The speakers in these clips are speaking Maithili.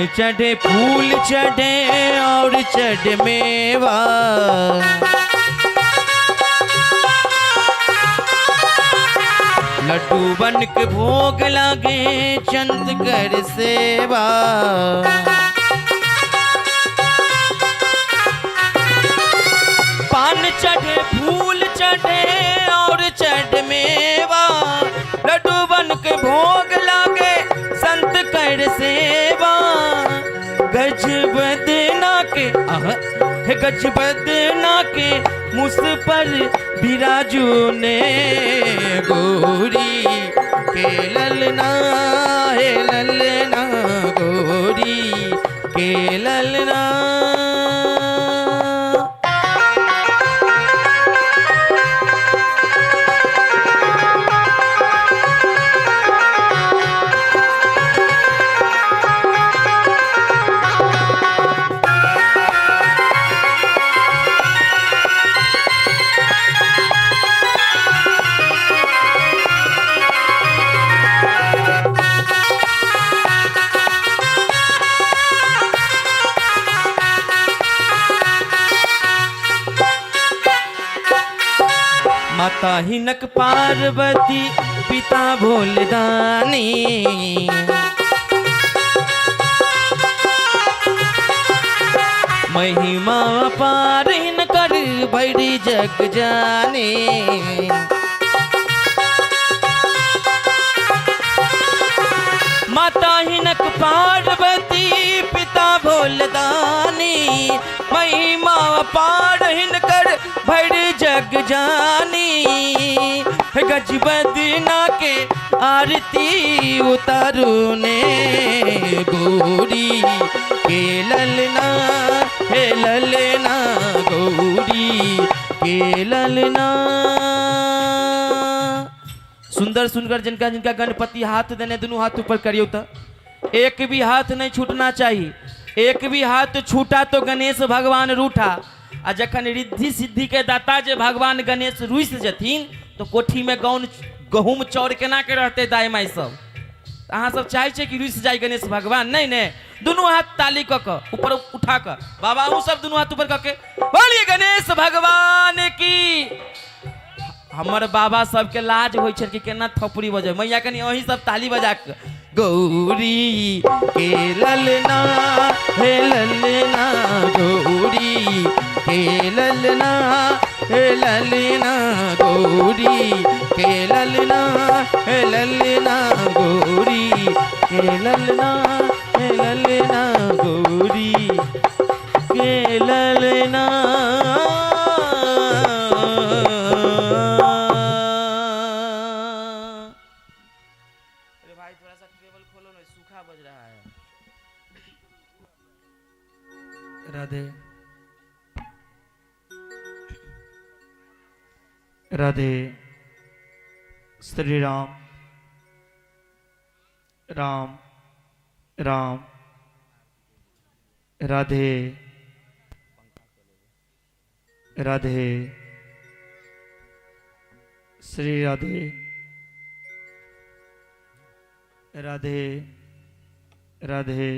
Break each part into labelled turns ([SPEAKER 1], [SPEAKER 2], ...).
[SPEAKER 1] पान चढ़े फूल चढ़े और चढ़े मेवा। लड्डू बन के भोग लागे चंद कर सेवा। पान चढ़े फूल चढ़े और चढ़ मेवा, लड्डू बन के भोग लागे संत कर सेवा। गज बदना के आह, हे गज बदना के मुस पर बिराजू ने गौरी के ललना, हे ललना गौरी के ललना। माता हिनक पार्वती पिता भोलदानी, महिमा अपार हिनकर भरी जग जाने। माता हिनक पार्वती पिता भोलदानी, महिमा अपार हिनकर भरी जग जानी। गज बदना के आरती उतारू ने गौरी के ललना, हे ललना गौरी के ललना। सुंदर सुंदर जिनका जिनका गणपति हाथ देने दोनों हाथ ऊपर करियो तो एक भी हाथ नहीं छूटना चाहिए। एक भी हाथ छूटा तो गणेश भगवान रूठा। आ जखन रिद्धि सिद्धि के दाता जे भगवान गणेश रुसि जथिन तो कोठी में गहूम चाउर केना के रहते दाई माई सब। अहाँ सब चाहे छियै कि रुसि जाय गणेश भगवान? नहीं नहीं, दुनू हाथ ताली कऽ कऽ ऊपर उठा कऽ बाबा अहूँ सब दुनू हाथ ऊपर कऽ के बोलिए गणेश भगवान की। हमर बाबा सबके लाज होइ छै कि केना थपड़ी बजे। मैया कनि अहीं सब ताली बजा के गौरी के ललना, हे ललना गौरी के ललना, हे ललना गौरी के ललना, हे ललना गौरी के ललना, हे ललना गौरी के ललना। अरे भाई थोड़ा सा टेबल खोलो ना, सूखा बज रहा है।
[SPEAKER 2] राधे राधे। श्री राम राम राम राधे राधे। श्री राधे राधे राधे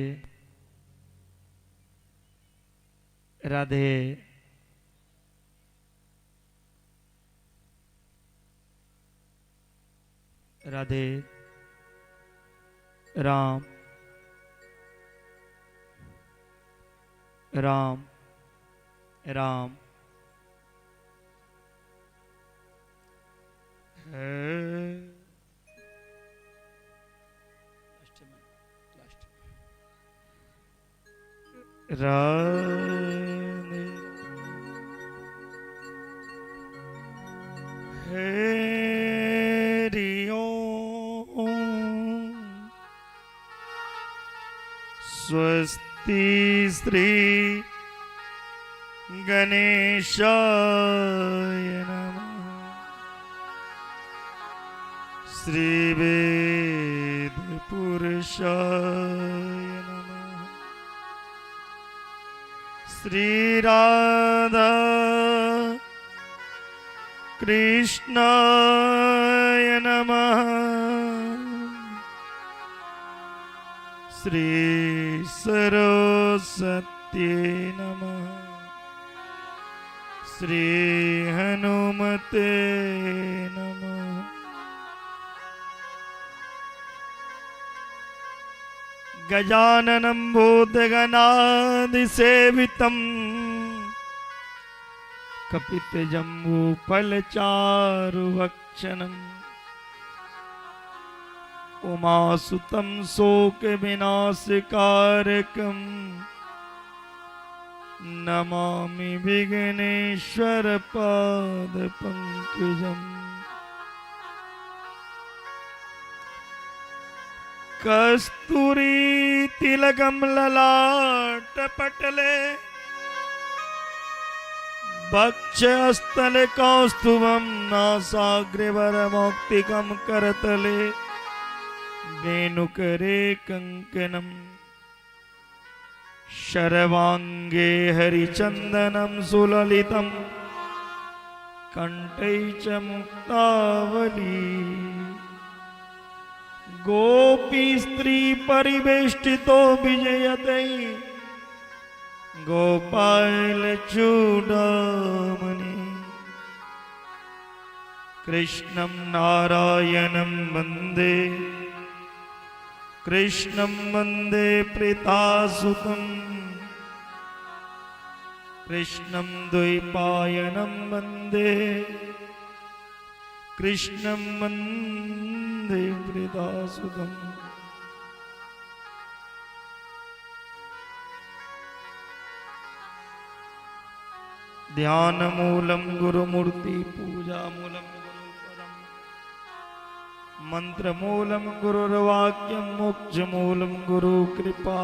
[SPEAKER 2] राधे। राधे राम राम राम। राधे हरि ओम। स्वस्ति श्री गणेशाय नमः। श्री वेद पुरुषाय नमः। श्री राधा कृष्णाय नमः। श्री सरस्वती नमः। श्री हनुमते नमः। गजाननं भूतगणादिसेवितं कपितजम्बूफलचारुभक्षणम् उमासुतं शोकविनाशकारकं नमामि विघ्नेश्वर पादपङ्कजम्। कस्तूरी तिलकं ललाट पटले वक्षस्थले कौस्तुभं नासाग्रे वरमौक्तिकं करतले वेणुकरे कङ्कणम् शर्वाङ्गे हरिचन्दनं सुललितं कण्ठे च मुक्तावली। गोपी स्त्री परिवेष्टितो विजयते गोपाल चूडामणि। कृष्णं नारायणं वन्दे कृष्णं वन्दे प्रीतासुतं कृष्णं द्वैपायनं वन्दे कृष्णं वन्दे प्रीतासुतम्। ध्यानमूलं गुरुमूर्ति पूजामूलं गुरुपदं मंत्रमूलं गुरुर्वाक्यं मोक्षमूलं गुरुकृपा।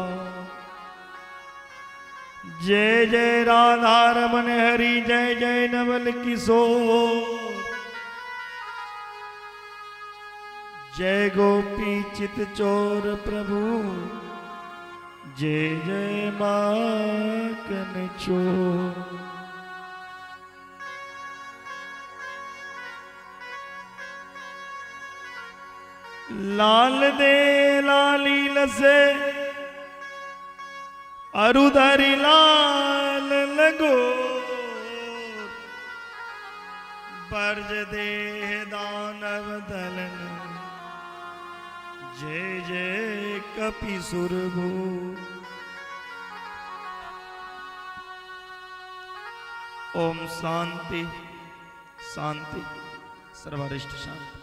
[SPEAKER 2] जय जय राधा रमन हरि जय जय नवल किशोर जय गोपी चित चोर प्रभु जय जय माखन चोर। लाल दे लाली लसे अरुधरी लाल लगो बर्ज देह दानव दलन जय जय कपि सुरभू। ओम शांति शांति सर्वरिष्ट शांति।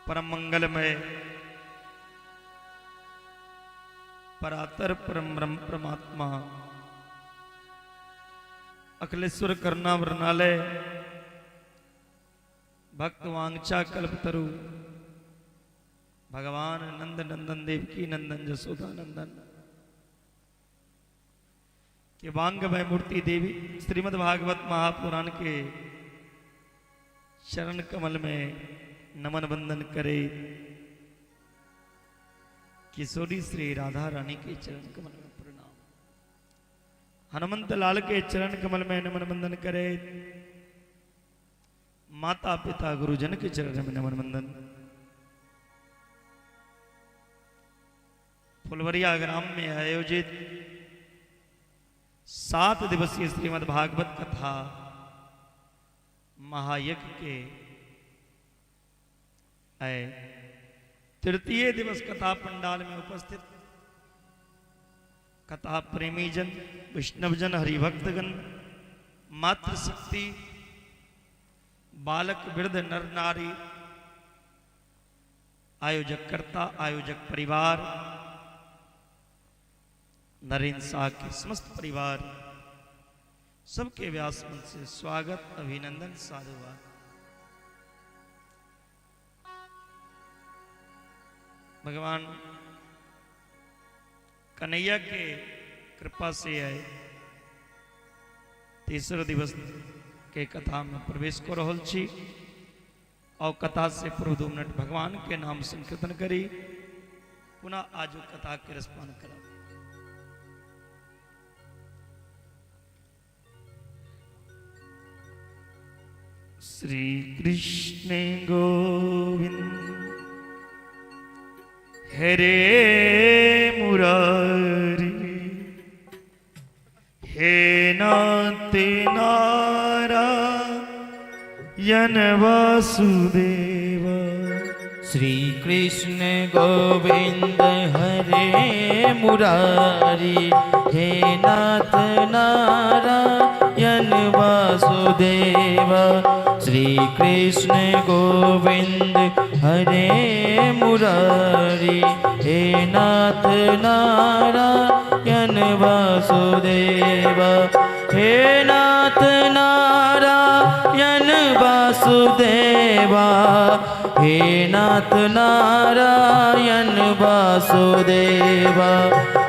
[SPEAKER 2] परम मंगलमय परातर परम ब्रह्म परमात्मा अखिलेश्वर करुणा वर्णालय भक्त वांछा कल्पतरु भगवान नंद नंदन देवकी नंदन जसोदा नंदन के वांगमय मूर्ति देवी श्रीमद् भागवत महापुराण के चरण कमल में नमन वंदन करे किशोरी श्री राधा रानी के चरण कमल में प्रणाम। हनुमंत लाल के चरण कमल में नमन वंदन करे माता पिता गुरुजन के चरण में नमन वंदन। फुलवरिया ग्राम में आयोजित 7 दिवसीय श्रीमद् भागवत कथा महायज्ञ के आए तृतीय दिवस कथा पंडाल में उपस्थित कथा प्रेमीजन वैष्णवजन हरिभक्तगण मातृशक्ति बालक वृद्ध नर नारी आयोजक कर्ता आयोजक परिवार नरेंद्र शाह के समस्त परिवार सबके व्यास मंच से स्वागत अभिनंदन साधुवाद। भगवान कन्हैया के कृपा से आए तीसरे दिवस के कथा में प्रवेश कर रहल छी और कथा से पूर्व 2 मिनट भगवान के नाम संकीर्तन करी पुनः आज कथा के रसपान करब। श्री कृष्ण गोविंद हरे मुरारी, हे नाथ नारायण वासुदेव।
[SPEAKER 1] श्री कृष्ण गोविंद हरे मुरारी, हे नाथ नारायण वासुदेव। श्री कृष्ण गोविंद हरे मुरारी, हे नाथ नारायण वासुदेव। हे नाथ नारायण वासुदेवा, हे नाथ नारायण वासुदेवा,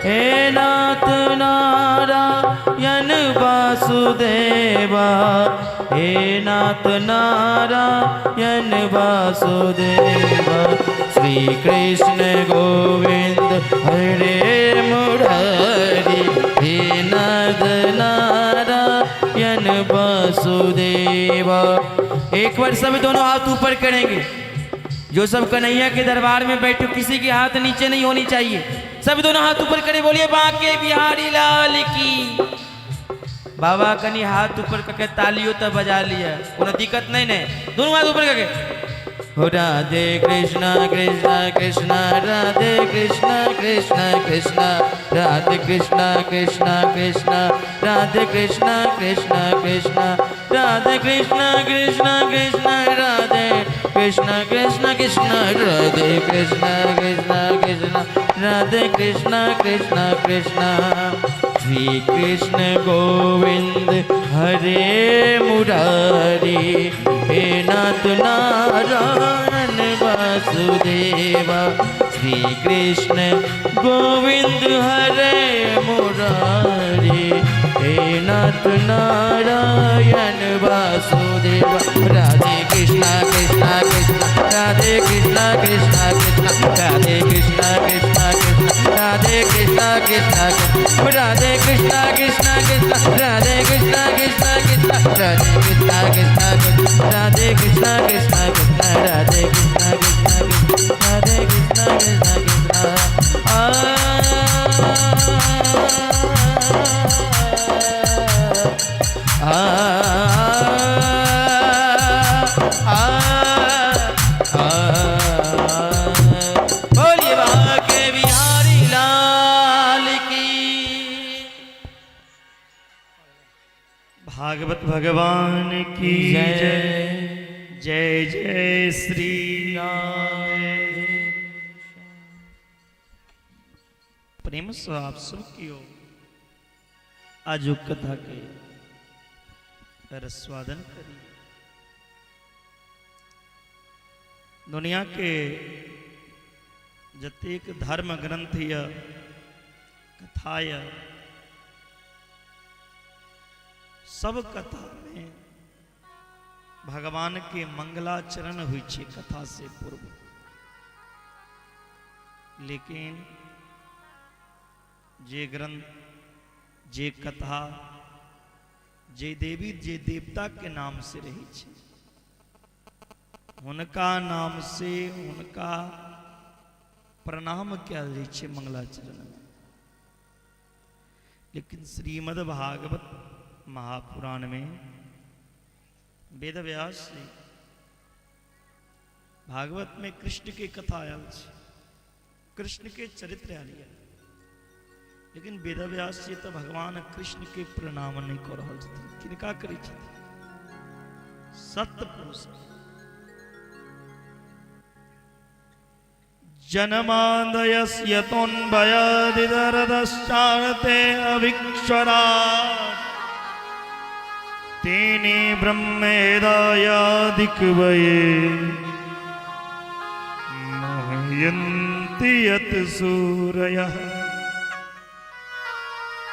[SPEAKER 1] हे नाथ नारायण वासुदेवा, हे नाथ नारायण वासुदेवा। श्री कृष्ण गोविंद हरे मुरारी, हे नाथ नारायण वासुदेवा। एक बार सब दोनों हाथ ऊपर करेंगे। जो सब कन्हैया के दरबार में बैठो, किसी के हाथ नीचे नहीं होनी चाहिए। सब दोनों हाथ ऊपर करें, बोलिए बांके बिहारी लाल की। बाबा कनी हाथ ऊपर करके तालियों तो बजा लिया, कोनो दिक्कत नहीं ने। दोनों हाथ ऊपर करके हो राधे कृष्णा कृष्णा कृष्णा राधे कृष्णा कृष्णा कृष्णा राधे कृष्णा कृष्णा कृष्णा राधे कृष्णा कृष्णा कृष्णा राधे कृष्णा कृष्णा कृष्णा राधे कृष्णा कृष्णा कृष्णा राधे कृष्णा कृष्णा कृष्णा राधे कृष्णा कृष्णा कृष्णा। श्री कृष्ण गोविंद हरे मुरारी, हे नाथ नारायण वासुदेवा। श्री कृष्ण गोविंद हरे मुरारी, हे नाथ नारायण वासुदेवा। राधे कृष्णा कृष्णा कृष्णा राधे कृष्णा कृष्णा कृष्णा राधे कृष्णा कृष्णा कृष्णा राधे कृष्णा कृष्णा कृष्णा राधे कृष्णा कृष्णा कृष्णा राधे कृष्णा कृष्णा कृष्णा राधे कृष्णा कृष्णा कृष्णा राधे कृष्णा कृष्णा कृष्णा राधे कृष्णा कृष्णा कृष्णा राधे कृष्णा कृष्णा कृष्णा। आ आ आ आ। बोलिए बांके बिहारी लाल की।
[SPEAKER 2] भागवत भगवान की
[SPEAKER 1] जय।
[SPEAKER 2] जय। जय जय श्री राधे। प्रेम से आप सब की हो आज कथा के रस्वादन करी। दुनिया के जतेक धर्म ग्रंथ य कथा य सब कथा में भगवान के मंगलाचरण हुई छे कथा से पूर्व। लेकिन जे ग्रंथ जे कथा जे देवी जे देवता के नाम से रही छे, हुनका नाम से हुनका प्रणाम कयल जाइ छै मंगलाचरण में। लेकिन श्रीमद् भागवत महापुराण में वेदव्यास जी भागवत में कृष्ण के कथा आयल छै, कृष्ण के चरित्र आयल यऽ। लेकिन वेदव्यास जी तो भगवान कृष्ण के प्रणाम नहीं कऽ रहल छथिन। किनका करै छथिन? सत्पुरुष। जन्मादयस्य तोन्भयादिदरदश्चार्ते अभिक्षरा तेने ब्रह्मेदायादिकवये मोहयन्ति यत् सूरयः।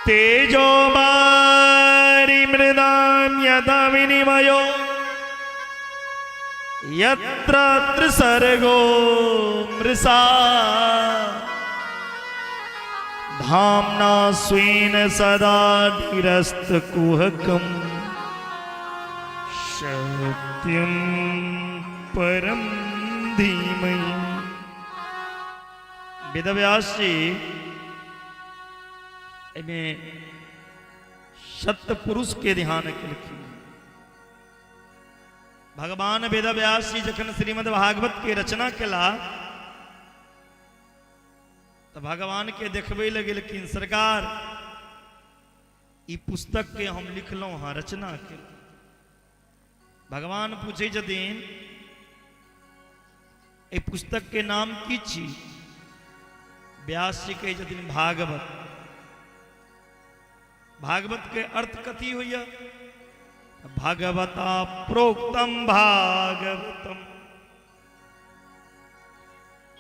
[SPEAKER 2] तेजो वारि मृदां यथा विनिमयो यत्र त्रिसर्गो मृषा धाम्ना स्वेन सदा निरस्तकुहकं सत्यं परं धीमहि। वेदव्यास जी एहिमे सत्य पुरुष के ध्यान केलखिन। भगवान वेदव्यास जी जखन श्रीमद् भागवत के रचना केला तऽ भगवान के देखबै लए गेलखिन, सरकार ई पुस्तक के हम लिखलहुँ हँ, रचना केलहुँ। भगवान पूछै छथिन एहि पुस्तक के नाम की छी? व्यास जी कहै छथिन भागवत। भागवत के अर्थ कथी होइया? भगवता प्रोक्तम भागवतम।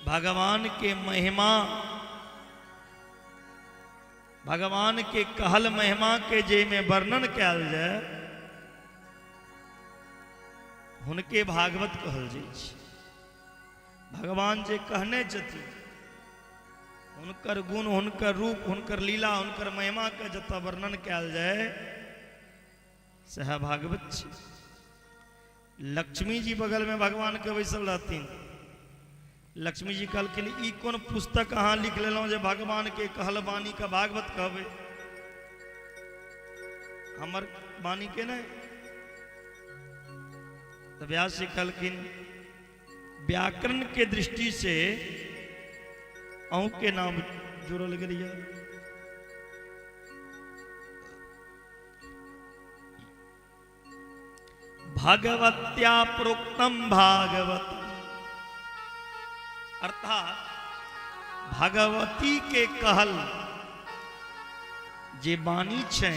[SPEAKER 2] भगवान के महिमा, भगवान के कहल महिमा के जे में वर्णन कयल जाय हुनके भागवत कहल जाइ छै। भगवान जे कहने छथिन हुनकर गुण, हुनकर रूप, हुनकर लीला, हुनकर महिमा के जतऽ वर्णन कयल जाय सएह भागवत छै। लक्ष्मी जी बगल में भगवान के बैसल रहथिन। लक्ष्मी जी कहलखिन ई कोन पुस्तक अहाँ लिख लेलहुँ जे भगवान के कहल वाणी के भागवत कहबै, हमर वाणी के नहि? तऽ व्यास जी कहलखिन व्याकरण के दृष्टि से अहूँ के नाम जोड़ल गेल। भगवत्या प्रोक्तम भागवत, अर्थात भगवती के कहल जे वाणी छै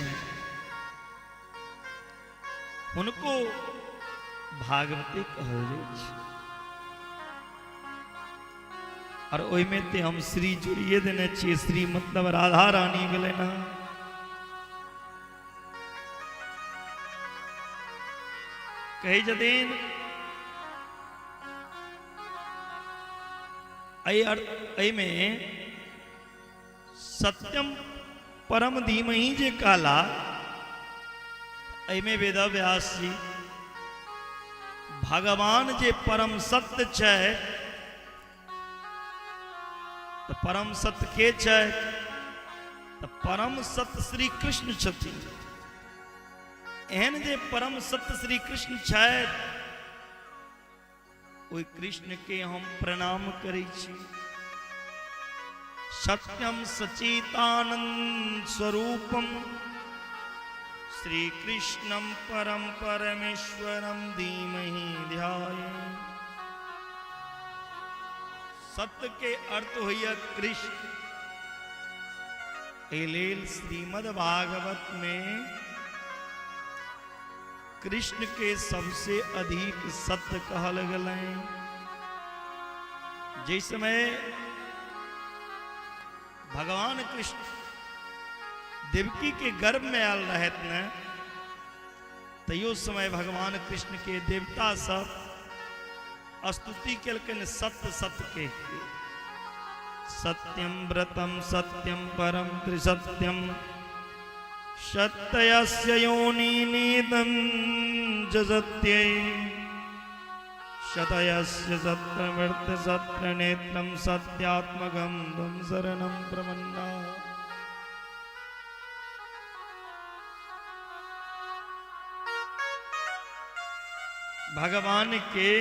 [SPEAKER 2] हुनको भागवती कहल जाइ छै। और ओहिमे ते हम श्री जोड़िए देने छियै। श्री मतलब राधा रानी भेलै ना। कहै छथिन एहि अर्थ एहिमे सत्यम परम धीमहि जे कहला, एहिमे वेद व्यास जी भगवान जे परम सत्य छै, तऽ परम सत्य के छै? तऽ परम सत्य श्री कृष्ण छथिन। एहन जे परम सत्य श्री कृष्ण छथि ओहि कृष्ण के हम प्रणाम करै छी। सत्यम सचितानंद स्वरूपम श्री कृष्णम परम परमेश्वरम धीमहि ध्याय। सत्य के अर्थ होइए कृष्ण। एहि लेल श्रीमद् भागवत में कृष्ण के सबसे अधिक सत्य कहल गेलै। जाहि समय भगवान कृष्ण देवकी के गर्भ में आयल रहत ने, तैयो समय भगवान कृष्ण के देवता सब स्तुति केलकनि सत्य सत्य के। सत्यम व्रतम सत्यम परम त्रिसत्यम सत्यस्य योनिनिदं च सत्ये शतयस्य सत्यमृत सत्यनेत्रं सत्यात्मकं त्वं शरणं प्रपन्ना। भगवान के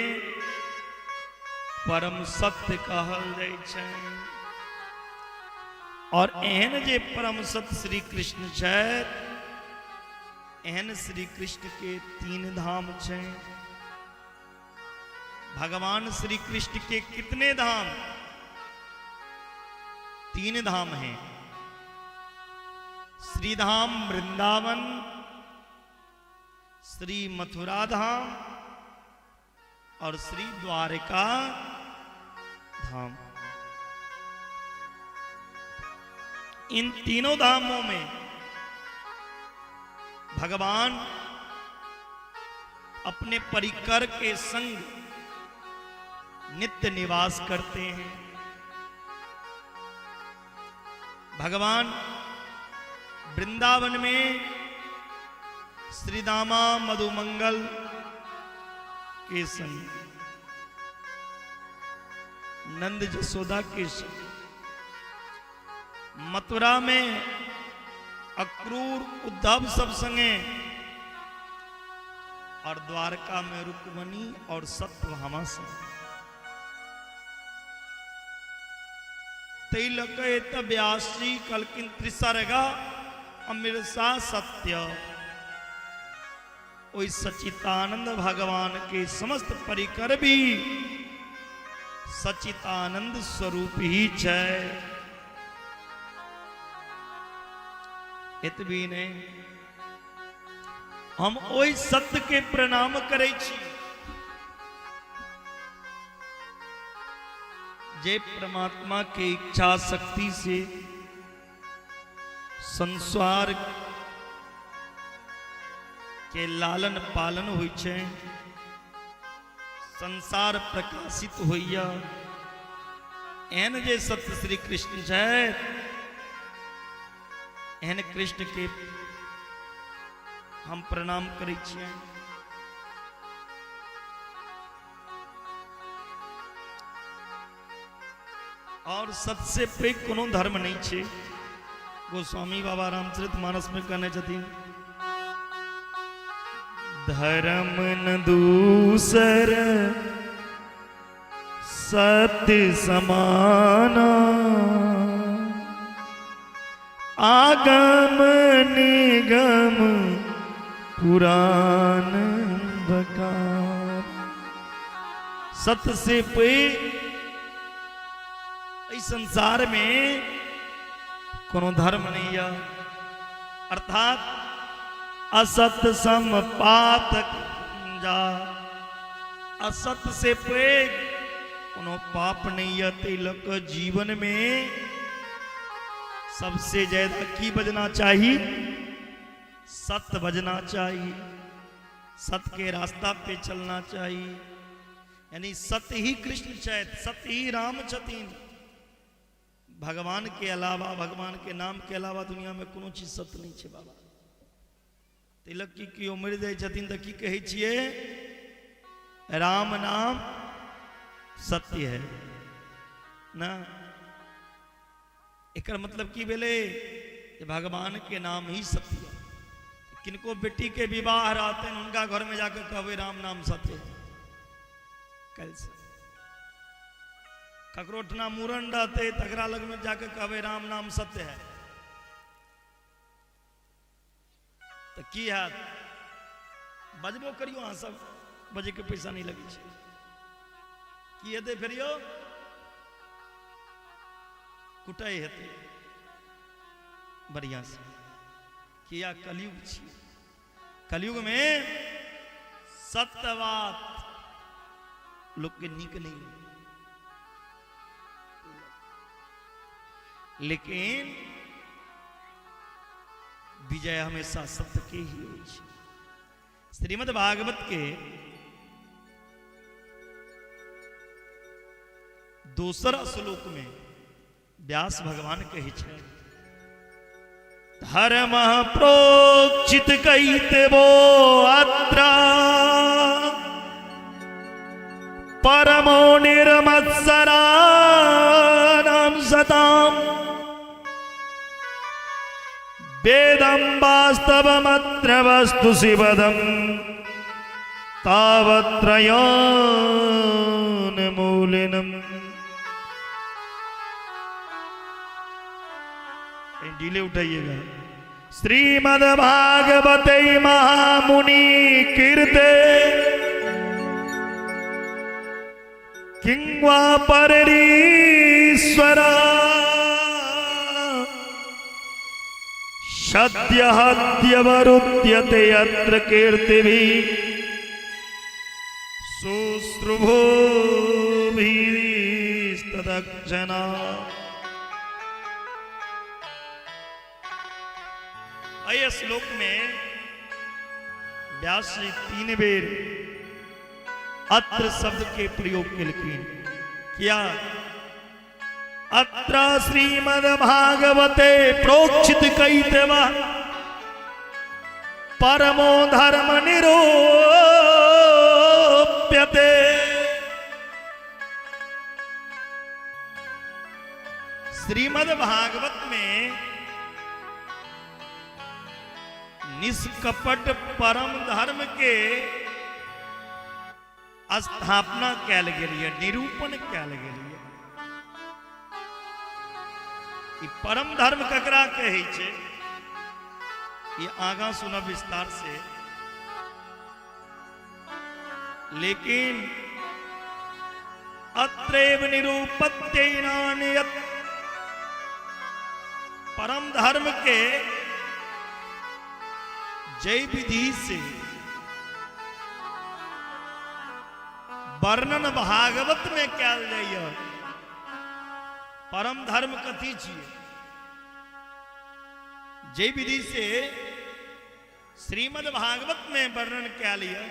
[SPEAKER 2] परम सत्य कहल जाइ छै। और एहन जे परम सत्य श्री कृष्ण छथि, एहन श्री कृष्ण के तीन धाम छै। भगवान श्री कृष्ण के कितने धाम? तीन धाम हैं। श्रीधाम वृंदावन, श्री मथुरा धाम और श्री द्वारका धाम। इन तीनों धामों में भगवान अपने परिकर के संग नित्य निवास करते हैं। भगवान वृंदावन में श्रीदामा मधुमंगल के संग, नंद जसोदा के संग, मथुरा में अक्रूर उद्धव सब संगे और द्वारका में रुक्मणी और सत्यभामा संगे। तै लऽ कऽ एतऽ व्यास जी कहलखिन त्रिसर्गा अमृषा सत्य। ओहि सचितानंद भगवान के समस्त परिकर भी सचितानंद स्वरूप ही छै। एतबी नहि, हम ओहि सत्य के प्रणाम करै छी जे परमात्मा के इच्छा शक्ति से संसार के लालन पालन होइ छै, संसार प्रकाशित होइया। एहन जे सत्य श्री कृष्ण छथि, एहन कृष्ण के हम प्रणाम करै छियनि। और सबसे पैघ कोनो धर्म नहीं छै। गोस्वामी बाबा रामचरित मानस में कहने छथिन, धर्म न दूसर सत्य समाना, आगम निगम पुराण बकार। सत्य से पैघ एहि संसार में कोनो धर्म नहीं है। अर्थात असत सम पातक जा, असत से पैघ कोनो पाप नहीं है। तै लऽ कऽ जीवन में सबसे ज्यादा की बजना चाही? सत्य बजना चाही, सत्य के रास्ता पे चलना चाही। यानी सत्य ही कृष्ण छथि, सत्य ही राम छथिन। भगवान के अलावा, भगवान के नाम के अलावा दुनिया में कोनो चीज सत्य नहीं छै बाबा। तिलक की केओ मरि जाइ छथिन तऽ की कहै छियै? राम नाम सत्य है ना। एकर मतलब की भेलै? जे भगवान के नाम ही सत्य है। किनको बेटी के विवाह रहतनि, हुनका घर में जाके कहबै राम नाम सत्य है। काल्हि से ककरो ओठना मूड़न रहतै, तकरा लग में जाके कहबै राम नाम सत्य है, तऽ की हैत? बजबो करियौ अहाँ सब, बजैके पैसा नहि लगै छै। की हेतै फेर यौ? कुटाइ हेतै बढ़िआँ से। किया? कलयुग छी, कलयुग में सत्य बात लोकके नीक नहि, लेकिन विजय हमेशा सत्य के ही होइ छै। श्रीमद् भागवत के दोसर श्लोक में व्यास भगवान कहै छै, धर्म प्रोक्षित कैतवो अत्र परमो निर्मत्सराणां सताम् वेदं वास्तवमत्र वस्तु शिवदं तावत्रयान्मूलिनम्। ढीले उठाइएगा। श्रीमद् भागवते महामुनि कीर्ते किंवा पररीश्वर सद्यहद्यवरुध्यते अत्र कीर्तिभिः शुश्रुभोभिस्तदक्षणा। एहि श्लोक में व्यास जी 3 बेर अत्र शब्द के प्रयोग केलखिन। किया? अत्र श्रीमद् भागवते प्रोक्षित कैतव परमो धर्म निरूप्यते। श्रीमद् श्रीमद् भागवत में निष्कपट परम धर्म के स्थापना कयल गेल यऽ, निरूपण कयल गेल यऽ। ई परम धर्म ककरा कहै छै, ई आगाँ सुनब विस्तार से। लेकिन अत्रैव निरूपत्यैनान्यत् परम धर्म के जय विधि से वर्णन भागवत में कयल जाइए। परम धर्म कथी छियै? जय विधि से श्रीमद् भागवत में वर्णन कयल यऽ,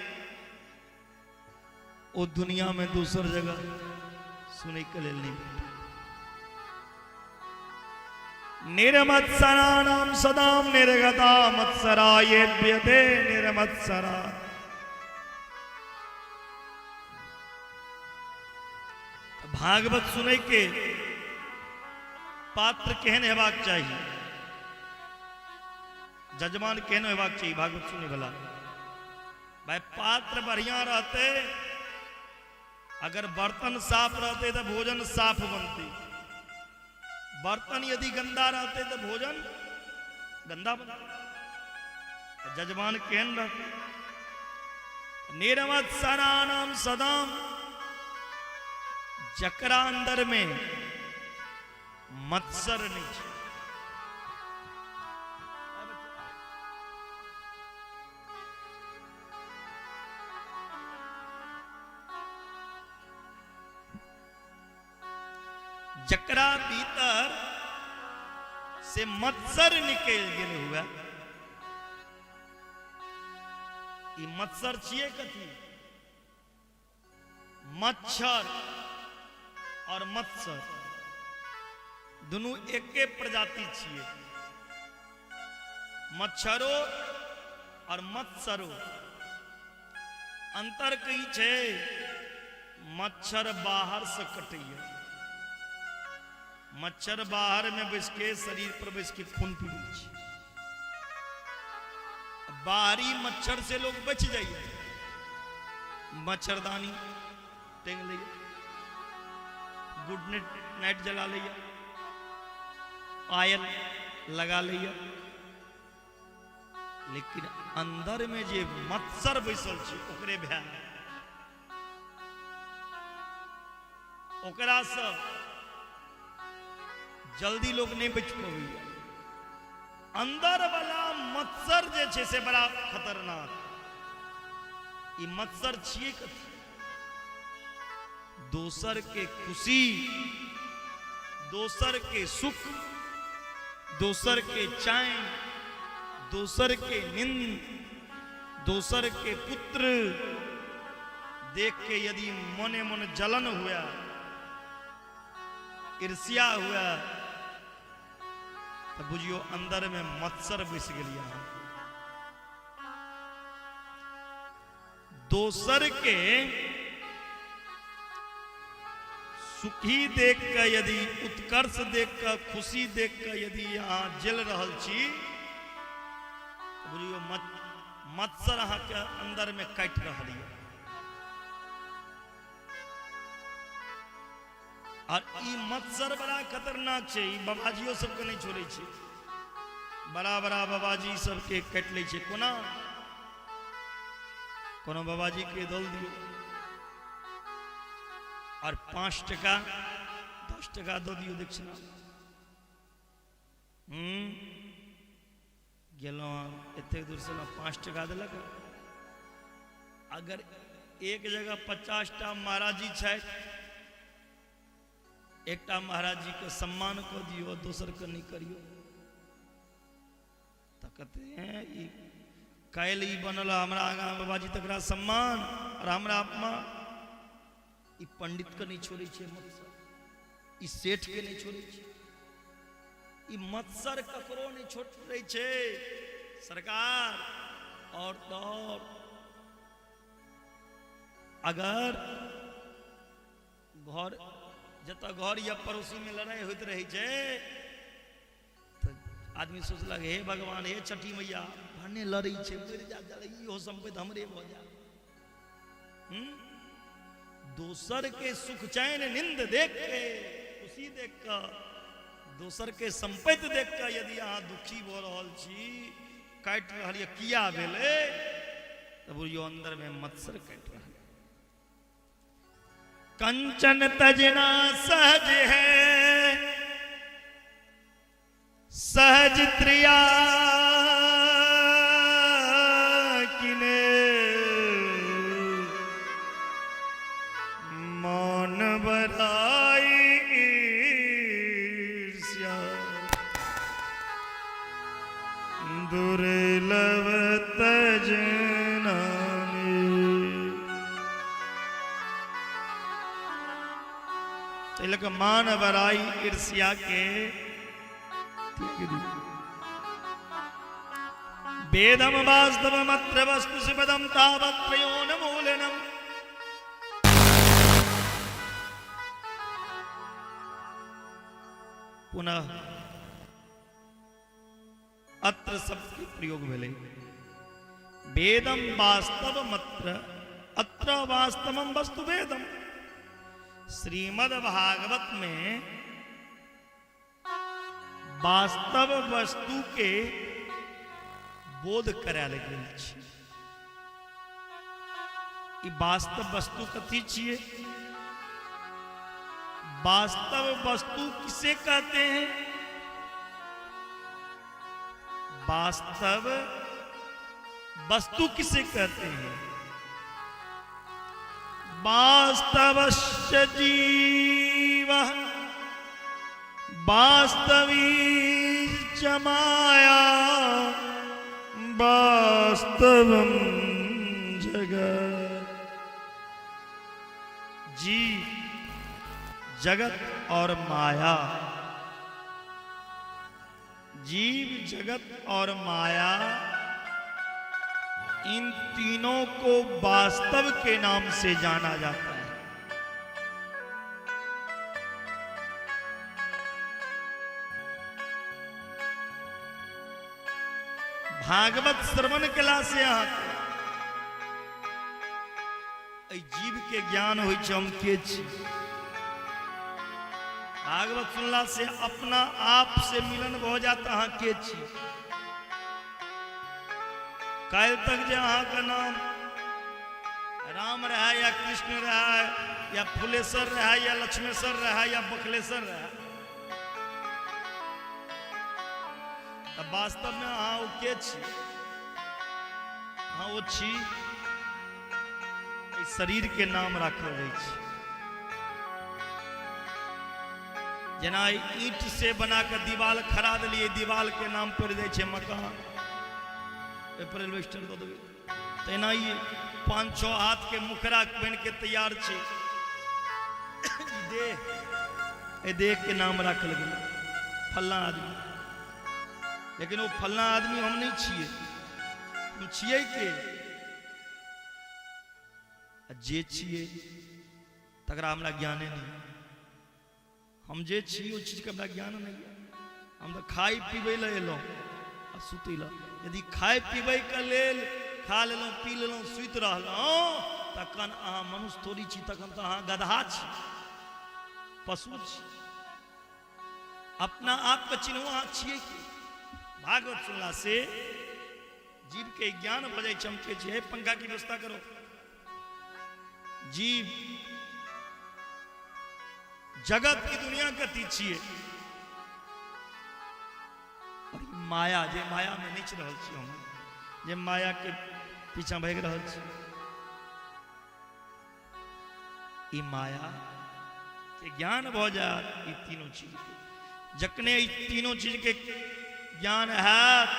[SPEAKER 2] ओ दुनिया में दोसर जगह सुनै के लेल नहीं भेटत। निर्मत्सराणाम सदाम निर्गता मत्सरायेभ्यते निर्मत्सरा। भागवत सुनै के पात्र केहन हेबाक चाही, जजमान केहन हेबाक चाही भागवत सुनै वाला? भाई पात्र बढ़िया रहते, अगर बर्तन साफ रहते तो भोजन साफ बनते, बर्तन यदि गंदा रहते तो भोजन गंदा बनते। जजमान केहन रहते? निर्मत्सराणाम सदाम, जकरा अंदर में मत्सर नहीं छै। जकरा भीतर से मत्सर निकल गेल हुए, ई मत्सर छियै कथी? मच्छर और मत्सर दुनू एके प्रजाति छियै। मच्छरो और मत्सरो अंतर की छै, मच्छर बाहर से कटैया, मच्छर बाहर में बैस के शरीर पर बैस के खून पीबै छै। बाहरी मच्छर से लोग बच जाइए, मच्छरदानी टेंग लैया, गुड नाइट जला लैया, आयल लगा लैया, लेकिन अंदर में जे मत्सर बैसल छै ओकरे भय, ओकरा से जल्दी लोग नहीं बच पबैया। अंदर वाला मत्सर जे छै से बड़ा खतरनाक। ई मत्सर छियै कथी? दोसर के खुशी, दोसर के सुख, दोसर के चैन, दोसर के निंद, दोसर के पुत्र देख के यदि मने मन जलन हुआ, ईर्ष्या हुआ, तो बुझियो अंदर में मत्सर बस गेल। दोसर के सुखी देख के यदि, उत्कर्ष देख के, खुशी देख के यदि अहाँ जल रहल छी, तऽ बुझियौ मत्सर अहाँके अंदर में काटि रहल यऽ। और ई मत्सर बड़ा खतरनाक छै, ई बाबाजियो सबके नहि छोड़ै छै, बड़ा बड़ा बाबाजी सबके काटि लै छै। कोना? कोनो बाबाजी के दल दियौ और 5 टका 10 टका दऽ दियौ दक्षिणा। गेलहुँ एतेक दूर से 5 टका देलक। अगर एक जगह 50 टा महाराज जी छथि, एकटा महाराज जी के सम्मान कऽ दियौ, दोसर के नहि करियौ, तऽ कहते हैं ई काल्हि ई बनल हमरा आगाँ बाबाजी, तकरा सम्मान और हमरा अपमान। ई पंडित के नहि छोड़ै छै मत्सर, ई सेठ के नहि छोड़ै छै, ई मत्सर ककरो नहि छोड़ै छै सरकार। और तो और अगर घर जतऽ घर या पड़ोसीमे लड़ाइ होइत रहै छै तऽ आदमी सोचलक, हे भगवान, हे छठी मैया, भने लड़ै छै, मरि जा, इहो सम्पत्ति हमरे भऽ जाय। दोसर के सुख चैन निंद देख के, खुशी देख कऽ, दोसर के सम्पत्ति देख कऽ यदि अहाँ दुखी भऽ रहल छी, काटि रहल यऽ, किया भेलै, तऽ बुझियौ अन्दरमे मत्सर काटि रहल। कंचन तजना सहज है, सहज त्रिया किने, मान बराई ईर्ष्या दुर्लभ तजना। ताहि लऽ कऽ मान बराई ईर्ष्या के वेदम वास्तवमत्र वस्तु शिवदम तावत्रयो नमूलनम। पुनः अत्र शब्दके प्रयोग भेलै। वेदम वास्तवमत्र अत्र वास्तवम वस्तु वेदम। श्रीमद् भागवत में वास्तव वस्तु के बोध करायल गेल छै। ई वास्तव वस्तु कथी छियै? वास्तव वस्तु किसे कहते हैं? वास्तव वस्तु किसे कहते हैं? वास्तवस्य जीव वास्तवी च माया वास्तवम जगत। जीव, जगत और माया, जीव, जगत और माया, इन तीनों को वास्तव के नाम से जाना जाता है। भागवत श्रवण कला से अहाँके एहि जीव के ज्ञान होइ छै, हम के छी। भागवत सुनला से अपना आप से मिलन भऽ जायत, अहाँ के छी। काल्हि तक जे अहाँके नाम राम रहै या कृष्ण रहै या फुलेश्वर रहै या लक्ष्मेश्वर रहै या बखलेश्वर रहै, तऽ वास्तवमे अहाँ ओ के छी? अहाँ ओ छी, एहि शरीर के नाम राखल जाइ छै। जेना ईंट से बना कऽ दीवाल खड़ा देलियै, दीवाल के नाम पड़ि जाइ छै मकान, ओहिपर एल्वेस्टर दऽ देबै। तहिना ई 5-6 हाथ के मुखड़ा बनि के तैयार छै ई देह, एहि देह के नाम राखल गेलै फल्लाँ आदमी। लेकिन ओ फल्लाँ आदमी हम नहि छियै, हम छियै के? आ जे छियै तकरा हमरा ज्ञाने नहि। हम जे छी ओहि चीजके हमरा ज्ञान नहि यऽ। हम तऽ खाइ पीबै लए एलहुँ आ सुतै लए। यदि खाइ पीबैके लेल खा लेलहुँ, पी लेलहुँ, सुति रहलहुँ, तखन अहाँ मनुष्य थोड़ी छी, तखन तऽ अहाँ गदहा छी, पशु छी। अपना आपके चिन्हू, अहाँ छियै की। भागवत सुनला से जीव के ज्ञान भऽ जाइ छै, हम के छी। हे, पंखा की व्यवस्था करो। जीव, जगत की दुनिया कथी छियै और ई माया, जे माया में नाचि रहल छी हम, जे माया के पीछा भागि रहल छी, ई माया के ज्ञान भऽ जायत। ई तीनों चीज के जखने ई तीनों चीज के ज्ञान हैत,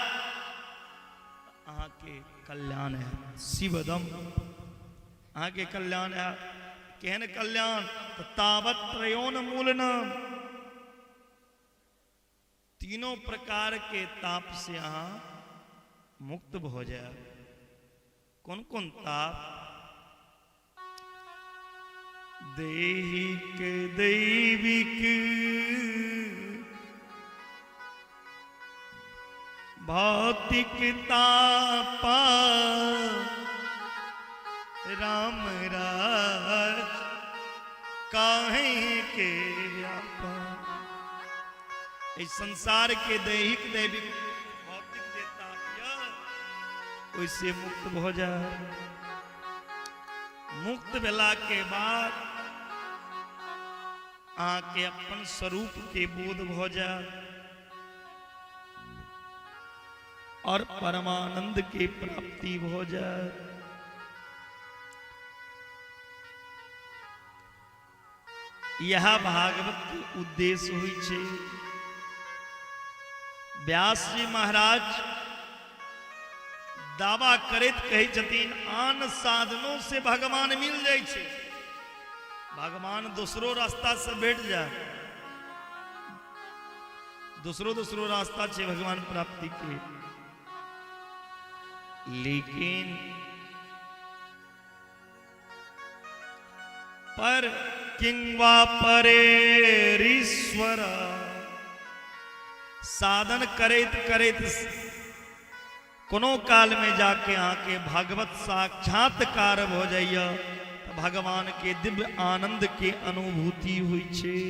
[SPEAKER 2] अहाँके कल्याण हैत। शिवदम अहाँके कल्याण हैत। केहन कल्याण? तऽ तावत त्रयोन मूल नाम, तीनों प्रकार के ताप से अहाँ मुक्त भऽ जायब। कोन कोन ताप? दैहिक दैविक भौतिक तापा राम राज काहे के व्यापा। एहि संसार के दैहिक दैविक भौतिक जे ताप यऽ ओहिसे मुक्त भऽ जाए। मुक्त भेला के बाद अहाँके अपन स्वरूप के बोध भऽ जाए और परमानंद के प्राप्ति भऽ जाए। यह भागवत के उद्देश्य होइ छै। व्यास जी महाराज दावा करैत कहै छथिन आन साधनों से भगवान मिल जाइ छै, भगवान दोसरो रास्ता से भेट जाए, दोसरो दोसरो रास्ता छै भगवान प्राप्ति के, लेकिन पर किंवा परेरीश्वर साधन करैत करैत कोनो काल में जाके अहाँके भगवत साक्षात्कार भऽ जाइए तऽ भगवान के दिव्य आनंद के अनुभूति होइ छै।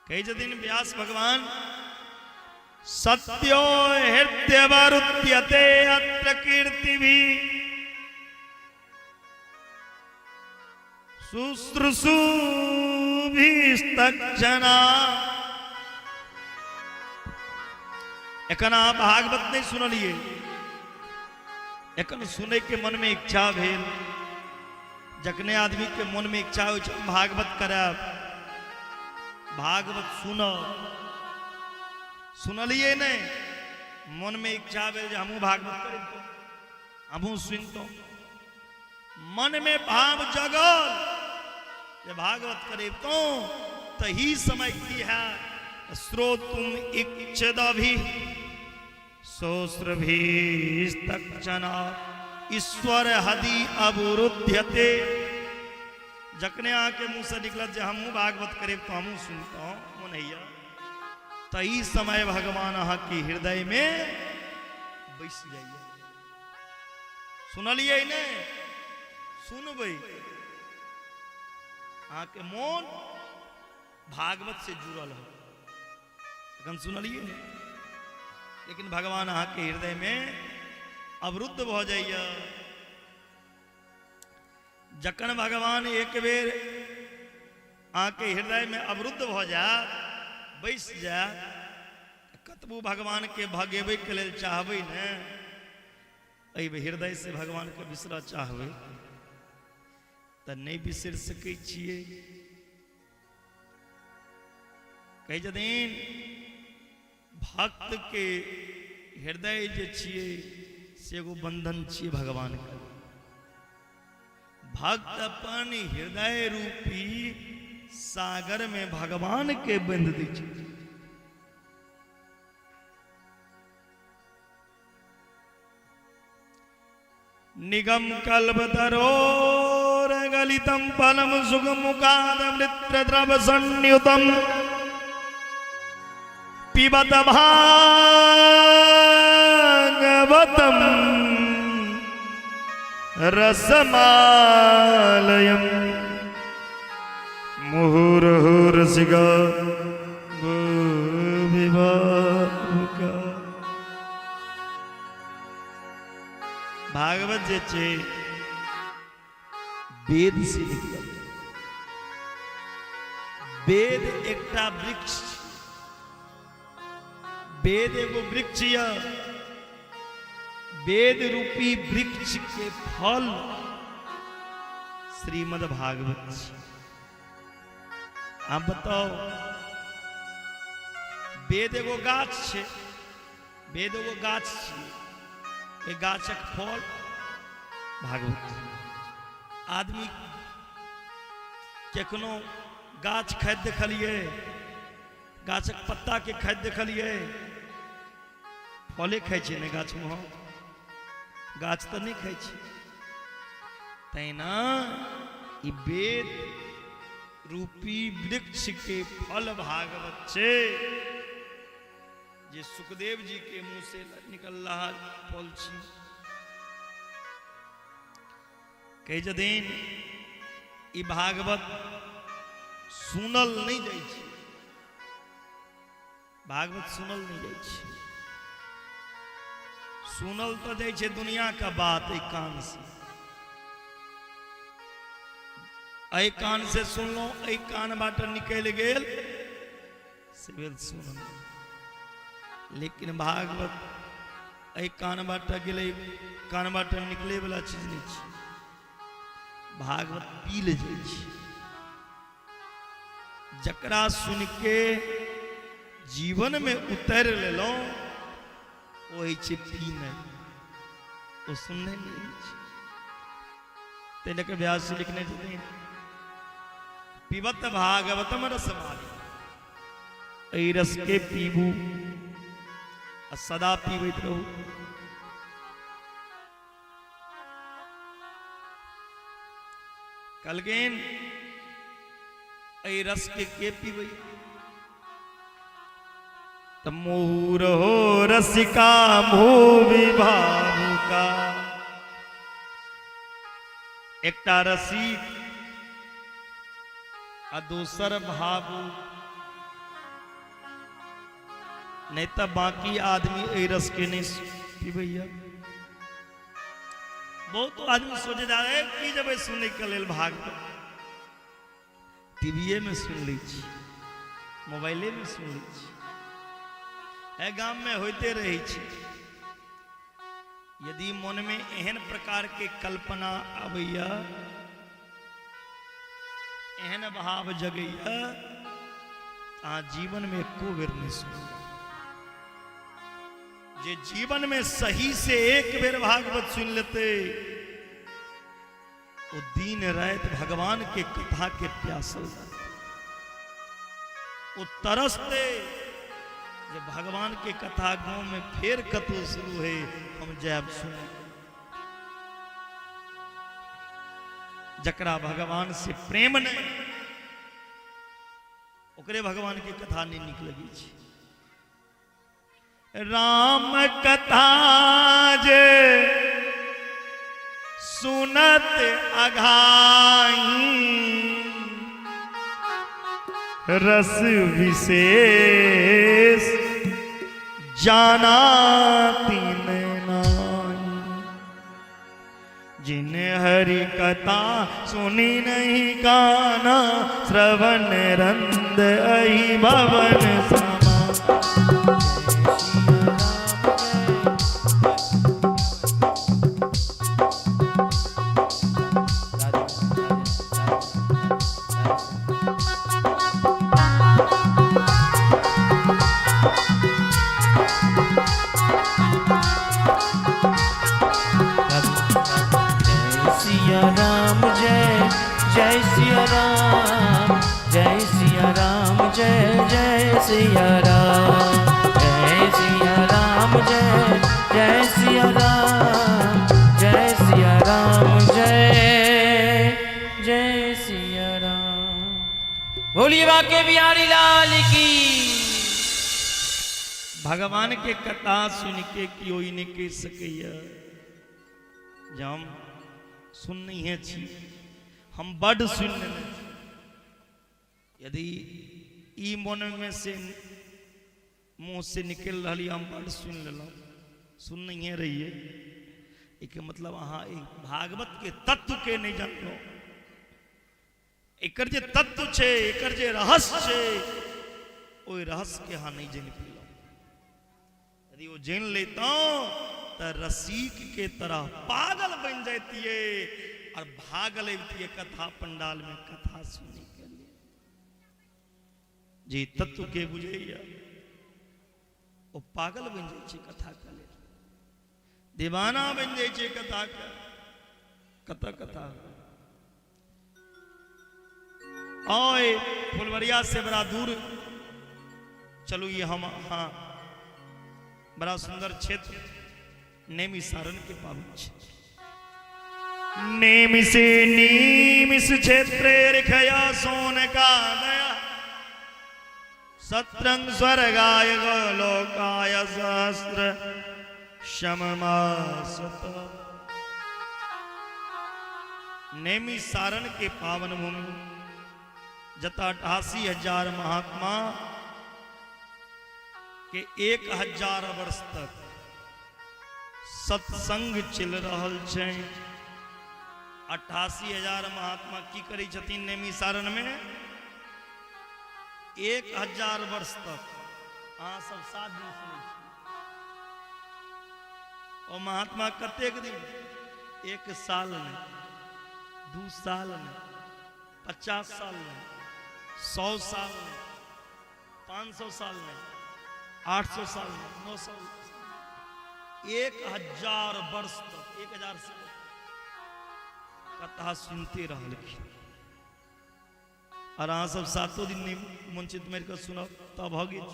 [SPEAKER 2] कहै छथिन व्यास भगवान सत्यो हृदयवरुध्यते अत्र कीर्तिभिः शुश्रूषुभिस्तक्षणा। एखन अहाँ भागवत नहि सुनलियै, एखन सुनैके मनमे इच्छा भेल। जखने आदमीके मनमे इच्छा होइ छै भागवत करायब, भागवत सुनब, सुनलियै नहि, मनमे इच्छा भेल जे हमहूँ भागवत करितहुँ, हमहूँ सुनितहुँ, मनमे भाव जगल जे भागवत करितहुँ, तही समय की है श्रोतुम इच्छदभि सहस्रभीस्तक्षणा ईश्वर हदि अवरुध्यते। जखने अहाँके मुँहसँ निकलत जे हमहूँ भागवत करेब तऽ हमहूँ सुनतहुँ, मन होइए, तही समय भगवान अहाँके हृदयमे बैस जाइए। सुनलियै नहि, सुनबै, अहाँके मोन भागवत से जुड़ल है। एखन सुनलियै नहि, लेकिन भगवान अहाँके हृदयमे अवरुद्ध भऽ जाइए। जखन भगवान एक बेर अहाँके हृदयमे अवरुद्ध भऽ जायत, बैस जायत, कतबो भगवानके भगेबैके लेल चाहबै ने, एहि हृदयसँ भगवानके बिसरऽ चाहबै तऽ नहि बिसरि सकै छियै। कहै छथिन भक्त के हृदय जे छियै से एगो बंधन छियै भगवान के। भक्त अपन हृदय रूपी सागर में भगवान के बंध दै छै। निगम कल्पतरोर गलितं फलं सुखमुखादमृतद्रव संयुतं पिबत भागवतं रसमालयम् मुहुर्हुरसिक भूवि भावुका। भागवत जे छै वेद से निकलल। वेद एकटा वृक्ष, वेद एगो वृक्ष यऽ। वेद रूपी वृक्ष के फल श्रीमद् भागवत छी। आप बताओ, वेद एगो गाछ छै, वेद एगो गाछ छियै, ओहि गाछक फल भागवत। आदमी केखनो गाछ खाइत देखलियै? गाछक पत्ताके खाइत देखलियै? फले खाइ छै ने गाछ महक, गाछ तऽ नहि खाइ छै। तहिना ई वेद रूपी वृक्ष के फल भागवत छै जे सुखदेव जी के मुंह से निकल रहा फल छी। कहै छथिन ई भागवत सुनल नहि जाइ छै, भागवत सुनल नहि जाइ छै। सुनल तऽ जाइ छै दुनिया के बात एहि कान से, एहि कान से सुनलहुँ, एहि कान बाटे निकलि गेल से भेल सुनल। लेकिन भागवत एहि कान बाटे गेलै, कान बाटे निकले वाला चीज नहि छै। भागवत पील जाइ छै, जकरा सुन के जीवन में उतर लेलहुँ ओ होइ छै पीनाइ, ओ सुनने नहि होइ छै। ताहि लऽ कऽ व्यास जी लिखने छथिन पिबत भागवतम रसमाली, एहि रस के पीबू आ सदा पीबैत रहू। कहलखिन एहि रस के पीबै? तऽ मोर हो रसिका भूमि भावुका। एकटा रसिक आ दोसर भावुक, नहीं तो बाकी आदमी एहि रस के नहीं पीबैया। बहुत आदमी सोचे जा रहे की जब सुनै के लेल भागवत, टीवीए में सुन लै छी, मोबाइले में सुन लै छी, है गाम में होते रहै छै। यदि मन में एहन प्रकार के कल्पना आबैया, एहन भाव जगैया, अहाँ जीवन में एको बेर नहीं सुनबै। जे जीवन में सही से एक बेर भागवत सुन लेते, वो दिन रात भगवान के कथा के प्यासल रहते, वो तरसते जे भगवान के कथा गांव में फेर कतौ शुरू है, हम जायब सुने। जकरा भगवान से प्रेम नहीं, ओकरे भगवान के कथा नहीं निक लगी छै। राम कथा जे सुनत अघाई, रस विशेष जाना तीन नाई। जिन हरि कथा सुनी नहीं काना, श्रवण रंद अहि भवन समा।
[SPEAKER 1] जय सिया राम जय जय सिया राम, जय सिया राम जय जय सिया राम, जय सिया राम जय जय सिया राम, जय सिया राम जय जय सिया राम। बोलिए बाके बिहारी लाल की।
[SPEAKER 2] भगवान के कथा सुन के केओ ई नहि कहि सकैया जे हम सुननहिए छी, हम बड्ड सुनि लेने छी। यदि ई मनमे से मुँह से निकलि रहल यऽ हम बड्ड सुनि लेलहुँ, सुननहिए रहियै, एहिके मतलब अहाँ एहि भागवतके तत्वके नहि जानलहुँ। एकर जे तत्व छै, एकर जे रहस्य छै, ओहि रहस्यके अहाँ नहि जानि पेलहुँ। यदि ओ जानि लैतहुँ तऽ रसिक के तरह पागल बनि जैतियै और भागल अबितियै कथा पंडाल में कथा सुनै के लिए। जे तत्व के बुझैया ओ पागल बनि जाइ छै कथा के लेल, दीवाना बनि जाइ छै कथा के। कतऽ कथा ओए फुलवरिया से बड़ा दूर चलू, ये हम हाँ बड़ा सुंदर क्षेत्र नैमिषारण्य के पावन क्षेत्र। नेमिषे नीमिष क्षेत्रे रिखया सोनकादय सत्रंग स्वर्गाय गोलोकाय सहस्र शममासत। नेमि सारण के पावन भूमि जतऽ 88,000 महात्मा के 1000 वर्ष तक सत्संग चलि रहल छै। 88,000 महात्मा की करै छथिन नेमी सारणमे 1000 वर्ष तक? अहाँ सब 7 दिन सुनै छी, ओ महात्मा कतेक दिन? 1 साल नहि, 2 साल नहि, 50 साल नहि, 100 साल नहि, 500 साल नहि, 800 साल नहि, 900, 1000 वर्ष तक, 1000 साल कथा सुनते रहलखिन। और अहाँ सब 7 दिन नहि मंचित मारि कऽ सुनब तब भऽ गेल।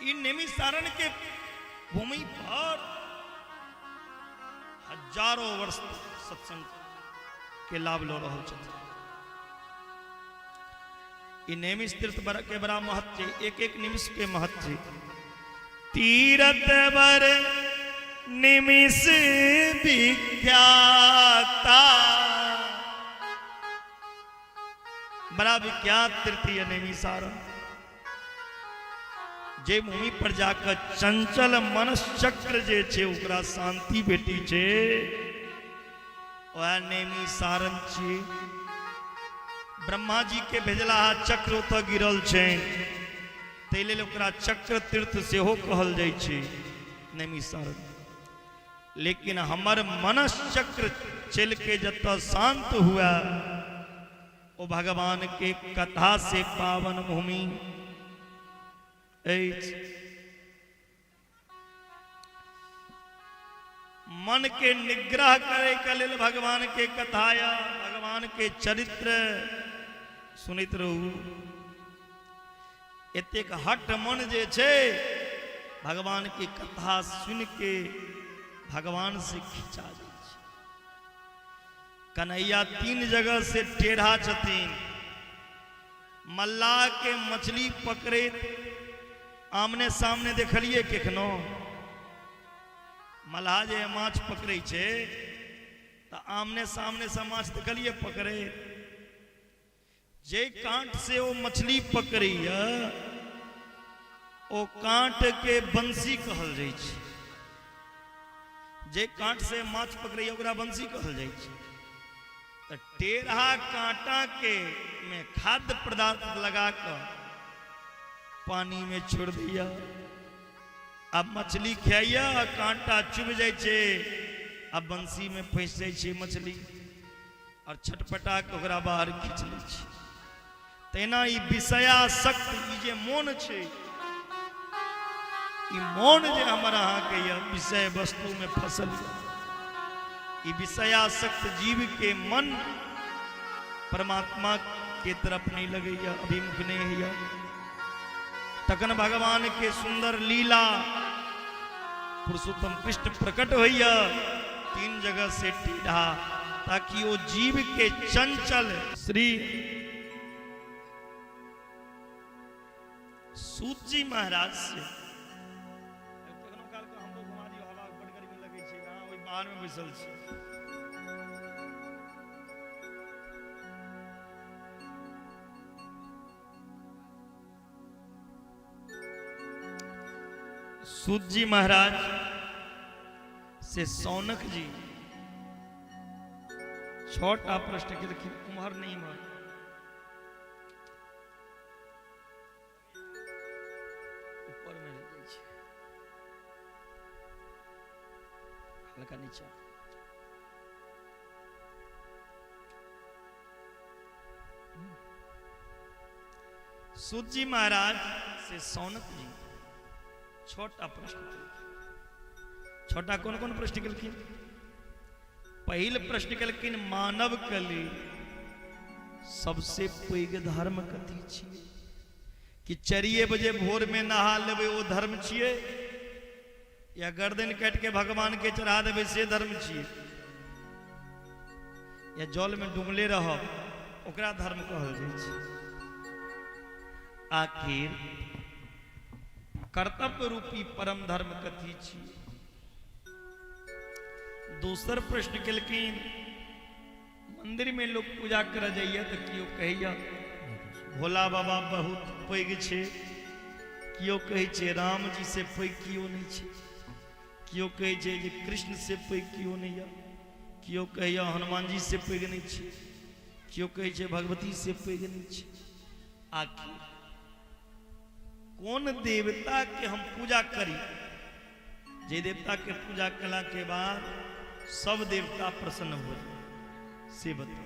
[SPEAKER 2] ई नेमिसारण के भूमि पर हजारों वर्ष सत्संग के लाभ लऽ रहल छथिन। ई नैमिष तीर्थ के बड़ा महत्व छै, एक एक निमिष के महत्व छै। तीरथ बर निमिष विख्याता, बड़ा विख्यात तीर्थ यह नैमिषारण, जे भूमि पर जाकर चंचल मनश्चक्र जे छै ओकरा शांति भेटी छै, वएह नैमिषारण छी। ब्रह्मा जी के भेजला चक्र ओतऽ गिरल छै, ताहि लेल ओकरा चक्र तीर्थ सेहो कहल जाइ छै नैमिषारण। लेकिन हमर मनश्चक्र चलि के जतऽ शांत हुए ओ भगवान के कथा से पावन भूमि अछि। मन के निग्रह करे के लेल भगवान के कथा या भगवान के चरित्र सुनैत रहू। एतेक हट मन जे छै भगवान के कथा सुन के भगवान से खिंचा जाइ छै। कन्हैया 3 जगह से टेढ़ा छथिन। मल्लाह के मछली पकड़ैत आमने सामने देखलिए केखनो? मल्लाह जे माछ पकड़ै छै तऽ आमने सामने से माछ देखलिए पकड़ैत? जे कांट से ओ मछली पकड़ैया ओ कांट के बंसी कहल जाइ छै। जे कांट से माछ पकड़ैया ओकरा बंसी कहल जाइ छै। तऽ टेढ़ा कांटा के में खाद्य पदार्थ लगा कऽ पानी में छोड़ दिया, अब मछली खाइया, कांटा चुभ जाइ छै, अब बंसी में फंसि जाइ छै मछली और छटपटा के ओकरा बाहर खींच लै छै। तहिना ई विषयासक्त ई जे मोन छै, ई मोन जे हमर अहाँके यऽ विषय वस्तु में फसल यऽ, ई विषयासक्त जीव के मन परमात्मा के तरफ नहीं लगैया, अभिमुख नहीं होइया। तखन भगवान के सुंदर लीला पुरुषोत्तम कृष्ण प्रकट होइया 3 जगह से टेढ़ा, ताकि वो जीव के चंचल श्री सूत जी महाराज से कखनो काल के हमरो घुमा दियौ, हवा बड़ गर्मी लगै छै, अहाँ ओहि बाहर में बैसल छी। सूत जी महाराज से सौनक जी 6टा प्रश्न केलखिन, उम्हर नहीं इम्हर। ऊपर में जाइ छै, हल्का नीचा। सूत जी महाराज से सौनक जी 6टा प्रश्न केलखिन। 6टा कोन कोन प्रश्न केलखिन? पहिल प्रश्न केलखिन, मानव के लेल सबसे पैघ धर्म कथी छियै? कि 4 बजे भोर में नहा लेबै ओ धर्म छियै? या गर्दन काटि के भगवान के चढ़ा देबै से धर्म छियै, या जल में डूबले रहब ओकरा धर्म कहल जाइ छै? आखिर कर्तव्य रूपी परम धर्म कथी छी? दोसर प्रश्न केलखिन, मंदिर में लोग पूजा कर जाइए तो केओ कहैया भोला बाबा बहुत पैघ छै, केओ कहै छै राम जी से पैघ केओ नहि छै, केओ कहै छै जे कृष्ण से पैघ केओ नहि यऽ, केओ कहैया हनुमान जी से पैघ नहि छै, केओ कहै छै भगवती से पैघ नहि छै। आखिर कोन देवता के हम पूजा करी जे देवता के पूजा कला के बाद सब देवता प्रसन्न हो जाए, से बताओ।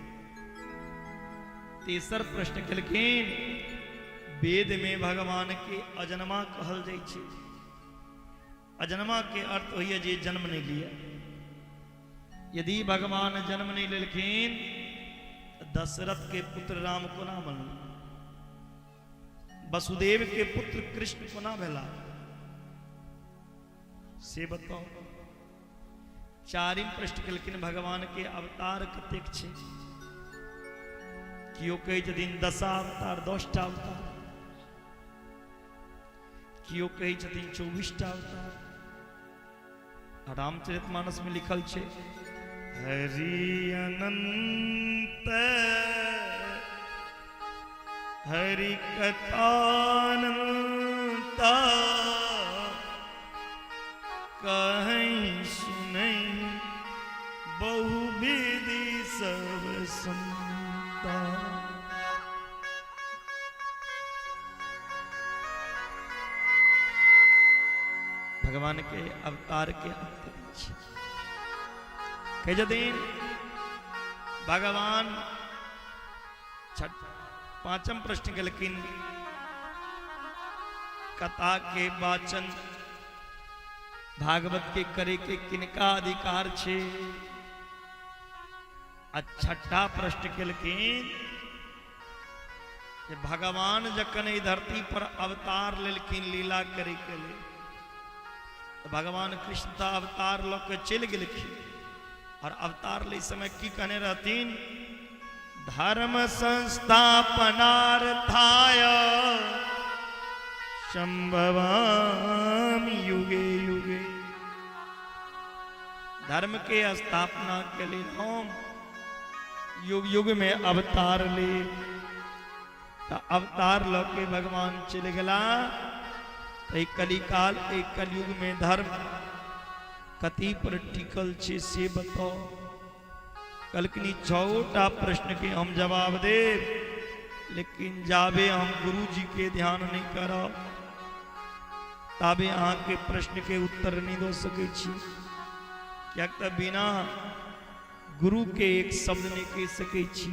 [SPEAKER 2] तेसर प्रश्न केलखिन, वेद में भगवान के अजन्मा कहल जाइ छै। अजन्मा के अर्थ होइए जे जन्म नहीं लिया। यदि भगवान जन्म नहीं लेलखिन तो दशरथ के पुत्र राम कोना बनल, वसुदेव के पुत्र कृष्ण कोना भेला, से बताओ। चारिम प्रश्न केलखिन, भगवान के अवतार कतेक छै? केओ कहै छथिन 10 अवतार, 10टा अवतार, केओ कहै छथिन 24टा अवतार। रामचरितमानस में लिखल छै हरि अनंत हरि कथानंत कहीं सुनई बहु विधि सब संता। भगवान के अवतार के अंत नहि छै। कहै छथिन भगवान पांचम प्रश्न केलखिन, कथा के वाचन भागवत के करे के किनका अधिकार छै? आ छठा प्रश्न केलखिन जे भगवान जखन एहि धरती पर अवतार लेलखिन लीला करे के लेल, तऽ भगवान कृष्ण तऽ अवतार लऽ के चलि गेलखिन, और अवतार लै समय की कहने रहथिन? धर्म संस्थापनार्थाय संभवामि युगे युगे। धर्म के स्थापना के लिए हम युग युग में अवतार ले। तऽ अवतार लऽ के भगवान चलि गेला। तऽ कलिकाल एहि कलयुग में धर्म कथी पर टिकल छै से बताओ। कहलखिन 6टा प्रश्न के हम जवाब देब, लेकिन जाबे हम गुरु जी के ध्यान नहीं करब ताबे अहाँके प्रश्न के उत्तर नहीं दऽ सकै छी, किएक तऽ बिना गुरु के एक शब्द नहीं कहि सकै छी।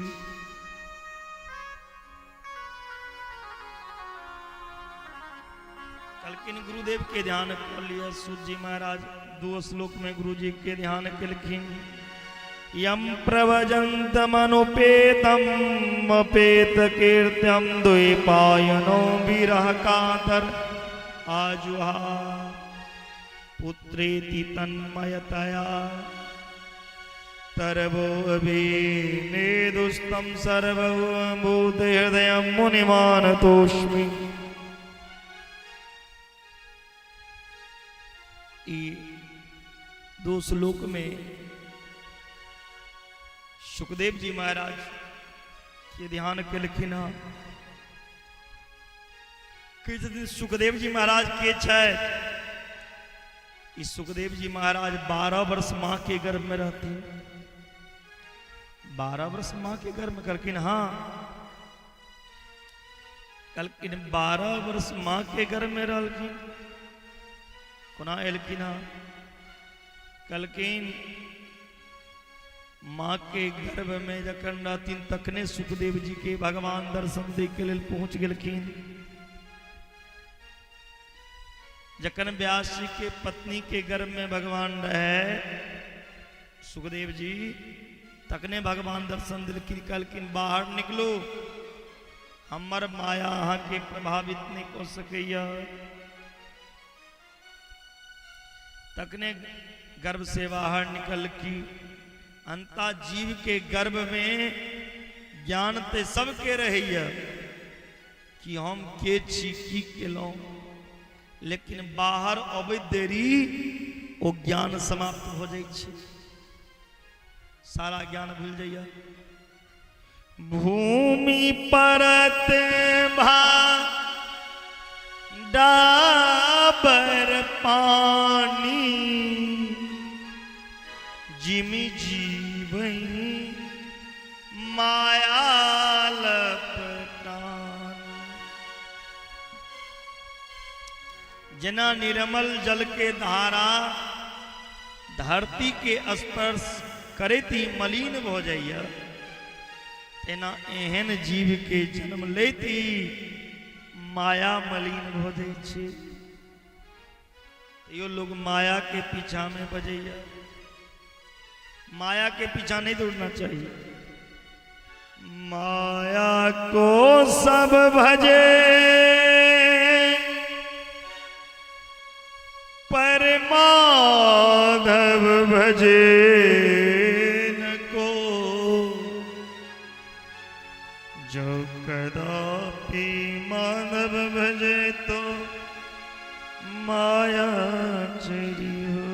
[SPEAKER 2] कहलखिन गुरुदेव के ध्यान कऽ लिअ। सूत जी महाराज 2 श्लोक में गुरुजी के ध्यान केलखिन। यम प्रवजंतमनुपेतम अपेत कीर्त्यम द्वैपायनो विरह कातर आजुहा पुत्रेति तन्मयतया तरवो अभिनेदुस्तं सर्वभूत हृदयं मुनिमानतोष्मि। ई 2 श्लोक में सुखदेव जी महाराज के ध्यान केलखिन हँ। कहै छथिन सुखदेव जी महाराज के छथि? ई सुखदेव जी महाराज 12 वर्ष माँ के गर्भ में रहथिन। 12 वर्ष माँ के गर्भ में? कहलखिन हाँ। कहलखिन 12 वर्ष माँ के गर्भ में रहलखिन, कोना एलखिन हँ? कहलखिन माँ के गर्भ में जखन रहथिन तखने सुखदेव जी के भगवान दर्शन दे के लेल पहुंच गेलखिन। जखन व्यास जी के पत्नी के गर्भ में भगवान रहे सुखदेव जी, तखने भगवान दर्शन दिलखिन। कहलखिन बाहर निकलू, हमर माया अहाँ के प्रभावित नहीं कऽ सकैया। तखने गर्भ से बाहर निकलकी। अंता जीव के गर्भ में ज्ञान ते सबके रहैया कि हम के छी, की केलहुँ, लेकिन बाहर अबैत देरी ओ ज्ञान समाप्त हो जाइ छै, सारा ज्ञान भूल जाइए। भूमि परत भा डाबर पानी, जिमि जीवही माया लपटानी। जेना निर्मल जल के धारा धरती के स्पर्श करैत ही मलिन भऽ जाइए, तेना एहन जीव के जन्म लैत ही माया मलिन भऽ जाइ छै। तैयो लोग माया के पीछा में बजैया। माया के पीछा नहीं दौड़ना चाहिए। माया को सब भजे पर माधव भजे न को, जो कदापि माधव भजे तो माया चरी हो।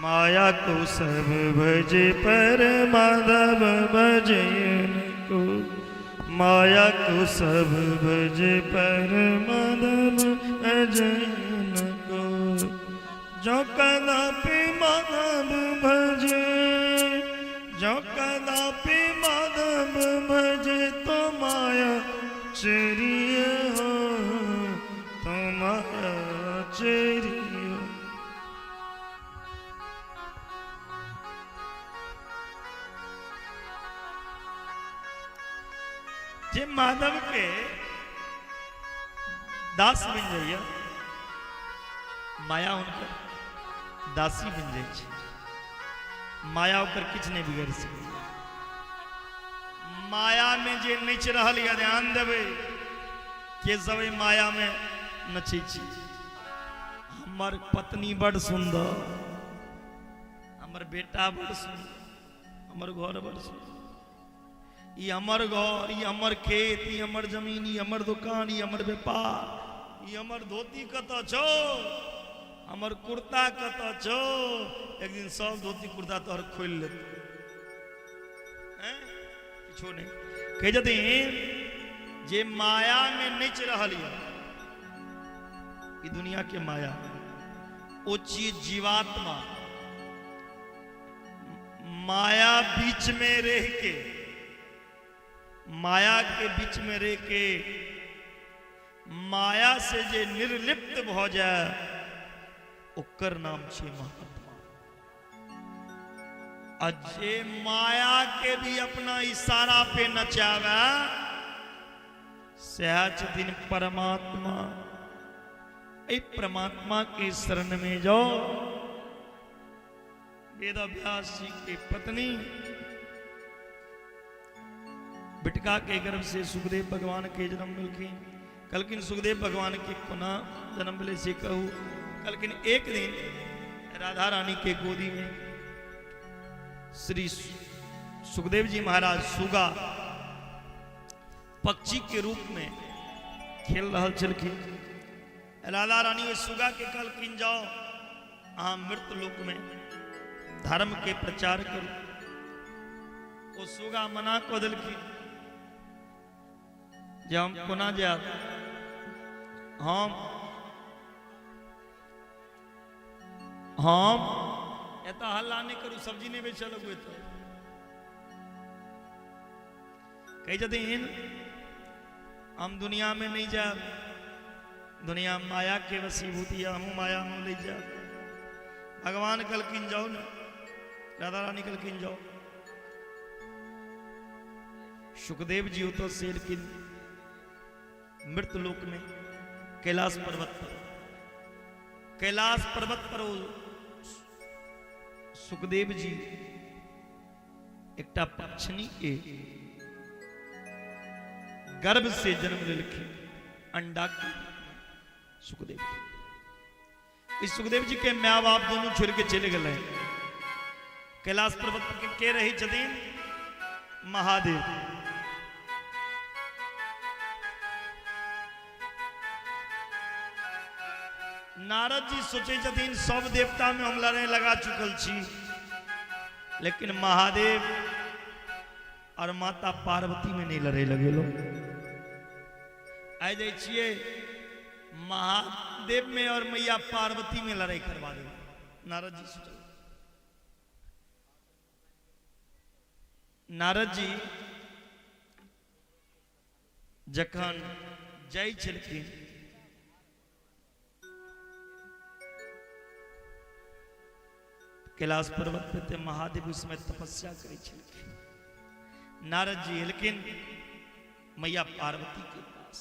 [SPEAKER 2] माया को सब भजे पर माधव भजे न को, माया को सब भजे पर माधव भजे न को, जो कदापि माधव भजे, जो कदापि माधव भजे तो माया चेरिए हो, तो माया चेरिए हो। जे माधव के दास बन जाइए, माया हुनकर दासी बन जाइ छै, माया ओकर किछु नहि बिगाड़ि सकैए। माया में जे नचि रहल यऽ, ध्यान देबै, के सब एहि माया में नचै छी। हमर पत्नी बड़ सुंदर, हमर बेटा बड़ सुंदर, हमर घर बड़ सुंदर, ई हमर घर, ई हमर खेत, ई हमर जमीन, ई हमर दुकान, ई हमर व्यापार, ई हमर धोती कतऽ छौ, हमर कुर्ता कतऽ छौ। एक दिन सब धोती कुर्ता तोहर खोलि लेत, किछो नहि कहै छथिन। जे माया में नचि रहल यऽ, ई दुनिया के माया, ओ चीज जीवात्मा। माया बीच में रह के, माया के बीच में रह के माया से जे निर्लिप्त भऽ जाय, ओकर नाम छै महात्मा। आ जे माया के भी अपना इशारा पे नचावे, सएह छथिन परमात्मा। एहि परमात्मा के शरण में जाओ। वेदव्यास जी के पत्नी बिटका के गर्भ से सुखदेव भगवान के जन्म मिलखिन। कहलखिन सुखदेव भगवान के कोना जन्म भेलै से कहू। कहलखिन एक दिन राधा रानी के गोदी में श्री सुखदेव जी महाराज सुगा पक्षी के रूप में खेल रहल छलखिन। राधा रानी ओहि सुगा के कहलखिन जाओ अहाँ मृत लोक में धर्म के प्रचार करू। ओ सुगा मना कऽ देलखिन जे हम कोना जायब, हम एतऽ हल्ला नहि करू, सब्जी नहि बेचऽ लगू एतऽ। कहै छथिन हम दुनिया में नहीं जायब, दुनिया माया के वशीभूत यऽ, हमहूँ माया में ले जायब। भगवान कहलखिन जाओ ने, राधा रानी कहलखिन जाओ। सुखदेव जी ओतऽ से एलखिन मृत लोक में कैलाश पर्वत पर। कैलाश पर्वत पर ओ सुखदेव जी एकटा पक्षिणी के गर्भ से जन्म लेलखिन, अंडा के। सुखदेव जी। ई सुखदेव जी के माय बाप दोनों छोड़ के चले गए। कैलाश पर्वत के रही छथिन महादेव। नारद जी सोचे छथिन सब देवता में हम लड़े लगा चुकल छी, लेकिन महादेव और माता पार्वती में नहीं लड़े लगेलो। आइ जाइ छियै महादेव में और मैया पार्वती में लड़ाई करवा देब। नारद जी सोचल, नारद जी जखन जाइ छलखिन कैलाश पर्वत पे ते महादेव उस समय तपस्या करै छलखिन। नारद जी एलखिन मैया पार्वती के पास।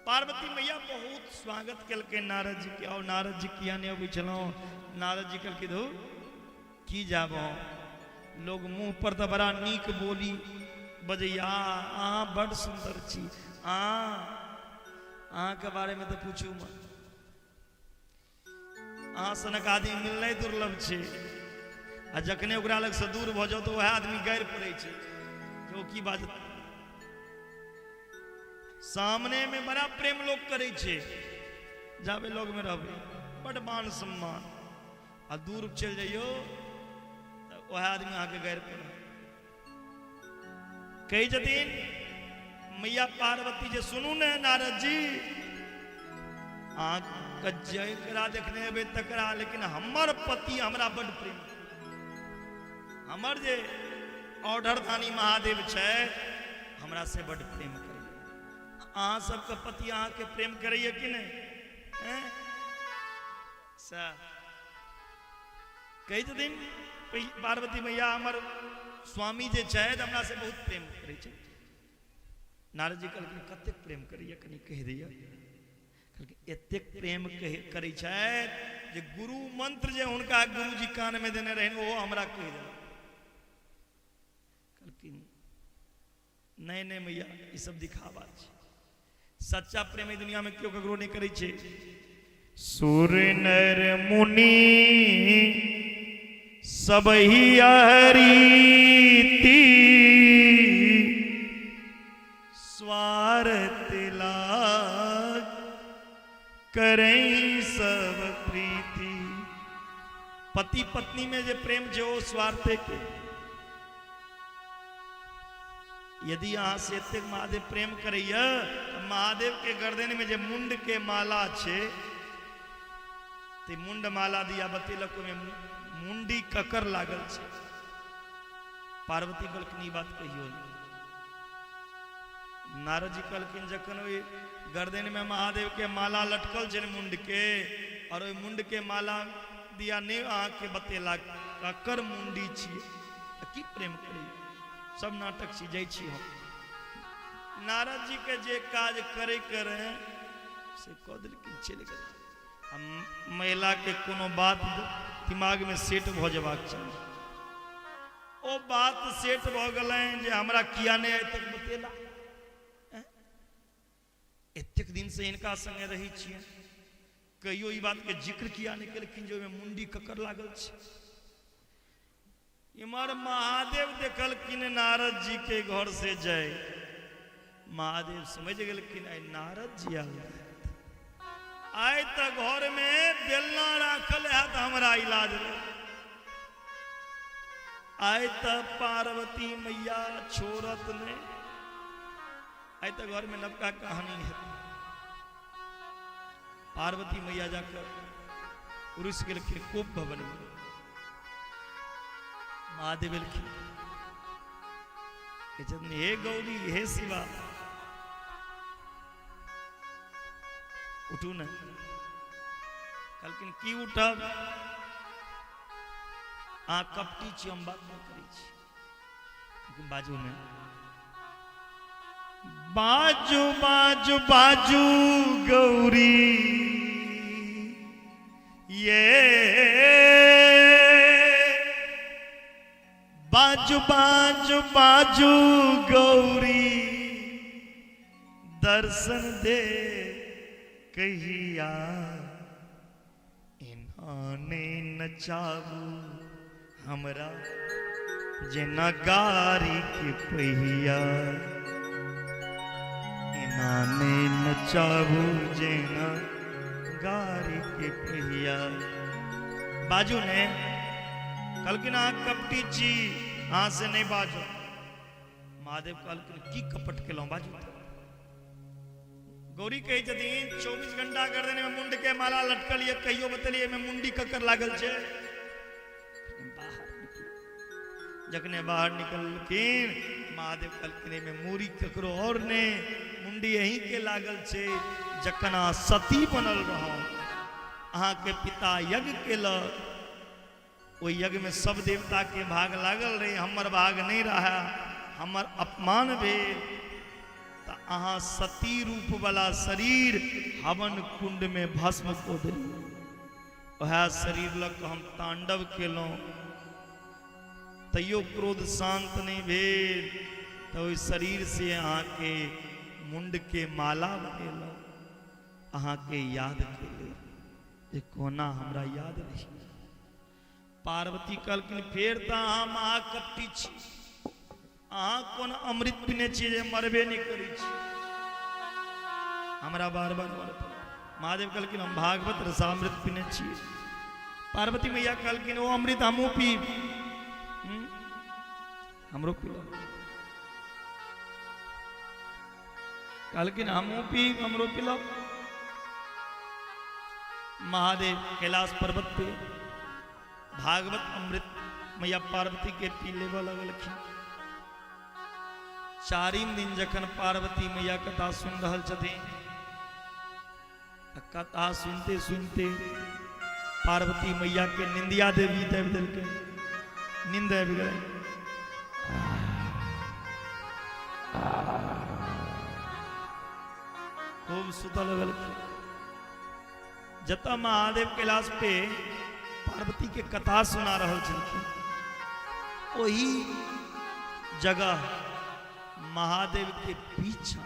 [SPEAKER 2] पार्वती मैया बहुत स्वागत केलकै नारद जी के। आओ नारद जी, किया नहीं अबै छलहुँ? नारद जी कहलखिन, धू की जाब, लोग मुंह पर तऽ बड़ा नीक बोली बजैया, अहाँ बड़ सुन्दर छी, अहाँके बारेमे तऽ पूछू मत, अहाँ सनक आदमी मिलनाइ दुर्लभ छै। आ जखने ओकरा लगसँ दूर भऽ जाउ तऽ वएह आदमी गारि पड़ै छै जे ओ की बाजत। सामने में बड़ा प्रेम लोग करै छै, जाबे लोग में रहबै बड मान सम्मान, आ दूर चलि जइयौ तऽ वएह आदमी अहाँके गारि पड़त। कहै छथिन मैया पार्वती जे सुनू ने नारद जी, अहाँके जकरा देखने हेबै तकरा, लेकिन हमर पति हमरा बड प्रेम, हमर जे ऑर्डर दानी महादेव छै हमरा से बड प्रेम करैया। अहाँ सबके पति अहाँके प्रेम करैया कि नहि? सएह कहै छथिन पार्वती मैया, हमर स्वामी जे छथि हमरा से बहुत प्रेम करै छथि। नारद जी कहलखिन, कतेक प्रेम करैया कनि कहि दैया। कहलखिन, एतेक प्रेम करै छथि जे गुरु मंत्र जे हुनका गुरुजी कानमे देने रहनि ओहो हमरा कहि देलक। कहलखिन, नहि नहि मैया, ई सब दिखावा छै, सच्चा प्रेम एहि दुनिया में केओ ककरो नहि करै छै। सुर नर मुनि सब ही अहरीति स्वार्थ लाग करई सब प्रीति। पति पत्नी में जे प्रेम छै ओ स्वार्थे के। यदि अहाँ से एतेक महादेव प्रेम करैया तऽ महादेव के गर्दन में जे मुंड के माला छै ते मुंड माला दिया बतेलक ओहिमे मुंडी ककर लागल छै। पार्वती कहलखिन, ई बात कहियो नहि। नारद जी कहलखिन, जखन ओहि गर्दन में महादेव के माला लटकल छै मुंड के, और ओहि मुंड के माला दिया नहि अहाँके बतेलक ककर मुंडी छियै, तऽ की प्रेम करैया? सब नाटक छी, जाइ छी हम। नारद जी के जे काज करे के रहे से कऽ देलखिन, चलि गेल। आ महिला के कोनो बात दिमाग में सेट भऽ जेबाक चाही, ओ बात सेट भऽ गेलनि जे हमरा किया नहि आइ तक बतेला, एतेक दिन से हिनका संगे रहै छियै, कहियो ई बात के जिक्र किया नहि केलखिन जे ओहिमे मुंडी ककर लागल छै। इम्हर महादेव देखलखिन नारद जी के घर से जाय, महादेव समझ गेलखिन आइ नारद जी आयल, आइ तऽ घर में बेलना राखल हैत हमरा इलाज लेल, आइ तऽ पार्वती मैया छोड़त नहि, आइ तऽ घर में नवका कहानी है। पार्वती मैया जाकर रुसि गेलखिन कोप भवन में। महादेव एलखिन, हे गौरी, हे शिवा, उठू ने। कहलखिन, की उठब? अहाँ कपटी छी, हम बात नहि करै छी। कहलखिन, बाजू ने। बाजू बाजू बाजू गौरी, ये बाजू बाजू बाजू गौरी, दर्शन दे कहिया, एना नहि नचाबू हमरा जेना गाड़ीके पहिया, एना नहि नचाबू जेना गाड़ीके पहिया। बाजू ने। कहलखिन अहाँ कपटी छी, अहाँ से नहि बाजू। महादेव कहलखिन की कपट केलहुँ, बाजू तऽ। गौरी कहै छथिन 24 घंटा गर्दन में मुंड के माला लटकल ये, कहियो बतेलिए में मुंडी ककर लागल छै। बाहर निकलू। जखने बाहर निकललखिन महादेव कहलखिन एहिमे मूड़ी ककरो और ने, मुंडी अहीं के लागल छै। जखन अहाँ सती बनल रहौ, अहाँके पिता यज्ञ केलक, ओहि यज्ञमे सब देवताके भाग लागल रहे, हमर भाग नहि रहा, हमर अपमान भेल, तऽ अहाँ सती रूपवला शरीर हवन कुंडमे भस्म कऽ देलियै। वएह शरीर लऽ कऽ हम तांडव केलहुँ, तैयो क्रोध शान्त नहि भेल, तऽ ओहि शरीरसँ अहाँके मुण्डके माला बनेलहुँ, अहाँके याद केले जे कोना हमरा याद रही। पार्वती कहलखिन फेर तऽ अहाँ महाकपटी छी, अहाँ कोन अमृत पीने छी जे मरबे नहि करै छी, हमरा बार बार मर पड़ल। महादेव कहलखिन हम भागवत रसामृत पीने छी। पार्वती मैया कहलखिन ओ अमृत हमहूँ पीब, हमरो पीलब। कहलखिन हमहूँ पीब, हमरो पिलब। महादेव कैलाश पर्वत पे भागवत अमृत मैया पार्वती के पी लेबऽ लगलखिन। चारिम दिन जखन पार्वती मैया कथा सुनि रहल छथिन, कथा सुनते सुनते पार्वती मैया के निंदिया देवी दाबि देलकै, नींद आबि गेलै। खूब सुतल लगलखिन। जतऽ महादेव कैलाश पे पार्वती के कथा सुना रहल छलखिन, ओही जगह महादेव के पीछा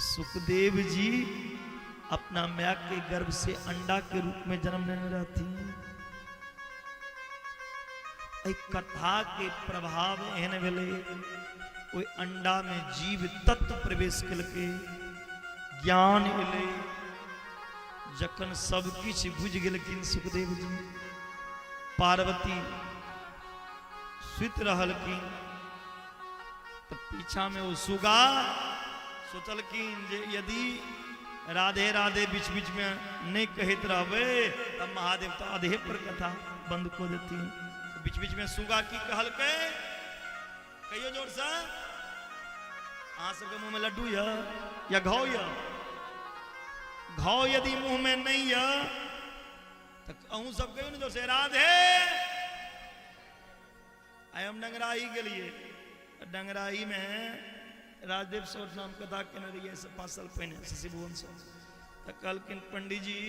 [SPEAKER 2] सुखदेव जी अपना माय के गर्भ से अंडा के रूप में जन्म लेने रहथिन। एहि कथा के प्रभाव एहन भेलै, ओहि अंडा में जीव तत्व प्रवेश केलकै, ज्ञान एलै। जखन सब किछु बुझि गेलखिन सुखदेव जी, पार्वती सुति रहलखिन, तऽ पीछामे ओ सुगा सोचलखिन जे यदि राधे राधे बीच बीचमे नहि कहैत रहबै तऽ महादेव तऽ आधे पर कथा बंद कऽ देथिन। बीच बीचमे सुगा की कहलकै, कहियो जोरसँ, अहाँ सबके मुँहमे लड्डू यऽ या घाव यऽ? घाव यदि मुँहमे नहि यऽ तऽ अहूँ सब कहियौ ने जोरसँ राधे। आइ हम डंगराही गेलियै, डंगराहीमे राजदेव सर नाम कथा केने रहियै से 5 साल पहिने शशि भुवन सर। तऽ कहलखिन पंडीजी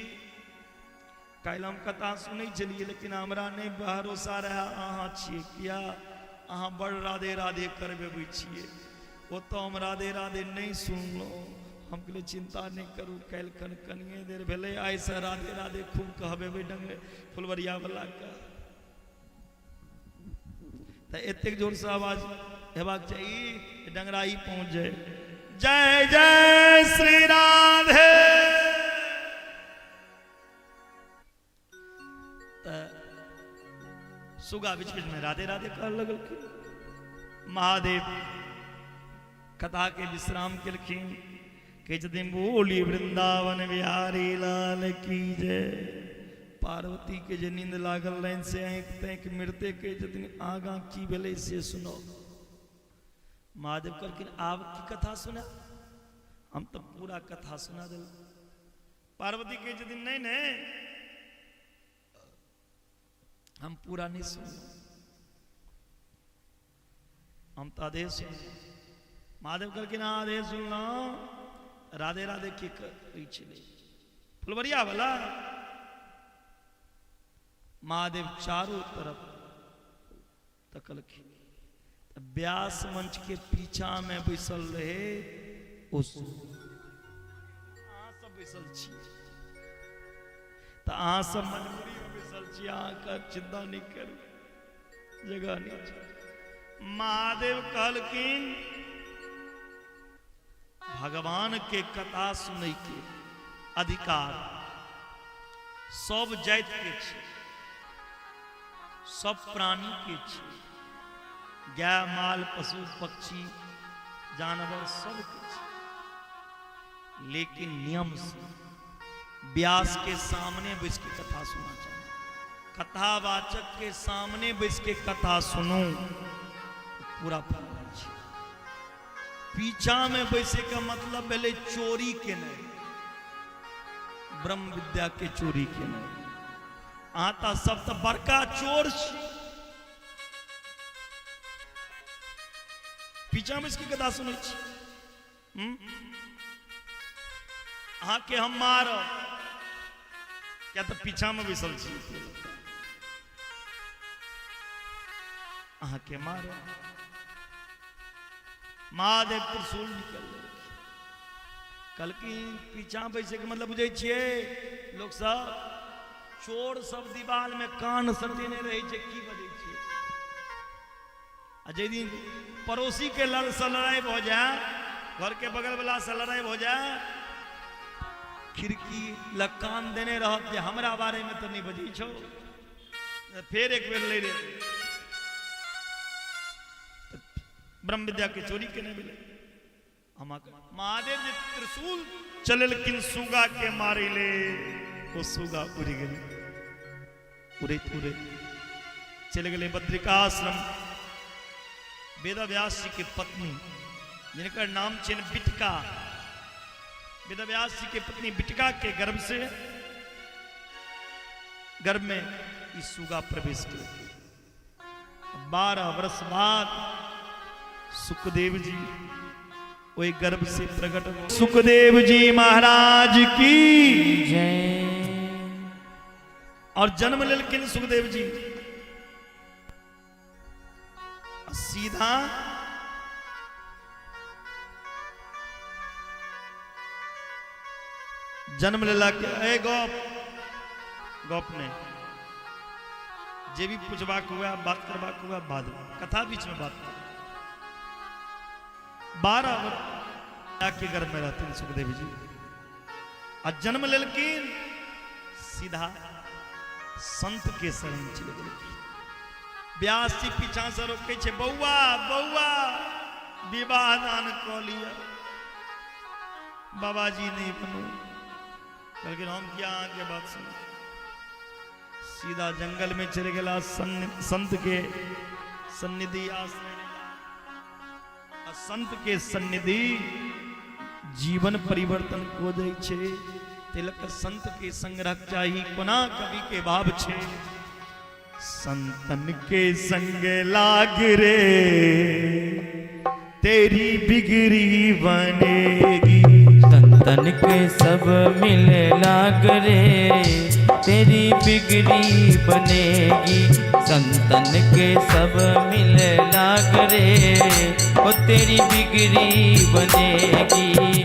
[SPEAKER 2] काल्हि हम कथा सुनै छलियै, लेकिन हमरा नहि भरोसा रहए अहाँ छियै, किया अहाँ बड़ राधे राधे करबेबै छियै, ओतऽ हम राधे राधे नहि सुनलहुँ। हम कहलियै चिन्ता नहि करू, काल्हि खन कनिए देर भेलै, आइसँ राधे राधे खूब कहबेबै डंगरे फुलवरियावलाके। तऽ एतेक जोरसँ आवाज हेबाक चाही जे डंगराही पहुँच जाय, जय जय श्री राधे। तऽ सुगा बीच बीचमे राधे राधे कहऽ लगलखिन। महादेव कथाके विश्राम केलखिन, कहै छथिन बोली वृंदावन बिहारी लाल की जय। पार्वती के जे नींद लागल रहनि से आँखि ताँखि मिरते कहै छथिन आगाँ की भेलै से सुनो। महादेव कहलखिन आब की कथा सुना, हम तऽ पूरा कथा सुना देलहुँ। पार्वती कहै छथिन नहि नहि हम पूरा नहि सुनलहुँ, हम तऽ आधे सुनलहुँ। महादेव कहलखिन अहाँ आधे सुनलहुँ, राधे राधे की करै छलै फुलवरिया वाला। महादेव चारू तरफ तकलखिन तऽ व्यास मंच के पीछा में बैसल रहे ओ बैसल छी। तऽ अहाँ सब मजबूरीमे बैसल छी, अहाँके चिन्ता नहि करू, जगह नहि छै। महादेव कहलखिन भगवान के कथा सुनै के अधिकार सब जाति के छै, सब प्राणी के छै, गाय माल पशु पक्षी जानवर सबके छै, लेकिन नियम से व्यास के सामने बैस के कथा सुनना चाहिए। कथावाचक के सामने बैस के कथा सुनू पूरा फल होइ छै। पीछा में बैसे के मतलब भेलै चोरी केनाइ, ब्रह्म विद्या के चोरी केनाइ। अहाँ तऽ सब तऽ बड़का चोर छी। पीछा में बैस के कथा सुनै छी, अहाँके हम मारब, किया तऽ पीछा में बैसल छी, अहाँके मारब। महादेव त्रिशूल निकल लेलखिन, कहलखिन पीछा बैसे के मतलब बुझै छियै लोक सब, चोर सब दीवाल में कान सटेने रहै छै, की बजै छियै। आ जाहि दिन पड़ोसी के लड़ से लड़ाई भऽ जाए, घर के बगल वाला से लड़ाई भऽ जाए, खिड़की लग कान देने रहत जे हमरा बारे में तऽ नहि बजै छौ, फेर एक बेर लड़े। ब्रह्म विद्या के चोरी केने भेलै। महादेव जे त्रिशूल चलेलखिन सुगा के मारै ले, ओ सुगा उड़ि गेलै, उड़ैत उड़ैत चलि गेलै बद्रिकाश्रम। वेदव्यास जी के पत्नी जिनकर नाम छनि बिटका, वेदव्यास जी के पत्नी बिटका के गर्भ से, गर्भ में ई सुगा प्रवेश केलकै। 12 वर्ष बाद सुखदेव जी ओहि गर्भ से प्रकट। सुखदेव जी महाराज की
[SPEAKER 1] जय।
[SPEAKER 2] और जन्म लेलखिन सुखदेव जी, सीधा जन्म लेला के ए गप गप नहीं, जे भी पूछबाक हुए बात करबाक हुए बाद में, कथा बीच में बात करू। 12 वर्ष के गर्भ में रहते सुखदेव जी आ जन्म लेलखिन, सीधा संत के शरण चलि गेलखिन। व्यास जी पीछा से रोकै छै, बौआ बौआ विवाह दान कऽ लिअ, बाबाजी नहीं बनू। कहलखिन हम किया अहाँके बात सुनू। सीधा जंगल में चलि गेला, संत के सन्निधि आश्रय आ संत के सन्निधि जीवन परिवर्तन को दै छै। तिलक संत के संग रहक चाही। कोना कवि के भाव छै, संतन के संग लाग रे तेरी बिगड़ी बनेगी,
[SPEAKER 1] संतन के सब मिले लाग रे तेरी बिगड़ी बनेगी, संतन के सब मिले लाग रे ओ तेरी बिगड़ी बनेगी,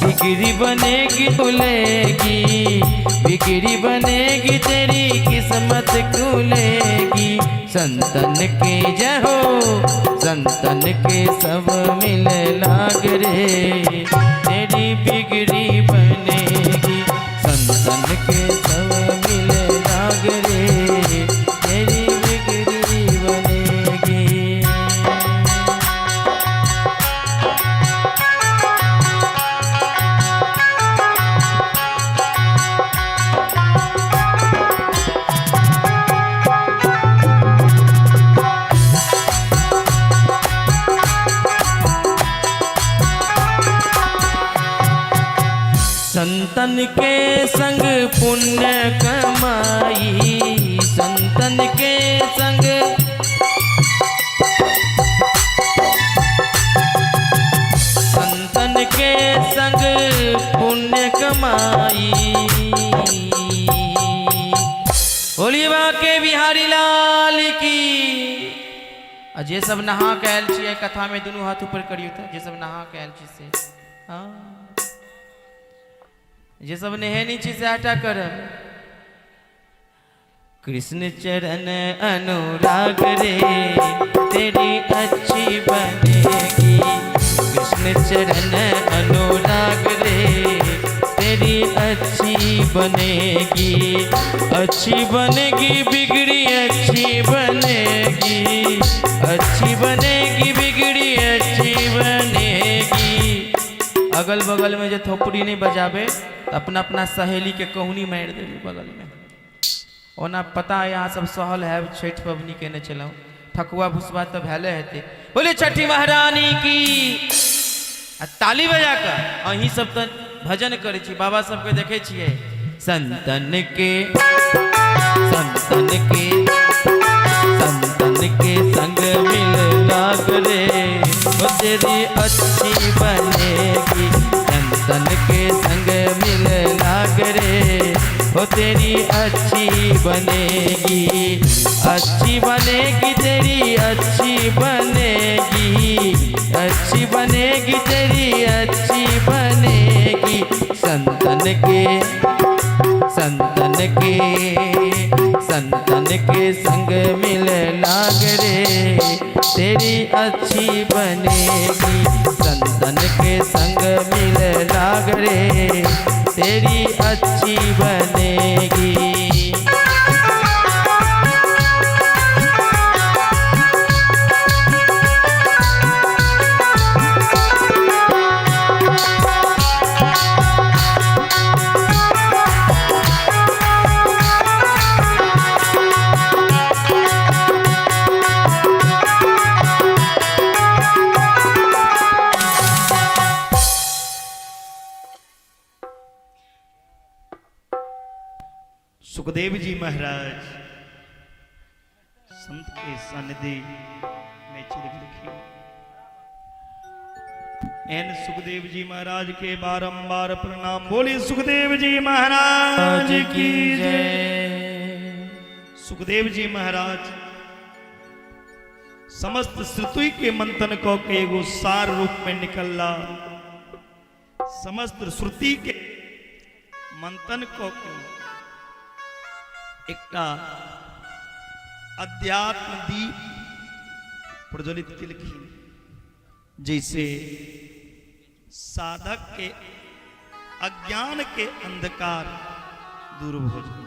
[SPEAKER 1] बिगड़ी बनेगी खुलेगी, बिगड़ी बनेगी तेरी किस्मत खुलेगी, संतन के जय हो, संतन के सब मिले लाग रे तेरी बिगड़ी बनेगी, संतन के सब मिले लाग रे तेरी बिगड़ी बनेगी। संतन के संग पुण्य कमाई, संतन के संग संतन के संग पुण्य कमाई। बोलिए बाके बिहारी लाल की। आ जे सब नहा के आयल छियै कथा में दुनू हाथ ऊपर करियौ तऽ, जे सब नहा के आयल छी से। हाँ। जे सब नहेने छी सएह टा करब। कृष्ण चरण अनुराग रे तेरी अच्छी बनेगी, कृष्ण चरण अनुराग रे तेरी अच्छी बनेगी, अच्छी बनेगी बिगड़ी अच्छी बनेगी, अच्छी बनेगी बिगड़ी अच्छी बनेगी। अगल बगल में जे थोपड़ी नहीं बजाबे तऽ अपना अपना सहेली के कहुनी मारि देबै बगल में। ओना पता है अहाँ सब सहल हैब, छठि पबनी केने छलहुँ, ठकुआ भुसबा तऽ भेले हेतै। बोले छठि महारानी की। आ ताली बजा कऽ अहीं सब तऽ भजन करै छी, बाबा सबके देखै छियै संतन के संतन के संतन के संग मिल लाग रे ओ तेरी अच्छी बनेगी, संतन के संग मिल लाग रे ओ तेरी अच्छी बनेगी, अच्छी बनेगी तेरी अच्छी बनेगी, अच्छी बनेगी तेरी अच्छी बनेगी, संतन के संतन के संतन के संग मिल लाग रे तेरी अच्छी बनेगी, संतन के संग मिल लाग रे तेरी अच्छी बनेगी।
[SPEAKER 2] सुखदेव जी महाराज संत के सानिध्य में चल गेलखिन। एहन सुखदेव जी महाराज के बारंबार प्रणाम। बोली सुखदेव जी महाराज की जय। सुखदेव जी महाराज समस्त श्रुति के मंथन क के एगो सार रूप में निकलला। समस्त श्रुति के मंथन क के एकटा अध्यात्म दीप प्रज्वलित केलखिन, जैसे साधक के अज्ञान के अंधकार दूर हो जाए।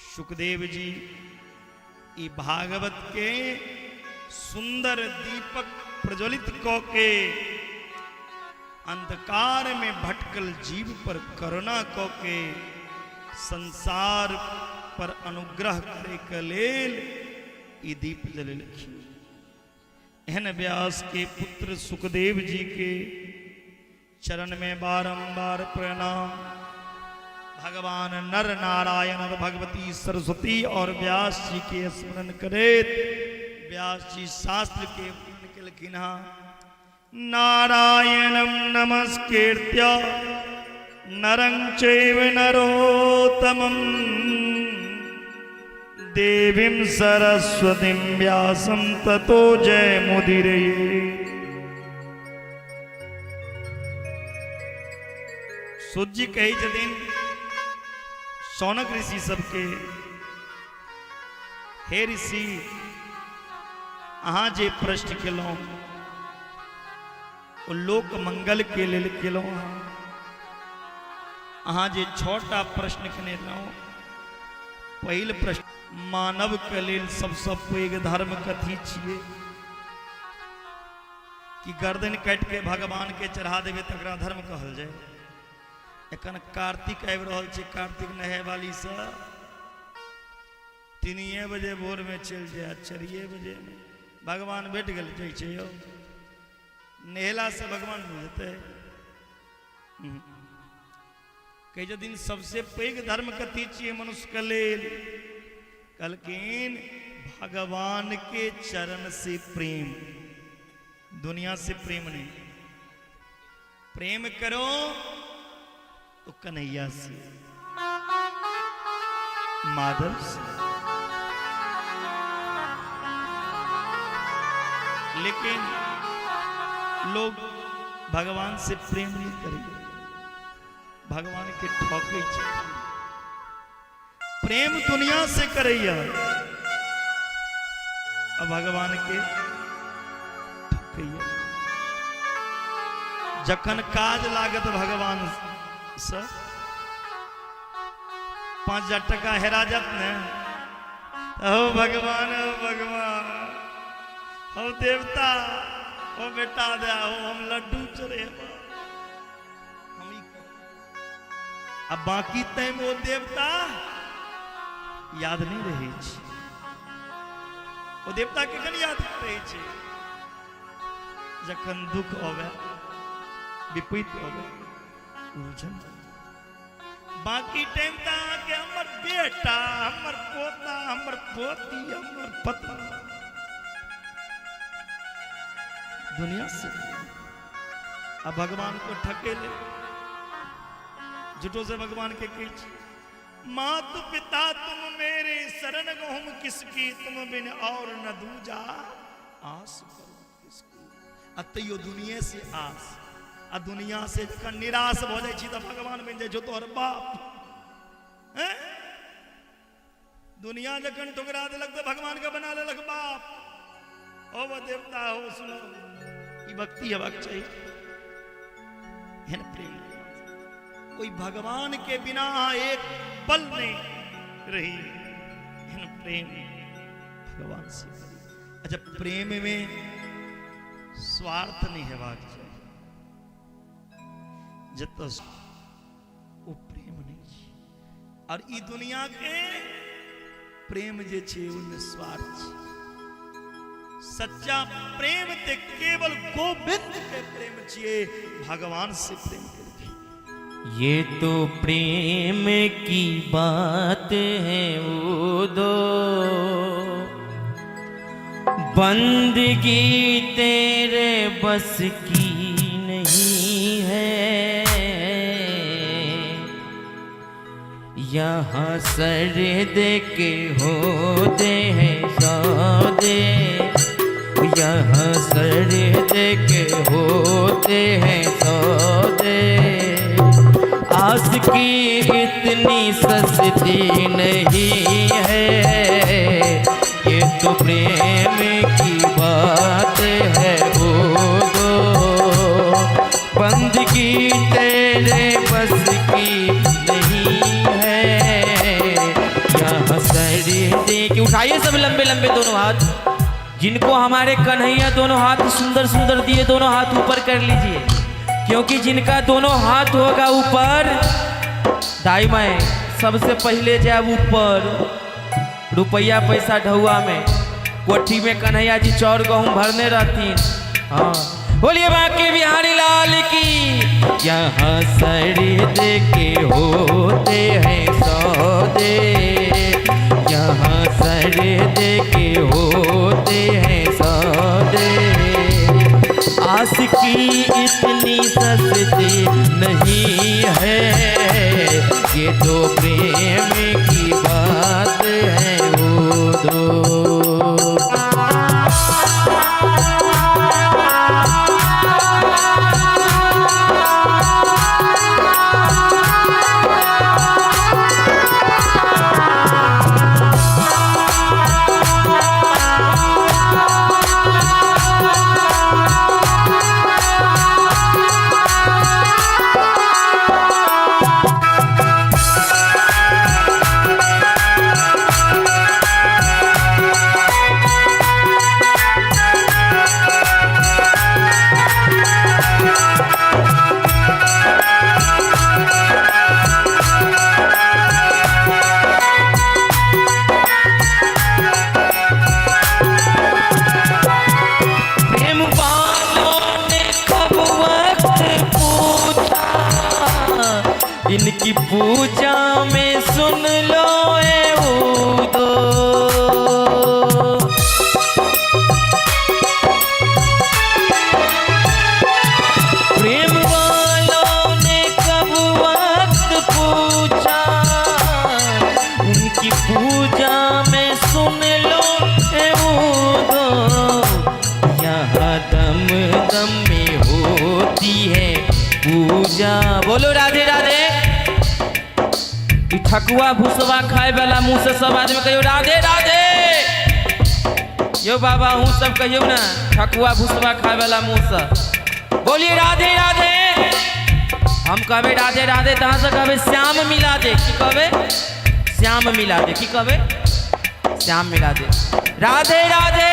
[SPEAKER 2] सुखदेव जी ई भागवत के सुंदर दीपक प्रज्वलित क के अंधकार में भटकल जीव पर करुणा क के संसार पर अनुग्रह करे के लेल ई दीप जलेलखिन। एहन व्यास के पुत्र सुखदेव जी के चरण में बारंबार प्रणाम। भगवान नर नारायण और भगवती सरस्वती और व्यास जी के स्मरण करैत व्यास जी शास्त्र के वर्णन केलखिन हँ। नारायणं नमस्कृत्य नरं चैव नरोत्तमं देवीं सरस्वतीं व्यासं ततो जयमुदीरये। सूत जी कहै छथिन शौनक ऋषि सबके, हे ऋषि, अहाँ जे प्रश्न केलहुँ ओ लोक मंगल के लेल केलहुँ। अहाँ जे 6टा प्रश्न केने रहौं, पहिल प्रश्न मानव के लेल सबसँ पैघ धर्म कथी छियै? कि गर्दन काटि के भगवान के चढ़ा देबै तकरा धर्म कहल जाय? एखन कार्तिक आबि रहल छै, कार्तिक नहाय वाली से 3 बजे भोर में चलि जायत, 4 बजे में भगवान भेट गेल जाइ छै। यौ नहेला से भगवान मिल जेतै? कहै छथिन सबसे पैघ धर्म कथी छियै मनुष्य के लेल? कहलखिन भगवान के चरण से प्रेम, दुनिया से प्रेम नहीं। प्रेम करो तो कन्हैया से, माधव से। लेकिन लोग भगवान से प्रेम नहीं करेंगे। भगवान के ठकै छै। प्रेम दुनिया से करैया आ भगवान के ठकैया। जखन काज लागत भगवान से 5000 टका हेरा जात ने, हो भगवान, हो भगवान, हो देवता, हो बेटा दे, हो हम लड्डू चढ़ेबा, हम ई आ बाकी टाइम ओ देवता याद नहीं रहै छै। ओ देवता कखन याद रहै छै? जखन दुख अबै, विपरीत अबै, उलझन। बाकी टाइम तऽ अहाँके हमर बेटा, हमर पोता, हमर पोती, हमर पत्नी, दुनिया से आ भगवान को ठकेले झूठो से भगवान के कहै छी, मात पिता तुम मेरे शरण गहुम किसकी, तुम बिन और न दूजा आस करो किसकी। आ तैयो दुनिया से आस आ दुनिया से जखन निराश भऽ जाइ छी तऽ भगवान बनि जाइ छौ तोहर बाप। हैं? दुनिया जखन ठुकरा देलक तऽ भगवान के बना लेलक बाप। हो वो देवता हो, सुनो, ई भक्ति हेबाक चाही, एहन प्रेम। कोई भगवान के बिना अहाँ एक पल नहीं रही, एहन प्रेम भगवान से करी। अच्छा, प्रेम में स्वार्थ नहीं हेबाक चाही। जतऽ ओ प्रेम नहीं छै। और ई दुनिया के प्रेम जे छै ओहिमे स्वार्थ छै। सच्चा प्रेम ते केवल गोविंद के प्रेम छियै, भगवान से प्रेम करके।
[SPEAKER 1] ये तो प्रेम की बात है वो दो, बंदगी तेरे बस की नहीं है। यहाँ सर दे के होते हैं सौदे, यहाँ सर दे के होते हैं सौदे, आस की इतनी सस्ती नहीं है। ये तो प्रेम की बात है वो दो, बंदगी तेरे बस की नहीं है। यहाँ सर दे के उठाइए सब लंबे लंबे दोनों हाथ, जिनको हमारे कन्हैया दोनों हाथ सुंदर सुंदर दिए, दोनों हाथ ऊपर कर लीजिए, क्योंकि जिनका दोनों हाथ होगा ऊपर, दाई माए सबसे पहले जाए ऊपर रुपया पैसा ढौआ में, कोठी में कन्हैया जी चाउर गहूम भरने रहतीन। हाँ, बोलिए बाके बिहारी लाल की। यहाँ सर दे के होते हैं सौदे, यहाँ सर दे के होते हैं सौदे, आस की इतनी सस्ती नहीं है। ये तो प्रेम की बात है वो दो। प्रेम वालों ने कब वक्त पूछा, इनकी पूजा में सुन लो ए उदो। प्रेम वालों ने कब वक्त पूछा, उनकी पूजा में सुन लो ए उदो। यहाँ दम दम में होती है पूजा, बोलो राधे राधे। ठकुआ भुसवा खाए वाला मुंह से सब आदमी कहियो राधे राधे। यो बाबा हूँ सब कहियो ना, ठकुआ भुसवा खाए वाला मुंह से बोलिए राधे राधे। हम कहबे राधे राधे तहाँ से कहबे श्याम मिला दे। की कहबे? श्याम मिला दे। की कहबे? श्याम मिला दे। राधे राधे।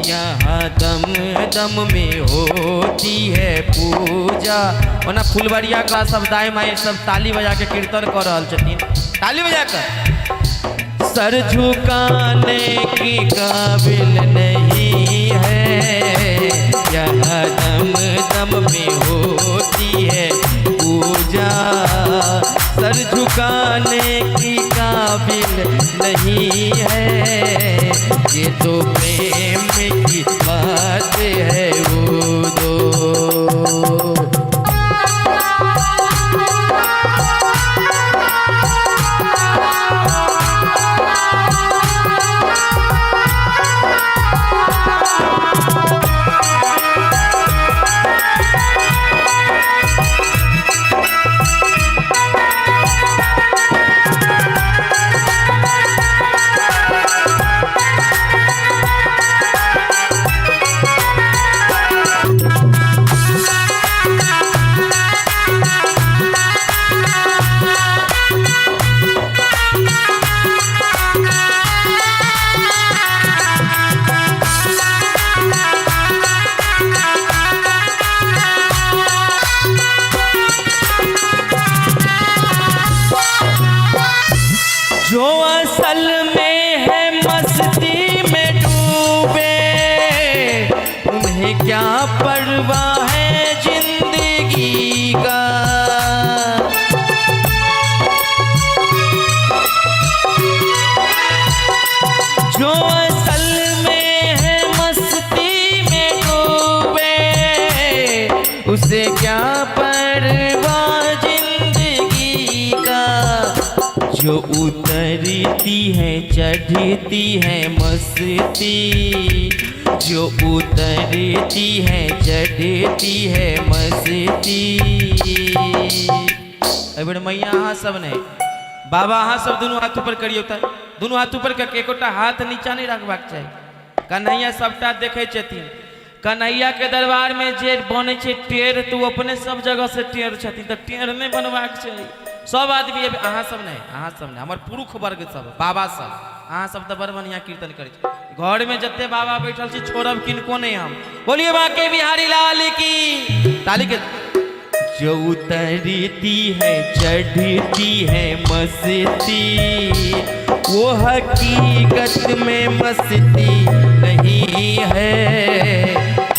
[SPEAKER 1] यहाँ दम दम में होती है पूजा। ओना फुलबरिया का सब दाई माई सब ताली बजा के कीर्तन कर रहल छथिन, ताली बजा कर। सर झुकाने की काबिल नहीं है, यहाँ दम दम में होती है पूजा। सर झुकाने की काबिल नहीं है, ये तो प्रेम की बात है वो दो। जो असल में है मस्ती में डूबे, उन्हें क्या परवाह है जिंदगी का। जो असल में है मस्ती में डूबे, उसे क्या परवाह जिंदगी का। जो उतरती है चढ़ती है मस्ती, जो उतरती है चढ़ती है मस्ती। एहि बेर मैया अहाँ सब नहीं, बाबा अहाँ सब दुनू हाथ ऊपर करियौ तऽ, दुनू हाथ ऊपर करके एकोटा हाथ नीचा नहीं रखबाक चाही। कन्हैया सबटा देखै छथिन। कन्हैया के दरबार में जे बनै छै टेढ़, तऽ ओ अपने सब जगह से टेढ़ छथिन, तऽ टेढ़ नहीं बनबाक चाही। सब आदमी अहाँ सब नहीं, अहाँ सब नहीं, हमर पुरुष वर्ग सब, बाबा सब, अहाँ सब तऽ बड़ बढ़िआँ कीर्तन करै छी। घर में जते बाबा बैठल छी छोड़ब किनको नहीं हम। बोलिए बाके बिहारी लाल की ताली के। जो उतरती है चढ़ती है मस्ती, वो हकीकत में मस्ती नहीं है।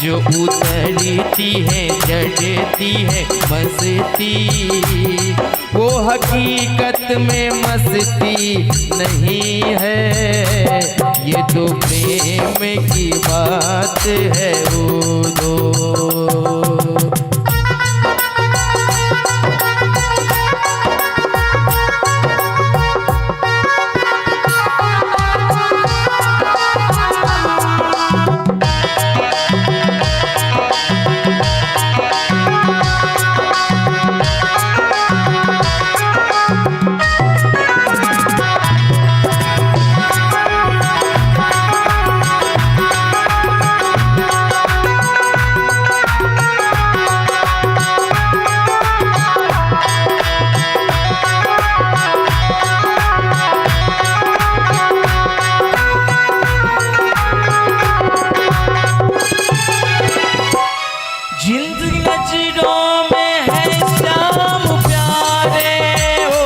[SPEAKER 1] जो उतरती है चढ़ती है मस्ती, वो हकीकत में मस्ती नहीं है। ये तो प्रेम की बात है वो दो। जिन नजरों में है श्याम प्यारे हो,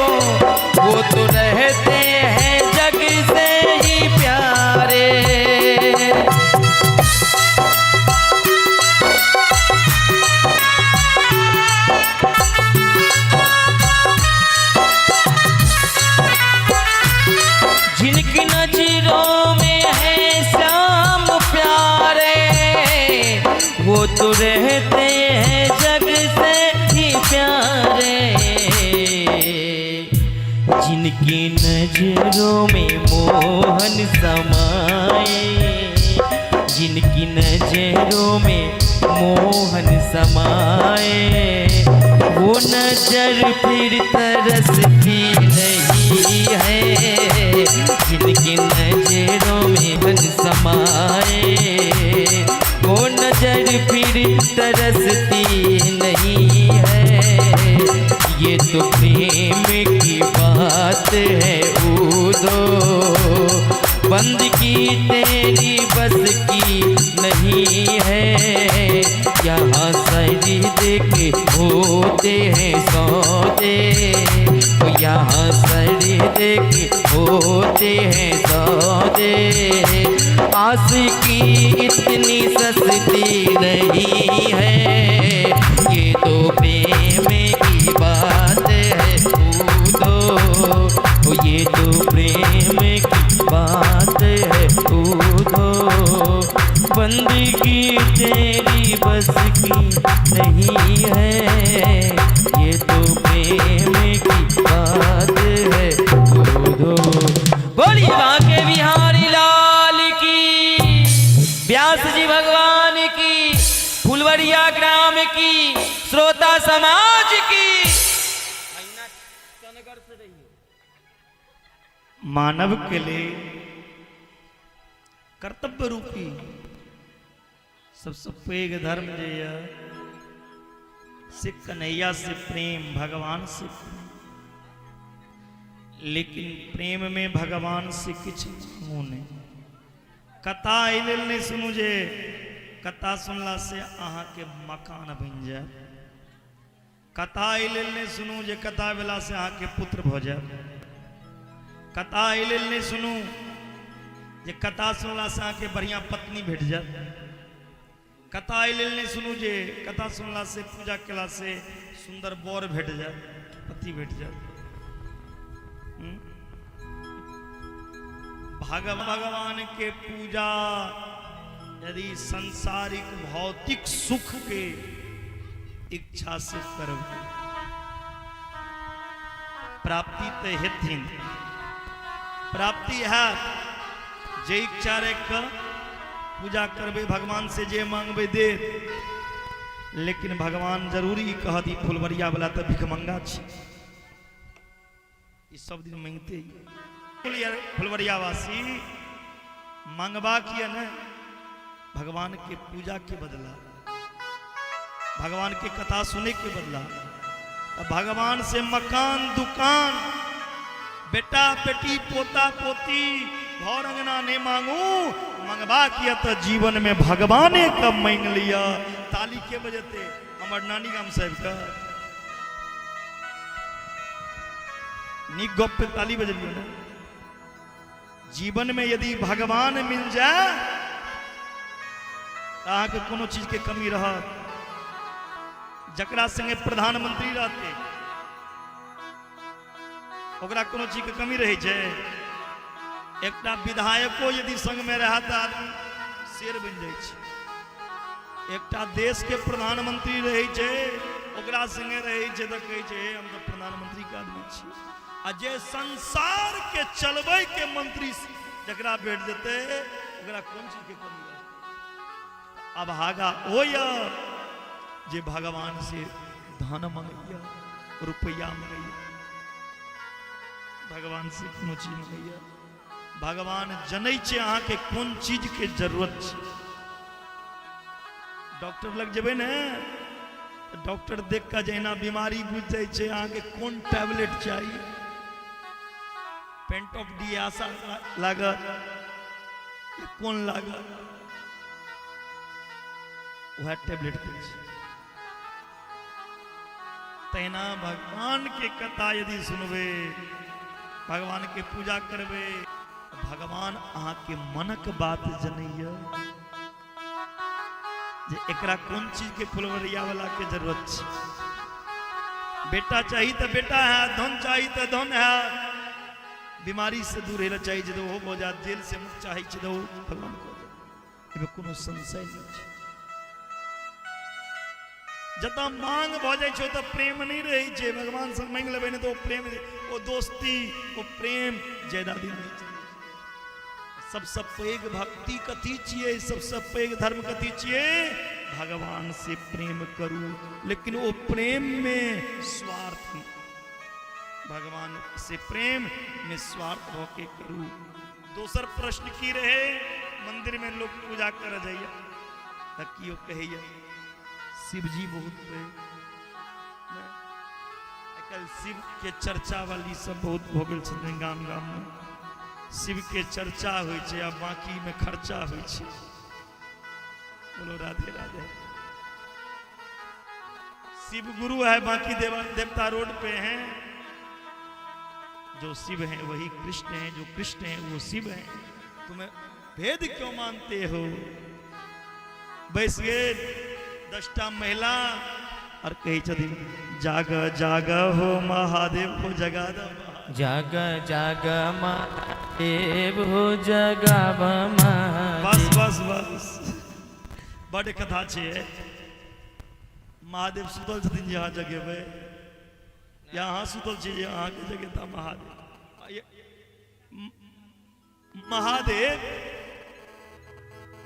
[SPEAKER 1] वो तो रहते हैं जग से ही प्यारे। जिनकी नजरों में है श्याम प्यारे, वो तो रहते हैं जग से ही प्यारे। जिनकी नजरों में मोहन समाए, जिनकी नजरों में मोहन समाए, वो नजर फिर तरसती नहीं है, जिनकी नजरों में मन समाए, वो नजर फिर तरसती नहीं है। ये तो प्रेम की बात है उदो, बंदगी तेरी बस की नहीं है। यहाँ सजदे के होते हैं सौदे, यहाँ सजदे के होते हैं सौदे। आस की इतनी सस्ती नहीं है, ये तो प्रेम की बात है उदो, ये तो प्रेम की बात है उदो। बंदगी तेरी बस की नहीं है, ये तो प्रेम की बात है उदो। बोलिए बांके बिहारी लाल की, व्यास जी भगवान की, फुलवरिया ग्राम की, श्रोता समाज की।
[SPEAKER 2] मानव के लिए कर्तव्य रूपी सबसे पैघ धर्म जे यऽ से कन्हैया से प्रेम, भगवान से प्रेम। लेकिन प्रेम में भगवान से किछु मांगू नहि। कथा एहि लेल नहि सुनू जे कथा सुनला से अहाँके मकान बनि जायत। कथा एहि लेल नहि सुनू जे कथा भेला से अहाँके पुत्र भऽ जायत। कथा एहि लेल नहि सुनू जे कथा सुनला से अहाँके बढ़िआँ पत्नी भेट जायत। कथा एहि लेल नहि सुनू जे कथा सुनला से पूजा केला से सुंदर वर भेट जायत, पति भेट जायत। भगवान के पूजा यदि सांसारिक भौतिक सुख के इच्छा से करबै, प्राप्ति तऽ हेथिन, प्राप्ति हैत। जे इच्छा राखि कऽ पूजा करबै, भगवान से जे मांगबै देत। लेकिन भगवान जरूर ई कहत, ई फुलवरिया वाला तऽ भिखमंगा छै, ई सब दिन मांगिते। फुलवरिया वासी मांगबाक यऽ ने भगवान के पूजा के बदला, भगवान के कथा सुने के बदला, तो भगवान से मकान दुकान बेटा बेटी पोता पोती घर अंगना नहीं मांगू। मंगबाक यऽ तो जीवन में भगवाने कब मांग लिया। ताली के बजते हमर नानी गाम साहब का नीक गप पे ताली बजलियो ने। जीवन में यदि भगवान मिल जाए तो अहाँके कोनो चीज के कमी रहत। जकरा संगे प्रधानमंत्री रहते ओकरा कोनो चीज के कमी रहै छै? एकटा विधायको यदि संग में रहे तऽ आदमी शेर बनि जाइ छै। एकटा देश के प्रधानमंत्री रहै छै, ओकरा संगे रहै छै तऽ कहै छै, हे हम तऽ प्रधानमंत्री के आदमी छी। आ जे संसार के चलबै के मंत्री जकरा भेट जेतै ओकरा कोन चीज के कमी रहतै? अभागा ओ यऽ जे भगवान से धन मंगैया, रुपैआ मंगैया, भगवान से कोनो चीज मंगैया। भगवान जनै छै अहाँके कोन चीज के जरूरत छै। डॉक्टर लग जेबै ने तऽ डॉक्टर देख कऽ जहिना बीमारी बुझि जाइ छै अहाँके कोन टैबलेट चाही, पेंट ऑफ डी आशा लागत कोन लागत, वएह टैबलेट दै छै। तहिना भगवान के कथा यदि सुनबै, भगवान के पूजा करबै, भगवान अहाँके मनक बात जनैया जे एकरा कोन चीज के फुलवरिया वाला के जरूरत छै। बेटा चाही तऽ बेटा है, धन चाही तऽ धन है, बीमारी से दूर हेला चाही छै तऽ ओहो भऽ जायत, जेल से मुक्त चाही छै तऽ ओहो भगवान कऽ देत। एहिमे कोनो संशय नहि छै। जतऽ मांग भऽ जाइ छै ओतऽ प्रेम नहि रहै छै। भगवान से मांगि लेबै ने तऽ ओ प्रेम, ओ दोस्ती, ओ प्रेम ज्यादा दिन नहि चलै छै। सबसँ पैघ भक्ति कथी छियै? सबसँ पैघ धर्म कथी छियै? भगवान से प्रेम करू, लेकिन ओ प्रेम में स्वार्थ नहीं। भगवान से प्रेम निस्वार्थ होके करू। दोसर प्रश्न की रहे, मंदिर में लोग पूजा कर जाइए त कियो कहैया शिवजी बहुत पैघ। आइ शिव के चर्चा वाली सब बहुत भऽ गेल छथिन गाम गाम में। शिव के चर्चा होइ छै आ बाकी में खर्चा होइ छै। बोलो राधे राधे। शिव गुरु है, बाकी देवता रोड पे हैं। जो शिव हैं वही कृष्ण हैं, जो कृष्ण हैं वो शिव हैं। तुम्हें भेद क्यों मानते हो? बैस गेल 10टा महिला और कहै छथिन जाग जाग हो महादेव हो जगा दो।
[SPEAKER 1] जाग जाग महादेव हो जगाब महादेव।
[SPEAKER 2] बस बस बस, बड कथा छै। महादेव सुतल छथिन जे अहाँ जगेबै, या अहाँ सुतल छी जे अहाँके जगेता महादेव? महादेव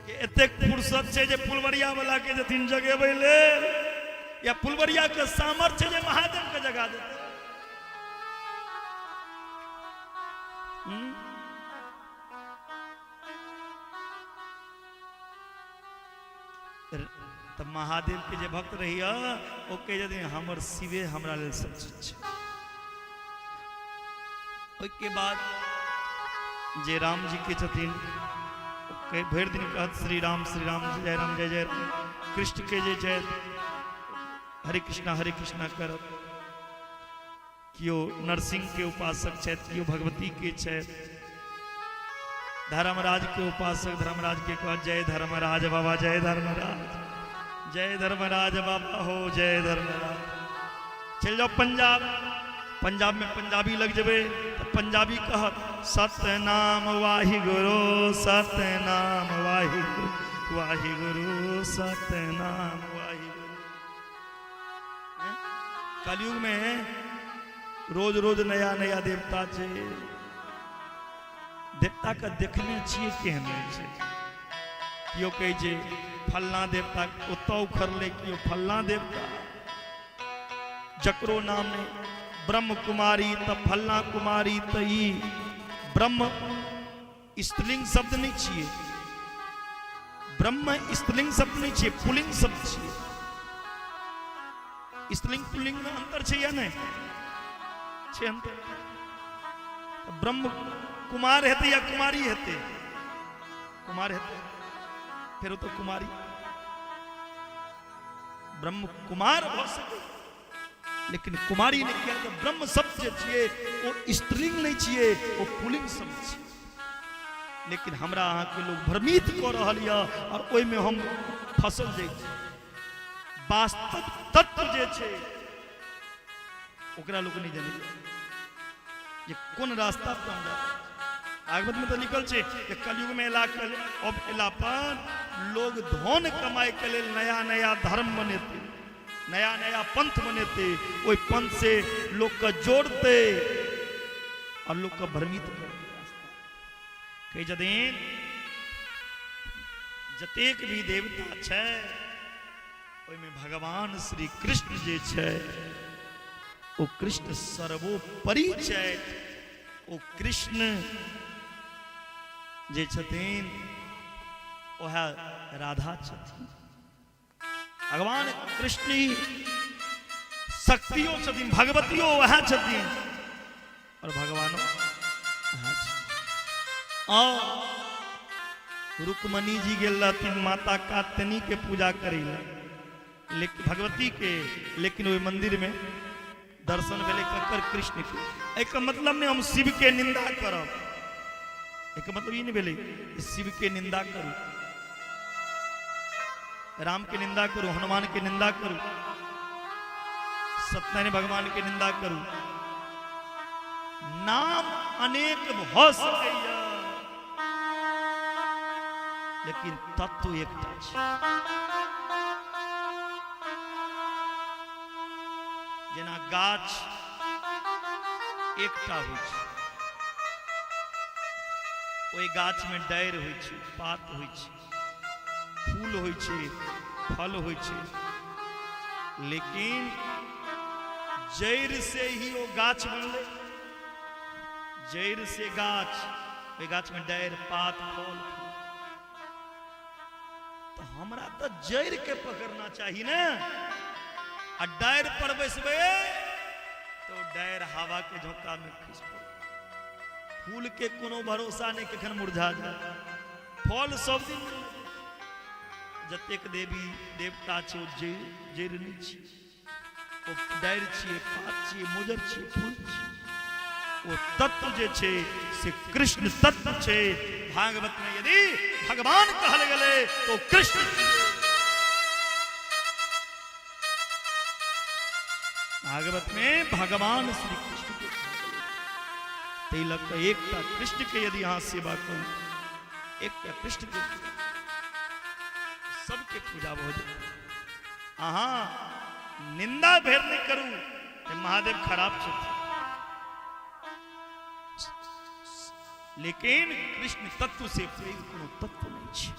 [SPEAKER 2] के एतेक फुर्सत छै जे फुलवरिया वाला के जथिन जगेबै लेल, या फुलवरिया के सामर्थ्य छै जे महादेव के जगा देतै? तऽ महादेव के जे भक्त रहिय ओ कहै छथिन हमर शिवे हमरा लेल सब चीज छै। ओहिके बाद जे राम जी के छथिन ओ भरि दिन कहत श्री राम श्री राम जय राम जय जय राम। कृष्ण के जे छै हरे कृष्णा हरे कृष्णा करत। केओ नरसिंह के उपासक छथि, केओ भगवती के छथि। धर्मराज के उपासक धर्मराज के कहत जय धर्मराज बाबा जय धर्मराज जय धर्मराज बाबा हो जय धर्मराज। चलि जाओ पंजाब, पंजाब में पंजाबी लग जेबै तऽ पंजाबी कहत सतनाम वाहिगुरु सतनाम वाहिगुरु वाहिगुरु सतनाम वाहिगुरु। कलयुग में रोज रोज नया नया देवता छै। देवता के देखने छियै केहन होइ छै? केओ कहै छै फल्लाँ देवता ओतऽ उखड़लै, केओ फल्लाँ देवता, जकरो नाम नहि ब्रह्म कुमारी तऽ फल्लाँ कुमारी। तऽ ई ब्रह्म स्त्रीलिंग शब्द नहि छियै, ब्रह्म स्त्रीलिंग शब्द नहि छियै, पुलिंग शब्द छियै। स्त्रीलिंग पुलिंग में अंतर छै या नहि छै? अंतर। तऽ ब्रह्म कुमार हेतै या कुमारी हेतै? कुमार हेतै, फेर ओ तऽ कुमारी। ब्रह्म कुमार भऽ सकै लेकिन कुमारी नहि, किया तऽ ब्रह्म शब्द जे छियै ओ स्त्रीलिंग नहि छियै, ओ पुलिंग शब्द छियै। लेकिन हमरा अहाँके लोग भ्रमित कऽ रहल यऽ आओर ओहिमे हम फसल जाइ छी। वास्तव तत्व जे छै ओकरा लोक नहि जनैया जे कोन रास्ता पर हम जा रहल छी। भागवत में तऽ लिखल छै जे कलयुग में एला के अब एला पर लोग धन कमाए के लेल नया नया धर्म बनेतै, नया नया पंथ बनेतै, ओहि पंथ से लोग के जोड़तै और लोग के भ्रमित करतै। रास्ता कहै छथिन जतेक भी देवता छै ओहिमे भगवान श्री कृष्ण जे छै ओ कृष्ण सर्वोपरि छै। ओ कृष्ण जे छथिन ओएह राधा छथिन। भगवान कृष्ण ही शक्तियो छथिन, भगवतियो वएह छथिन और भगवानो वएह छथिन। और रुक्मणी जी गेल रहथिन माता कात्यायनी के पूजा करै लए, लेकिन भगवती के, लेकिन ओहि मंदिर में दर्शन भेलै ककर? कृष्ण के। एहिके मतलब नहि हम शिव के निंदा करब, एहिके मतलब ई नहि भेलै जे शिव के निंदा करू, राम के निंदा करू, हनुमान के निंदा करू, सत्यनारायण भगवान के निंदा करू। नाम अनेक भऽ सकैया लेकिन तत्व एकटा छै। जेना गाछ एकटा होइ छै, ओहि गाछमे डारि होइ छै, पात होइ छै, फूल होइ छै, फल होइ छै, लेकिन जड़ि से ही ओ गाछ बनलै। जड़ि से गाछ, ओहि गाछमे डारि, पात, फल, फूल। तऽ हमरा तऽ जड़िके पकड़ना चाही ने। आ डारि पर बैसबै तऽ ओ डारि हवाके झोंकामे खसि पड़त। फूलके कोनो भरोसा नहि, कखन मुरझा जाय। फल सब दिन नहि लगै छै। जतेक देवी देवता छै ओ जड़ि जड़ि नहि छै, ओ डारि छियै, पात छियै, मोजर छियै, फूल छियै। ओ तत्व जे छै से कृष्ण तत्व छै। भागवत में यदि भगवान कहल गेलै तो कृष्ण छियै। भागवत में भगवान श्री कृष्ण के कहल गेलै। ताहि लऽ कऽ एकटा कृष्ण के यदि अहाँ सेवा करू, एकटा कृष्ण के पूजा, सबके पूजा भऽ जेतै। अहाँ निंदा भेर नहि करू जे महादेव खराब छथिन, लेकिन कृष्ण तत्व से पैघ कोनो तत्व नहि छै।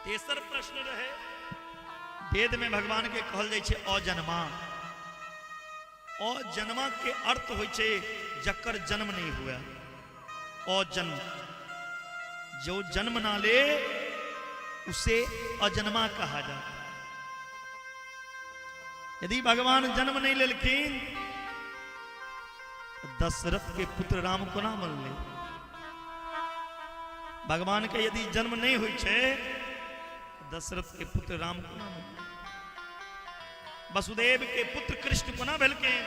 [SPEAKER 2] तेसर प्रश्न रहे, वेद में भगवान के कहल जाइ छै अजन्मा। अजन्मा के अर्थ होइ छै जकर जन्म नहीं हुआ। अजन्म, जो जन्म ना ले उसे अजन्मा कहा जाता है। यदि भगवान जन्म नहीं लेलखिन, दशरथ के पुत्र राम कोना बनले? भगवान के यदि जन्म नहीं होइ छै, दशरथ के पुत्र राम कोना बनले? वसुदेव के पुत्र कृष्ण कोना भेलखिन?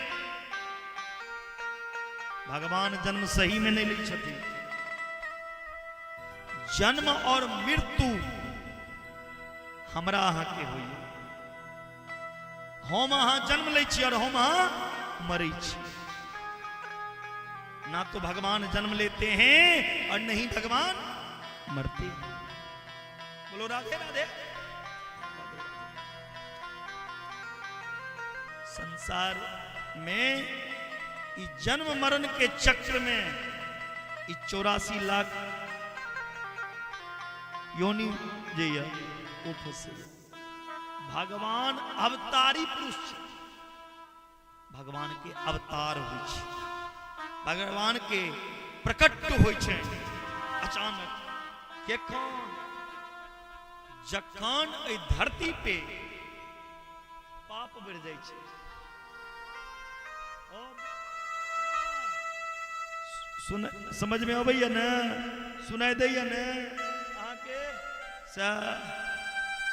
[SPEAKER 2] भगवान जन्म सही में नहीं लै छथिन। जन्म और मृत्यु हमरा अहाँके होइए। हम अहाँ जन्म लै छी और हम अहाँ मरै छी। ना तो भगवान जन्म लेते हैं और नहीं भगवान मरते हैं। बोलो राधे राधे। संसार में ई जन्म मरण के चक्र में ई 84 लाख योनि जे यऽ ओ फंसे। भगवान अवतारी पुरुष छै। भगवान के अवतार होइ छै, भगवान के प्रकट होइ छै अचानक। केखन? जखन एहि धरती पे पाप बढ़ि जाइ छै। सुन, समझ में अबैया ने? सुनाई दैया ने अहाँके? से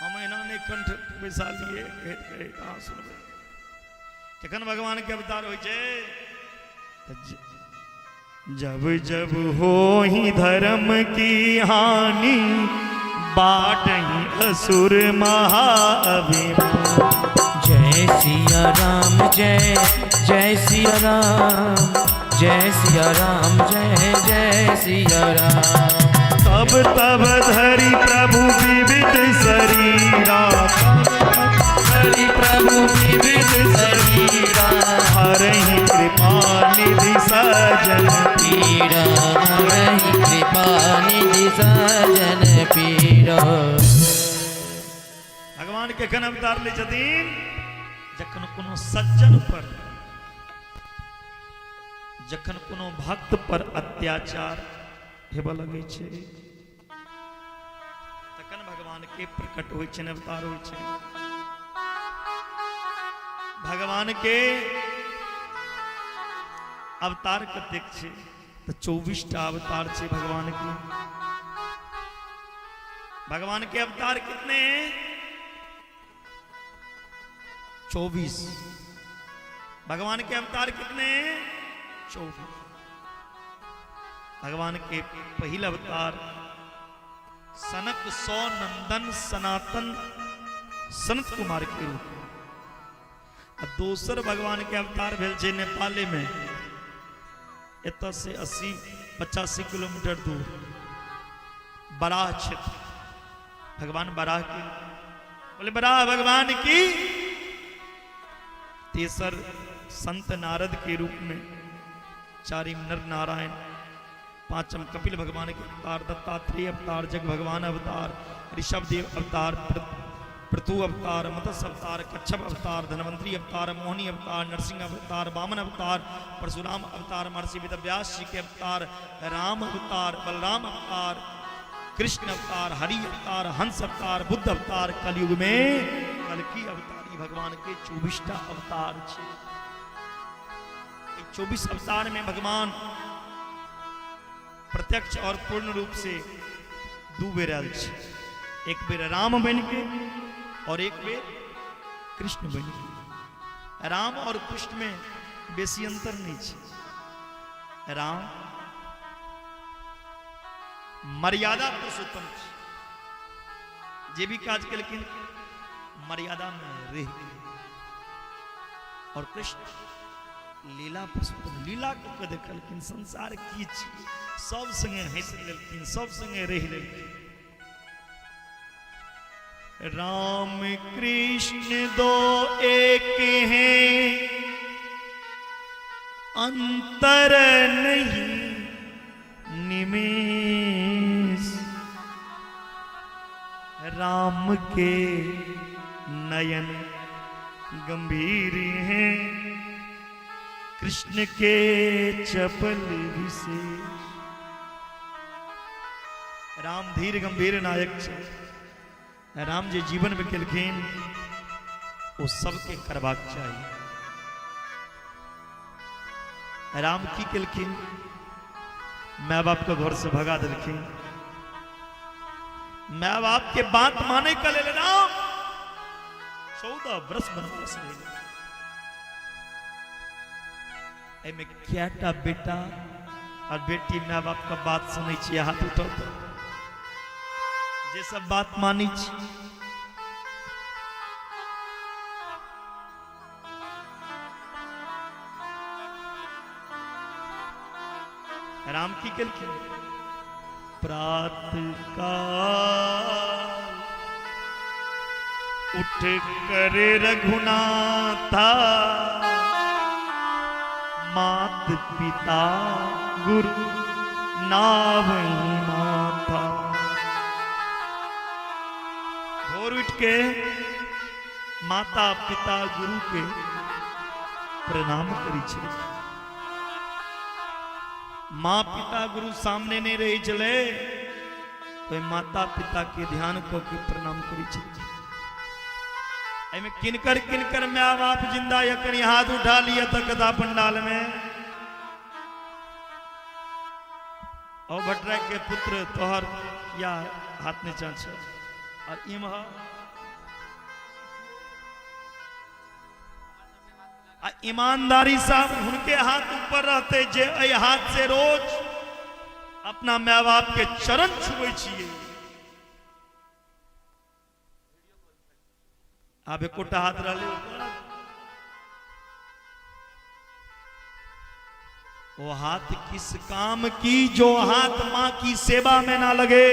[SPEAKER 2] हम एना नहि कंठ बैसा लिए कहैत कहैत अहाँ सुनबै। जखन भगवान के अवतार होइ छै, जब जब हो ही धर्म की हानि, बाटही असुर महाअभिमान।
[SPEAKER 1] जय सिया राम जय जय सिया राम, जय सिया राम जय जय सिया राम।
[SPEAKER 2] तब तब धरि प्रभु विविध शरीरा,
[SPEAKER 1] धरि प्रभु विविध शरीरा,
[SPEAKER 2] हरहि कृपा निधि सजन
[SPEAKER 1] पीरा, हरहि कृपा निधि सजन पीरा।
[SPEAKER 2] भगवान केखन अवतार लै छथिन? जखन कोनो सज्जन पर, जखन कोनो भक्त पर अत्याचार हेबऽ लगै छै, तखन भगवान के प्रकट होइ छनि, अवतार होइ छनि। भगवान के अवतार कतेक छै? तऽ 24 टा अवतार छै भगवान के। भगवान के अवतार कितने हैं? 24। भगवान के अवतार कितने हैं? 24। भगवान के पहिल अवतार सनक सौ नंदन सनातन सनत कुमार के रूप में। आ दोसर भगवान के अवतार भेल छै नेपाले में, एतऽ से 80-85 किलोमीटर दूर बराह क्षेत्र। भगवान बराह के, बोले बराह भगवान की। तेसर संत नारद के रूप में, चारिम नर नारायण, पांचम कपिल भगवान के अवतार, दत्तात्रेय अवतार, जग भगवान अवतार, ऋषभ देव अवतार, पृथु अवतार, मत्स्य अवतार, कच्छप अवतार, धनवंतरी अवतार, मोहिनी अवतार, नरसिंह अवतार, वामन अवतार, परशुराम अवतार, महर्षि वेदव्यास जी के अवतार, राम अवतार, बलराम अवतार, कृष्ण अवतार, हरि अवतार, हंस अवतार, बुद्ध अवतार, कलयुग में कल्कि अवतारी भगवान के 24टा अवतार छै। 24 अवतार में भगवान प्रत्यक्ष और पूर्ण रूप से 2 बेर आयल छै, एक बेर राम बन के और एक बेर कृष्ण बन के। राम और कृष्ण में बेसी अंतर नहीं छै। राम मर्यादा पुरुषोत्तम छै, जे भी काज केलखिन मर्यादा में रह के, और कृष्ण लीला पुरुषोत्तम, लीला कऽ के देखलखिन संसार की छियै, सब संगे हँसि लेलखिन, सब संगे रहि लेलखिन। राम कृष्ण दो एक हैं, अंतर नहीं निमेष, राम के नयन गंभीर हैं, कृष्ण के चपल विशेष। राम धीर गंभीर नायक छै। राम जे जीवन में केलखिन ओ सबके करबाक चाही। राम की केलखिन? My बाप के घर से भगा देलखिन। My बाप के बात माने के लेल राम 14 वर्ष वनवास भेल। एहिमे कएटा बेटा और बेटी my बाप के बात सुनै छियै? हाथ उठाउ तऽ जे सब बात मानै छी। राम की केलखिन? प्रात काल उठ कर रघुनाथा, मात पिता गुरु नावही माथा। भोर उठ के माता पिता गुरु के प्रणाम करी छे। माँ पिता गुरु सामने नहीं रही छले तो माता पिता के ध्यान को के प्रणाम करी छे। एहिमे किनकर किनकर my बाप जिंदा या कनी हाथ उठा लिया तो कथा पंडाल में। ओ भट्टराय के पुत्र तोहर या हाथ नीचा छे और इमहर आ ईमानदारी साहब हुनके हाथ ऊपर रहते जे एहि हाथ से रोज अपना माय बाप के चरण छुबै छियै। आब एकोटा हाथ रहलै ऊपर? वो हाथ किस काम की जो हाथ मां की सेवा में ना लगे,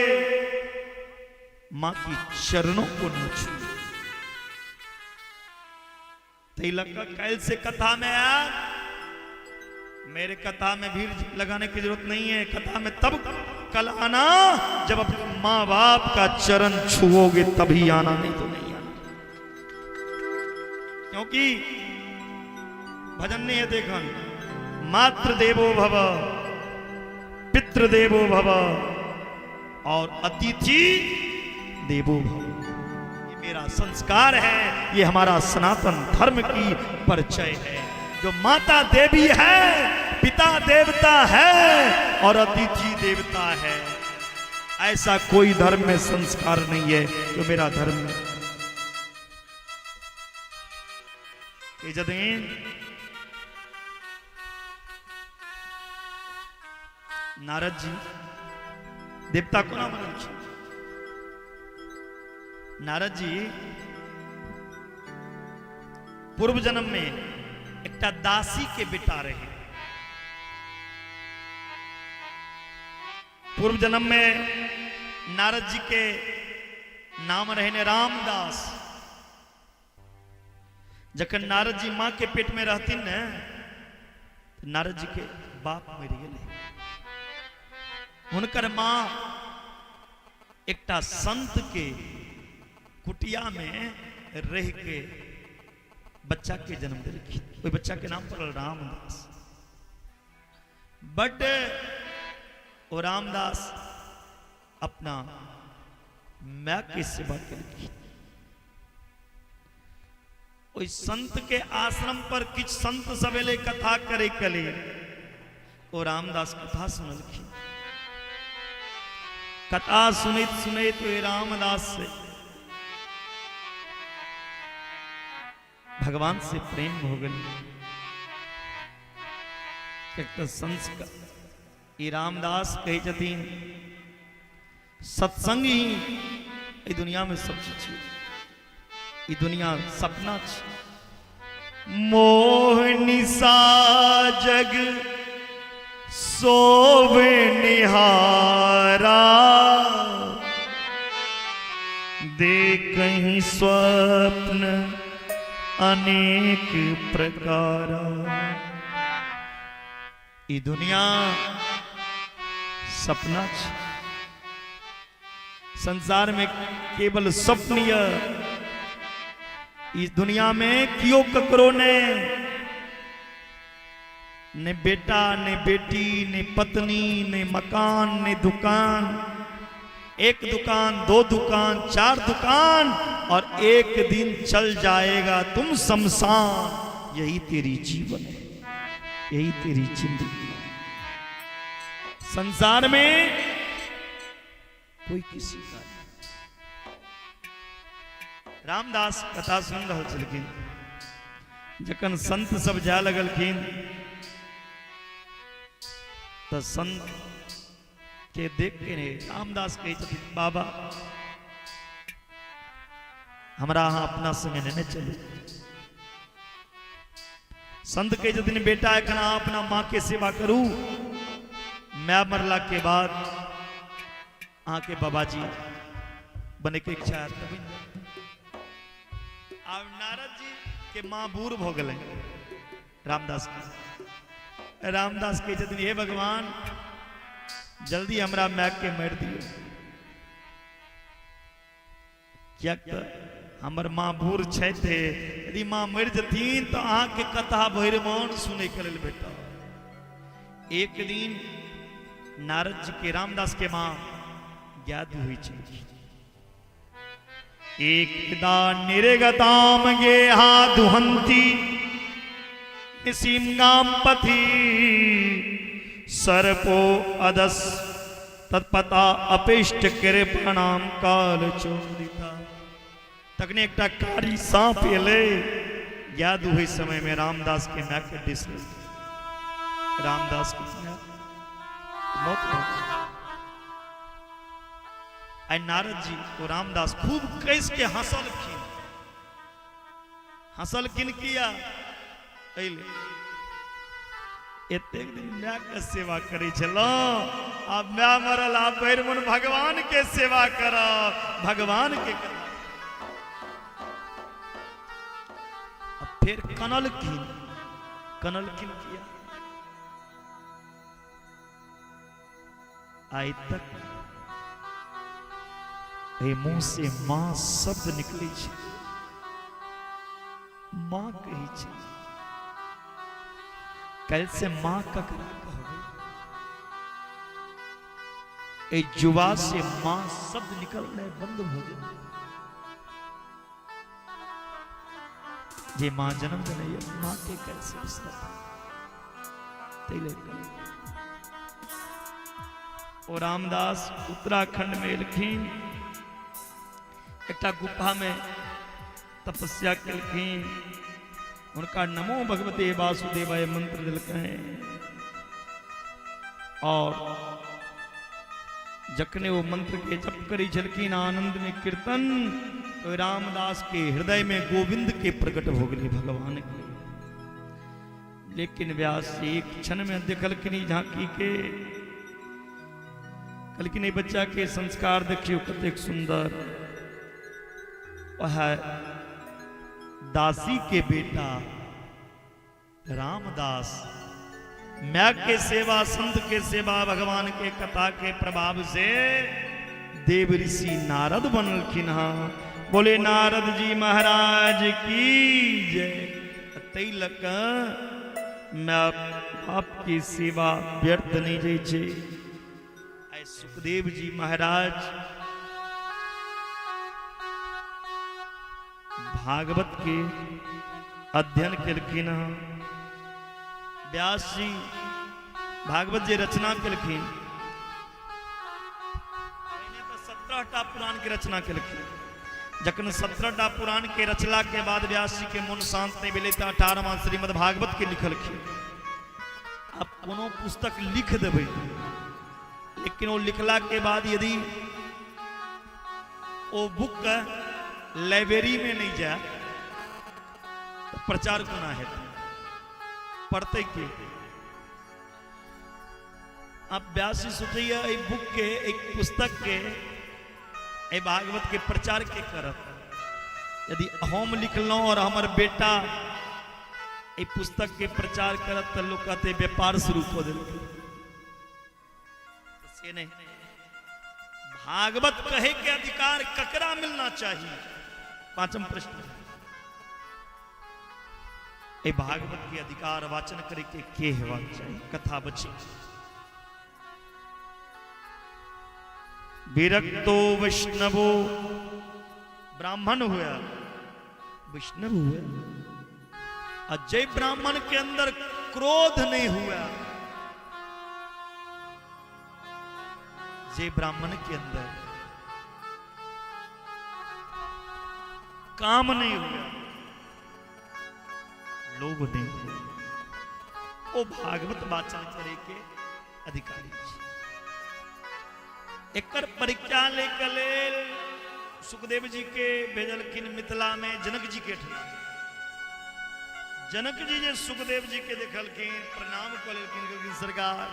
[SPEAKER 2] मां की चरणों को न छुए। तै लग कऽ काल्हि से कथा में आया, मेरे कथा में भीड़ लगाने की जरूरत नहीं है। कथा में तब कल आना जब अपने माँ बाप का चरण छुओगे, तभी आना, नहीं तो नहीं आना। क्योंकि भजन नहीं है देखन, मातृ देवो भव, पितृ देवो भव और अतिथि देवो भव। ये मेरा संस्कार है, ये हमारा सनातन धर्म की परिचय है। जो माता देवी है, पिता देवता है और अतिथि देवता है, ऐसा कोई धर्म में संस्कार नहीं है जो मेरा धर्म है। ये जदीन नारद जी देवता कोना बनल छै? नारद जी पूर्व जन्म में एकटा दासी के बेटा रहे। पूर्व जन्म में नारद जी के नाम रहने रामदास। जखन नारद जी माँ के पेट में रहथिन ने, तऽ नारद जी के बाप मरि गेलै। हुनकर माँ एकटा संत के कुटिया में रह के बच्चा के जन्म देलखिन। ओहि बच्चा के नाम पड़ल रामदास। बट ओ रामदास अपना माय के सेवा केलखिन। ओहि संत के आश्रम पर किछु संत सब एलै कथा करे के लेल। ओ रामदास कथा सुनलखिन। कथा सुनैत सुनैत ओहि रामदास से भगवान से प्रेम हो गेल। एक तऽ संस्कार ई रामदास कहै छथिन सत्संग ही एहि दुनिया में सब चीज छै, ई दुनिया सपना छै। मोह निशा जग सोव निहारा, देखहि स्वप्न अनेक प्रकारा। ई दुनिया सपना छै, संसार में केवल स्वप्न यऽ। इस दुनिया में कियो ककरो ने, ने बेटा, ने बेटी, ने पत्नी, ने मकान, ने दुकान। एक दुकान, दो दुकान, चार दुकान, और एक दिन चल जाएगा तुम शमशान। यही तेरी जीवन है, यही तेरी जिंदगी है। संसार में कोई किसी का नहीं। रामदास कथा सुन रहल छलखिन। जखन संत सब जाय लगलखिन तऽ संत के देख के ने रामदास कहै छथिन, बाबा हमरा अहाँ अपना संगे नेने चलू। संत कहै छथिन, बेटा एखन अहाँ अपना माँ के सेवा करू, माय मरला के बाद अहाँके बाबाजी बने के इच्छा हैत तऽ बनि जायब। आब नारद जी के माँ बूढ़ भऽ गेलै रामदास के। रामदास कहै छथिन, हे भगवान जल्दी हमरा माय के मारि दियौ, किएक तऽ हमर माँ बूढ़ छथि, यदि माँ मरि जेथिन तऽ अहाँके कथा भरि मन सुनैके लेल भेटत। एक दिन नारद जी के रामदास के माँ गाय दुहै छलखिन। एकदा निर्गताम गेहा दुहंती निसीमगाम पथि सर्पो अदस तत्पता अपिष्ट कृपणाम काल चोदिता। तखने एकटा कारी सांप एलै, याद ओहि समय में रामदास के माय के डिस लेलकै। रामदास के माय मौत भऽ गेल। आइ नारद जी ओ रामदास खूब कस के हंसलखिन। हंसलखिन किया? एहिले एतेक दिन माय के सेवा करै छलहुँ, आब माय मरल, आब भरि मन भगवान के सेवा करब, भगवान के करब। आ फेर कनलखिन। कनलखिन किया? आइ तक एहि मुंह से माँ शब्द निकलै छै, माँ कहै छै। काल्हि से माँ ककरा कहबै? एहि जुबा से माँ शब्द निकलनाइ बंद भऽ जेतै। जे माँ जन्म देने यऽ, माँ के कैसे बिसरत? ताहि लेल ओ रामदास उत्तराखंड में एलखिन, एकटा गुफा में तपस्या केलखिन। हुनका नमो भगवते वासुदेवाय मंत्र देलकनि और जखने वो मंत्र के जप करै छलखिन आनंद में कीर्तन, तो रामदास के हृदय में गोविंद के प्रकट हो गेलै, भगवान के। लेकिन व्यास जी एक क्षण में देखलखिन ई झांकी के, कहलखिन ई बच्चा के संस्कार देखियौ कतेक सुंदर। वह दासी के बेटा रामदास माय के सेवा, संत के सेवा, भगवान के कथा के प्रभाव से देव ऋषि नारद बनलखिन हँ। बोले नारद जी महाराज की जय। ताहि लऽ कऽ माय बाप के सेवा व्यर्थ नहीं जाइ छै। आइ सुखदेव जी महाराज भागवत के अध्ययन केलखिन हँ। व्यास जी भागवत जे रचना केलखिन, पहिने तऽ 17 टा पुराण के रचना केलखिन। जखन 17 टा पुराण के रचला के बाद व्यास जी के मन शांत नहीं भेलै तऽ 18वां श्रीमद् भागवत के लिखलखिन। आब कोनो पुस्तक लिख देबै, लेकिन ओ लिखला के बाद यदि ओ बुक लाइब्रेरी में नहीं जाए तो प्रचार कोना हेतै, पढ़तै के? आप व्यास जी सोचैया एहि बुक के, एहि पुस्तक के, एहि भागवत के प्रचार के करत? यदि हम लिखलहुँ और हमर बेटा एहि पुस्तक के प्रचार करत तऽ लोक कहते व्यापार शुरू कऽ देलकै। से नहीं, भागवत कहे के अधिकार ककरा मिलना चाहिए? पांचम प्रश्न। ए भागवत के अधिकार वाचन करे के हेबाक चाही? कथा बची विरक्तो वैष्णवो ब्राह्मण हुआ, वैष्णव हुआ, और जय ब्राह्मण के अंदर क्रोध नहीं हुआ, जे ब्राह्मण के अंदर काम नहीं हुआ, लोभ नहीं हुआ, ओ भागवत वाचन करे के अधिकारी छै। एकर परीक्षा ले के लेल सुखदेव जी के भेजलखिन मिथिला में जनक जी के ठना। जनक जी जे सुखदेव जी के देखलखिन, प्रणाम कऽ लेलखिन, कहलखिन सरकार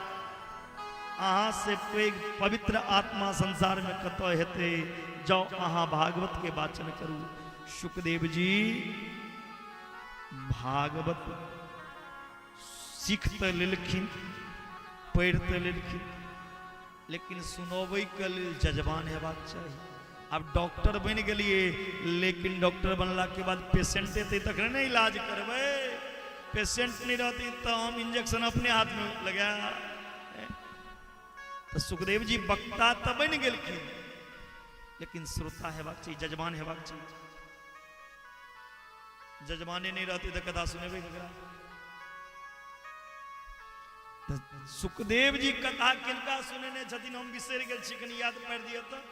[SPEAKER 2] अहाँ से पैघ पवित्र आत्मा संसार में कतऽ हेतै, जाउ अहाँ भागवत के वाचन करू। सुखदेव जी भागवत सीख तऽ लेलखिन, पढ़ि तऽ लेलखिन, लेकिन सुनबै के लेल जजमान हेबाक चाही। आब डॉक्टर बनि गेलियै, लेकिन डॉक्टर बनला के बाद पेशेंट एतै तखने ने इलाज करबै। पेशेंट नहीं रहती तो हम इंजेक्शन अपने हाथ में लगा। तो सुखदेव जी वक्ता तो बनि गेलखिन, लेकिन श्रोता हेबाक चाही, जजमान हेबाक चाही। जजमाने नहीं रहती तो कथा सुनेबै ककरा? तऽ सुखदेव जी कथा किनका सुनेने छथिन हम बिसरि गेल छी, कनि याद पारि दिअ तऽ।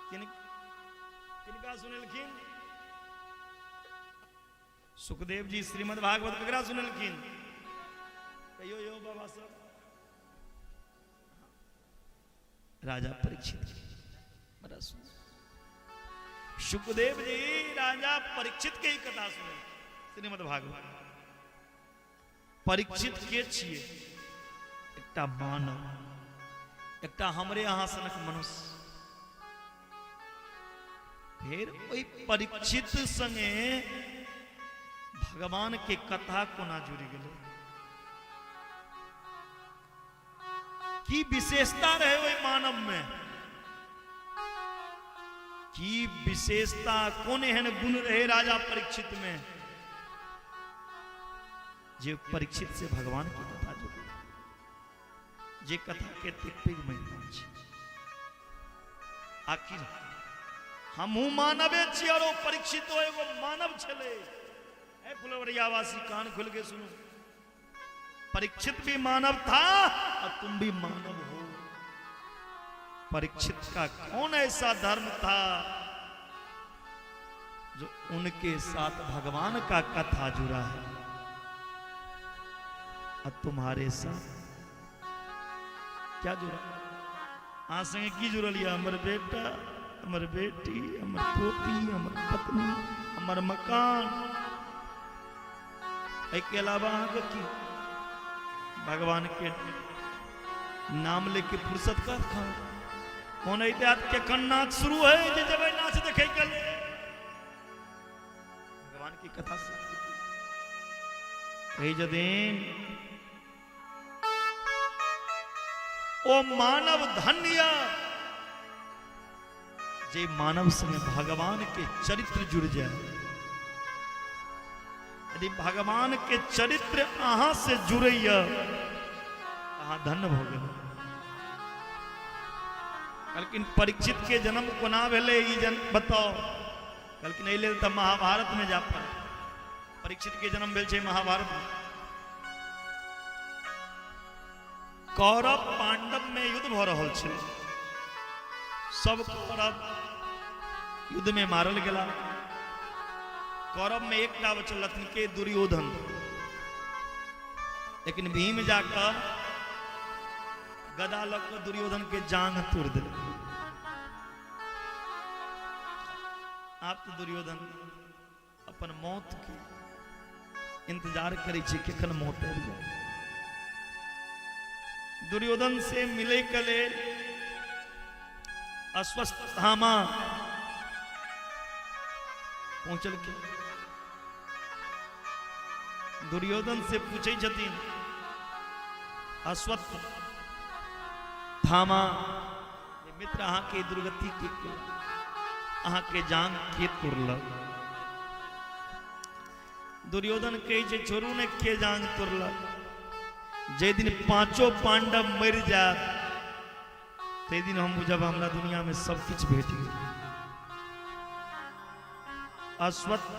[SPEAKER 2] किनका सुनेलखिन सुखदेव जी श्रीमद् भागवत? ककरा सुनेलखिन कहियो यौ बाबा सब? राजा परीक्षित। बड़ा सुंदर। सुखदेव जी राजा परीक्षित के ही कथा सुने श्रीमद् भागवत। परीक्षित के छियै? एकटा मानव, एकटा हमरे अहाँ सनक मनुष्य। फेर ओहि परीक्षित संगे भगवान के कथा कोना जुड़ि गेलै? की विशेषता रहे ओहि मानव में? की विशेषता, कोन एहन गुण रहे राजा परीक्षित में जे परीक्षित से भगवान की कथा जुड़ल, जे कथा के एतेक पैघ महिमा छै? आखिर हमहूँ मानवे छी और ओ परीक्षित एगो मानव छलै। ए फुलवरियावासी, कान खोल के सुनू, परीक्षित भी मानव था और तुम भी मानव हो। परीक्षित का कौन ऐसा धर्म था जो उनके साथ भगवान का कथा जुड़ा है और तुम्हारे साथ क्या जुड़ा? अहाँ संगे की जुड़ल यऽ? हमर बेटा, हमर बेटी, हमर पोती, हमर पत्नी, हमर मकान, एहिके अलावा अहाँके की? भगवान के नाम लेके फुर्सत कखन? मोन अइते आत केखन नाच शुरू है जे जेबै नाच देखै के लेल। भगवान की कथा से कही जदिन ओ मानव धन्य जे मानव संगे भगवान के चरित्र जुड़ जाए। यदि भगवान के चरित्र अहाँ से जुड़ैया, अहाँ धन्य भऽ गेल। कहलखिन परीक्षित के जन्म कोना भेलै ई जन बताओ। कहलखिन एहि लेल तऽ महाभारत में जा पड़त। परीक्षित के जन्म भेल छै महाभारत में। कौरव पांडव में युद्ध भऽ रहल छै, सब कौरव युद्ध में मारल गेला। कौरव में एकटा बचल रहथिन के दुर्योधन। लेकिन भीम जाकऽ गदा लऽ कऽ दुर्योधन के जांघ तोड़ देलक। आब तऽ दुर्योधन अपन मौत के इंतजार करै छै, कखन मौत आबि जाय। दुर्योधन से मिलै के लेल अश्वत्थामा पहुंचलखिन। दुर्योधन से पूछै छथिन अश्वत्थ थामा, मित्र, अहाँके दुर्गति के केलक? अहाँके जान के तोड़लक? दुर्योधन कहै छै, छोड़ू ने के जान तोड़लक, जाहि दिन पांचो पांडव मरि जायत ताहि दिन हम बुझब हमरा दुनिया में सब किछु भेट गेल। अश्वत्थ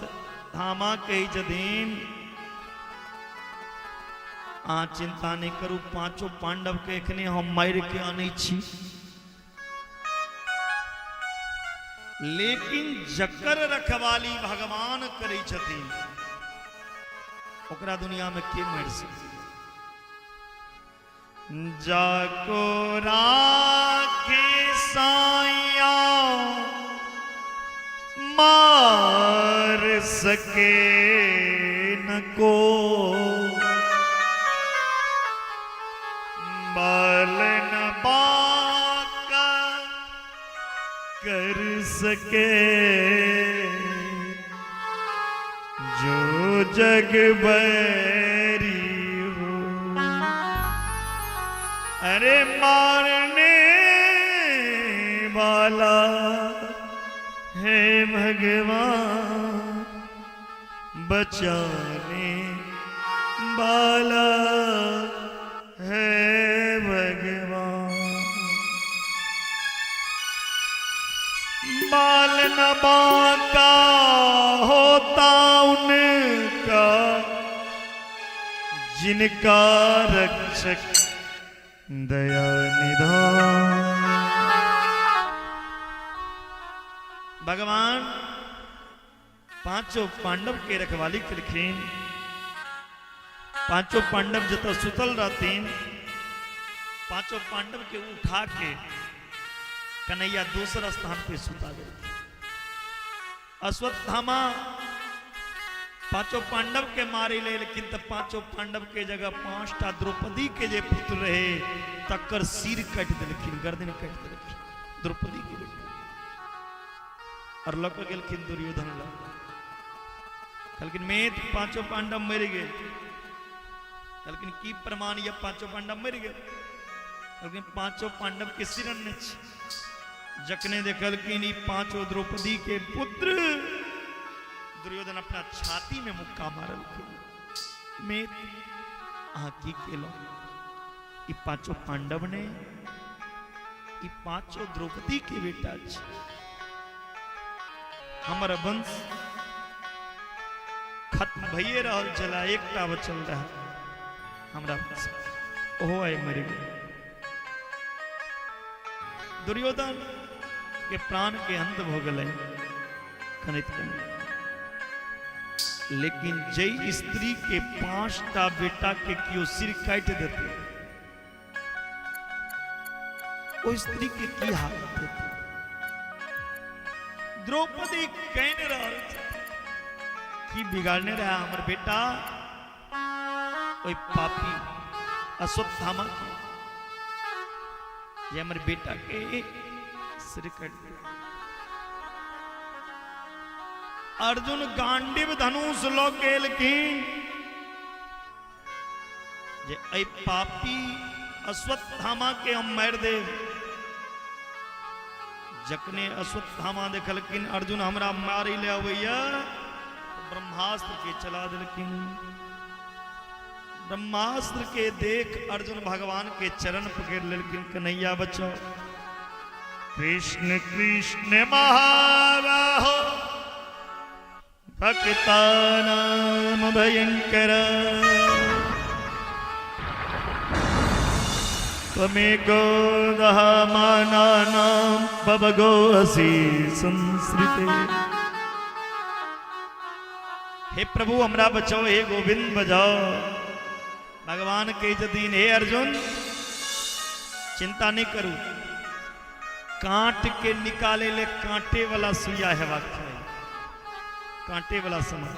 [SPEAKER 2] धामा कहै छथिन, अहाँ चिंता नहि करू, पांचो पांडव के एखने हम मारि के अनै छी। लेकिन जकर रखवाली भगवान करै छथिन ओकरा दुनिया में के मारि सकै? जाको राखे साइया मार सके न को, बाल न बाका कर सके, जो जग बैरी हो। अरे मारने वाला है भगवान, बचाने वाला है भगवान। बाल न बाका होता उनका, जिनका रक्षक दया निधान। भगवान पांचों पांडव के रखवाली केलखिन। पांचों पांडव जतऽ सुतल रहथिन, पांचों पांडव के उठा के कन्हैया दोसर स्थान पे सुता देलखिन। अश्वत्थामा पांचों पांडव के मारे लेलखिन तऽ पांचों पांडव के जगह 5टा द्रौपदी के जे पुत्र रहे तकर सिर काटि देलखिन, गर्दन काटि देलखिन द्रौपदी के बेटा, और लऽ कऽ गेलखिन दुर्योधन लग। कहलखिन मेत पांचों पांडव मरि गेल। कहलखिन की प्रमाण यऽ पांचों पांडव मरि गेल? कहलखिन पांचों पांडव के सिर अनने छी। जखने देखलखिन ई पांचों द्रौपदी के पुत्र, दुर्योधन अपना छाती में मुक्का मारलखिन, मेत अहाँ की केलहुँ? ई पांचों पांडव ने, ई पांचों द्रौपदी के बेटा छी, हमर वंश खत्म भइए रहल छला, एकटा बचल रहे हमरा वंश, ओहो आइ मरि गेल। दुर्योधन के प्राण के अंत भऽ गेलै कनैत कनैत। लेकिन जै स्त्री के 5टा बेटा के केओ सिर काटि देतै, ओ स्त्री के की हालत हेतै? द्रौपदी कानि रहल छथि, की बिगाड़ने रहे हमर बेटा ओहि पापी अश्वत्थामा के, जे हमर बेटा के सिर काटि देलक। अर्जुन गांडीव धनुष लऽ के एलखिन जे एहि पापी अश्वत्थामा के हम मारि देब। जखने अश्वत्थामा देखलखिन अर्जुन हमरा मारै ले अबैया, ब्रह्मास्त्र के चला देलखिन। ब्रह्मास्त्र के देख अर्जुन भगवान के चरण पकड़ लेलखिन, कन्हैया बचाओ। कृष्ण कृष्ण महाबाहो भक्ता नाम भयंकर, त्वमेको दहमानानां पवगोऽसि संसृते। हे प्रभु हमरा बचाओ, हे गोविंद बचाओ। भगवान कहै छथिन, हे अर्जुन चिंता नहीं करू, कांट के निकाले ले कांटे वाला सुइया हेबाक चाही, कांटे वाला सामान,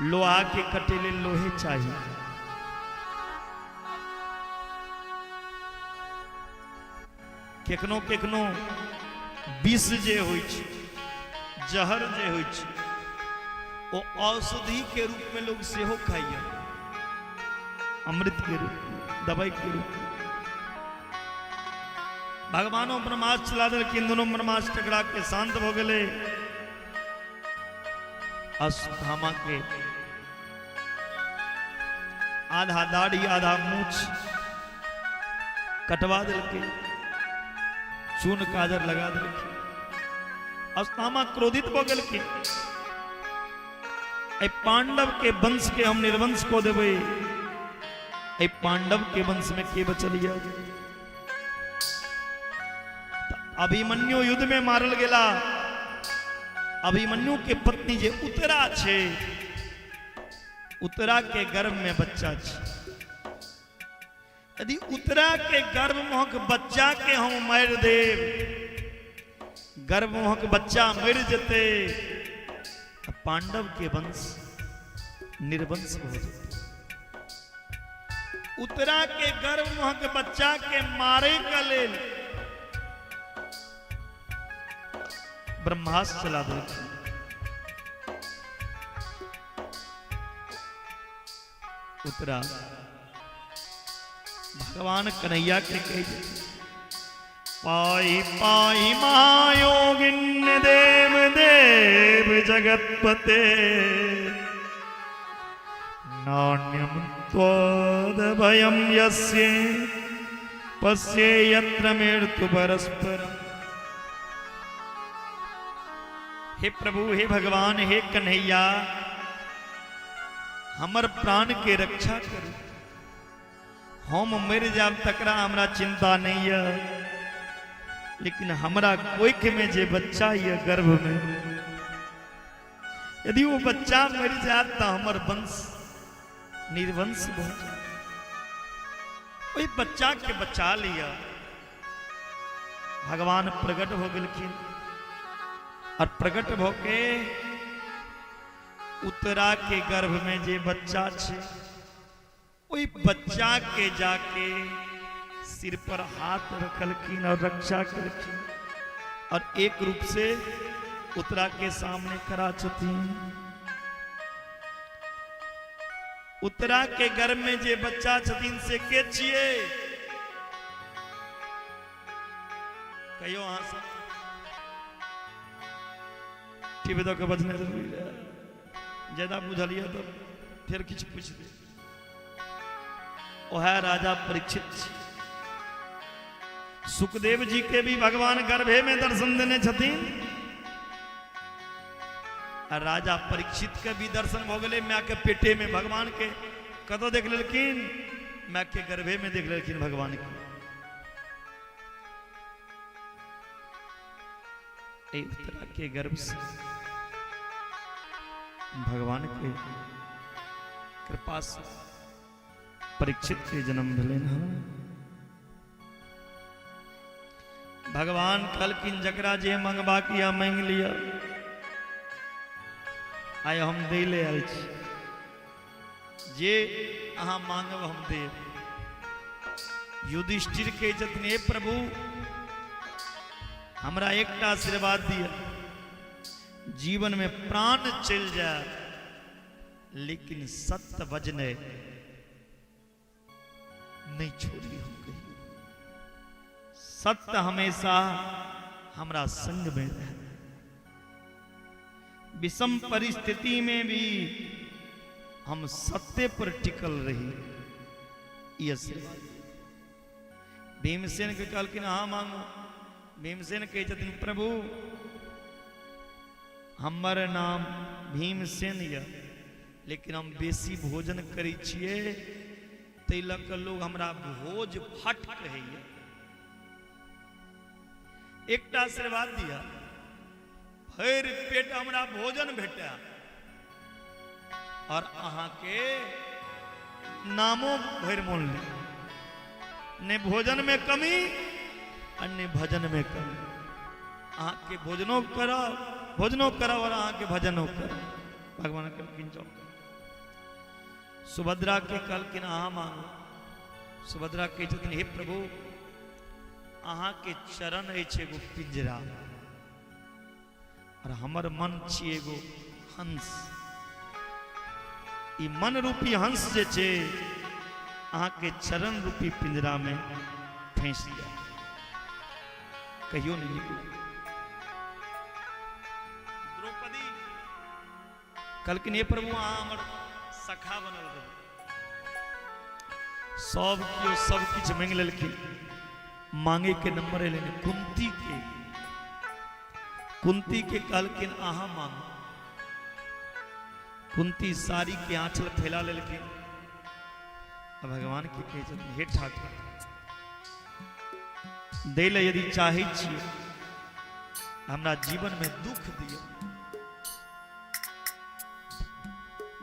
[SPEAKER 2] लोहा के कटे ले लोहे चाही। केखनो केखनो विष जे होइ छै, जहर जे होइ छै, ओ औषधि के रूप में लोग सेहो खाइए, अमृत के रूप में, दवाई के रूप में। भगवानो ब्रह्मास्त्र चला देलखिन, दोनों ब्रह्मास्त्र टकरा के शांत भ गेलै। अश्वत्थामा के आधा दाढ़ी आधा मूछ कटवा देलकै, चून काजर लगा देलकै। अश्वत्थामा क्रोधित भ गेलखिन, एहि पांडव के वंश के हम निर्वंश कऽ देबै, एहि पांडव के वंश में के बचल यऽ? अभिमन्यु युद्ध में मारल गेला। अभिमन्यु के पत्नी जे उत्तरा छै, उत्तरा के गर्भ में बच्चा छै। यदि उत्तरा के गर्भ महक बच्चा के हम मारि देब, गर्भ महक बच्चा मरि जेतै, तऽ पांडव के वंश निर्वंश भऽ जेतै। उत्तरा के गर्भ महक बच्चा के मारे के लेल ब्रह्मास्त्र चला देलखिन। उत्तरा भगवान कन्हैया के कह पाई पाई महायोगिन देव देव जगतपते, नान्यम त्वद भयम यस्य पश्ये यत्र मृत्यु परस्परम। हे प्रभु, हे भगवान, हे कन्हैया, हमर प्राण के रक्षा करू। हम मरि जाब तकरा हमरा चिंता नहीं है, लेकिन हमरा कोख में जे बच्चा यऽ गर्भ में, यदि वो बच्चा मरि जात तऽ हमर वंश निर्वंश भऽ जायत। ओहि बच्चा के बचा लिअ। भगवान प्रकट हो गेलखिन और प्रकट भऽ के उत्तरा के गर्भ में जे बच्चा छै, ओहि बच्चा के जाके सिर पर हाथ रखलखिन और रक्षा केलखिन और एक रूप से उत्तरा के सामने खड़ा छथिन। उत्तरा के गर्भ में जे बच्चा छथिन से के छियै? कहियो अहाँ सब। टीवी दऽ के बजने जरूरी रहै, ज्यादा बुझलियै तऽ फेर किछु पूछि दे। ओहे राजा परीक्षित छी। सुखदेव जी के भी भगवान गर्भे में दर्शन देने छथिन आ राजा परीक्षित के भी दर्शन भऽ गेलै माय के पेटे में। भगवान के कतऽ देख लेलखिन? माय के गर्भे में देख लेलखिन भगवान के। एहि उत्तरा के गर्भ से भगवान के कृपा से परीक्षित के जन्म भेलनि हँ। भगवान कहलखिन जकरा जे मंगबाक यऽ मांगि लिअ, आइ हम दै ले आयल छी, जे अहाँ मांगब हम देब। युधिष्ठिर कहै छथिन, हे प्रभु हमरा एकटा आशीर्वाद दिअ, जीवन में प्राण चलि जाए लेकिन सत्य बजने नहीं छोड़ी हम कहियो, सत्य हमेशा हमरा संग में रहे। विषम परिस्थिति में भी हम सत्य पर टिकल रही, ई आशीर्वाद। भीमसेन के कहलखिन अहाँ मांगू। भीमसेन कहै छथिन प्रभु हमर नाम भीमसेन यऽ, लेकिन हम बेसी भोजन करै छियै, ताहि लऽ कऽ लोग हमरा भोज फट कहैया। एकटा आशीर्वाद दिअ, भरि पेट हमरा भोजन भेटय और अहाँके नामो भरि मोन ली, ने भोजन में कमी और ने भजन में कमी। अहाँके भोजनो करब, भोजनो करब और अहाँके भजनो करब। भगवान कहलखिन जाओ। सुभद्रा के कहलखिन अहाँ मांगू। सुभद्रा कहै छथिन हे प्रभु अहाँके चरण अछि एगो पिंजरा और हमर मन छी एगो हंस। ई मन रूपी हंस जे छै अहाँके चरण रूपी पिंजरा में फंसि जाय, कहियो नहीं निकले। द्रौपदी कहलखिन हे प्रभु अहाँ हमर सखा बनल रहू। सब केओ सब किछु मांगि लेलखिन, मांगे के नंबर एलै कुंती के। कुंती के कहलखिन अहाँ मांगू। कुंती साड़ी के आंचल फैला लेलखिन आ भगवान के कहै छथिन हे ठाकुर दै लए यदि चाहै छियै हमरा जीवन में दुख दिअ।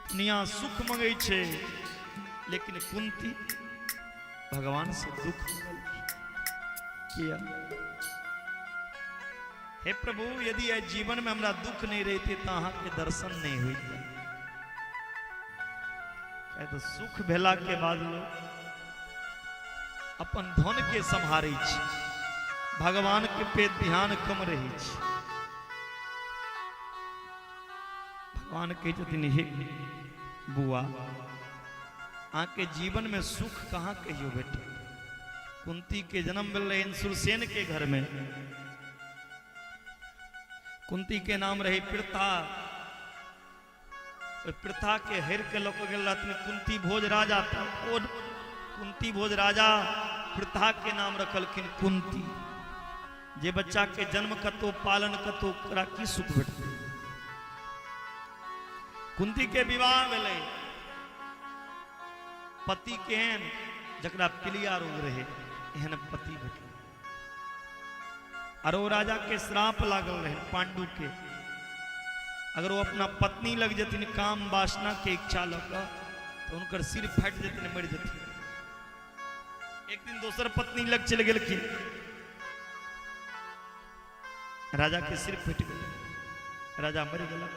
[SPEAKER 2] दुनिया सुख मंगै छै लेकिन कुंती भगवान से दुख मंगलखिन। किया? हे प्रभु यदि एहि जीवन में हमरा दुख नहीं रहते तो अहाँके दर्शन नहीं होइते। तो सुख भेला के बाद लोग अपन धन के सम्हारै छै, भगवान के पे ध्यान कम रहै छै। भगवान कहै छथिन हे बुआ अहाँके जीवन में सुख कहाँ कहियो भेटत। कुंती के जन्म भेल रहै सुरसेन के घर में। कुंती के नाम रहे पृथा। ओहि पृथा के हेर के लऽ कऽ गेल रहथिन कुंती भोज राजा। ओ कुंती भोज राजा पृथा के नाम रखलखिन कुंती। जे बच्चा के जन्म कतौ पालन कतौ ओकरा की सुख भेटतै। कुंती के विवाह भेलै, पति केहन जकरा पीलिया रोग रहे एहन पति भेटलै। और ओ राजा के श्राप लागल रहे पांडु के, अगर वो अपना पत्नी लग जथिन काम वासना के इच्छा लऽ कऽ तो हुनकर सिर फाटि जेतनि, मरि जेथिन। एक दिन दोसर पत्नी लग चलि गेलखिन, राजा के सिर फटि गेलै, राजा मरि गेला।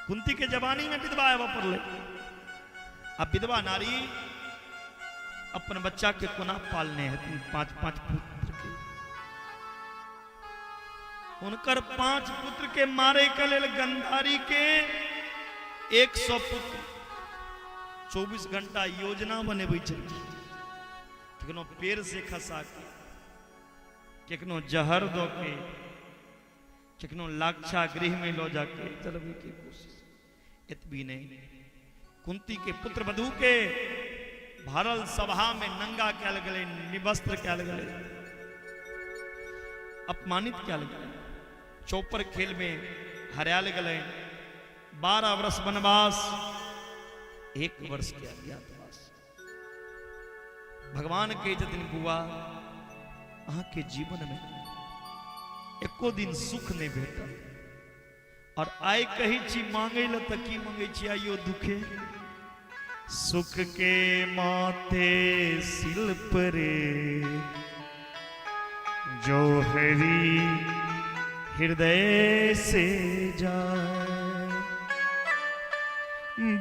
[SPEAKER 2] कुंती के जवानी में विधवा आबऽ पड़लै। आ विधवा नारी अपन बच्चा के कोना पालने हेथिन, पांच पांच पुत्र के। हुनकर 5 पुत्र के मारे के लेल गंधारी के 100 पुत्र 24 घंटा योजना बनेबै छलखिन। कखनो पेड़ से खसा के, कखनो जहर दऽ के, कखनो लाक्षा गृह में लऽ जाके चलबै के कोशिश। एतबी नहीं, कुंती के पुत्र वधू के भरल सभा में नंगा कयल गेलै, निवस्त्र कयल गेलै, अपमानित कयल गेलै, चौपर खेल में हरायल गेलै। 12 वर्ष वनवास, 1 वर्ष के अज्ञातवास। भगवान कहै छथिन बुआ अहाँके जीवन में एको दिन सुख नहीं भेटल। और आइ कहै छी मांगै लए तऽ की मांगै छी, आइयो दुखे। सुख के माथे शिल्प रे जोहरी हृदय से जाए,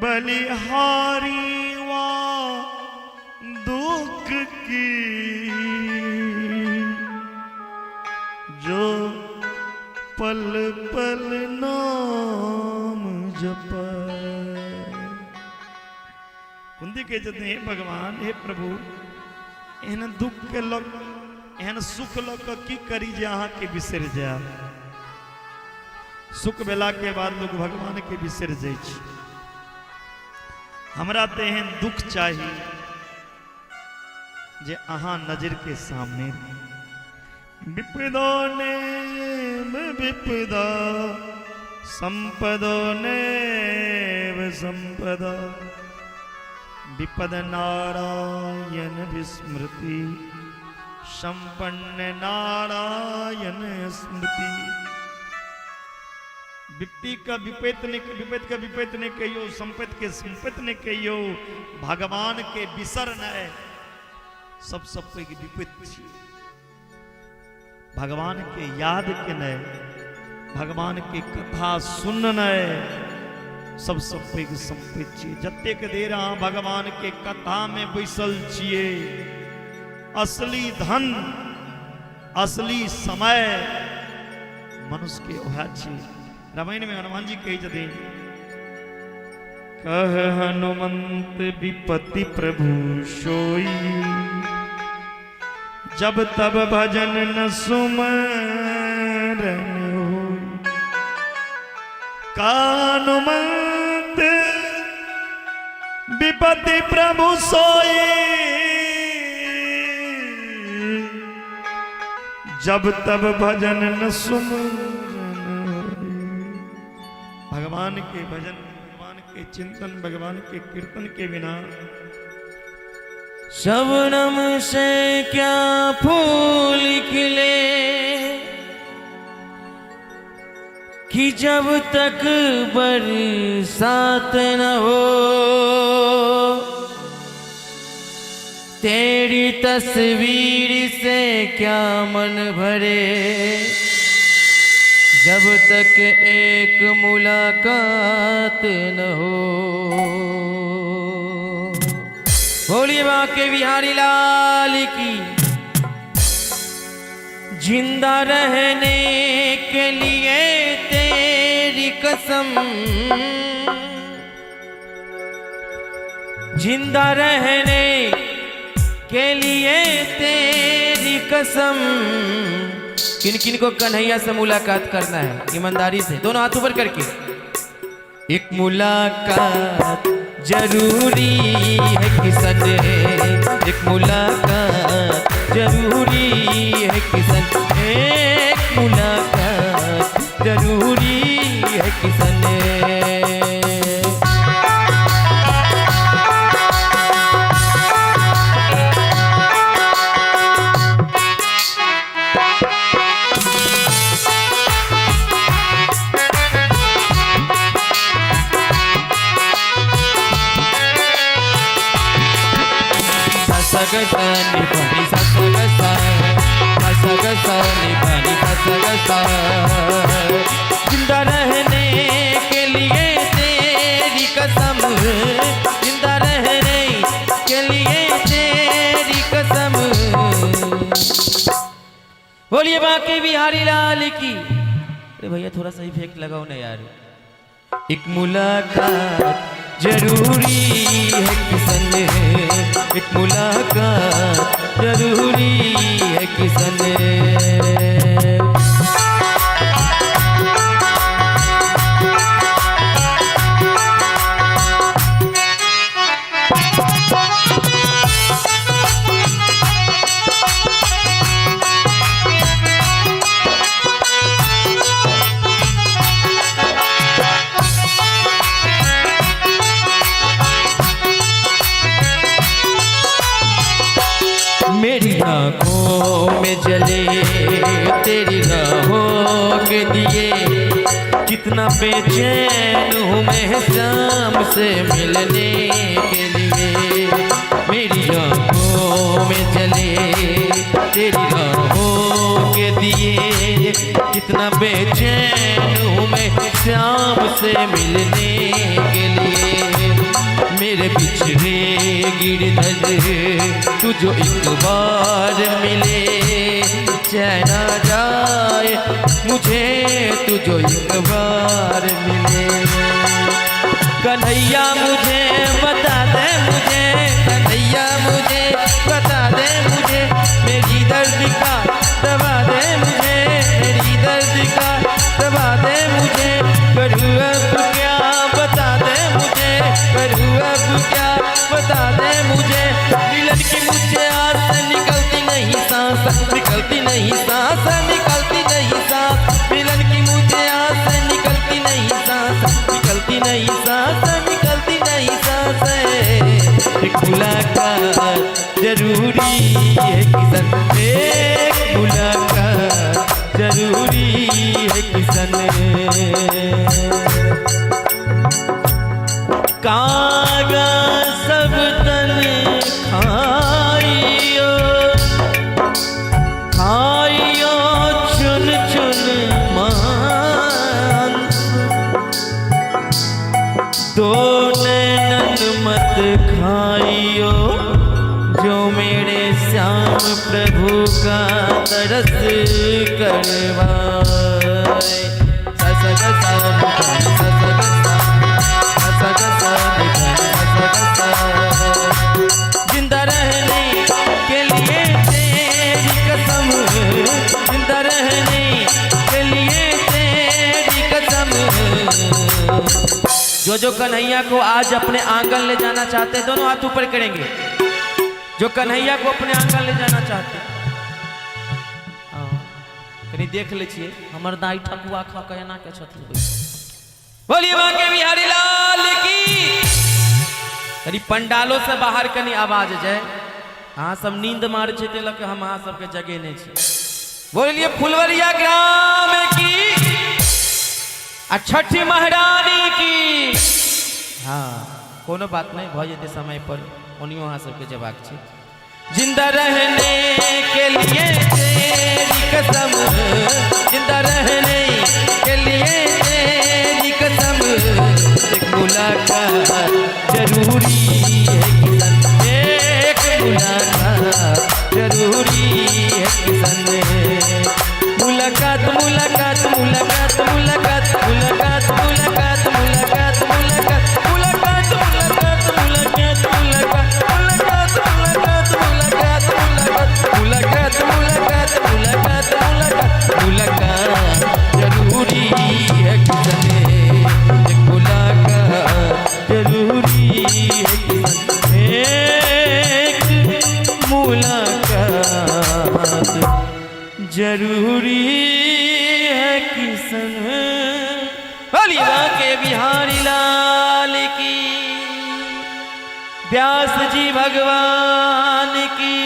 [SPEAKER 2] बलिहारी वा दुख की जो पल पल नाम जप। कुंती कहै छथिन हे भगवान हे प्रभु एहन दुख के लग एहन सुख लऽ कऽ की करी जे अहाँके बिसरि जायब। सुख भेला के बाद लोग भगवान के बिसरि जाइ छै। हमरा तऽ एहन दुख चाही जे अहाँ नजर के सामने विपदो ने विपदा संपदो ने संपदा विपद नारायण विस्मृति संपन्न नारायण स्मृति। विपत्ति का विपैत नहीं, विपैत का विपैत नहीं कहियो, संपत्ति के संपत्ति नहीं कहियो, भगवान के बिसर नहीं सब सब पैघ विपत्ति छी। भगवान के याद केनाइ, भगवान के कथा सुननाइ सबसँ पैघ सम्पत्ति छियै। जतेक देर अहाँ भगवान के कथा में बैसल छियै, असली धन असली समय मनुष्य के वएह छियै। रामायण में हनुमान जी कहै छथिन, कह हनुमंत विपत्ति प्रभु सोई, जब तब भजन न सुमरन होई। कानुमंत विपत्ति प्रभु सोई, जब तब भजन न सुमरन होई। भगवान के भजन, भगवान के चिंतन, भगवान के कीर्तन के बिना
[SPEAKER 1] शबनम से क्या फूल खिले कि जब तक बरसात न हो, तेरी तस्वीर से क्या मन भरे जब तक एक मुलाकात न हो। बोलिए बाके बिहारी लाल की। जिंदा रहने के लिए तेरी कसम, जिंदा रहने के लिए तेरी कसम। किन किन को कन्हैया से मुलाकात करना है ईमानदारी से, दोनों हाथ ऊपर करके। एक मुलाकात जरूरी है किशन, एक मुलाकात जरूरी है किशन, एक मुलाकात जरूरी है किशन। जिंदा रहने के लिए तेरी कसम, जिंदा रहने के लिए तेरी कसम। बोलिए बाके बिहारी लाल की। अरे भैया थोड़ा सा इफेक्ट लगाओ ना यार। एक मुलाकात जरूरी है किशन, एक मुलाकात जरूरी है किशन। मेरी आंखों में जले तेरी राहों के दिए, कितना बेचैन हूँ मैं शाम से मिलने के लिए। मेरी आंखों में जले तेरी राहों के दिए, कितना बेचैन हूँ मैं शाम से मिलने के लिए। मेरे पिछड़े गिरधर तू जो एक बार मिले, चैन आ जाए मुझे तू जो एक बार मिले। कन्हैया मुझे बता दे मुझे, कन्हैया मुझे बता दे मुझे, मेरी दर्द का करूँ अब क्या बता दे मुझे, करूँ अब क्या बता दे मुझे। मिलन की मुझे आस निकलती नहीं सांस, निकलती नहीं सांस, निकलती नहीं सांस। मिलन की मुझे आस निकलती नहीं सांस, निकलती नहीं सांस, निकलती नहीं सांस। एक मुलाकात जरूरी है किसन, एक मुलाकात जरूरी है किसन। कागा सब तन खाइयो, खाइयो चुन चुन मांस, दो नैनन मत खाइयो, जो मेरे श्याम प्रभु का दरस करवाए। स स ग सा नि ध नि स स ग सा, स ग सा नि ध नि स स ग सा। जिंदा रहने के लिए तेरी कसम, जिंदा रहने के लिए तेरी कसम। जो जो कन्हैया को आज अपने आंगन ले जाना चाहते हैं दोनों हाथ ऊपर करेंगे। जो कन्हैया को अपने आंगन ले जाना चाहते हैं, हाँ कनी देख ले छियै हमर दाई ठकुआ खा के एना के छथिन। बोलिए बांके बिहारी लाल की। कनी पंडालों से बाहर कनी आवाज जाए। अहाँ सब नींद मार छै ते लऽ के हम अहाँ सबके जगेने छी। बोलिए फुलवरिया ग्राम की आ छठी महारानी की। हाँ कोनो बात नहीं, भऽ जेतै समय पर, ओनियो अहाँ सबके जेबाक छै। जिंदा रहने के लिए तेरी कसम, जिंदा रहने के लिए तेरी कसम। एक मुलाकात जरूरी है किसन, एक मुलाकात जरूरी है किसन। मुलाकात मुलाकात मुलाकात मुलाकात मुलाकात मुलाकात मुलाकात मुलाकात मुलाकात मुलाकात मुलाकात मुलाकात मुलाकात मुलाकात मुलाकात मुलाकात मुलाकात मुलाकात मुलाकात जरूरी है किसन, एक मुलाकात जरूरी है किसन, एक मुलाकात जरूरी है किसन। बोलिए बांके बिहारी लाल की, व्यास जी भगवान की।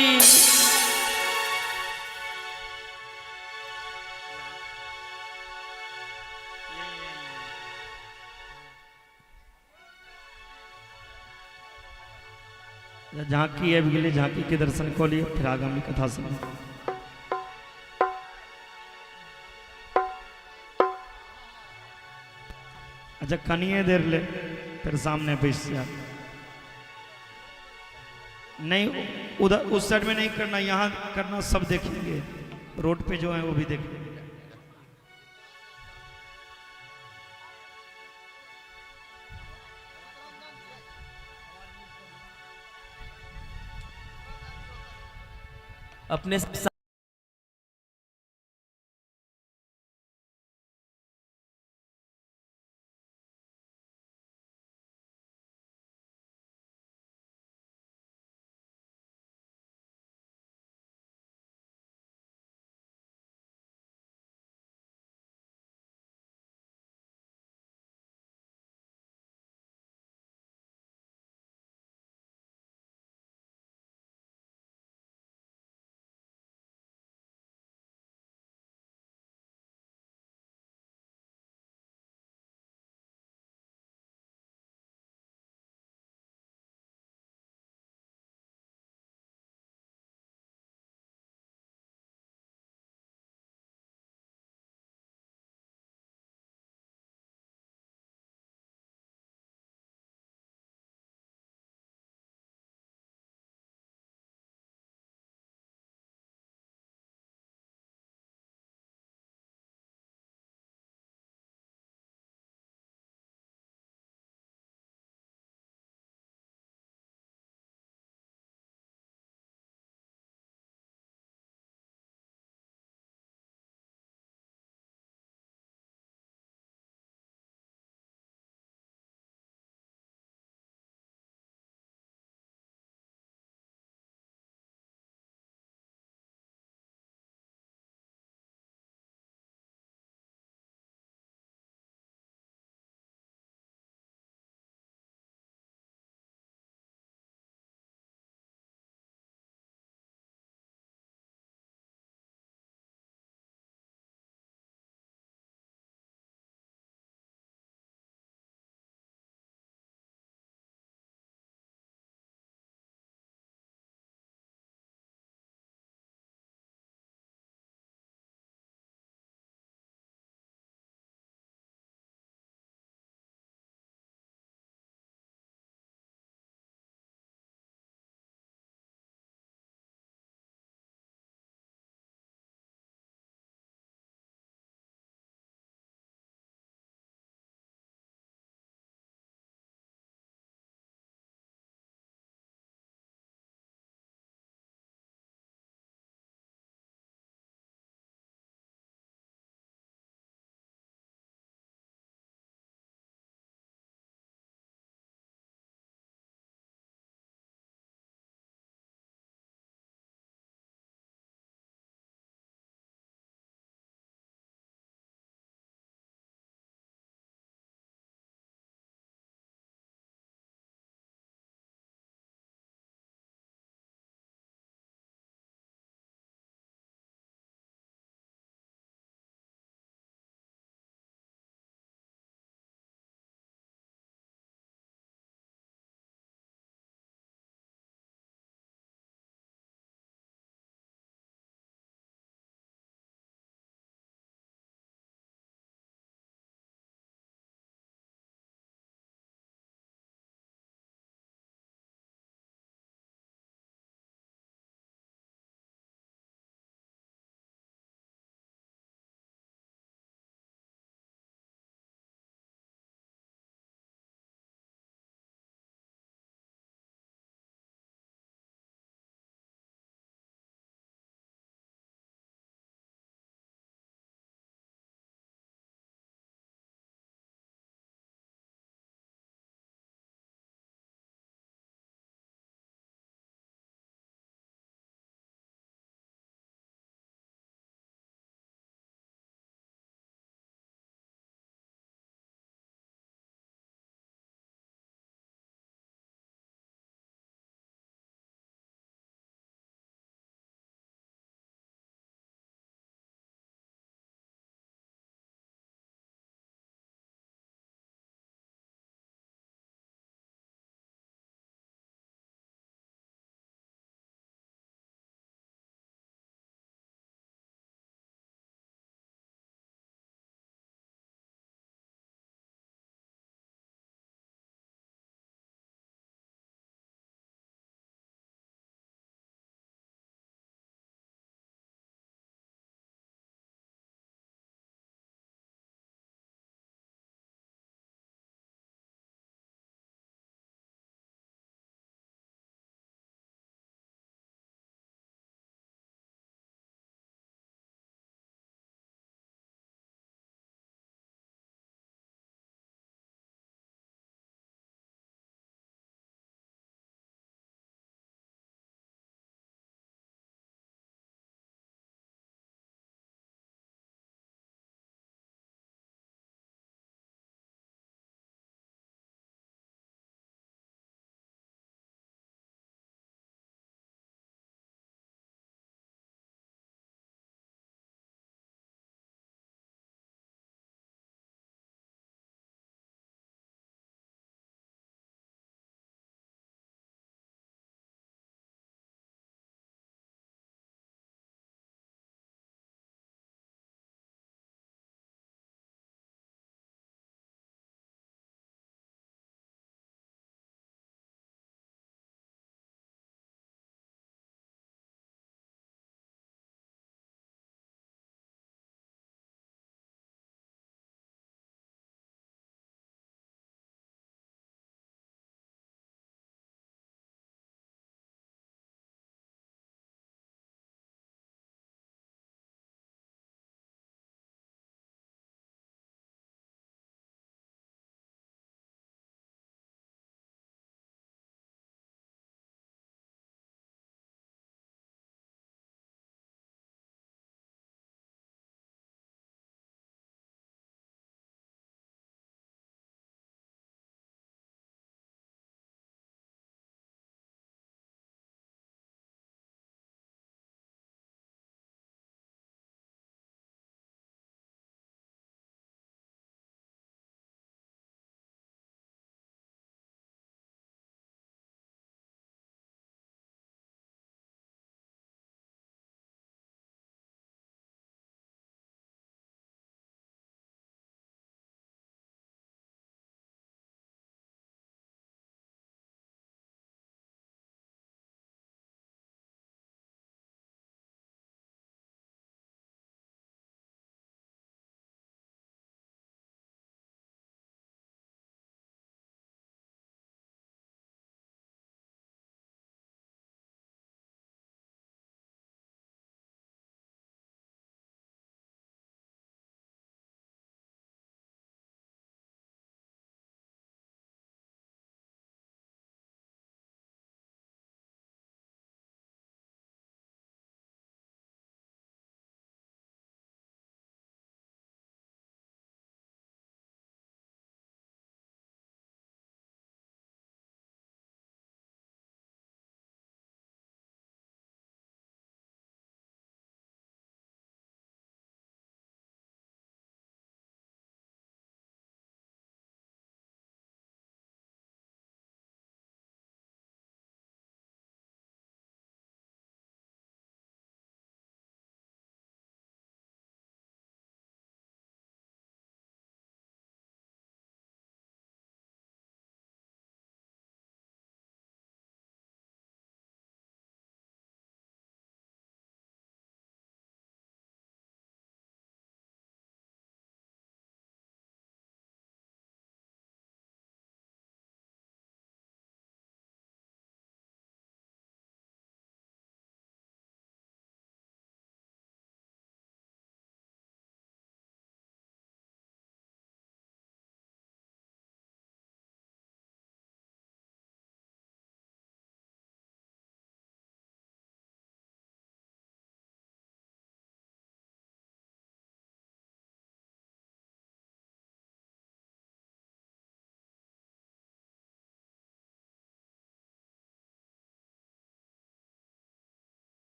[SPEAKER 2] झांकी आबि गेलै, झांकी के दर्शन कऽ लिअ, फिर आगामी कथा सुनू। अच्छा कनिए देर ले फिर सामने बैस जाए। नहीं उधर उस साइड में नहीं करना, यहाँ करना, सब देखेंगे, रोड पे जो है वो भी देखेंगे।
[SPEAKER 1] अपने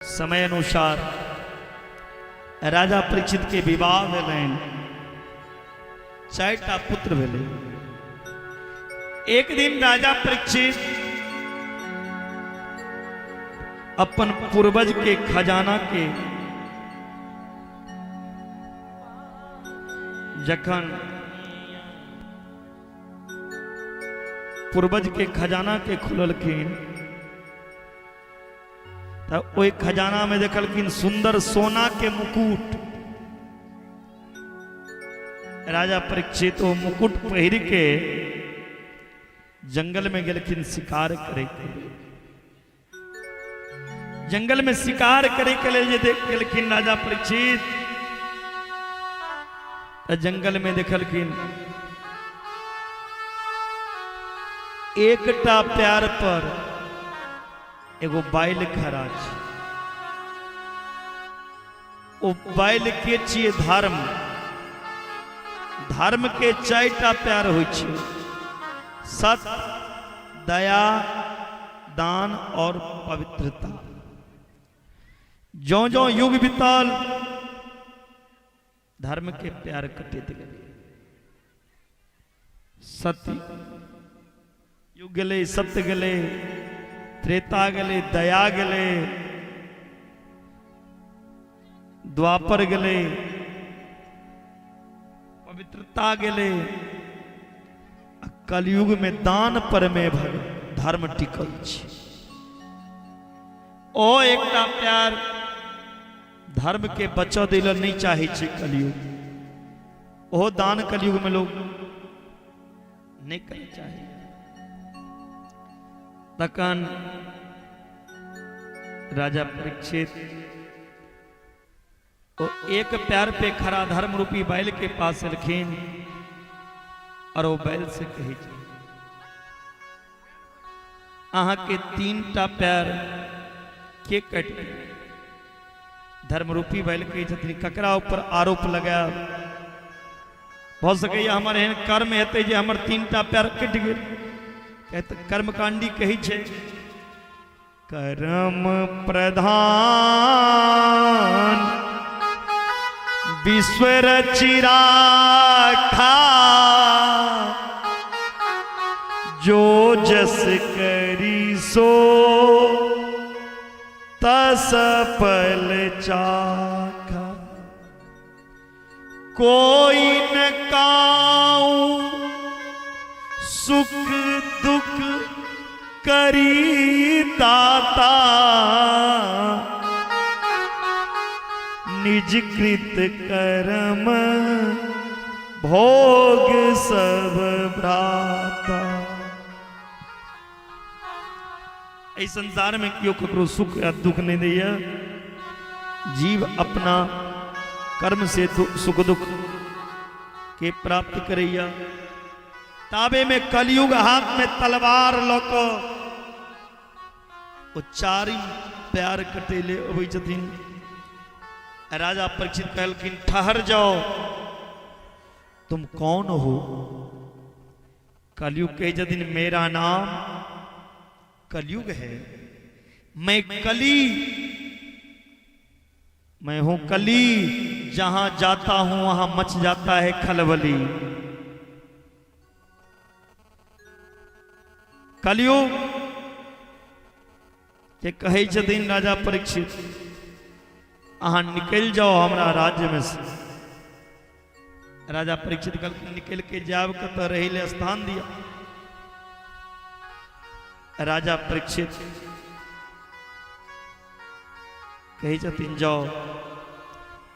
[SPEAKER 2] समय अनुसार राजा परीक्षित के विवाह भेलनि, 4टा पुत्र भेलै। एक दिन राजा परीक्षित अपन पूर्वज के खजाना के जखन पूर्वज के खजाना के खोललखिन तऽ ओहि खजाना में देखलखिन सुंदर सोना के मुकुट। राजा परीक्षित ओ मुकुट पहिर के जंगल में गेलखिन शिकार करे के लेल। जंगल में शिकार करे के लेल जे देख गेलखिन राजा परीक्षित, तऽ जंगल में देखलखिन एकटा पैर पर एगो बैल खड़ा छै। ओ बैल के छियै धर्म। धर्म के 4टा पैर होइ छै, सत्य, दया, दान और पवित्रता। ज्यों ज्यों युग बीतल धर्म के प्यार कटैत गेलै। सत्य युग गेलै, सत्य गेलै, त्रेता गेलै, दया गेलै, द्वापर गेलै, पवित्रता गेलै, आ कलयुग में दान पर में धर्म टिकल छै। ओ एकटा प्यार धर्म के बचऽ दै लए नहि चाहै छै कलयुग। ओहो दान कलयुग में लोग नहि करय चाहै। तखन राजा परीक्षित ओ एक पैर पे खड़ा धर्म रूपी बैल के पास एलखिन और ओ बैल से कहै छै, अहाँके 3टा पैर के कटि गेल? धर्मरूपी बैल कहै छथिन, ककरा ऊपर आरोप लगायब? भऽ सकैए हमर एहन कर्म हेतै जे हमर 3टा पैर कटि गेल। तऽ कर्मकांडी कहै छै, कर्म प्रधान विश्व रचि राखा, जो जस करी सो तस फल चाखा। कोई न काऊ सुख दुख करी दाता, निज कृत कर्म भोग सब भ्राता। एहि संसार में केओ ककरो सुख या दुख नहीं दैया। जीव अपना कर्म से सुख दुख के प्राप्त करैया। ताबे में कलयुग हाथ में तलवार लऽ कऽ ओ चारिम प्यार कटेले अबै छथिन। राजा परीक्षित कहलखिन, ठहर जाओ, तुम कौन हो? कलयुग कहै छथिन, मेरा नाम कलयुग है, मैं कली, मैं हूं कली, जहां जाता हूं वहां मच जाता है खलबली। कलयुग के कहै छथिन राजा परीक्षित, अहां निकलि जाओ हमरा राज्य में से। राजा परीक्षित कहलखिन, निकलि के जायब कतऽ, रहै लए स्थान दिअ। राजा परीक्षित कहै छथिन, जाओ,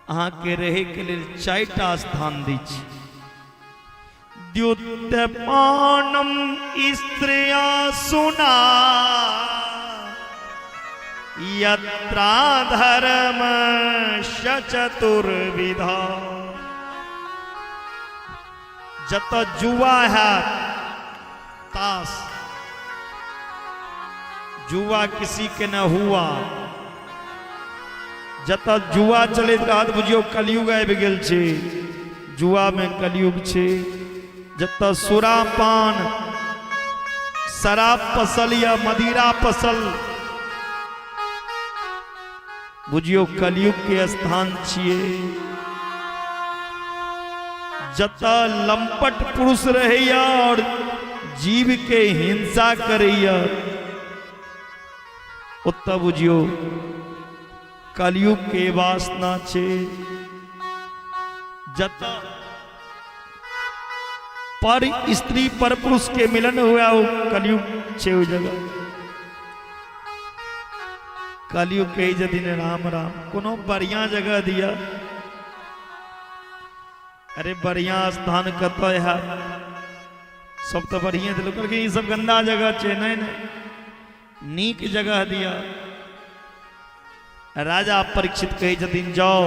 [SPEAKER 2] अहाँके रहैके लेल 4टा स्थान दै छी। द्युतपानम स्त्रिया सुना, यत्रा धर्म चतुर्विधा। जत जुआ हैत, ताश जुआ किसी के न हुआ, जत जुआ चलैत रहत बुझियौ कलयुग आबि गेल छै, जुआ में कलयुग छै। जत सुरापान शराब पसल या मदिरा पसल, बुझियौ कलयुग के स्थान छियै जतऽ लंपट पुरुष रहैया और जीव के हिंसा करैया ओतऽ बुझियौ कलयुग के वासना छै। जतऽ पर स्त्री पर पुरुष के मिलन हुआ ओ कलयुग छै। ओहि जगह कलयुग कहै छथिन राम राम, कोनो बढ़िया जगह दिया। अरे बढ़िया स्थान कतऽ है? सब तऽ बढ़िए देलक, कहलकै ई सब गंदा जगह छै। नहि नहि, नीक जगह दिया। राजा परीक्षित कहै छथिन जाओ,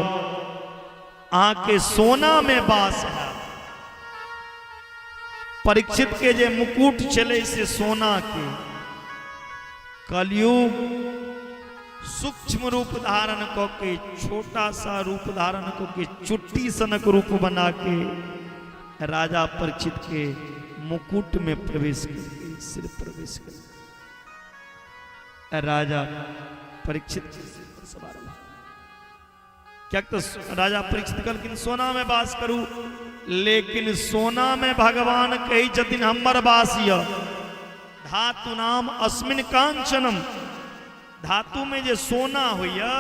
[SPEAKER 2] अहाँके सोना में वास है। परीक्षित के जे मुकुट छलै से सोना के। कलयुग सूक्ष्म रूप धारण कऽ के, छोटा सा रूप धारण कऽ के, चुट्टी सनक रूप बना के राजा परीक्षित के मुकुट में प्रवेश कर, सिर प्रवेश कर राजा परीक्षित के सिर पर सवार भऽ। किएक तऽ राजा परीक्षित कहलखिन सोना में वास करू, लेकिन सोना में भगवान कहै छथिन हमर वास यऽ। धातु नाम अस्मिन कांचनम, धातु में जे सोना होइए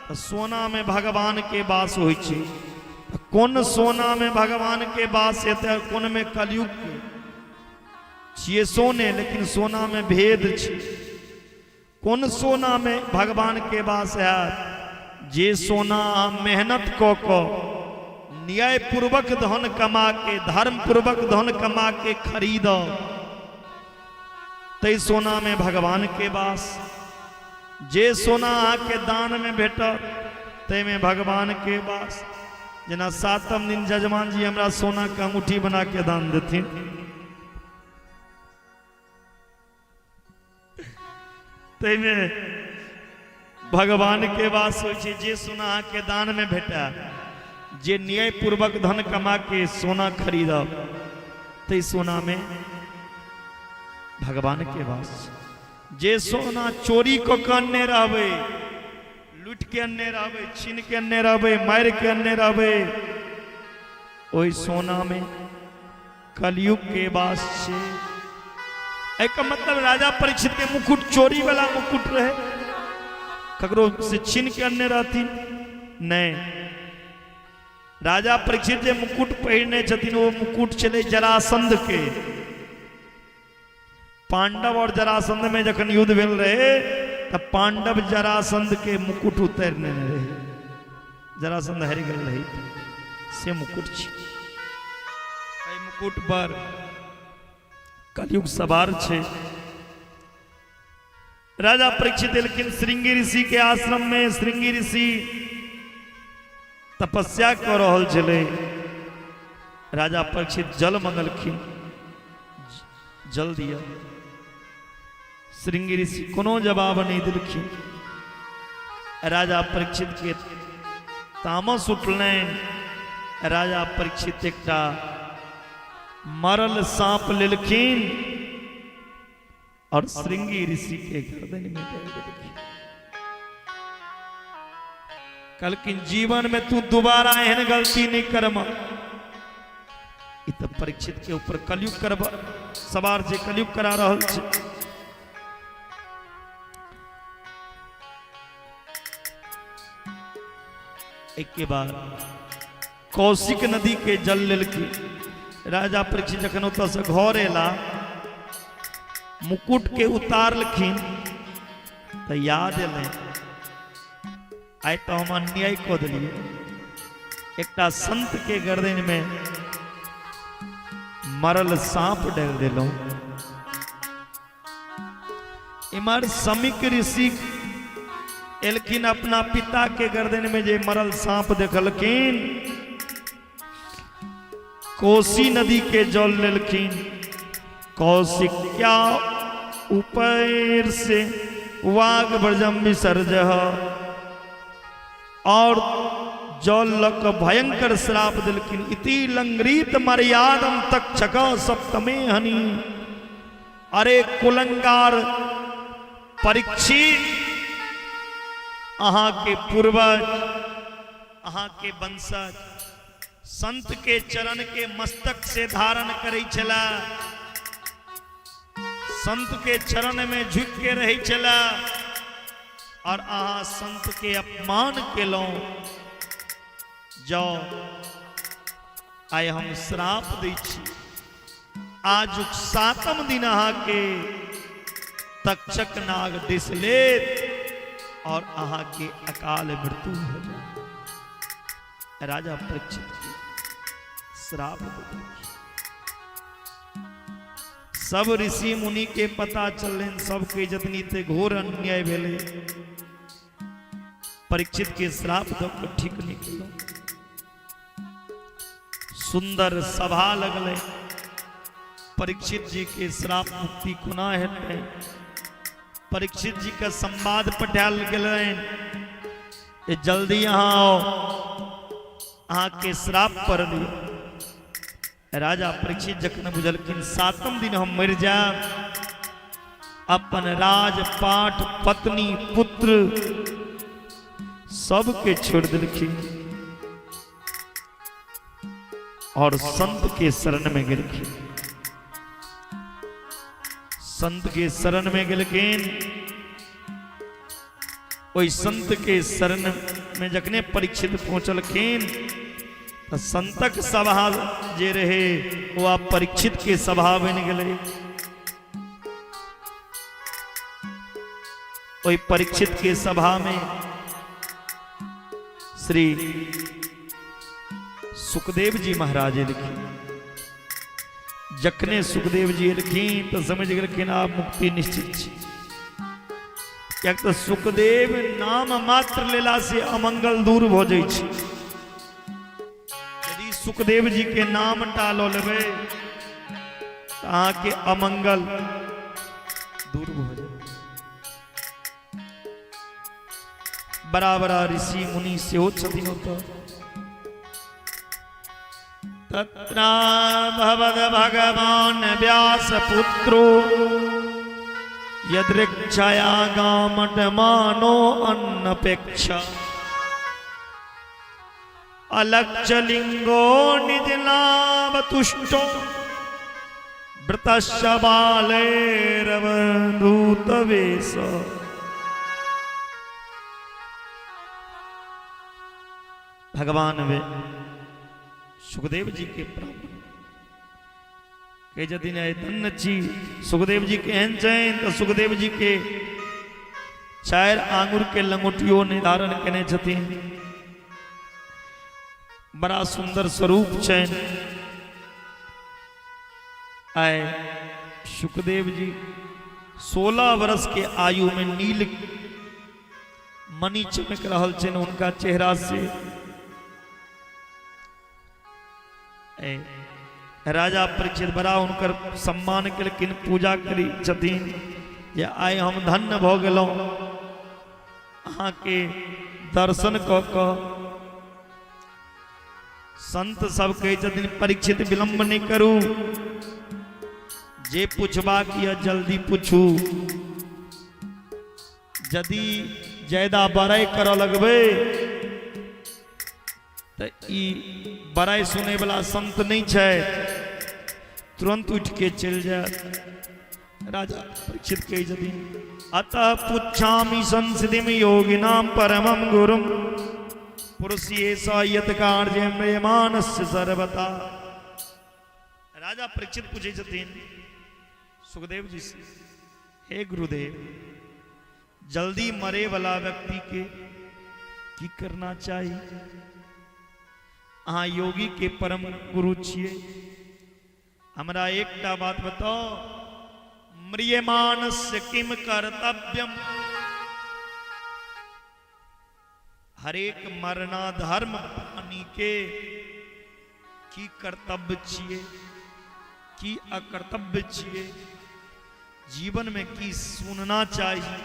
[SPEAKER 2] तऽ सोना में भगवान के वास होइ छै। तऽ कोन सोना में भगवान के वास हेतै, कोन में कलयुग के? छियै सोने, लेकिन सोना में भेद छै। कोन सोना में भगवान के वास हैत? जे सोना अहाँ मेहनत कऽ कऽ न्यायपूर्वक धन कमा के, धर्मपूर्वक धन कमा के खरीदब, ताहि सोना में भगवान के वास। जे सोना अहाँके दान में भेटत ताहिमे भगवान के वास। जेना सातम दिन जजमान जी हमरा सोना के अंगूठी बना के दान देथिन, ताहिमे भगवान के वास होइ छै। जे सोना अहाँके दान में भेटय, जे न्यायपूर्वक धन कमा के सोना खरीदब, ताहि सोना में भगवान के वास छै। जे सोना चोरी कऽ के अनने रहबै, लूटि के अनने रहबै, छीन के अनने रहबै, मारि के अनने रहबै, ओहि सोना में कलयुग के वास छै। एकर मतलब राजा परीक्षित के मुकुट चोरी वाला मुकुट रहे, ककरो से छीन के अनने रहथिन नहीं। राजा परीक्षित जे मुकुट पहिरने छथिन ओ मुकुट छलै जरासंध के। पांडव और जरासंध में जखन युद्ध भेल रहे तऽ पांडव जरासंध के मुकुट उतारि लेने रहे, जरासंध हारि गेल रहे, से मुकुट छी। एहि मुकुट पर कलयुग सवार छै। राजा परीक्षित एलखिन श्रृंगी ऋषि के आश्रम में। श्रृंगी ऋषि तपस्या कऽ रहल छलै। राजा परीक्षित जल मंगलखिन, जल दिया। श्रृंगी ऋषि कोनो जवाब नहीं देलखिन। राजा परीक्षित के तामस उठलनि। राजा परीक्षित एकटा मरल सांप लेलखिन और श्रृंगी ऋषि के गर्दन में डाल देलखिन। कहलखिन जीवन में तू दोबारा एहन गलती नहीं करम। ई तऽ परीक्षित के ऊपर कलयुग करब सवार जे कलयुग करा रहल छै। एक के बाद कौशिक नदी के जल लेलखिन राजा परीक्षित। जखन ओतऽ से घर एला, मुकुट के उतारलखिन तऽ याद एलै, आइ तऽ हम अन्याय कऽ देलियै, एकटा संत के गर्दन में मरल सांप डालि देलहुँ। इमहर समीक ऋषि एलखिन, अपना पिता के गर्दन में जे मरल सांप देखलखिन, कोसी नदी के जल लेलखिन। कौशिक क्या ऊपर से वाघ ब्रजम विसर्ज, और जल लऽ कऽ भयंकर श्राप देलखिन, इति लंगरीत मर्यादम तक्षक सप्तमे हनि। अरे कुलंगार परीक्षित, अहाँके पूर्वज, अहाँके वंशज संत के चरण के मस्तक से धारण करै छला, संत के चरण में झुक के रहै छला, और अहाँ संत के अपमान केलहुँ। जाओ, आइ हम श्राप दै छी, आजुक सातम दिन अहाँके तक्षक नाग डिस लेत और अहाँके अकाल मृत्यु हो जाए। राजा परीक्षित के श्राप दे। सब ऋषि मुनि के पता चलनि, सबके जतनी ते घोर अन्याय भेलै, परीक्षित के श्राप दऽ कऽ ठीक नहि केलहुँ। सुंदर सभा लगलै, परीक्षित जी के श्राप मुक्ति कोना हेतै। परीक्षित जी के संवाद पठायल गेलनि जे जल्दी अहाँ आओ, अहाँके श्राप पड़ल। राजा परीक्षित जखन बुझलखिन सातम दिन हम मरि जायब, अपन राज पाठ पत्नी पुत्र सबके छोड़ देलखिन और संत के शरण में गेलखिन। संत के शरण में गेलखिन। ओहि संत के शरण में जखने परीक्षित पहुंचलखिन तऽ संतक सभा जे रहे ओ आब परीक्षित के सभा बनि गेलै। ओहि परीक्षित के सभा में श्री सुखदेव जी महाराज एलखिन। जखने सुखदेव जी एलखिन तऽ समझ गेलखिन आब मुक्ति निश्चित छै, किएक तऽ सुखदेव नाम मात्र लेला से अमंगल दूर भऽ जाइ छै। यदि सुखदेव जी के नाम टा लऽ लेबै तऽ अहाँके अमंगल दूर भऽ जायत। बड़ा बड़ा ऋषि मुनि सेहो छथिन ओतऽ। तत्रा भवद भगवान व्यास पुत्रो यदृक्षया गामटमानो अन्नपेक्षा अलक्षलिंगो निजलाभ तुष्टो व्रतस्य बालैरवधूतवेश। भगवान वे सुखदेव जी के प्राप्त के यदि धन्य छी सुखदेव जी केहन छनि तऽ सुखदेव जी के चारि आंगुर के लंगोटियो नहि धारण केने छथिन, बड़ा सुंदर स्वरूप छनि। आय सुखदेव जी 16 वर्ष के आयु में नील मणि चमक रहल छनि हुनका चेहरा से। राजा परीक्षित बड़ा हुनकर सम्मान केलखिन, पूजा करी छथिन जे आइ हम धन्य भऽ गेलहुँ अहाँके दर्शन कऽ कऽ। संत सब कहै छथिन परीक्षित विलम्ब नहि करू, जे पूछबाक यऽ जल्दी पूछू। यदि ज्यादा बड़ाई करऽ लगबै तऽ ई बड़ाई सुनै वाला संत नहि छै, तुरंत उठि के चलि जायत। राजा परीक्षित कहै छथिन अतः पुच्छामि संसिधिम योगिनाम परमम गुरुम पुरुषिये स यत कार्य म्रियमाणस्य सर्वथा। राजा परीक्षित पूछै छथिन सुखदेव जी से, हे गुरुदेव, जल्दी मरे वाला व्यक्ति के की करना चाहिए? अहाँ योगी के परम गुरु छियै, हमरा एकटा बात बताओ, म्रियमाणस्य किम कर्तव्यम? हरेक मरना धर्म प्राणी के की कर्तव्य छियै, की अकर्तव्य छियै, जीवन में की सुनना चाहिए,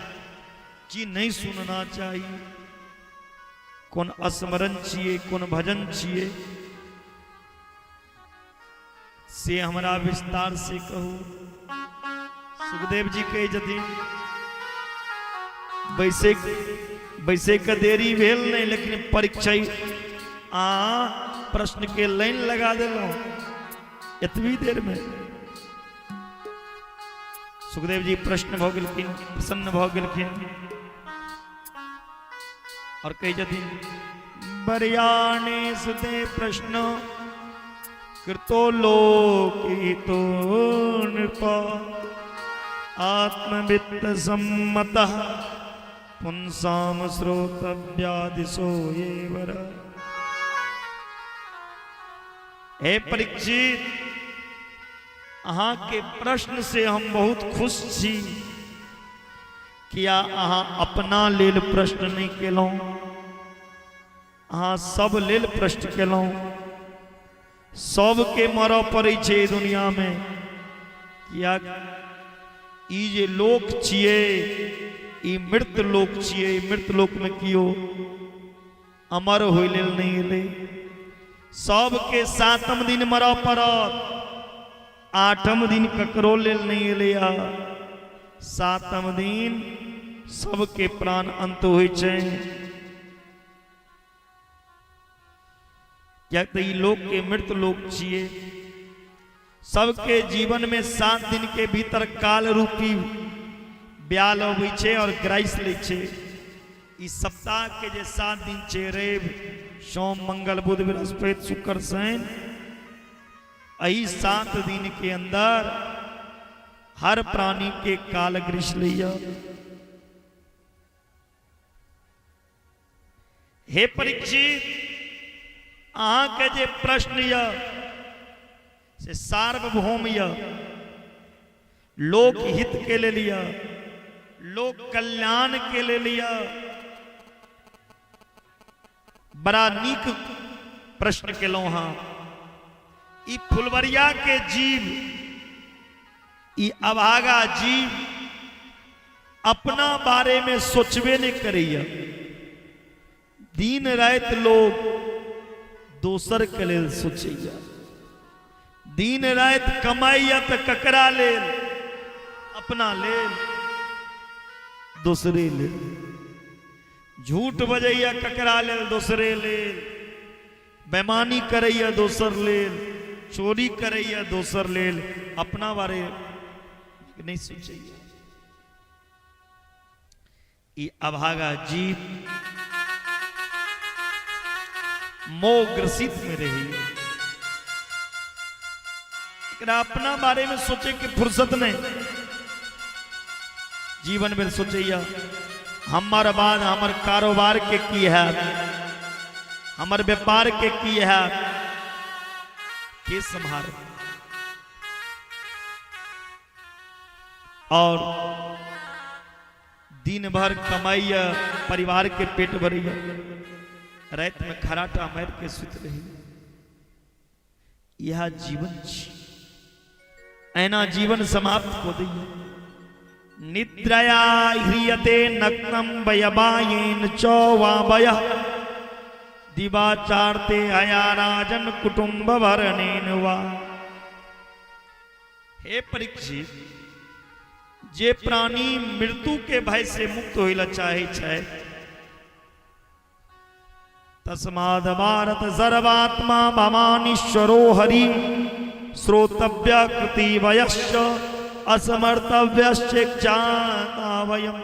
[SPEAKER 2] की नहीं सुनना चाहिए, कोन स्मरण छियै, कोन भजन छियै, से हमरा विस्तार से कहू। सुखदेव जी कहै छथिन बैसे बैसे के देरी भेल नहीं, लेकिन परीक्षा आ प्रश्न के लाइन लगा देलहुँ एतबी देर में। सुखदेव जी प्रश्न भऽ गेलखिन, प्रसन्न भऽ गेलखिन और कहै छथिन बरियाणे सुते प्रश्न कृतो लोकितो नृप आत्मवित्त सम्मतः पुंसाम श्रोतव्यादिशो ये वर। हे परीक्षित, अहाँ के प्रश्न से हम बहुत खुश छी, किया अहाँ अपना लेल प्रश्न नहीं केलहुँ, अहाँ सब लेल प्रश्न केलहुँ। सबके मरऽ पड़ै छै एहि दुनियामे, किया ई जे लोक छियै ई मृत लोक छियै, मृत लोकमे केओ अमर होइ लेल नहि एलै। सबके सातम दिन मरऽ पड़त, आठम दिन ककरो लेल नहि एलै। आ सातम दिन सबके प्राण अंत होइ छै, किएक तऽ ई लोकके मृत लोक छियै। सबके जीवन में 7 दिन के भीतर काल रूपी ब्याल अबै छै और ग्रास लै छै। ई सप्ताह के जे 7 दिन छै, रवि सोम मंगल बुध बृहस्पति शुक्र शनि, एहि 7 दिन के अंदर हर प्राणी के काल ग्रीस लैया। हे परीक्षित, अहाँके जे प्रश्न यऽ से सार्वभौम यऽ, लोक हित के लेल यऽ, लोक कल्याण के लेल यऽ। बड़ा नीक प्रश्न केलहुँ हँ। ई फुलवरिया के जीव, ई अभागा जीव अपना बारे में सोचबे नहीं करैया। दिन राति लोग दोसर के लेल सोचैया, दिन राति कमाइया तऽ ककरा लेल? अपना लेल, दोसरे लेल। झूठ बजैया ककरा लेल? दोसरे लेल। बेमानी करैया दोसर लेल, चोरी करैया दोसर लेल, अपना बारे नहीं सोचैया। ई अभागा जीव मोह ग्रसित में रही, एकरा अपना बारे में सोचे के फुर्सत नहीं। जीवन में सोचैया हमर बाद हमर कारोबार के की है, हमर व्यापार के की है, के संभाल। और दिन भर कमाइया, परिवार के पेट भरैया, रात में खराटा मार के सुत रही। यह जीवन छी, एना जीवन समाप्त को दैया। निद्रया ह्रियते नग्नम वयवायेन च वा वयः दिवाचार्ते हया राजन कुटुंब भरणेन वा। हे परीक्षित, जे प्राणी मृत्यु के भय से मुक्त होय ला चाहे छै, तस्माद भारत सर्वात्मा भवानीश्वरो हरि श्रोतव्य कृति वयश्च असमर्थव्यश्चेक्षावयम।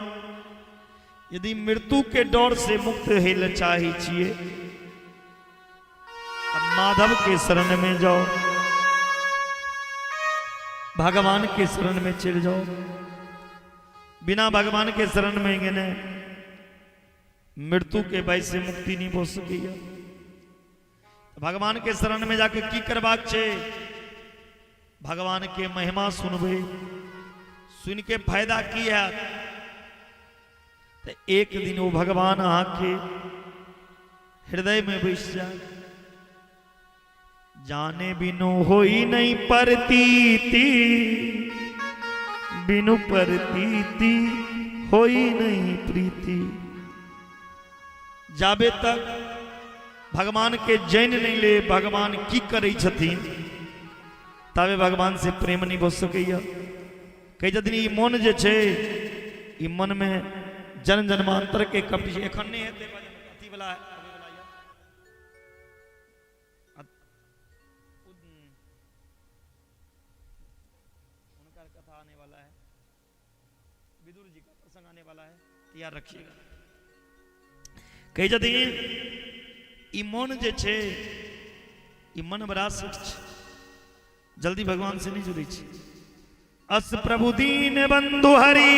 [SPEAKER 2] यदि मृत्यु के डर से मुक्त होय ला चाहे छियै, माधव के शरण में जाओ, भगवान के शरण में चल जाओ। बिना भगवान के शरण में गेने मृत्यु के भय से मुक्ति नहीं हो सकैया। भगवान के शरण में जाके की करबाक छै? भगवान के महिमा सुनबै, सुन के फायदा की है? तो एक दिन वो भगवान अहाँके हृदय में बैस जाए। जाने बिनु होई नहीं परतीति, बिनु परतीति होई नहीं प्रीति। जाबे तक भगवान के जैन नहीं ले भगवान की करै छथिन, ताबे भगवान से प्रेम नहीं भऽ सकैया। कहै छथिन ई मन जे छै, ई मन में जन्म जन्मांतर के कपटी छै। एखन नहि हेतै भजन, अथी वाला अबै वाला यऽ। हुनकर कथा आने वाला है, विदुर जी का प्रसंग आने वाला है, तैयार रखिएगा। कहै छथिन ई मन जे छै ई मन बड़ा सुख छै, जल्दी भगवान से नहीं जुड़ै छै। अस प्रभु दीन बंधु हरि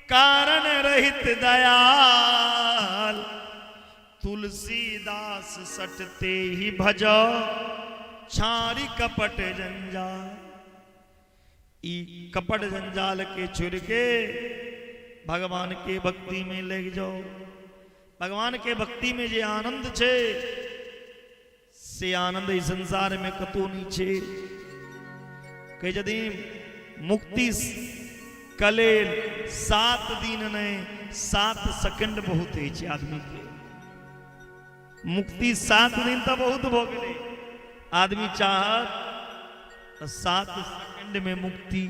[SPEAKER 2] कारण रहित दयाल, तुलसीदास सटते ही भज छारी कपट जंजाल। ई कपट जंजाल के छोड़ के भगवान के भक्ति में लग जाओ। भगवान के भक्ति में जे आनंद छे से आनंद इस संसार में कतौ नहीं छे। कहै छथिन मुक्ति के लेल 7 दिन नहीं 7 सेकंड बहुत होइ छै आदमी के। मुक्ति 7 दिन तऽ बहुत भऽ गेलै, आदमी चाहत तऽ 7 सेकंड में मुक्ति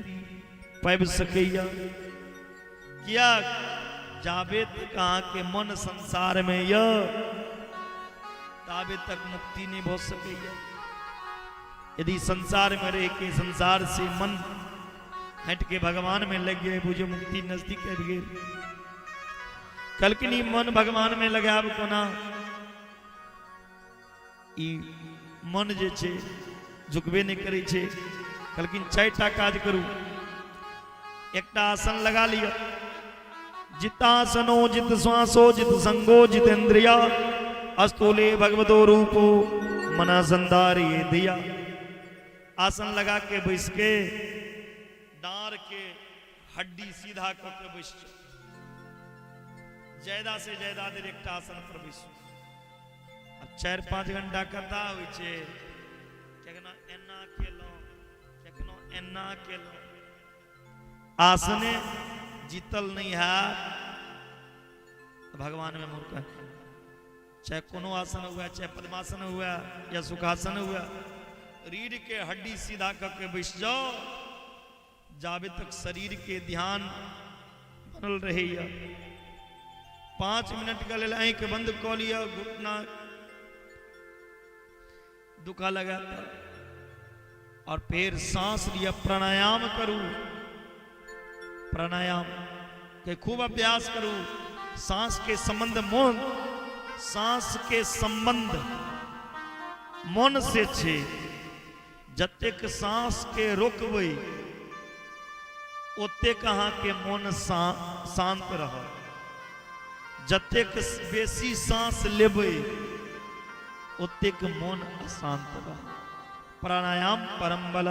[SPEAKER 2] पाबि सकैया। किया जाबे तक अहाँके मन संसार में यऽ ताबे तक मुक्ति नहीं भऽ सकैया। यदि संसार में रह के संसार से मन हटि के भगवान में लग गए, बुझो मुक्ति नजदीक आबि गेल। कहलखिन ई मन भगवान में लगायब कोना? ई मन जे छै झुकबे नहि करै छै। कहलखिन 4टा काज करू, एकटा आसन लगा लिअ, जितासनो जित श्वासो जित संगो जितेंद्रिया, अस्तूले भगवतो रूपो मना संदारी दिया। आसन लगा के बैस के डाँर के हड्डी सीधा कऽ के बैस जाउ, ज्यादा से ज्यादा देर एकटा आसन पर बैसू। अब 4-5 घंटा कथा होइ छै, केखनो एना केलहुँ केखनो एना केलहुँ, आसने जीतल नहीं हैत तऽ भगवान में मोन कह, चाहे कोनो आसन हुए, चाहे पद्मासन हुए या सुखासन हुए, रीढ़ के हड्डी सीधा कऽ के बैस जाओ, जाबे तक शरीर के ध्यान बनल रहैया। 5 मिनट के लेल आँखि बंद कऽ लिअ, घुटना दुखा लगा और फिर सांस लिअ, प्राणायाम करू, प्राणायाम के खूब अभ्यास करू। सांस के संबंध मन, सांस के संबंध मन से छे, जतेक सांस के रोकबै ओतेक अहाँके मन शांत रहत, जतेक बेसी सांस लेबै ओतेक मन अशांत रहत। प्राणायाम परम बल।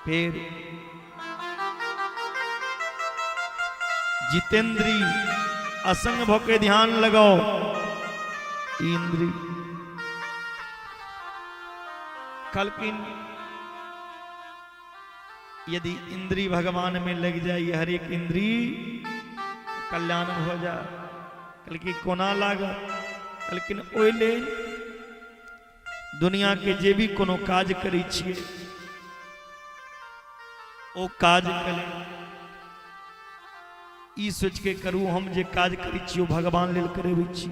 [SPEAKER 2] फिर जितेंद्री असंग भके ध्यान लगाओ, इंद्री कहलखिन यदि इंद्री भगवान में लग जाए हर एक इंद्री कल्याण हो जाए। कहलखिन कोना लागत? कहलखिन ओहि लेल दुनिया के जे भी कोनो काज करै छियै ओ काज के लेल ई सोच के करू हम जे काज करै छी ओ भगवान लेल करबै छी,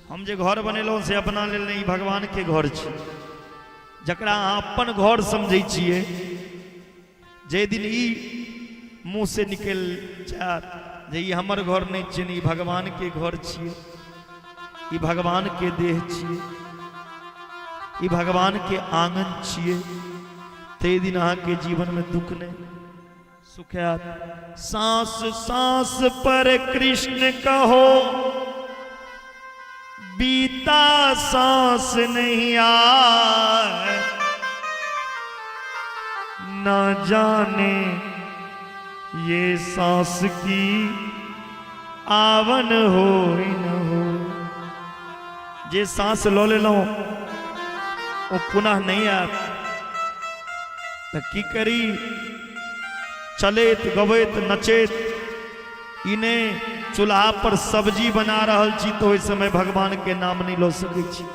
[SPEAKER 2] हम जे घर बनेलहुँ से अपना लेल नहि, ई भगवान के घर छी। जकरा अहाँ अपन घर समझै छियै, जाहि दिन ई मुँह से निकलि जायत जे ई हमर घर नहि छियै, ई भगवान के घर छियै, ई भगवान के देह छियै, ई भगवान के आंगन छियै, ताहि दिन अहाँके जीवनमे दुख नहि सुख आयत। सांस सांस पर कृष्ण कहो बीता सांस नहीं आए, ना जाने ये सांस की आवन हो न हो। जे सांस लऽ लेलहुँ ओ पुनः नहीं आयत, तऽ की करी? चलैत गबैत नचैत ई नहि चूल्हा पर सब्जी बना रहल छी तऽ ओहि समय भगवान के नाम नहि लऽ सकै छी,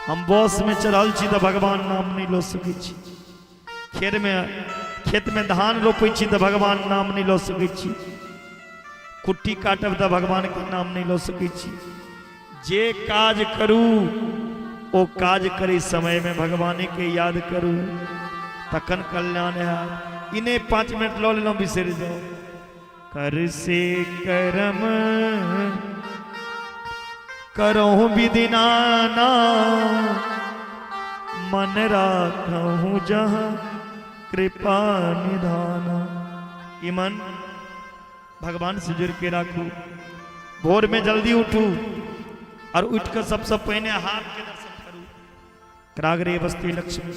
[SPEAKER 2] हम बस में चढ़ल छी तऽ भगवान नाम नहि लऽ सकै छी, खेतमे धान रोपै छी तऽ भगवान नाम नहि लऽ सकै छी। कुट्टी काटब तऽ भगवानके नाम नहि लऽ सकै छी। जे काज करू ओ काज करै समयमे भगवानेके याद करू, तखन कल्याण हैत। ई नहि 5 मिनट लऽ लेलहुँ बिसरि जाउ। कर से करम करहु विधि नाना, मन राखहु जहाँ कृपा निधाना। ई मन भगवान से जुड़ के राखू। भोर में जल्दी उठू और उठ कर सबसे पहले हाथ के दर्शन करू। कराग्रे बस्ती लक्ष्मी।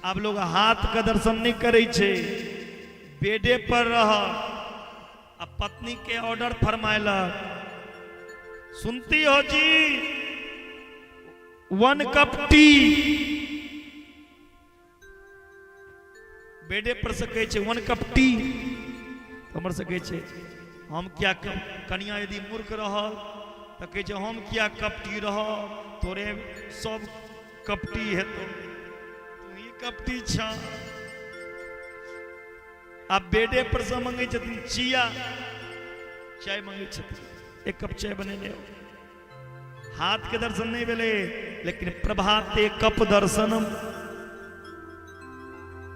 [SPEAKER 2] आब लोग हाथ के दर्शन नहीं करे छे, बेडे पर रह आ पत्नी के ऑर्डर फरमायलक, सुनती हो जी 1 कप टी। बेडे पर से कहै छै 1 कप टी, हमर से कहै छै हम किया कप, कनिया यदि मूर्ख रहल तऽ कहै छै हम किया कप टी रहब, तोरे सब कप टी हेतौ, तू ही कप टी छह। आ बेडे पर से मंगै छथिन चिया चाय मंगै छथिन, 1 कप चाय बनेने आउ। हाथ के दर्शन नहीं भेलै लेकिन प्रभाते कप दर्शनम।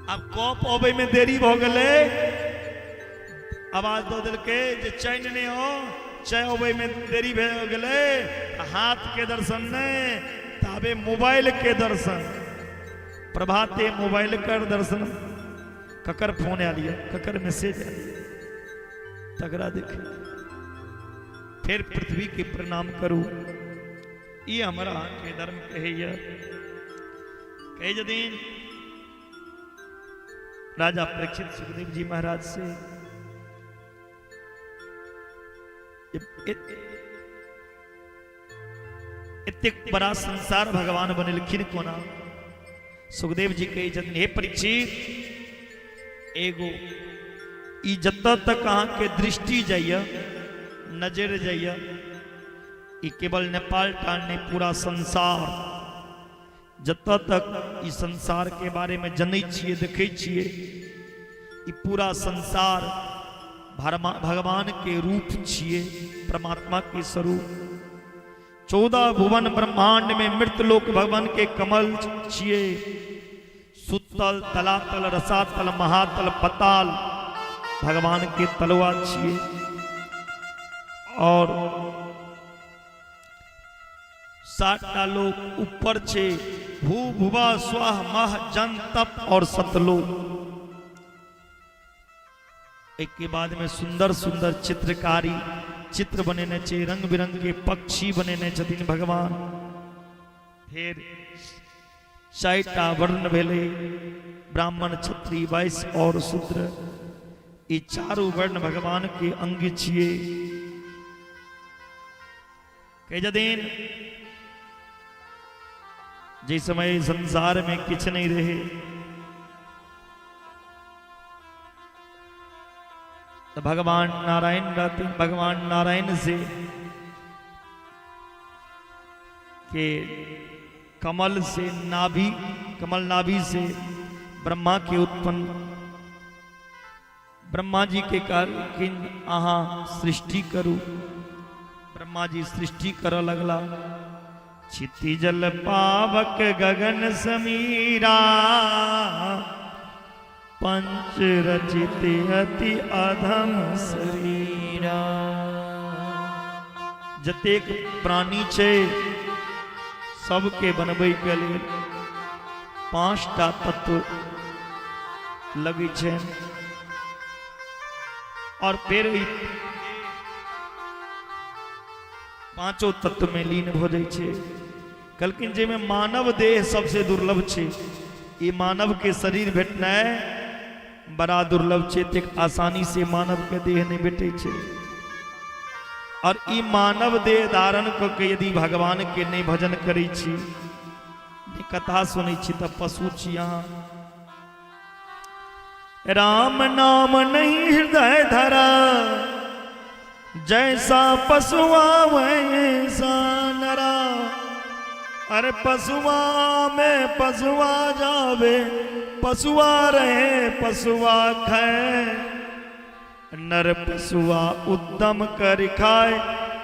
[SPEAKER 2] आब कप अबै में देरी भऽ गेलै, आवाज दऽ देलकै जे चाय नेने आउ, चाय अबै में देरी भऽ गेलै, हाथ के दर्शन नहि, ताबे मोबाइल के दर्शन। प्रभाते मोबाइल कर दर्शन, ककर फोन आयल यऽ, ककर मैसेज आयल यऽ, तकरा देखे फिर पृथ्वी के प्रणाम करू। ई हमरा अहाँके धर्म कहैया। कहै छथिन राजा परीक्षित सुखदेव जी महाराज से, एतेक बड़ा संसार भगवान बनेलखिन कोना? सुखदेव जी कहै छथिन हे परीक्षित, एगो ई जतऽ तक अहाँके दृष्टि जाइए, नजर जाइए, ई केवल नेपाल टा नहि, पूरा संसार, जतऽ तक ई संसार के बारे में जनै छियै, देखै छियै, ई पूरा संसार भगवान के रूप छियै, परमात्मा के स्वरूप। 14 भुवन ब्रह्मांड में मृत लोक भगवान के कमल छियै। सुतल, तलातल, रसातल, महातल, पताल भगवान के तलवा छियै। और 7टा लोक ऊपर छे, भू भुवा स्वाह मह जन तप और सतलोक। एक के बाद में सुंदर सुंदर चित्रकारी चित्र बनेने छे, रंग बिरंग के पक्षी बनेने छथिन भगवान। फिर 4टा वर्ण भेलै, ब्राह्मण, क्षत्रिय, वैश्य और शूद्र। ई चारू वर्ण भगवान के अंग छियै। कहै छथिन जे समय संसार में किछु नहीं रहे तो भगवान नारायण रहते। भगवान नारायण से के कमल से नाभि, कमल नाभि से ब्रह्मा के उत्पन्न, ब्रह्मा जी के कहलखिन अहाँ सृष्टि करू। ब्रह्मा जी सृष्टि करऽ लगला। क्षिति जल पावक गगन समीरा, पंच रचित अति अधम शरीरा। जतेक प्राणी छै सबके बनबै के लेल 5टा तत्व लगै छै। और फिर ई पांचों तत्व में लीन भऽ जाइ छै। कहलखिन जाहिमे मानव देह सबसे दुर्लभ छै, ई मानव के शरीर भेटनाइ बड़ा दुर्लभ छै, एतेक आसानी से मानव के देह नहि भेटै छै। और ई मानव देह धारण कऽ के यदि भगवान के नहि भजन करै छी, नहि कथा सुनै छी, तऽ पशु छी अहाँ। राम नाम नहीं हृदय धरा, जैसा पशुआ वैसा नरा। अरे पशुआ में पशुआ जावे, पशुआ रहे पशुआ खाए। नर पशुआ उद्यम कर खाए,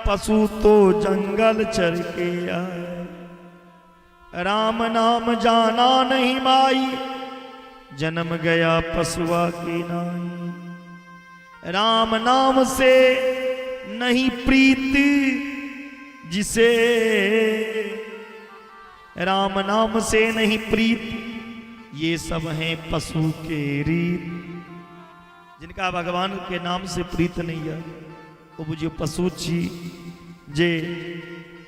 [SPEAKER 2] पशु तो जंगल चर के आए। राम नाम जाना नहीं माई, जन्म गया पशुआ की नाई। राम नाम से नहीं प्रीति जिसे, राम नाम से नहीं प्रीत, ये सब हैं पशु के रीत। जिनका भगवान के नाम से प्रीत नहीं है वो बुझियो पशु छी, जे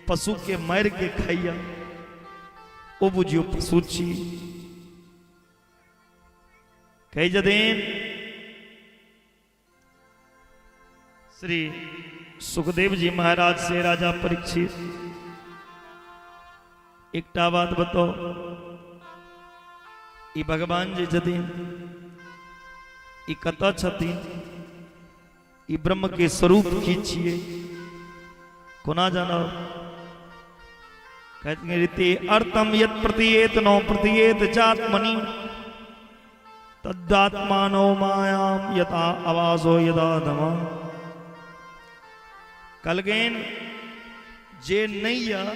[SPEAKER 2] पशु के मार के खाइया वो बुझियो पशु छी। कही जदीन श्री सुखदेव जी महाराज से राजा परीक्षित, एकटा बात बताओ, ई भगवान जे छथिन ई कतऽ छथिन? ई ब्रह्म के स्वरूप की छियै, कोना जानब? कहते रीति अर्थम यत प्रतीयेत नो प्रतीयेत चात्मनि तद्दात्मानो मायाम यथा आवासो यदा धमा। कहलखिन जे नहीं यऽ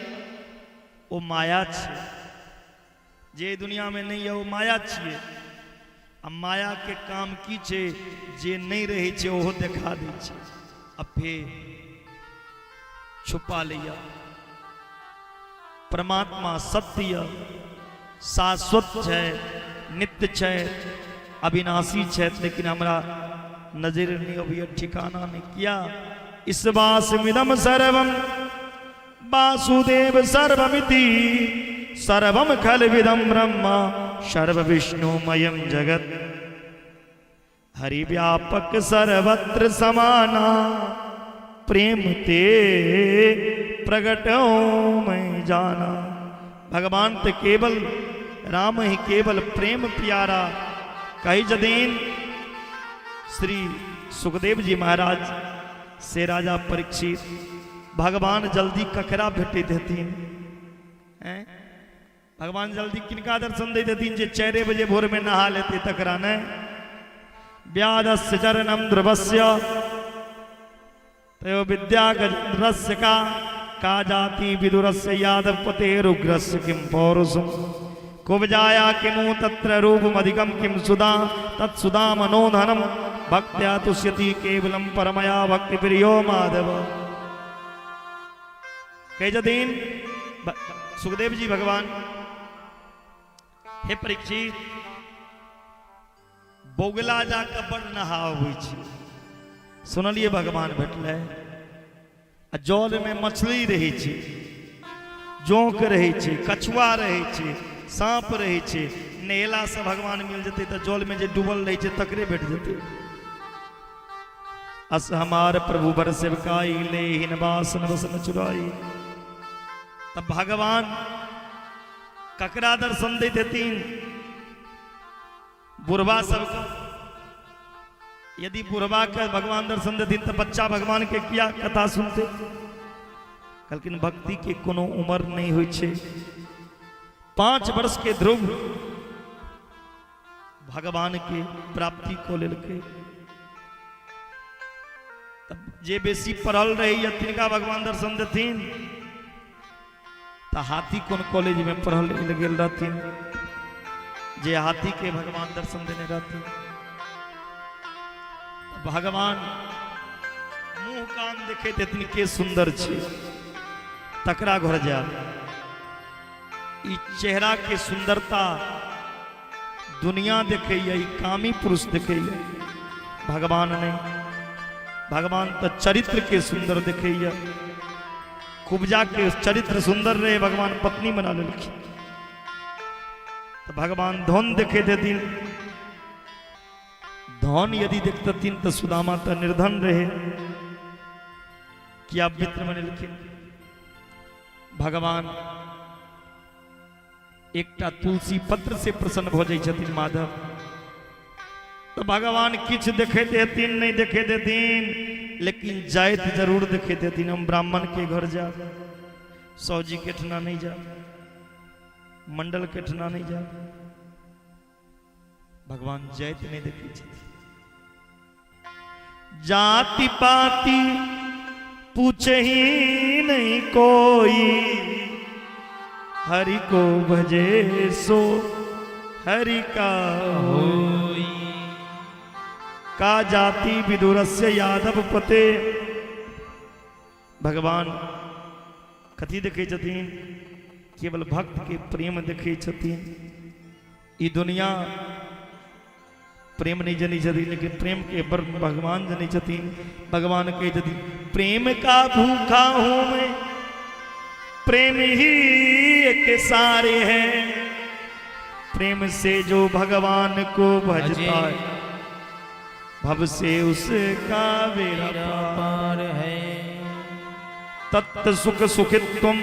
[SPEAKER 2] ओ माया छै, जे दुनिया में नहीं यऽ ओ माया छियै। आ माया के काम की छै? जे नहीं रहै छै ओहो देखा दै छै आ फेर छुपा लैया। परमात्मा सत्य यऽ, शाश्वत छै, नित्य छै, अविनाशी छै, लेकिन हमरा नजर नहीं अबैया, ठिकाना नहीं। किया? ईशवासमिदम सर्वम वासुदेव सर्वमिति सर्वम खलविदम ब्रह्म सर्व विष्णुमयम जगत। हरि व्यापक सर्वत्र समाना, प्रेम ते प्रगट मैं जाना। भगवान ते केवल राम ही केवल प्रेम प्यारा। कही जदीन श्री सुखदेव जी महाराज से राजा परीक्षित, भगवान जल्दी ककरा भेटैत हेथिन? हैं? भगवान जल्दी किनका दर्शन दैत हेथिन? जे 4 बजे भोर में नहा लेते तकरा नहीं? व्याधस्य चरणम ध्रुवस्य तयो विद्या गजेन्द्रस्य का का जाति विदुरस्य यादव पतेरुग्रस्य किम पौरुषम कुब्जाया किमु तत्र रूपमधिकम किम सुदा तत्सुदा मनोधनम भक्त्या तुष्यति केवलम परमया भक्ति प्रियो माधव। कही जदीन सुखदेव जी भगवान, हे परीक्षित, बोगला जाके बड़ नहाबै छै, सुनलिए भगवान भेटलै। आ जल में मछली रहै छै, जोंक रहै छै, कछुआ रहै छै, साँप रहै छै। नहेला से भगवान मिल जेतै तऽ जल में जे डूबल रहै छै तकरे भेट जेतै। अस हमार प्रभु बर सेवकाई ले हिन बासन बसन चुराई। तब भगवान ककरा दर्शन दैत हेथिन? बुढ़वा सबके। यदि बुढ़वा के भगवान दर्शन देथिन तऽ बच्चा भगवान के किया कथा सुनते? कहलखिन भक्ति के कोनो उम्र नहीं होइ छै। 5 वर्ष के ध्रुव भगवान के प्राप्ति को लेलकै। तब जे बेसी पढ़ल रहैया तिनका भगवान दर्शन देथिन? तऽ हाथी कोन कॉलेज में पढ़ल गेल रहथिन जे हाथी के भगवान दर्शन देने रहथिन? भगवान मुंह कान देखैत हेथिन के सुंदर छै तकरा घर जायब। ई चेहरा के सुंदरता दुनिया देखैया, ई कामी पुरुष देखैया, भगवान नहीं। भगवान तो चरित्र के सुंदर देखैया। कुब्जा के चरित्र सुंदर रहे, भगवान पत्नी बना लेलखिन। तो भगवान धन देखे देथिन। धन यदि देखतथिन तो सुदामा तो निर्धन रहे, किया मित्र बनेलखिन? भगवान एकटा तुलसी पत्र से प्रसन्न भऽ जाइ छथिन माधव। तो भगवान किछु देखैत हेथिन नहीं देखैत हेथिन, लेकिन जाइत जरूर देखैत हेथिन। हम ब्राह्मण के घर जायब, सौजी के ठना नहीं जायब, मंडल के ठना नहीं जायब। भगवान जाइत नहीं देखै छथिन। जाति पाति पूछे ही नहीं कोई, हरि को भजे सो हरि का होई। का जाति विदुरस्य यादव पते। भगवान कथी देखै छथिन? केवल भक्त के प्रेम देखै छथिन। ई दुनिया प्रेम नहीं जनै छथिन, लेकिन प्रेम के बड़ भगवान जनै छथिन। भगवान कहै छथिन प्रेम का भूखा हूं मैं, प्रेम ही एक सारे है, प्रेम से जो भगवान को भजता है भव से उसका बेड़ा
[SPEAKER 1] पार है।
[SPEAKER 2] तत्त सुख सुखित्वम।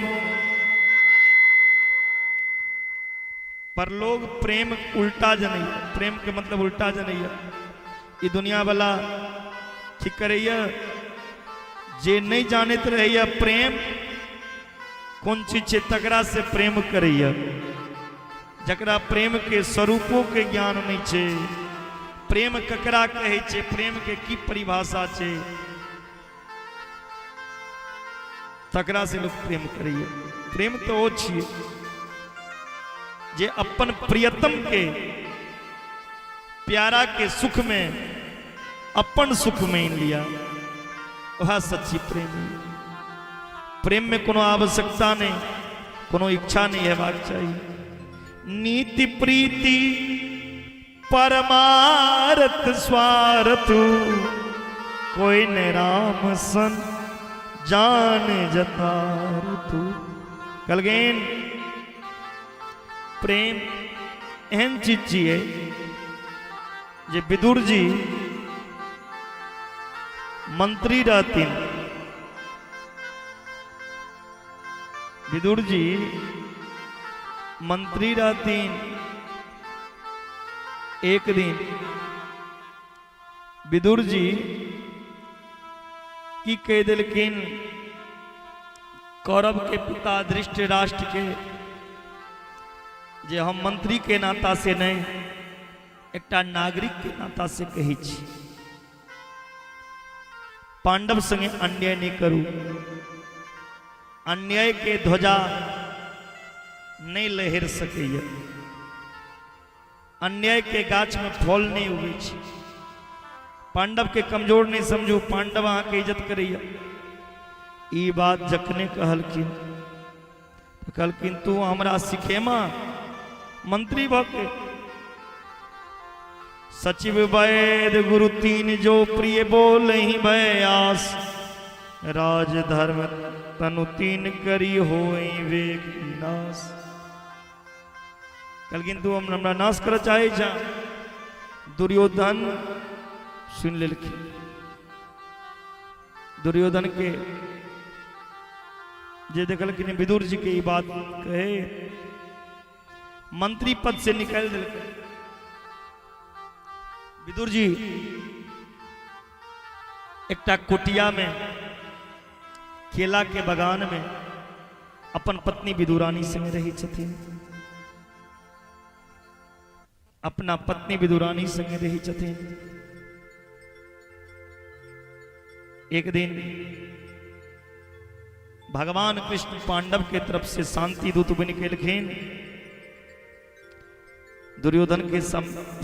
[SPEAKER 2] पर लोग प्रेम उल्टा जनैया, प्रेम के मतलब उल्टा जनैया। ई दुनिया वाला की करैया, जे नहीं जानैत रहैया प्रेम कोन चीज छै तकरा से प्रेम करैया। जकरा प्रेम के स्वरूपों के ज्ञान नहीं छै, प्रेम ककरा कहै छै, प्रेम के की परिभाषा छै, तकरा से लोग प्रेम करैया। प्रेम तो ओ छियै जे अपन प्रियतम के प्यारा के सुख में अपन सुख मान लिया, वह सच्ची प्रेम है। प्रेम में कोनो आवश्यकता नहीं, कोनो इच्छा नहीं हेबाक चाहिए। नीति प्रीति परमारथ स्वार्थ, कोई न राम सन जान जतार तू। कलगेन प्रेम एहन चीज छियै जे विदुर जी मंत्री रहथिन। विदुर जी मंत्री रहथिन। एक दिन विदुर जी की कह देलखिन कौरव के पिता धृष्ट राष्ट्र के, जे हम मंत्री के नाता से नहीं एकटा नागरिक के नाता से कहै छी, पांडव संगे अन्याय नहीं करू, अन्याय के ध्वजा नहीं लहर सकैया, अन्याय के गाछ में फल नहीं उगै छै, पांडव के कमजोर नहीं समझू, पांडव अहाँ के इज्जत करैया। ई बात जखने कहलखिन तऽ कहलखिन तू हमरा सिखेमा मंत्री भऽ के। सचिव वैद गुरु तीन जो प्रिय बोलहि भयास, राजधर्म तनु तीन करी होई वेग विनाश। कहलखिन तू हमरा नाश करऽ चाहै छह। दुर्योधन सुनि लेलखिन। दुर्योधन के जे देखलखिन विदुर जी के ई बात कहे, मंत्री पद से निकालि देलकै। विदुर जी एकटा कुटिया में केला के बगान में अपन पत्नी विदुरानी संगे रहै छथिन, अपना पत्नी विदुरानी संगे रहै छथिन। एक दिन भगवान कृष्ण पांडव के तरफ से शांति दूत बन के एलखिन। दुर्योधन के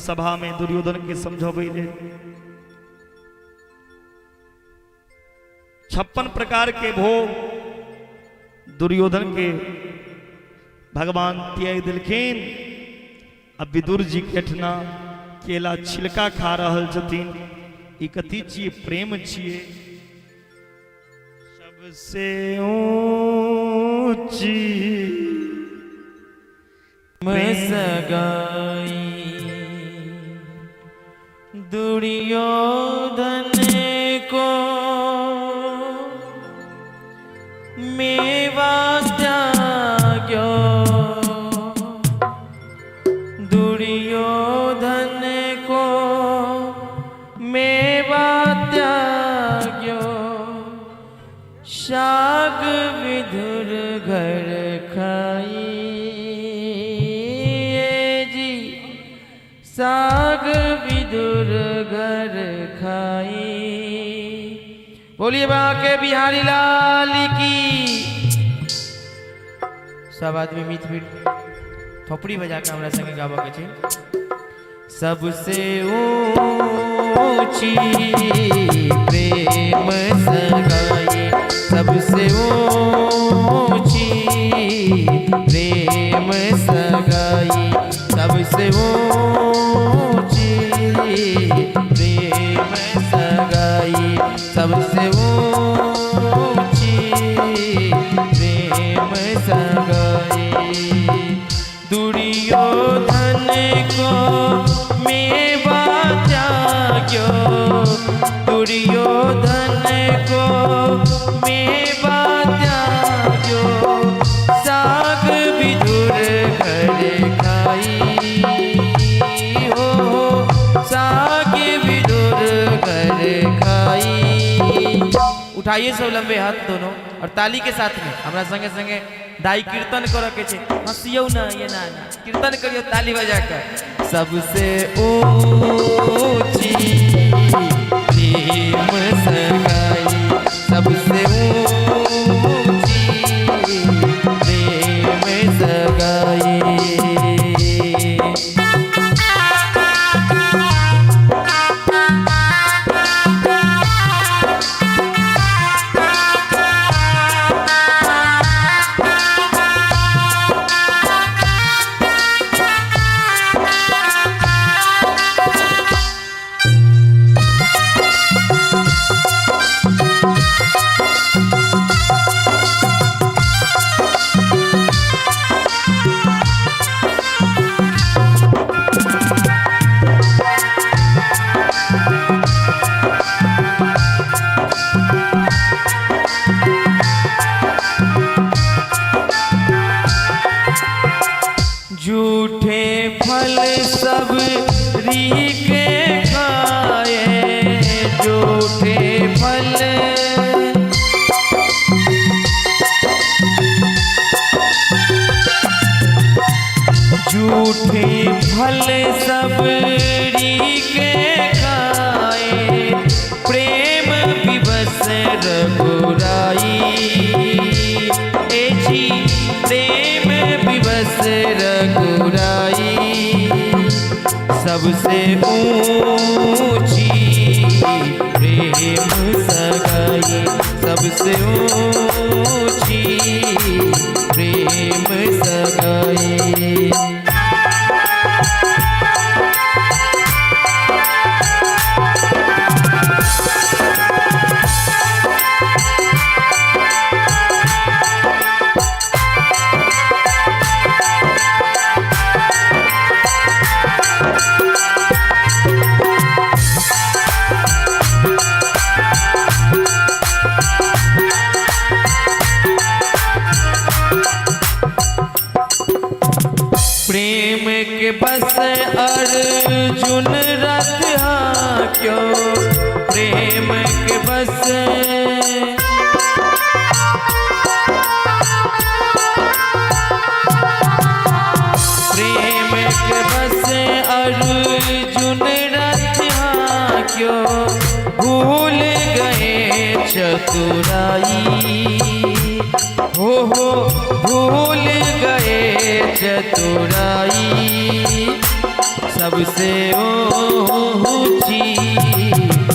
[SPEAKER 2] सभा में दुर्योधन के समझाबै ले 56 प्रकार के भोग दुर्योधन के भगवान त्याग दिलखिन। अब विदुर जी के एठना केला छिलका खा रहल छथिन। ई कथी छियै? प्रेम छियै। सबसे ऊंची
[SPEAKER 1] सगाई दुर्योधन को मेवा त्याग्यो, दुर्योधन को मेवा त्याग्यो, शाग विधुर घर खाई जी, साग विदुर घर खाई। बोलिए बाके बिहारी लाल की। सब आदमी मीत मीत थोपड़ी बजा के हमरा संगे गाबऽ के छै। सबसे ऊंची प्रेम सगाई, सबसे ऊंची प्रेम सगाई, सबसे ऊंची प्रेम सगाई, सबसे ऊंची प्रेम सगाई। दुर्योधन को मेवा त्याग्यो, दुर्योधन को मेवा त्याग्यो, साग विदुर घर खाई हो, साग विदुर घर खाई। उठाइए सब लंबे हाथ दोनों और ताली के साथ में हमरा संगे संगे दाई कीर्तन करऽ के छै। हंसियौ ना, ये ना ना, कीर्तन करियो ताली बजा कर। सबसे ऊंची प्रेम सगाई, सबसे ऊंची प्रेम सगाई। झूठे फल सब रीके खाए, झूठे फल झूठे फल सब रीके खाए, प्रेम विवश रघुराई, ए जी प्रेम विवश रघुराई। सबसे ऊंची प्रेम सगाई, सबसे ऊंची प्रेम सगाई। प्रेम के बस अर्जुन रथ क्यों, प्रेम के बस प्रेम के बस अर्जुन रथ क्यों, भूल गए चतुराई हो भूल गए चतुराई। सबसे ऊंची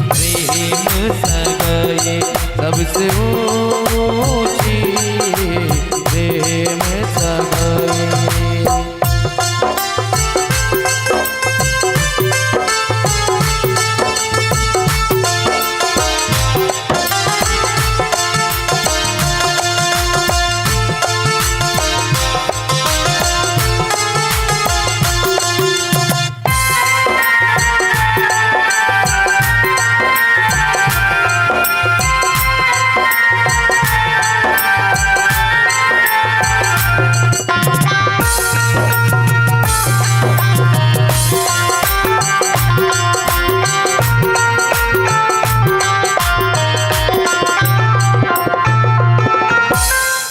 [SPEAKER 1] प्रेम सगाई, सबसे ऊंची प्रेम सगाई।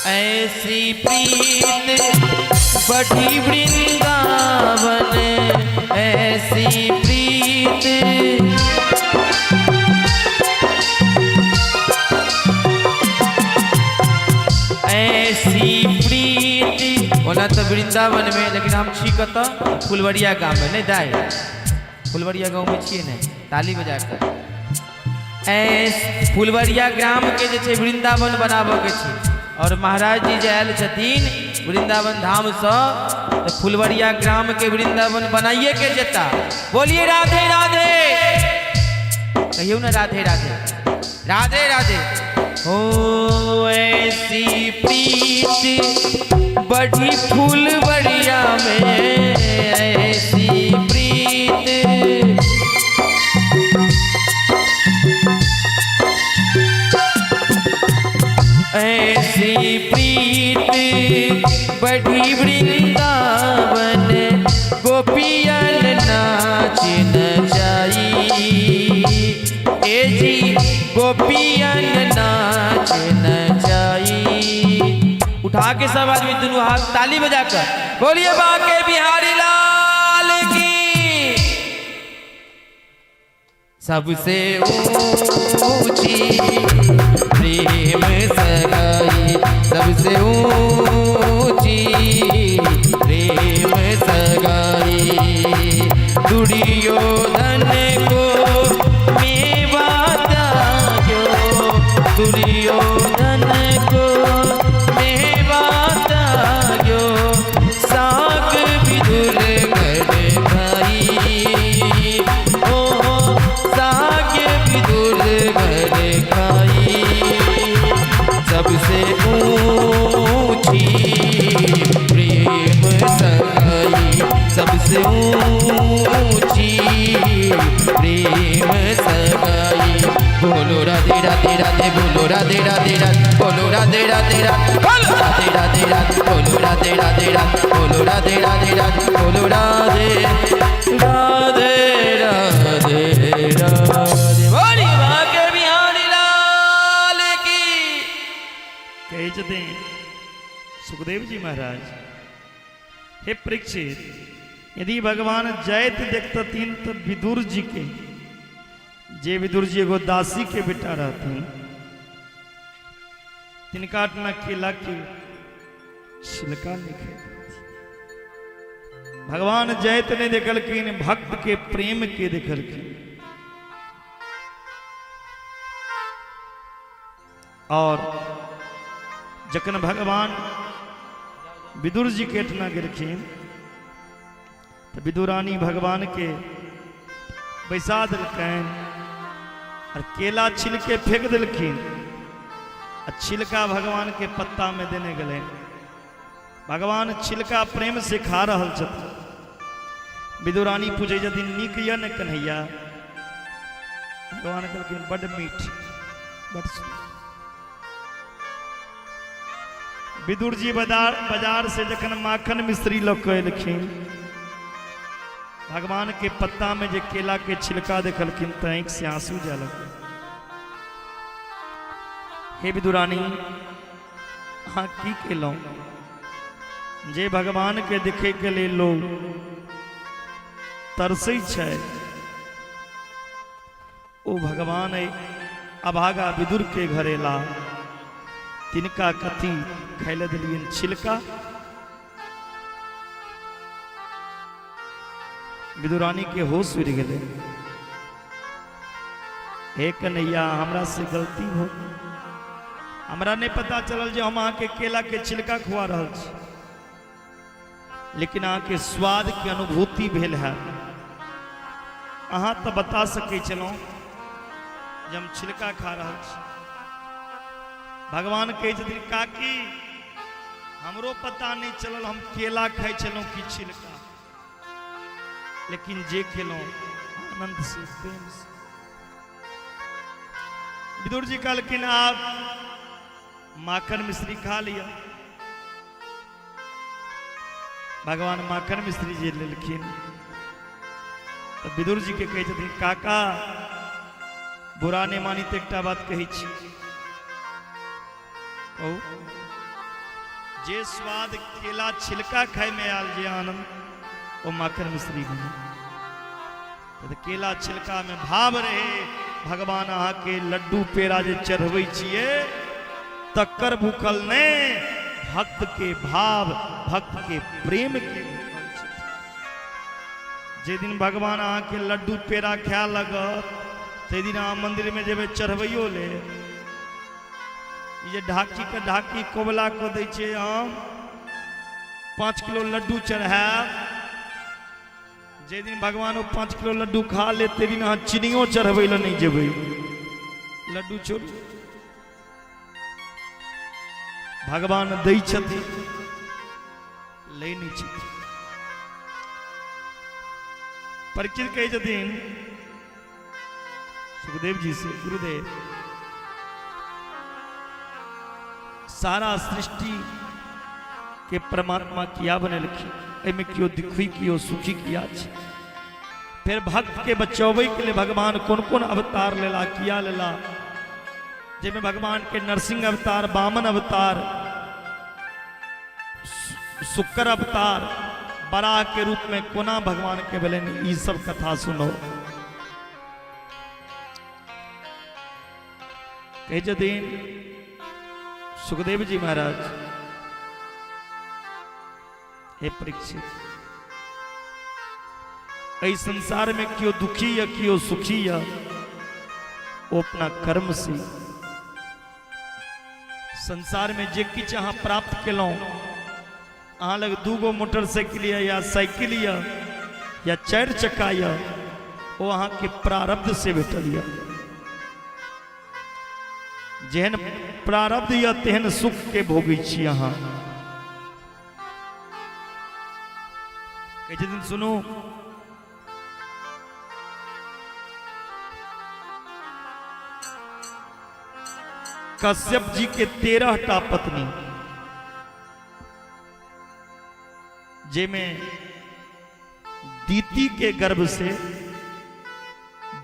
[SPEAKER 1] ऐसी प्रीत बढ़ी वृंदावन, ऐसी प्रीत ओना तऽ वृंदावन में, लेकिन हम छी कतऽ? फुलवरिया गाँव में। नहीं दाई, फुलवरिया गाँव में छियै ने? ताली बजा कऽ। ऐ फुलवरिया ग्राम के जे छै वृंदावन बनाबऽ के छै, और महाराज जी जे आयल छथिन वृंदावन धाम से, तऽ फुलवरिया ग्राम के वृंदावन बनाइए के जेता। बोलिए राधे राधे। कहियौ ने राधे राधे, राधे राधे। हो ऐसी प्रीति बढ़ी फुलवरिया में, ऐसी प्रीत। ऐसी प्रीत बढ़ी वृंदावन, गोपियन नाच नचाई। ए जी, गोपियन नाच नचाई। उठा के सब आदमी दोनों हाथ ताली बजाकर बोलिए बाके बिहारी लाल की। सबसे ऊंची प्रेम सगाई, सबसे ऊंची प्रेम सगाई। दुर्योधन को मेवा त्याग्यो, दुर्योधन को मेवा त्याग्यो, साग विदुर घर खाई। ओ साग विदुर घर खाई। सबसे ऊंची प्रेम सगाई, सबसे ऊंची प्रेम सगाई। बोलो राधे राधे राधे, बोलो राधे राधे राधे, बोलो राधे राधे राधे, बोलो राधे राधे राधे, बोलो राधे राधे राधे, बोलो राधे राधे राधे, बोलो राधे राधे राधे राधे। बोलिए बाके बिहारी लाल की।
[SPEAKER 2] कहै छथिन सुखदेव जी महाराज, हे परीक्षित, यदि भगवान जाइत देखतथिन तऽ विदुर जी के, जे विदुर जी एगो दासी के बेटा रहथिन, तिनका अपना केला के छिलका नहीं खाइत। भगवान जाइत नहीं देखलखिन, भक्त के प्रेम के देखलखिन। और जखन भगवान विदुर जी के एठना गेलखिन तऽ विदुरानी भगवान के बैसा देलकनि और केला छिल के फेंक देलखिन आ छिलका भगवान के पत्ता में देने गेलनि। भगवान छिलका प्रेम से खा रहल छथिन। विदुरानी पूछै छथिन, नीक यऽ ने कन्हैया? भगवान कहलखिन, बड मीठ, बड सुन्दर। विदुर जी बाजार बाजार से जखन माखन मिश्री लऽ कऽ एलखिन, भगवान के पत्ता में जे केला के छिलका देखलखिन तऽ आँखि से आंसू जाय लगल। हे विदुरानी, अहाँ की केलहुँ जे भगवान के देखे के लेल लोग तरसै छै, ओ भगवान अभागा विदुर के घर एला, तिनका कथी खाय लए देलियनि? छिलका। विदुरानी के होश उड़ि गेलै। हे कन्हैया, हमरा से गलती हो गेल। हमरा नहीं पता चलल जे हम अहाँके केला के छिलका खुआ रहल छी, लेकिन अहाँके स्वाद के अनुभूति भेल है। अहाँ तऽ बता सकै छलहुँ जे हम छिलका खा रहल छी। भगवान कहै छथिन, काकी, हमरो पता नहीं चलल हम केला खाइ छलहुँ कि छिलका, लेकिन जे खेलहुँ आनंद से, प्रेम से। विदुर जी कहलखिन, आब माखन मिश्री खा लिअ। भगवान माखन मिश्री जी लेलखिन तऽ विदुर जी के कहै छथिन, काका, बुरा नहि मानी तऽ एकटा बात कहै छी। कहू। जे स्वाद केला छिलका खाय में आयल, जे आनंद, ओ माखन मिश्री में नहि। तऽ केला छिलका में भाव रहे। भगवान अहाँके लड्डू पेड़ा जे चढ़बै छियै तकर भूखल नहि, भक्त के भाव, भक्त के प्रेम के भूखल छथिन। जे दिन भगवान अहाँके लड्डू पेड़ा खाए लगत ताहि दिन अहाँ मंदिरमे जेबै चढ़बैयो ले। ई जे ढाकी के ढाकी कोबला कऽ दै छियै, हम 5 किलो लड्डू चढ़ायब, जे दिन भगवान ओ 5 किलो लड्डू खा लेत ताहि दिन अहाँ चीनियो चढ़बै लए नहि जेबै, लड्डू छोड़ू। भगवान दै छथिन, लै नहि छथिन। परीक्षित कहै छथिन सुखदेव जी से, गुरुदेव सारा सृष्टि के परमात्मा किया बनेलखिन, एहिमे केओ दुखी केओ सुखी किया छै? फेर भक्त के बचबै के लिए भगवान कोन कोन अवतार लेला, किया लेला, जाहिमे भगवान के नरसिंह अवतार, वामन अवतार, शुक्र अवतार, बराह के रूप में कोना भगवान के भेलनि, ई सब कथा सुनो। कहै छथिन सुखदेव जी महाराज, हे परीक्षित, एहि संसार में केओ दुखी या केओ सुखी या ओ अपना कर्म से। संसार में जे किछु अहाँ प्राप्त केलहुँ, अहाँ लग 2 गो मोटरसाइकिल यऽ या साइकिल यऽ या 4 चक्का यऽ, ओ अहाँके प्रारब्ध से भेटल यऽ। जेहन प्रारब्ध यऽ तेहन सुख के भोगै छी अहाँ। कहै छथिन सुनू, कश्यप जी के 13 टा पत्नी, जेमे दीति के गर्भ से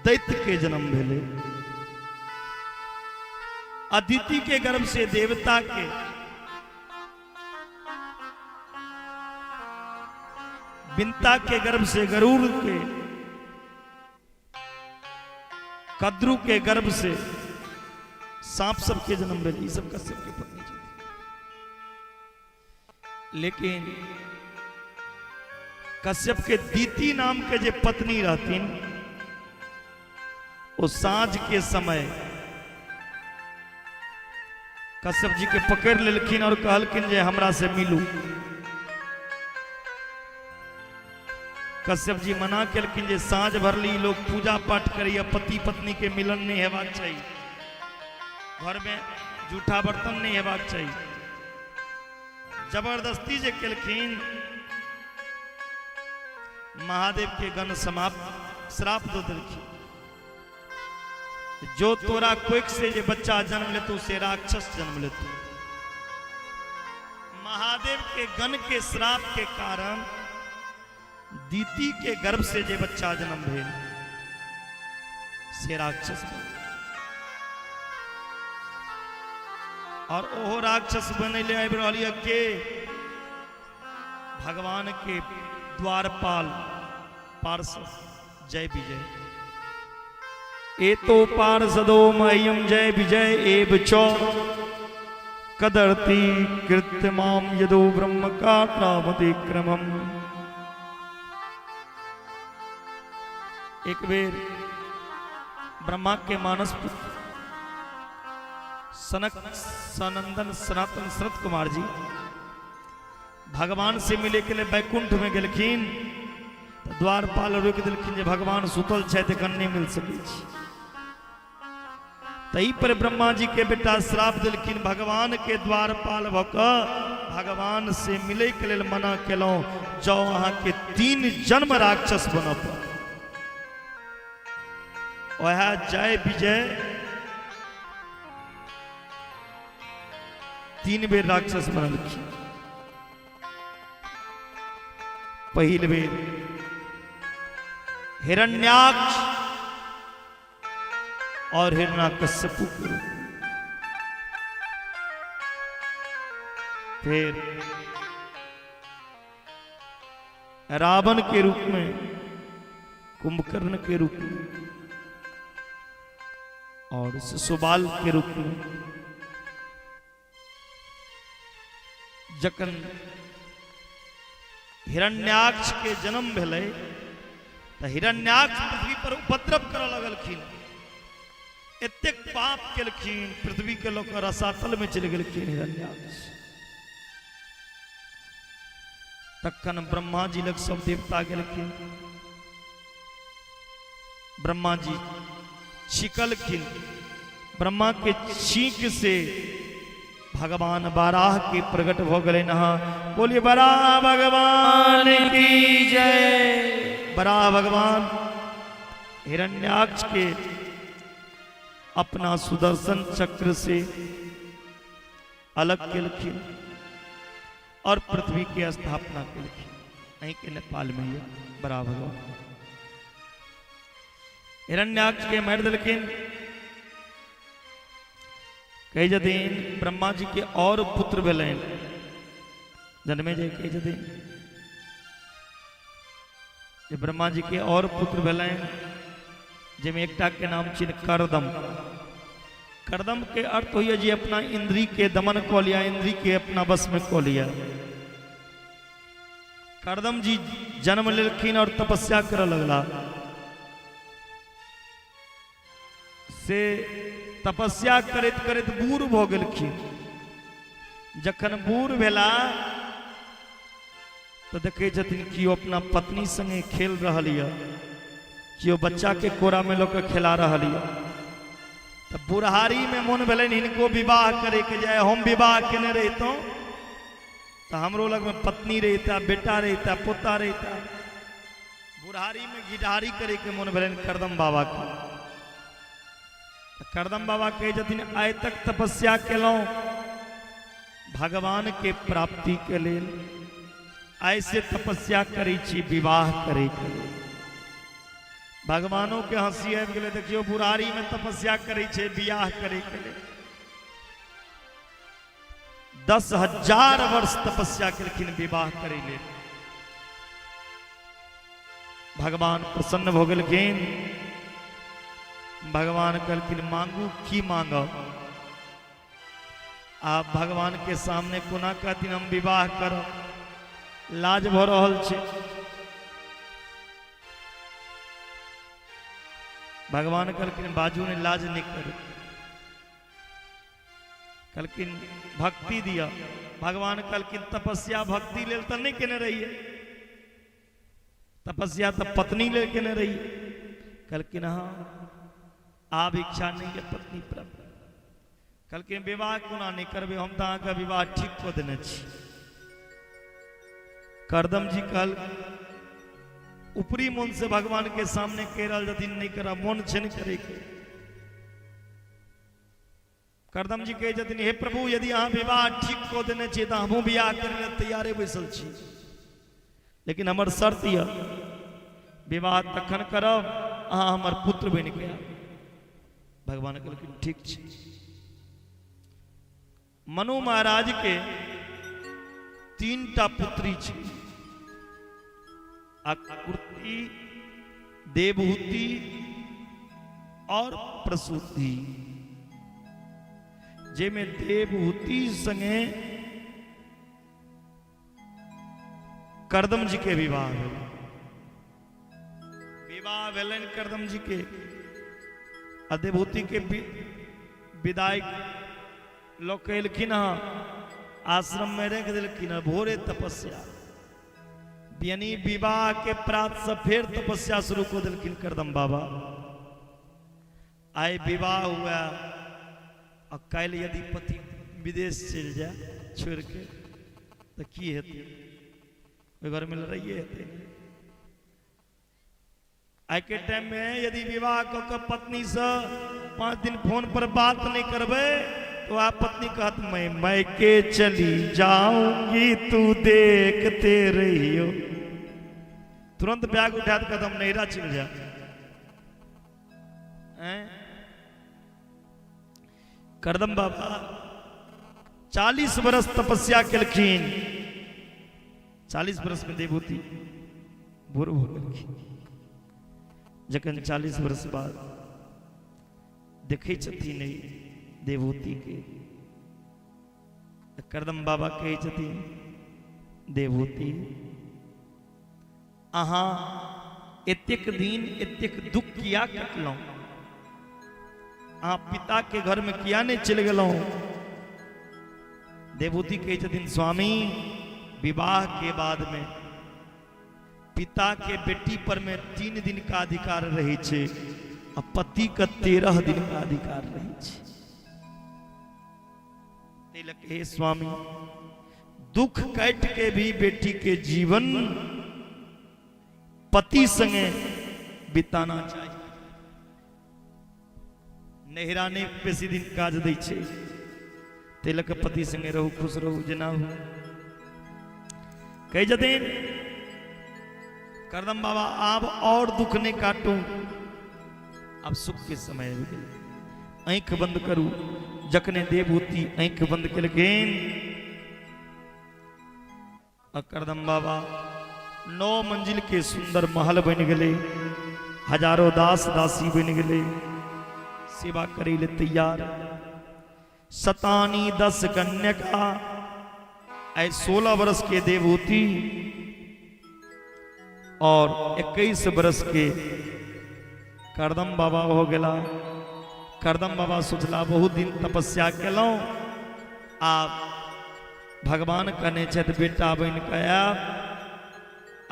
[SPEAKER 2] दैत्य के जन्म भेलै, अदिति के गर्भ से देवता के, बिंता के गर्भ से गरुड़ के, कद्रू के गर्भ से सांप सबके जन्म भेल। ई सब कश्यप के पत्नी छथिन। लेकिन कश्यप के दीति नाम के जे पत्नी रहथिन, ओ साँझ के समय कश्यप जी के पकड़ लेलखिन और कहलखिन जे हमरा से मिलू। कश्यप जी मना केलखिन जे साँझ भरली लोग पूजा पाठ करैया, पति पत्नी के मिलन नहीं हेबाक चाही, घर में जूठा बर्तन नहीं हेबाक चाही। जबरदस्ती जे केलखिन, महादेव के गण समाप्त श्राप दऽ देलखिन, जो तोरा कोख से जे बच्चा जन्म लेतौ से राक्षस जन्म लेतौ। महादेव के गण के श्राप के कारण दीति के गर्भ से जे बच्चा जन्म भेल से राक्षस बन, और ओहो राक्षस बनैले आबि रहल यऽ के? भगवान के द्वारपाल पार्षद जय विजय। एतो पार्षदो मह्यम जय विजय एव च कदर्ति कृत्यमाम यदो ब्रह्म कात्रावतिक्रमम। एक बेर ब्रह्मा के मानस पुत्र सनक सनंदन सनातन सनत कुमार जी भगवान से मिले के लिए वैकुंठ में गेलखिन, तऽ द्वारपाल रोकि देलखिन जे भगवान सुतल छथि, एखन नहि मिल सकै छी। तही पर ब्रह्मा जी के बेटा श्राप देलखिन, भगवान के द्वारपाल भऽ कऽ भगवान से मिलै के लेल मना केलहुँ, जाउ अहाँके 3 जन्म राक्षस बनऽ पड़त। वएह जय विजय 3 बेर राक्षस बनलखिन। पहिल बेर हिरण्याक्ष और हिरण्यकश्यपु के रूप में, फिर रावण के रूप में, कुंभकर्ण के रूप में और शिशुपाल के रूप में। जखन हिरण्याक्ष के जन्म भेलै तऽ हिरण्याक्ष पृथ्वी पर उपद्रव करऽ लगलखिन। एतेक पाप केलखिन, पृथ्वी के लऽ कऽ रसातल में चलि गेलखिन हिरण्याक्ष। तखन ब्रह्मा जी लग सब देवता गेलखिन। ब्रह्मा जी छिकलखिन। ब्रह्मा के छींक से भगवान बाराह के प्रकट भ गेलनि हँ। बोलिए बराह भगवान की जय। बराह भगवान हिरण्याक्ष के अपना सुदर्शन चक्र से अलग केलखिन और पृथ्वी के स्थापना केलखिन। अहीं के नेपाल में ये बराह भगवान हिरण्याक्ष के मारि देलखिन। कहै छथिन ब्रह्मा जी के और पुत्र भेलनि। जन्मे जे कहै छथिन जे ब्रह्मा जी के और पुत्र भेलनि, जाहिमे एकटा के नाम छिन करदम। करदम के अर्थ होइए जे अपना इंद्री के दमन कऽ लिया, इंद्री के अपना वश में कऽ लिया। करदम जी जन्म लेलखिन और तपस्या करऽ लगला। से तपस्या करैत करैत बूढ़ भऽ गेलखिन। जखन बूढ़ भेला तऽ देखै छथिन केओ अपना पत्नी संगे खेल रहल यऽ, केओ बच्चाके कोरामे लऽ कऽ खेला रहल यऽ। तऽ बुढ़ारीमे मोन भेलनि हिनको विवाह करैके, जे हम विवाह केने रहितहुँ तऽ हमरो लगमे पत्नी रहिता, बेटा रहिता, पोता रहिता। बुढ़ारीमे घिढारी करैके मोन भेलनि करदम बाबाके। तऽ करदम बाबा कहै छथिन आइ तक तपस्या केलहुँ भगवान के प्राप्ति के लेल, आइ से तपस्या करै छी विवाह करै के लेल। भगवानों के हंसी आबि गेलै, देखियौ बुढ़ारी में तपस्या करै छै बियाह करै के लेल। 10,000 वर्ष तपस्या केलखिन विवाह करै लेल। भगवान प्रसन्न भऽ गेलखिन। भगवान कहलखिन मांगू की मांगब। आब भगवान के सामने कोना कहथिन हम विवाह करब, लाज भऽ रहल छै। भगवान कहलखिन बाजू ने, लाज नहि करू। कहलखिन भक्ति दिअ। भगवान कहलखिन तपस्या भक्ति लेल तऽ नहि केने रहियै, तपस्या तऽ पत्नी लेल केने रहियै। कहलखिन हँ, आब इच्छा नहि यऽ पत्नी प्राप्त। कहलखिन विवाह कोना नहि करबै, हम तऽ अहाँके विवाह ठीक कऽ देने छी। करदम जी कहल ऊपरी मन से भगवान के सामने कहि रहल छथिन नहि करब, मन छै नहि करैके। करदम जी कहै छथिन हे प्रभु, यदि अहाँ विवाह ठीक कऽ देने छियै तऽ हमहूँ बियाह करै लए तैयारे बैसल छी, लेकिन हमर शर्त यऽ विवाह तखन करब अहाँ हमर पुत्र बनि कऽ आयब। भगवान कहलखिन ठीक छै। मनु महाराज के 3टा पुत्री छै, आकृति, देवहूति और प्रसूति। जाहिमे देवहूति संगे करदम जी के विवाह भेल। विवाह भेलनि करदम जी के आ देवहूति के विदाई लऽ के एलखिन हँ, आश्रम में रखि देलखिन हँ। भोरे तपस्या, यानी विवाह के प्रात से फेर तपस्या शुरू कऽ देलखिन करदम बाबा। आइ विवाह हुआ आ काल्हि यदि पति विदेश चलि जाय छोड़ि के तऽ की हेतै? ओहि घरमे लड़ाइए हेतै। आइ के टाइम में यदि विवाह कऽ के पत्नी से 5 दिन फोन पर बात नहीं करबै तो आप पत्नी कहत मैं मैके चली जाऊंगी तू देखते रहियो। तुरंत बैग उठा के कदम नैहरा चलि जाए। करदम बाबा 40 बरस तपस्या केलखिन। 40 बरस में देवहूति भोर भऽ गेलखिन। जखन 40 वर्ष बाद देखै छथिन एहि देवहूति के तऽ करदम बाबा कहै छथिन देवहूति अहाँ एतेक दिन एतेक दुख किया कटलहुँ अहाँ पिता के घर में किया नहीं चलि गेलहुँ देवहूति कहै छथिन स्वामी विवाह के बाद में पिता के बेटी पर में 3 दिन का अधिकार रहे छै आ पति के 13 दिन का अधिकार रहे छै। ताहि लऽ के हे स्वामी दुख काटि के भी बेटी के जीवन पति संगे बिताना चाही। नैहरा नहि बेसी दिन काज दै छै, ताहि लऽ कऽ पति संगे रहू, खुश रहू, जेना हो। कहै छथिन करदम बाबा आब और दुख नहि काटू, आब सुख के समय आबि गेल, आँखि बंद करू। जखने देवहूति आँखि बंद केलखिन आ करदम बाबा 9 मंजिल के सुंदर महल बनि गेलै, हजारों दास दासी बनि गेलै, सेवा करै ले तैयार। सतानी 10 कन्यका, आइ 16 वर्ष के देवहूति और 21 वर्ष के करदम बाबा हो गेला। करदम बाबा सोचला बहुत दिन तपस्या केलहुँ, आब भगवान कहने छथि बेटा बनि कऽ आयब,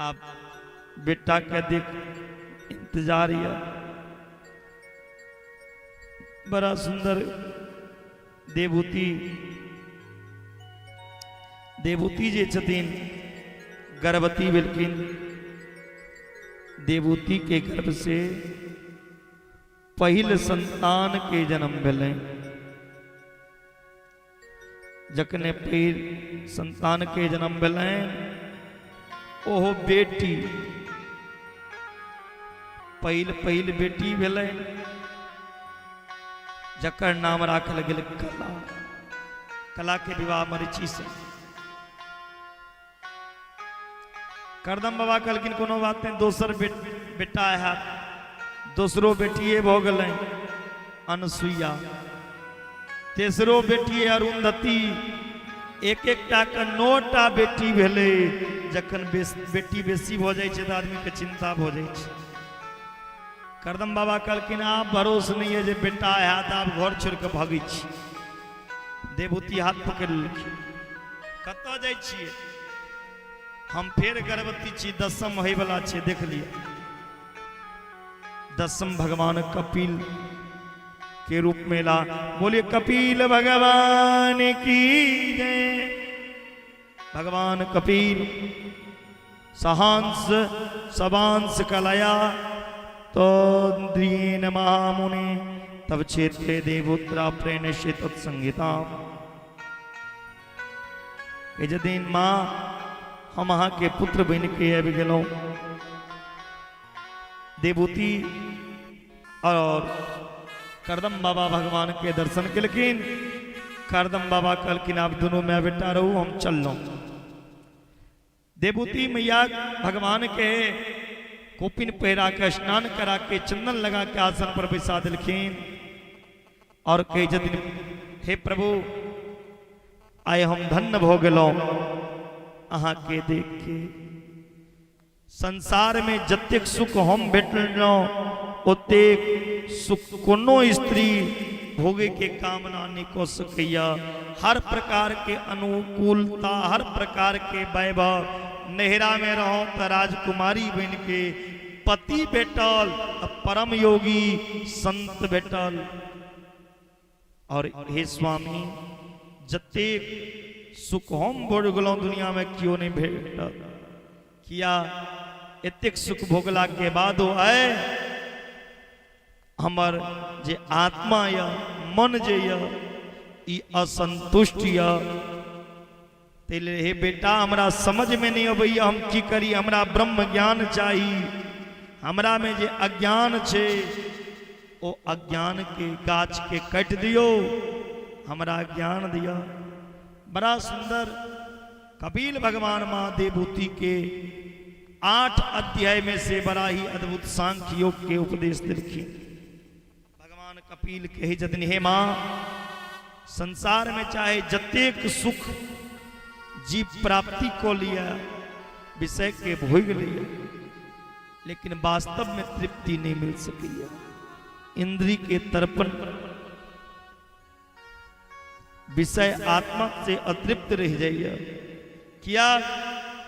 [SPEAKER 2] आब बेटा के देख इंतजार यऽ। बड़ा सुंदर देवहूति, देवहूति जे छथिन गर्भवती भेलखिन। देवहूति के गर्भ से पहिल संतान के जन्म भेलनि। जखने पहिल संतान के जन्म भेलनि ओहो बेटी, पहिल पहिल बेटी भेलनि जकर नाम राखल गेल कला। कला के विवाह मरीचि से। करदम बाबा कहलखिन कोनो बात नहीं, दोसर बेटा है, दोसरो बेटिए भऽ गेलनि अनसुईया, तेसरो बेटी अरुंधति, एक एकटा के 9टा बेटी भेलै। जखन बेटी बेसी भऽ जाइ छै तऽ आदमीके चिंता भऽ जाइ छै। करदम बाबा कहलखिन आब भरोस नहीं है जे बेटा हैत, आब घर छोड़ि कऽ भगै छी। देवहूति हाथ पकड़ि लेलखिन, कतऽ जाइ छियै? हम फेर गर्भवती छी, दसम होइवला छै, देख लिअ। दसम भगवान कपिल के रूप में ला। बोलिए कपिल भगवान की जय। भगवान कपिल सहांस सवांस कलया तो द्रियेण महामुनि तब क्षेत्रे देवोत्रा प्रेणस्य तत्संहिता। दिन माँ हम अहाँ के पुत्र बन के आबि गेलहुँ। देवहूति और करदम बाबा भगवान के दर्शन केलखिन। करदम बाबा कहलखिन आब दुनू माय बेटा रहू, हम चललहुँ। देवहूति मैया भगवान के कोपिन पहिरा के स्नान करा के चंदन लगा के आसन पर बैसा देलखिन और कहै छथिन हे प्रभु आइ हम धन्य भऽ गेलहुँ अहाँ के देख के। संसार में जतेक सुख हम भेटलहुँ ओतेक सुख कोनो स्त्री भोगे के कामना नहीं कऽ सकैया। हर प्रकार के अनुकूलता, हर प्रकार के वैभव, नैहरा में रहो तो राजकुमारी बन के, पति भेटल तो परम योगी संत भेटल। और हे स्वामी जतेक सुख हम भोग गेलहुँ दुनिया में केओ नहीं भेटल, किया एतेक सुख भोगला के बादो आए हमर जे आत्मा यऽ मन जे यऽ ई असंतुष्ट यऽ। ताहि लेल हे बेटा हमरा समझमे नहि अबैए हम की करी, हमरा ब्रह्म ज्ञान चाही। हमरामे जे अज्ञान छै ओ अज्ञान के गाछ के काटि दियौ, हमरा ज्ञान दिअ। बड़ा सुंदर कपिल भगवान माँ देवहूति के 8 अध्याय में से बड़ा ही अद्भुत सांख्य योग के उपदेश दिलखिन। भगवान कपिल कहै छथिन हे माँ संसारमे चाहे जतेक सुख जीव प्राप्ति कऽ लिअ, विषयके भोगि लिअ, लेकिन वास्तवमे तृप्ति नहि मिल सकैए। इंद्री के तर्पण विषय आत्मा से अतृप्त रह जाइए। किया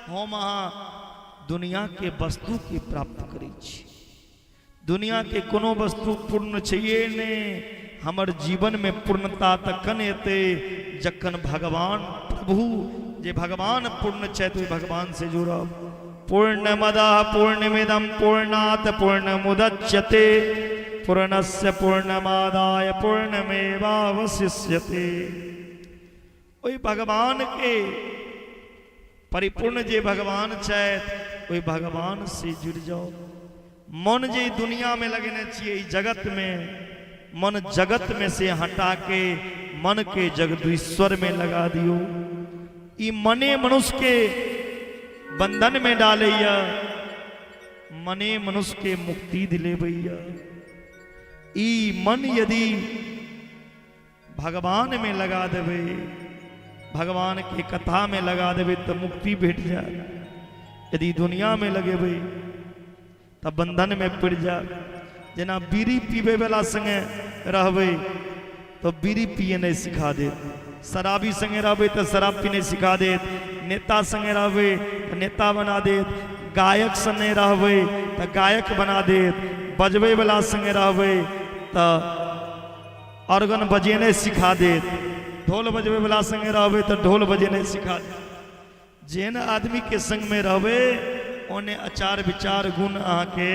[SPEAKER 2] हम अहाँ दुनिया के वस्तु के प्राप्त करै छी। दुनिया के कोनो वस्तु पूर्ण छैये नहि। हमर जीवन में पूर्णता तखन एतै जखन भगवान प्रभु जे भगवान पूर्ण छथि ओहि भगवान से जुड़ब। पूर्णमदः पूर्णमिदं पूर्णात् पूर्णमुदच्यते पूर्णस्य पूर्णमादाय पूर्णमेवावशिष्यते। ओहि भगवान के परिपूर्ण जे भगवान छथि ओहि भगवान से जुड़ि जाउ। मन जे दुनिया में लगेने छियै ई जगत में, मन जगत में से हटा के मन के जगदीश्वर में लगा दियौ। ई मने मनुष्य के बंधन में डालैया, मने मनुष्य के मुक्ति दिलेबैया। ई मन यदि भगवान में लगा देबै, भगवान के कथा में लगा देबै तऽ मुक्ति भेट जायत। यदि दुनिया में लगेबै तऽ बंधन में पड़ि जायत। जेना बीड़ी पीबै वाला संगे रहबै तऽ बीड़ी पिए नहि सिखा देत, शराबी संगे रहबै तऽ शराब पीने सिखा देत, नेता संगे रहबै तऽ नेता बना देत, गायक संगे रहबै तऽ गायक बना देत, बजबै वाला संगे रहबै तऽ ऑर्गन बजेनाइ सिखा देत, ढोल बजबै वाला संगे रहबै तऽ ढोल बजेनाइ सिखा देत। जेहन आदमीके संगमे रहबै ओहने आचार विचार गुण अहाँके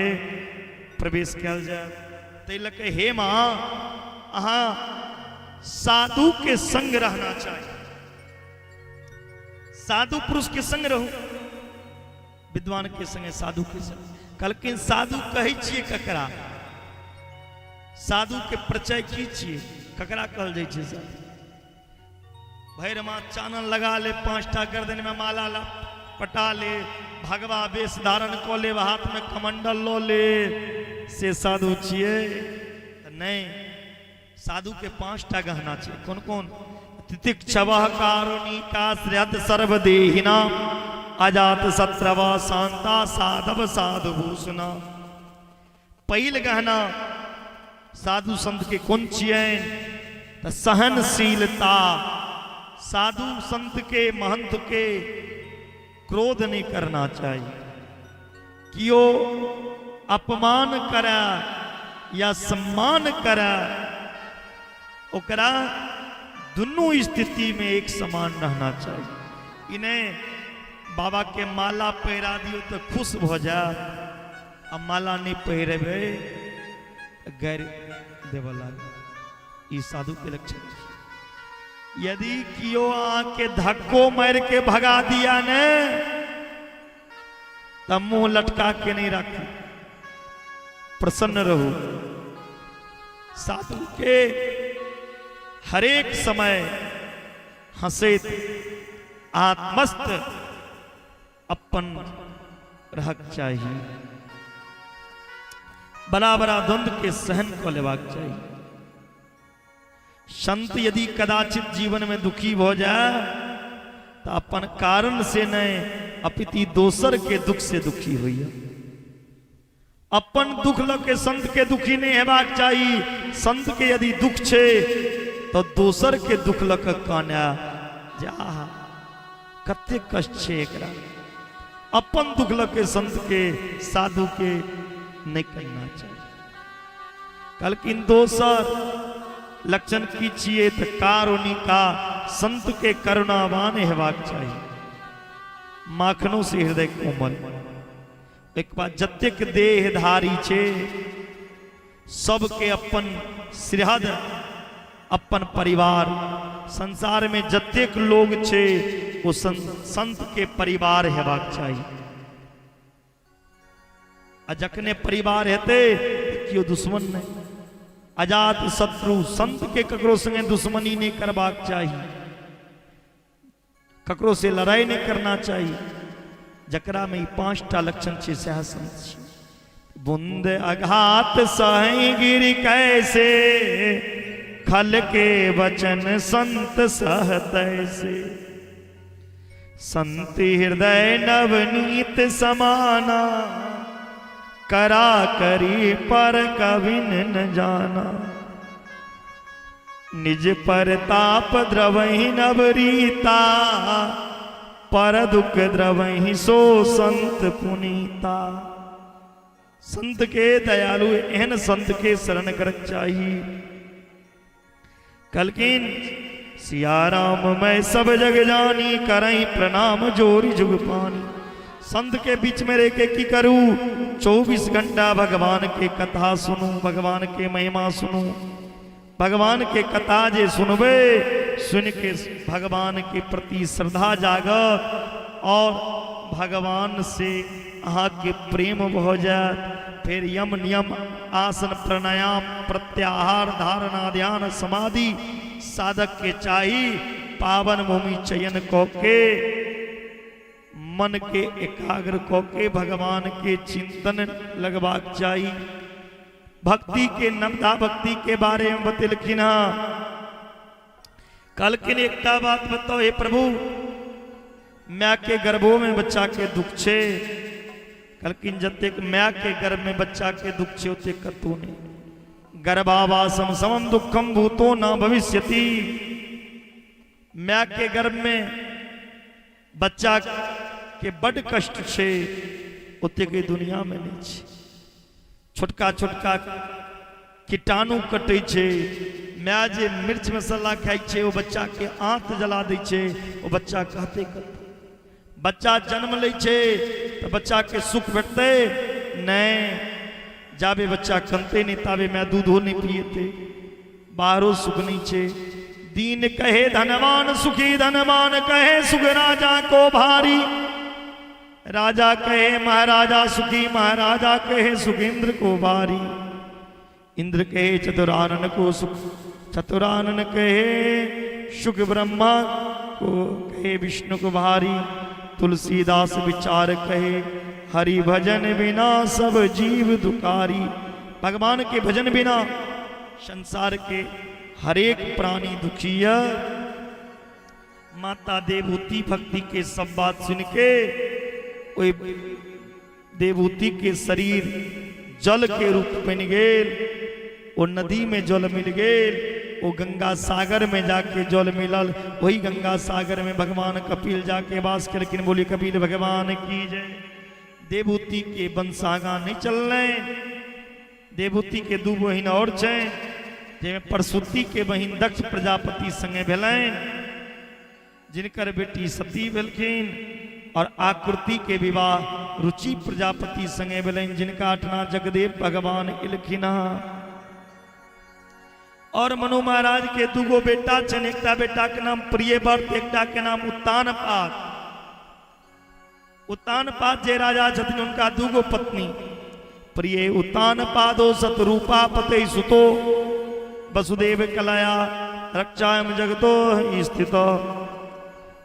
[SPEAKER 2] प्रवेश कयल जायत। ताहि लऽ कऽ हे माँ, अहाँ साधुके संग रहना चाही, साधु पुरुषके संग रहू, विद्वान के संगे, साधु के संग। कहलखिन साधु कहै छियै ककरा? साधु के परिचय की छियै? ककरा कहल जाइ छै साधु? भरि माथ चानन लगा ले, 5टा गर्दन में माला ला पटा ले, भगवा वेश धारण कऽ ले, हाथ में कमंडल लऽ ले, से साधु छियै? तऽ नहि, साधु के 5टा गहना छै। कोन कोन? तितिक्षवः कारुणिका श्रेयत सर्वदेहिना अजात शत्रव शांता साधव साधु भूषणा। पहिल गहना साधु संत के कोन छियनि? तऽ सहनशीलता। साधु संत के महंत के क्रोध नहीं करना चाहिए। कियो अपमान करे या सम्मान करे ओकरा दुनू स्थिति में एक समान रहना चाहिए। इन्हें बाबा के माला पहिरा दियो तो खुश भ जाए, आ माला नहीं पहिरेबे तऽ गारि देबऽ लागे। ई साधु के लक्षण छै। यदि कियो अहाँके धक्को मारि के भगा दिया ने तऽ मुंह लटका के नहीं राखू, प्रसन्न रहू। साधु के हरेक समय हंसैत आत्मस्थ अपन रहक चाही, बड़ा बड़ा द्वंद्व के सहन कऽ लेबाक चाही। संत यदि कदाचित जीवन में दुखी भऽ जाए तऽ अपन कारण से नहीं अपितु दोसर के दुख से दुखी होइए। अपन दुख लऽ के संत के दुखी नहीं हेबाक चाही। संत के यदि दुख छै तऽ दोसर के दुख लऽ के कानय जे आहा कते कष्ट छै एकरा। अपन दुख लऽ के संत के साधु के नहीं करना चाही। कहलखिन दोसर लक्षण की छियै? तऽ कारुणिका, संत के करुणावान हेबाक चाही, माखनो से हृदय कोमल। एक बात जतेक देहधारी छै सबके अपन श्रृहद अपन परिवार, संसार में जतेक लोग छै ओ संत के परिवार हेबाक चाही। आ जखने परिवार हेतै केओ दुश्मन नहीं। अजात शत्रु, संत के ककरो संगे दुश्मनी नहीं करबाक चाही, ककरो से लड़ाई नहीं करना चाहिए। जकरा में ई 5टा लक्षण छै सएह संत छै। बुंद आघात सही गिर कैसे खल के वचन संत सहत से। संत हृदय नवनीत समाना, करा करी पर कविन न जाना। निज परताप द्रवहि नवरीता, पर दुख द्रवहि सो संत पुनीता। संत के दयालु एहन संत के शरण करक चाही। कहलखिन सिया राम मैं सब जग जानी, करई प्रणाम जोरी जुग पानी। संत के बीच में रह के की करू? 24 घंटा भगवान के कथा सुनू, भगवान के महिमा सुनू। भगवान के कथा जे सुनबे, सुन के भगवान के प्रति श्रद्धा जागत और भगवान से अहाँ के प्रेम भऽ जायत। फिर यम नियम आसन प्राणायाम प्रत्याहार धारणा ध्यान समाधि साधक के चाही। पावन भूमि चयन कऽ के मन के एकाग्र कऽ के भगवान के चिंतन लगबाक चाही। भक्ति के नवधा भक्ति के बारे में बतेलखिन हँ। कहलखिन एकटा बात बताओ हे प्रभु, माय के गर्भो में बच्चा के दुख छे? कहलखिन जतेक माय के गर्भ में बच्चा के दुख छे ओतेक कतौ नहीं। गर्भावासम समम दुखम भूतो न भविष्यति। माय के गर्भ में बच्चा के बड कष्ट छे ओतेक दुनिया में नहीं छे। छोटका छोटका कीटाणु कटै छै, माय जे मिर्च मसाला खाइ छै ओ बच्चा के आंत जला दै छै, ओ बच्चा कहते कते। बच्चा जन्म लै छै तऽ बच्चा के सुख भेटतै नहि, जाबे बच्चा कनतै नहि ताबे माय दूधो नहि पिएतै, बाहरो सुख नहीं छे। दीन कहे धनवान सुखी, धनवान कहे सुख राजा को भारी। राजा कहे महाराजा सुखी, महाराजा कहे सुख इंद्र को भारी। इंद्र कहे चतुरानन को सुख, चतुरानन कहे सुख ब्रह्मा को, कहे विष्णु को भारी। तुलसीदास विचार कहे हरि भजन बिना सब जीव दुकारी। भगवान के भजन बिना संसार के हरेक प्राणी दुखी है। माता देवहूति भक्ति के सब बात सुन के ओहि देवहूति के शरीर जल के रूप बन गेल, ओ नदी में जल मिल गेल, ओ गंगा सागर में जाके जल मिलल। वही गंगा सागर में भगवान कपिल जाके वास केलखिन। बोली कपिल भगवान की जय। देवहूति के वंश आगाँ नहीं चललै। देवहूति के दू बहिन और छै, जाहिमे प्रसूति के बहिन दक्ष प्रजापति संगे भेलनि, जिनकर बेटी सती भेलखिन, और आकृति के विवाह रुचि प्रजापति संगे भेलनि, जिनका अठना जगदेव भगवान एलखिन। और मनु महाराज के दूगो बेटा छनि, एकटा बेटा के नाम प्रियव्रत, एकटा के नाम उत्तानपाद। उत्तानपाद जे राजा छथिन उनका दूगो पत्नी, प्रिय उत्तानपादो सतरूपा पते सुतो वसुदेव कलया रक्षायम जगतो स्थित।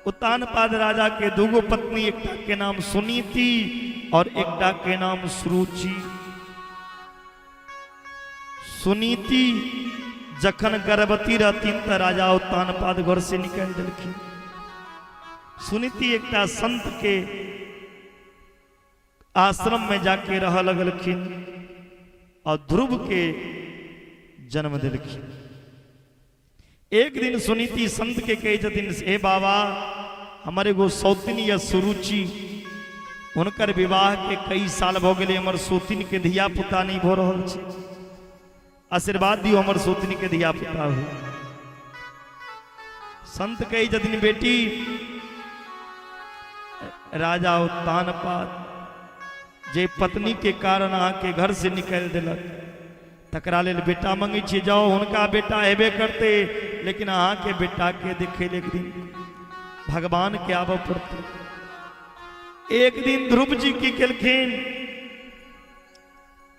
[SPEAKER 2] उत्तानपाद राजा के दूगो पत्नी, एकटा के नाम सुनीति और एकटा के नाम सुरुचि। सुनीति जखन गर्भवती रहथिन तऽ राजा उत्तानपाद घर से निकालि देलखिन। सुनीति एकटा संत के आश्रम में जाके रह लगलखिन और ध्रुव के जन्म देलखिन। एक दिन सुनीति संत के कहै छथिन, हे बाबा, हमर एगो सौतिन या सुरुचि, हुनकर विवाह के कई साल भऽ गेलै, हमर सौतिन के धिया पुता नहीं भऽ रहल छै, आशीर्वाद दियौ हमर सौतिन के धिया पुता हो। संत कहै छथिन, बेटी, राजा उत्तानपाद जे पत्नी के कारण अहाँके घर से निकालि देलक तकरा लेल बेटा मंगै छियै, जाओ हुनका बेटा हेबे करतै, लेकिन अहाँके बेटा के देखे एक दिन भगवान के आबऽ पड़तै। एक दिन ध्रुव जी की केलखिन,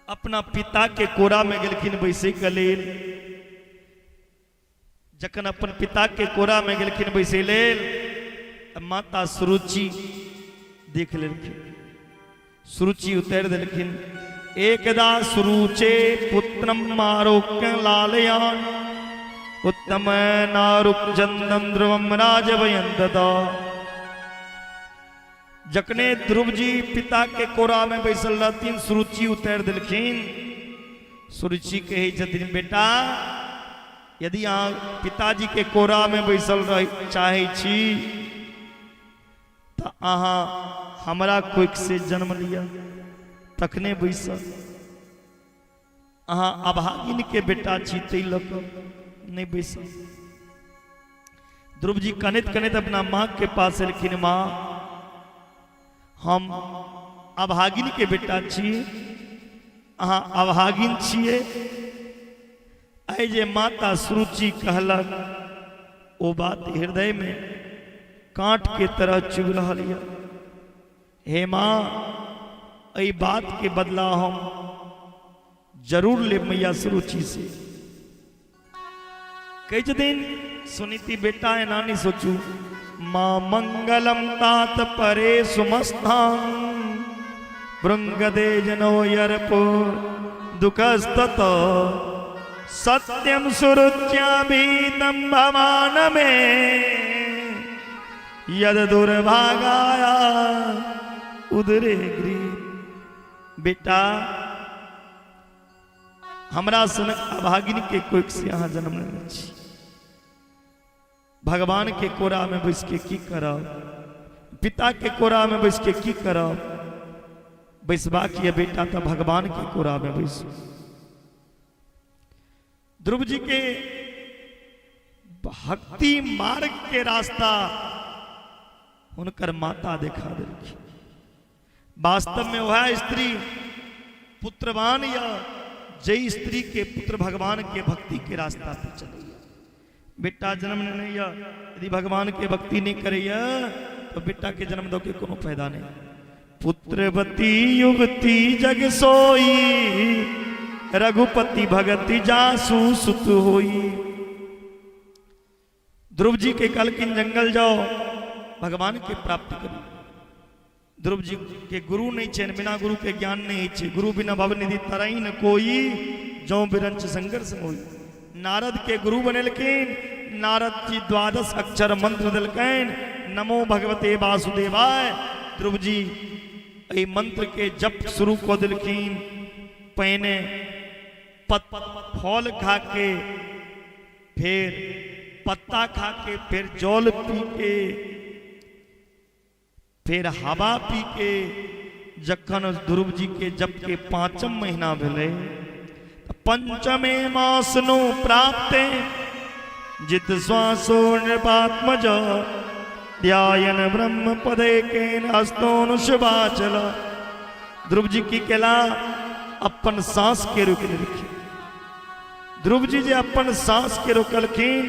[SPEAKER 2] अपना पिता के कोरा में गेलखिन बैसै के लेल। जखन अपन पिता के कोरा में गेलखिन बैसै लेल, तऽ माता सुरुचि देख लेलखिन। सुरुचि उतारि देलखिन। एकदा सुरुचे पुत्रम आरोग्य लालयान उत्तम नारुक चंदम ध्रुवम राजवयंत। जखने ध्रुव जी पिता के कोरा में बैसल रहथिन, सुरुचि उतारि देलखिन। सुरुचि कहै छथिन, बेटा यदि अहाँ पिताजी के कोरा में बैसल रह चाहै छी तऽ अहाँ हमरा कोख से जन्म लिअ, तखने बैसब। अहाँ अभागिन के बेटा छी, ताहि लऽ कऽ नहि बैसब। ध्रुव जी कनैत कनैत अपना माँ के पास एलखिन। माँ, हम अभागिन के बेटा छी, अहाँ अभागिन छियै। आइ जे माता सुरुचि कहलक ओ बात हृदय में कांट के तरह चुभ रहल यऽ। हे माँ, एहि बात के बदला हम जरूर लेब मैया सुरुचि से। कहै छथिन सुनीति बेटा एना नहि सोचू। माँ मंगलम तात परे सुमस्थान भृंगदे जनो यरपो दुःखस्तत सत्यम सुरुच्याभीतम भवान में यद दुर्भागाया उदरे गृह। बेटा हमरा सनक अभागिन के कोख से अहाँ जन्म लेने छी। भगवान के कोरा में बैस के की करब, पिता के कोरा में बैस के की करब? बैसबाक ये बेटा तो भगवान के कोरा में बैसू। ध्रुव जी के भक्ति मार्ग के रास्ता हुनकर माता देखा देलखिन। वास्तव में वह स्त्री पुत्रवान या जय स्त्री के पुत्र भगवान के भक्ति के रास्ता पे चले। बेटा जन्म लेने या यदि भगवान के भक्ति नहीं करे तो बेटा के जन्म दो के कोनो फायदा नहीं। पुत्रवती युवती जग सोई, रघुपति भगति जासु सुत होई। ध्रुव जी के कहलखिन जंगल जाओ, भगवान के प्राप्ति करू। ध्रुव जी के गुरु नहीं छनि, बिना गुरु के ज्ञान नहीं छै। गुरु बिना भवनिधि तरई न कोई, जौ बिरंच संघर्ष होई। नारद के गुरु बनेलखिन। नारद जी द्वादश अक्षर मंत्र देलकनि, नमो भगवते वासुदेवाय। ध्रुव जी एहि मंत्र के जप शुरू कऽ देलखिन। पहिने फल खा के, फिर पत्ता खा के, फिर जल पी के, फिर हवा पी के, जखन ध्रुव जी के जप के पांचम महीना भेलै, पंचमे मासनो प्राप्ते जित श्वासो नृपात्मज ध्यायन ब्रह्म पदे केन हस्तोनु शुभाचल। ध्रुव जी की केला अपन सांस के रोक लेलखिन। ध्रुव जी जे अपन सांस के रोकलखिन,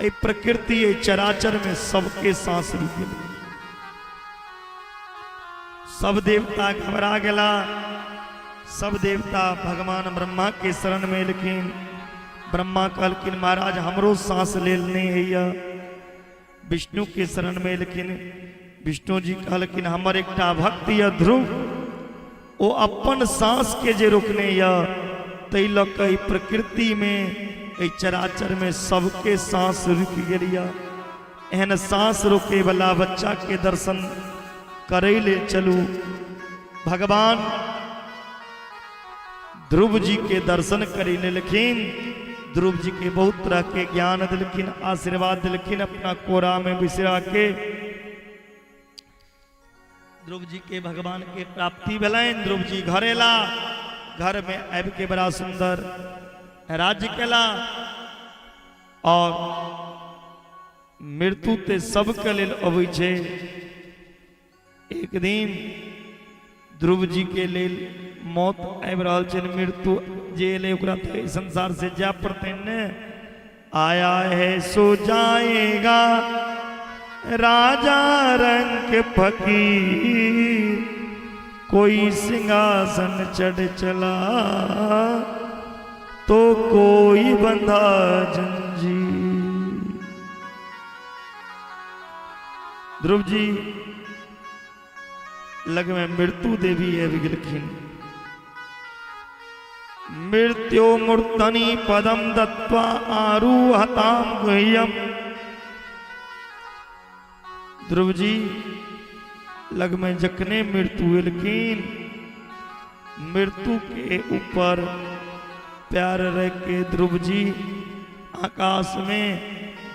[SPEAKER 2] एहि प्रकृति एहि चराचर में सबके सांस रुक गेलै। सब देवता घबरा गेला। सब देवता भगवान ब्रह्मा के शरण में एलखिन। ब्रह्मा कहलखिन महाराज हमरो सांस लेल नहीं होइए। विष्णु के शरण में एलखिन। विष्णु जी कहलखिन हमर एकटा भक्त यऽ ध्रुव, ओ अपन सांस के जे रोकने यऽ ताहि लऽ कऽ एहि प्रकृति में एहि चराचर में सबके सांस रुकि गेल यऽ। एहन सांस रोके वाला बच्चा के दर्शन करै लेल चलू। भगवान ध्रुव जी के दर्शन करी लेलखिन। ध्रुव जी के बहुत तरह के ज्ञान दिलखिन, आशीर्वाद दिलखिन, अपना कोरा में बिसरा के ध्रुव जी के भगवान के प्राप्ति भेलनि। ध्रुव जी घर एला, घर में आबि के बड़ा सुंदर राज्य केला और मृत्यु ते सबके लेल अबै छै। एक दिन ध्रुव जी के लेल मौत आबि रहल छै। मृत्यु जे एलै ओकरा तऽ एहि संसार से जाय पड़तै ने। आया है सो जाएगा राजा रंग फकीर, कोई सिंहासन चढ़ चला तो कोई बंधा जंजीर। ध्रुव जी लग में मृत्यु देवी आबि गेलखिन। मृत्यु मूर्धनि पदम दत्वा आरूहताम गुह्यम। ध्रुव जी लग में जखने मृत्यु एलखिन, मृत्यु के ऊपर प्यार रह के ध्रुव जी आकाश में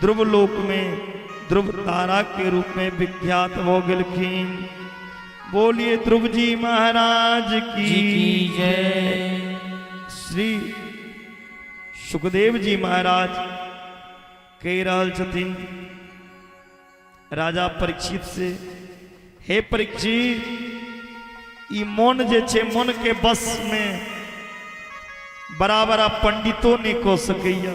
[SPEAKER 2] ध्रुवलोक में ध्रुव तारा के रूप में विख्यात हो गेलखिन। बोलिए ध्रुव जी महाराज की
[SPEAKER 1] जी की जय।
[SPEAKER 2] श्री सुखदेव जी महाराज कहि रहल छथिन राजा परीक्षित से, हे परीक्षित, ई मन जे छै मन के बस में बड़ा बड़ा पंडितो नहीं कऽ सकैया।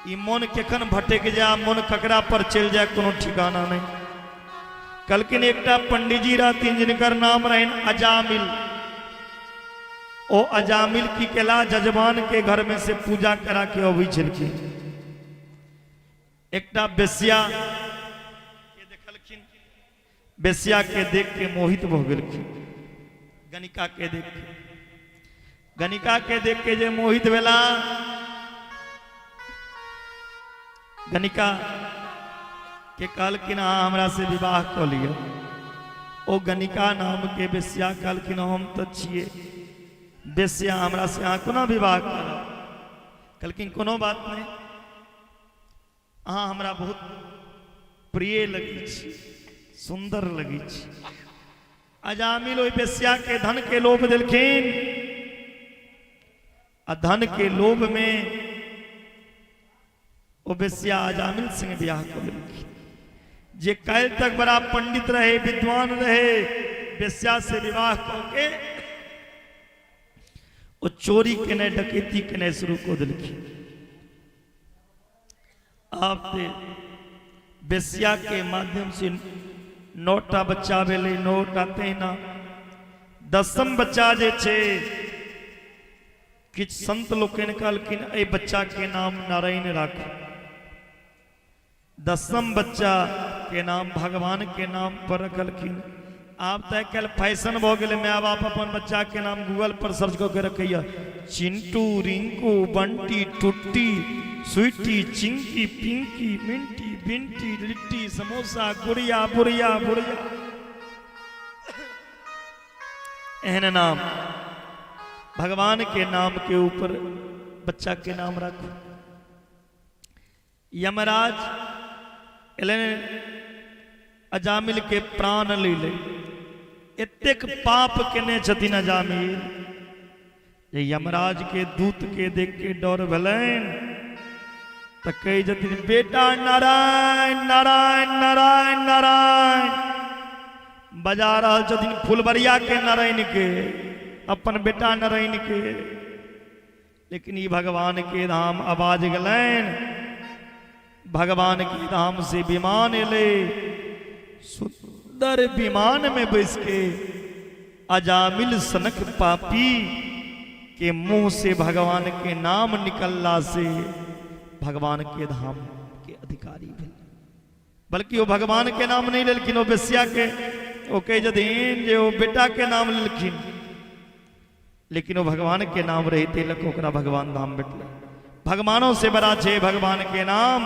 [SPEAKER 2] ई मन केखन भटक जाय, मन ककरा पर चलि जाय, कोनो ठिकाना नहीं। कहलखिन एकटा पंडीजी रहथिन जिनकर नाम रहनि अजामिल। ओ अजामिल की केला जजमान के घर में से पूजा करा के अबै छलखिन। एकटा बेस्या के देखलखिन, बेस्या के देख के मोहित भऽ गेलखिन। गणिका के देख के, गणिका के देख के जे मोहित भेला, गणिका के कहलखिन अहाँ हमरा से विवाह कऽ लिअ। ओ गणिका नाम के बेस्या कहलखिन हम तऽ छियै बेस्या, हमरा से अहाँ कोना विवाह करब? कहलखिन कोनो बात नहि, अहाँ हमरा बहुत प्रिय लगै छी, सुन्दर लगै छी। अजामिल ओहि बेस्या के धन के लोभ देलखिन आ धन के लोभ में ओ बेस्या अजामिल संग बियाह कऽ लेलखिन। जे काल्हि तक बड़ा पंडित रहे, विद्वान रहे, बेस्या से विवाह कऽ के ओ चोरी केनाइ, डकैती केनाइ शुरू कऽ देलखिन। आब ते बेस्या के माध्यम से 9टा बच्चा भेलै, 9टा तहिना 10म बच्चा जे छै, किछु संत लोकनि कहलखिन एहि बच्चा के नाम नारायण राखू। 10म बच्चा के नाम भगवान के नाम पर रखलखिन। आब तऽ आइ काल्हि फैशन भऽ गेलै, माय बाप अपन बच्चा के नाम गूगल पर सर्च कऽ के रखैया, चिंटू, रिंकू, बंटी, टुट्टी, स्वीटी, चिंकी, पिंकी, मिंटी, बिंटी, लिट्टी, समोसा, गुड़िया, बुढ़िया, बुढ़िया, एहन नाम। भगवान के नाम के ऊपर बच्चा के नाम राखू। यमराज एलनि अजामिल के प्राण लै ले। एतेक पाप केने छथिन अजामिल जे यमराज के दूत के देख के डर भेलनि, तऽ कहै छथिन बेटा नारायण नारायण नारायण नारायण। बजा रहल छथिन फुलबरिया के नारायण के, अपन बेटा नारायण के। लेकिन ई भगवान के धाम आवाज गेलनि, भगवान के धाम से विमान एलै, सुंदर विमान में बैस के अजामिल सनक पापी के मुंह से भगवान के नाम निकलला से भगवान के धाम के अधिकारी भेल। बल्कि ओ भगवान के नाम नहीं लेलखिन, ओ बेस्या के, ओ कहै छथिन जे ओ बेटा के नाम लेलखिन, लेकिन ओ भगवान के नाम रही तिलक ओकरा भगवान धाम भेटलै। भगवानों से बड़ा छे भगवान के नाम।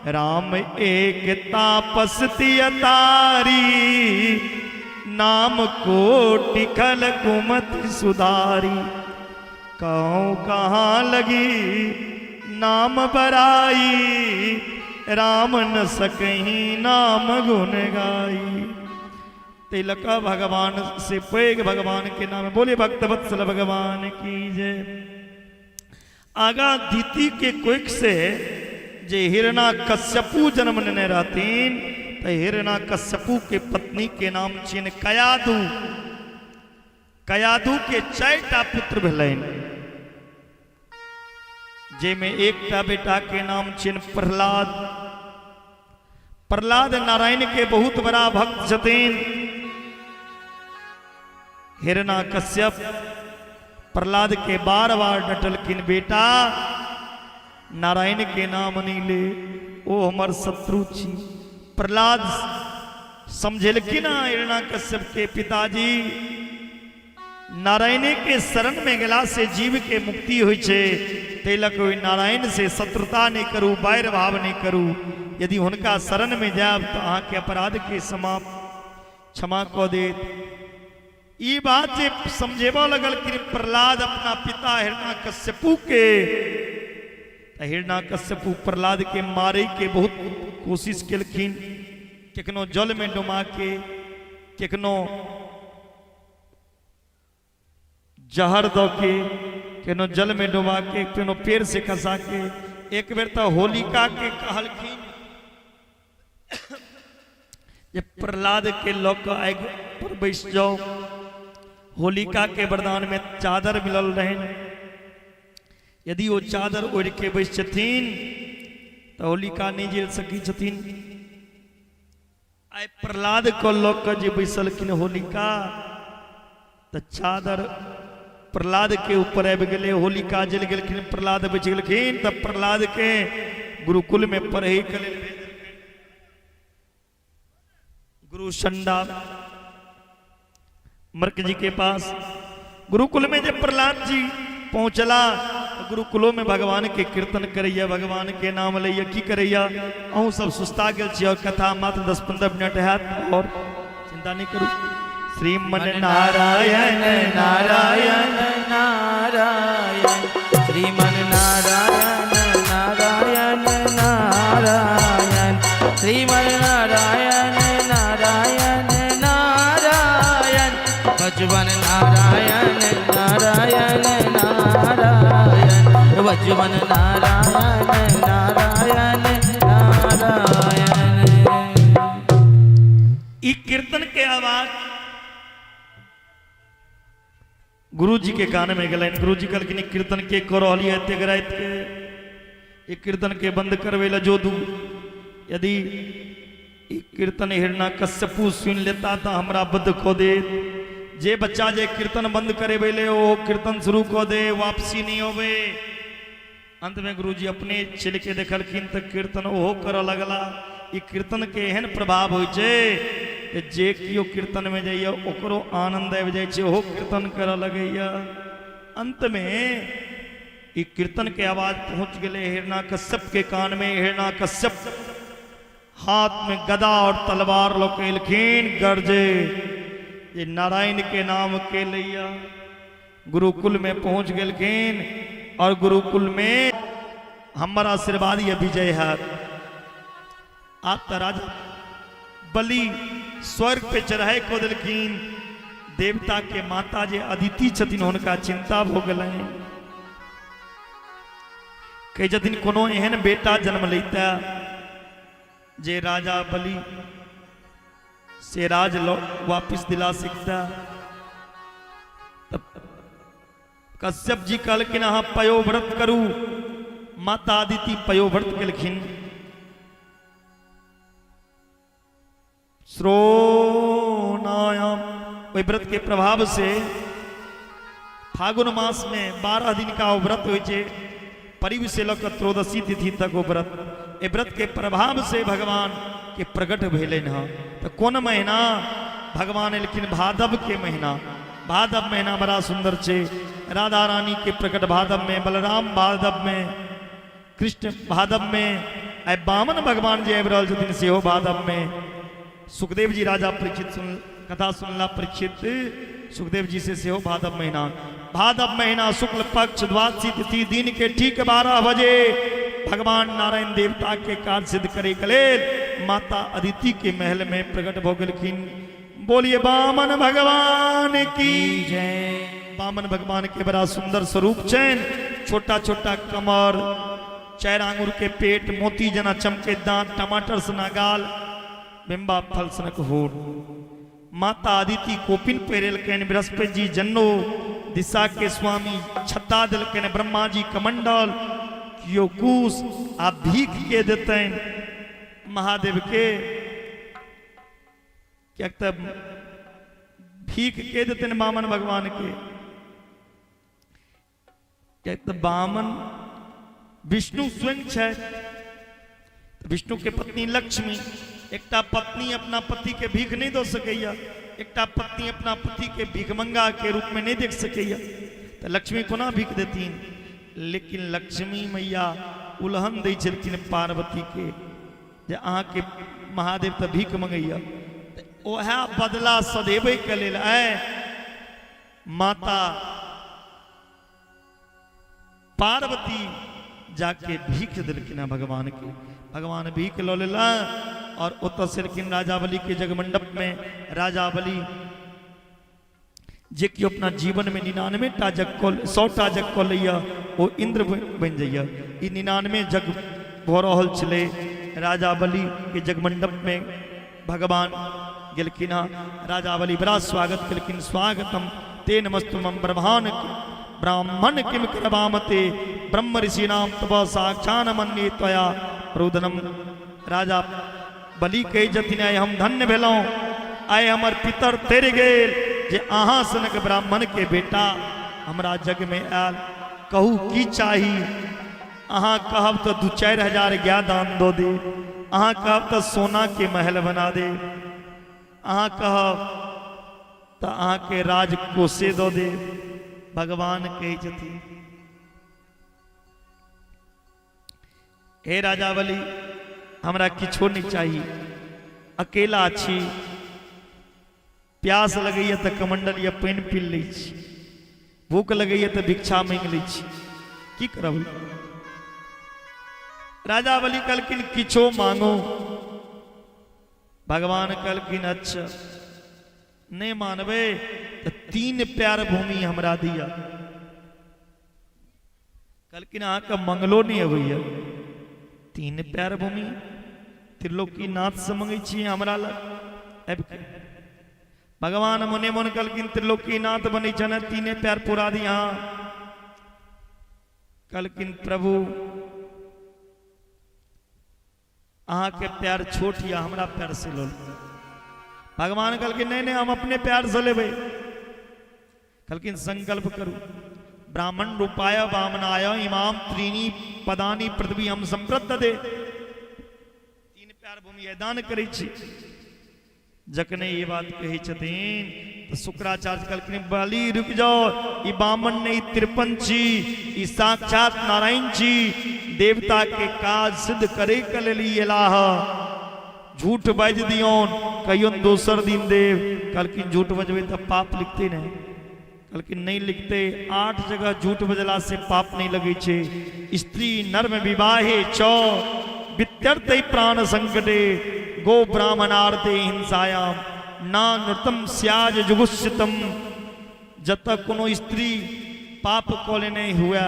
[SPEAKER 2] राम एक तापस तियतारी, नाम कोटि खल कुमति सुधारी। कहूँ कहाँ लगी नाम बराई, राम न सकही नाम गुण गाई। तिलक भगवान से पैघ भगवान के नाम। बोले भक्त वत्सल भगवान की जय। आगा दीति के कोख से जे हिरणा कश्यपु जन्म लेने रहथिन, तो हिरणा कश्यपु के पत्नी के नाम छिन कयादु। कयादु के 4टा पुत्र भेलनि, जाहिमे एकटा बेटा के नाम छिन प्रहलाद। प्रहलाद नारायण के बहुत बड़ा भक्त छथिन। हिरणा कश्यप प्रहलाद के बार बार डटलखिन, बेटा नारायण के नाम नहीं ले, ओ हमर शत्रु छी। प्रहलाद समझेलखिन हिरणा कश्यप के पिताजी, नारायणे के शरण में गेला से जीव के मुक्ति होइ छै। ताहि लऽ कऽ ओहि नारायण से शत्रुता नहि करू, बैर भाव नहि करू। यदि हुनका शरण में जायब तऽ अहाँके अपराध के समाप्त क्षमा कऽ देत। ई बात जे समझेबऽ लगलखिन प्रहलाद अपना पिता हिरण्यकश्यपु के, तऽ हिरण्यकश्यपु प्रहलाद के मारे के बहुत कोशिश केलखिन, केखनो जल में डुमा के, केखनो जहर दऽ के, केनो जल में डुबा के, केनो पेड़ से खसा के। एक बेर तऽ होलिका के कहलखिन जे प्रहलाद के लऽ कऽ आगि पर बैस जाओ। होलिका के वरदान में चादर मिलल रहनि, यदि ओ चादर ओढ़ि के बैस छथिन तऽ होलिका नहि जरि सकै छथिन। आइ प्रहलाद के लऽ कऽ जे बैसलखिन होलिका, तऽ चादर प्रहलाद के ऊपर आबि गेलै, होलिका जलि गेलखिन, प्रहलाद बचि गेलखिन। तऽ प्रहलाद के गुरुकुल में पढ़ै के लेल भेज देलखिन गुरु संडा मर्क जी के पास। गुरुकुल में जब प्रहलाद जी पहुंचला, गुरुकुलो में भगवान के कीर्तन करैया, भगवान के नाम लैया, की करैया। अहूँ सब सुस्ता गेल छी और कथा मात्र 10-15 मिनट हैत, और चिंता नहीं करू। श्रीमन
[SPEAKER 1] नारायण नारायण नारायण, श्रीमन नारायण नारायण नारायण, श्रीमन नारायण नारायण नारायण, भजवन नारायण नारायण नारायण, भजवन नारायण नारायण नारायण।
[SPEAKER 2] ई कीर्तन के आवाज गुरुजी के कान में गेलनि। गुरुजी कहलखिन, ई कीर्तन के कऽ रहल यऽ एतेक राति के? ई कीर्तन के बंद करबै लए जो दू। यदि ई कीर्तन हिरण्यकश्यपु सुनि लेता तऽ हमरा बद्ध कऽ देत। जे बच्चा जे कीर्तन बंद करेबै ले, ओ कीर्तन शुरू कऽ दे, वापसी नहि अबै। अंत में गुरुजी अपने चलि के देखलखिन तऽ कीर्तन ओहो करऽ लगला। ई कीर्तन के एहन प्रभाव होइ छै जे जे केओ कीर्तन में जाइए ओकरो आनंद आबि जाइ छै, ओहो कीर्तन करऽ लगैया। अंत में ई कीर्तन के आवाज पहुंच गेलै हिरण्यकश्यप के कान में। हिरण्यकश्यप हाथ में गदा और तलवार लऽ के एलखिन, गरजे जे नारायण के नाम के लैया। गुरुकुल में पहुंच गेलखिन और गुरुकुल में हमर आशीर्वाद यह विजय है। आप तो राजा बलि स्वर्ग पे चढ़ाई कऽ देलखिन। देवता के माता जे अदिति छथिन, हुनका चिंता भऽ गेलनि। कहै छथिन, कोनो एहन बेटा जन्म लैता जे राजा बलि से राज वापिस दिला सकता। तब कश्यप जी कहलखिन, अहाँ पयोव्रत करू। माता अदिति पयोव्रत केलखिन। श्रोणायाम ओहि व्रत के प्रभाव से फागुन मास में 12 दिन का ओ व्रत होइ छै, परिव से लऽ कऽ त्रयोदशी तिथि तक ओ व्रत। एहि व्रत के प्रभाव से भगवान के प्रकट भेलनि हँ। तऽ कोन महीना भगवान एलखिन? भादव के महीना। भादव महीना बड़ा सुंदर छै। राधा रानी के प्रकट भादव में, बलराम भादव में, कृष्ण भादव में, आइ वामन भगवान जे आबि रहल छथिन सेहो भादव में। सुखदेव जी राजा परीक्षित सुन कथा सुनला परीक्षित सुखदेव जी से सेहो भादव महीना। भादव महीना शुक्ल पक्ष द्वादशी तिथि दिन के ठीक 12 बजे भगवान नारायण देवता के कार्य सिद्ध करे के लेल माता अदिति के महल में प्रकट भऽ गेलखिन। बोलिए वामन भगवान की
[SPEAKER 1] जय।
[SPEAKER 2] वामन भगवान के बड़ा सुंदर स्वरूप छनि, छोटा छोटा कमर, 4 आंगुर के पेट, मोती जना चमके दांत, टमाटर सना गाल, बिम्बा फल सनक होठ। माता अदिति कोपिन पहिरेलकनि, बृहस्पति जी जन्नो, दिशा के स्वामी छत्ता देलकनि, ब्रह्मा जी कमंडल, कियो कुश आ भीख के देतनि महादेव के, किएक तऽ भीख के देतनि वामन भगवान के, किएक तऽ वामन विष्णु स्वयं छथि। विष्णु के पत्नी लक्ष्मी, एकटा पत्नी अपना पति के भीख नहीं दऽ सकैया। एकटा पत्नी अपना पति के भिखमंगा के रूप में नहीं देख सकैया, तऽ लक्ष्मी कोना भीख देथिन? लेकिन लक्ष्मी मैया उलहन दै छलखिन पार्वती के जे अहाँके महादेव तऽ भीख मंगैया। ओएह बदला सधेबै के लेल आय माता पार्वती जाके भीख देलखिन हैं भगवान के। भगवान भीख लऽ लेला और ओतऽ से एलखिन राजा बलि के जगमंडप में। राजा बलि जे कि अपना जीवन में 99 टा जग कऽ 100 टा जग कऽ लैया ओ इंद्र बनि जाइया। ई 99 जग भऽ रहल छलै। राजा बलि के जगमंडप में भगवान गेलखिन हँ। राजा बलि बड़ा स्वागत केलखिन। स्वागतम ते नमस्तु मम ब्रह्माण ब्राह्मण किम करवामते ब्रह्म ऋषि नाम तब साक्षान मन्ये त्वया प्रोदनम। राजा बलि कहै छथिन आइ हम धन्य भेलहुँ, आइ हमर पितर तरि गेल जे अहाँ सनक ब्राह्मण के बेटा हमरा जग में आयल। कहू की चाही? अहाँ कहब तऽ 2-4 हजार गाय दान दऽ दे, अहाँ कहब तऽ सोना के महल बना दे, अहाँ कहब तऽ अहाँके राजकोषे दऽ दे। भगवान कहै छथिन हे राजा बलि, हमरा किछो नहीं चाही, अकेला छी, प्यास लगैया तऽ कमंडल या पानि पी लै छी, भूख लगैया तऽ भिक्षा मांगि लै छी, की करब? राजा बलि कहलखिन किछो मांगो। भगवान कहलखिन अच्छा नहीं मानबै तऽ 3 प्यार भूमि हमरा दिया। कहलखिन अहाँके मंगलो नहीं अबैया, 3 प्यार भूमि त्रिलोकीनाथ से मंगै छी हमरा लग आबि के। भगवान मने मन कहलखिन त्रिलोकीनाथ बनै छनि 3 प्यार पूरा दी अहाँ। कहलखिन प्रभु अहाँके प्यार छोट या हमरा प्यार से लऽ लिअ। भगवान कहलखिन नहीं नहीं हम अपने प्यार से लेबै। कहलखिन संकल्प करू, ब्राह्मण रूपाय वामनाय इमाम त्रीणी पदानी पृथ्वी हम संप्रत दे। 3 प्यार भूमि दान करै छी। जखने ई बात कहै छथिन तऽ शुक्राचार्य कहलखिन बलि रुकि जाओ, ई बामन नहि 53 छी, ई साक्षात नारायण छी, देवता के काज सिद्ध करे के लेल ई एलाह। झूठ बाजि दियौन कहियौन दोसर दिन देव। कहलखिन झूठ बजबै तऽ पाप लिखते ने। कहलखिन नहीं लिखते। 8 जगह झूठ बजला से पाप नहीं लगे छे। स्त्री नर्म विवाहे च वित्यर्थ प्राण संकटे गो ब्राह्मणार्थे हिंसायाम ना नृतम स्याज जुगुस्सितम। जत कोनो स्त्री पाप कऽ लेने हुए,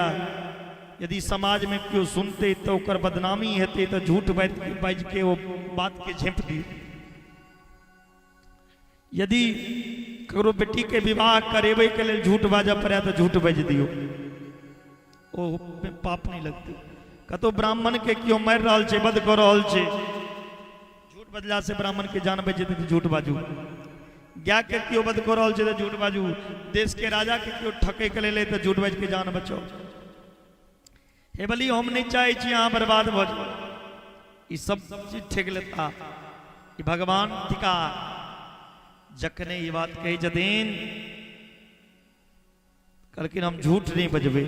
[SPEAKER 2] यदि समाज में केओ सुनते तो ओकर बदनामी हेतै तऽ झूठ बाजि के ओ बात के झाँपि दियौ। यदि ककरो बेटी के विवाह करेबै के लेल झूठ बाजऽ पड़ै तऽ झूठ बाजि दियौ, ओ पाप नहीं लगतै। कतौ ब्राह्मण के केओ मारि रहल छै, वध कऽ रहल छै, झूठ बजला से ब्राह्मण के जान बचि जेतै तऽ झूठ बाजू। गाय के केओ वध कऽ रहल छै तऽ झूठ बाजू। देश के राजा के केओ ठकै के लेल तऽ झूठ बाजि के जान बचाउ। हे बलि हम नहीं चाहै छी अहाँ बर्बाद भऽ जाउ, ई सब चीज ठेक लेता, ई भगवान थिका। जखने ई बात कहै छथिन कहलखिन हम झूठ नहीं बजबै,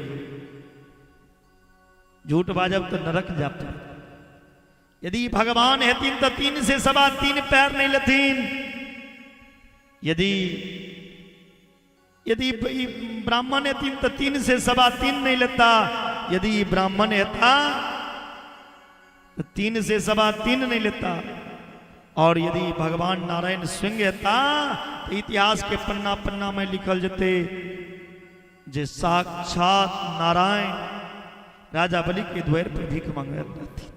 [SPEAKER 2] झूठ बाजब तऽ नरक जाब। यदि भगवान हेथिन तऽ 3 से 3.25 पैर नहीं लेथिन। यदि यदि ब्राह्मण हेथिन तऽ 3 से 3.25 नहीं लेता। यदि ब्राह्मण हेता तो 3 से 3.25 नहीं लेता। और यदि भगवान नारायण स्वयं हेता तो इतिहास के पन्ना पन्ना में लिखल जते जे साक्षात नारायण राजा बलि के द्वार पर भीख मांगल रहथिन।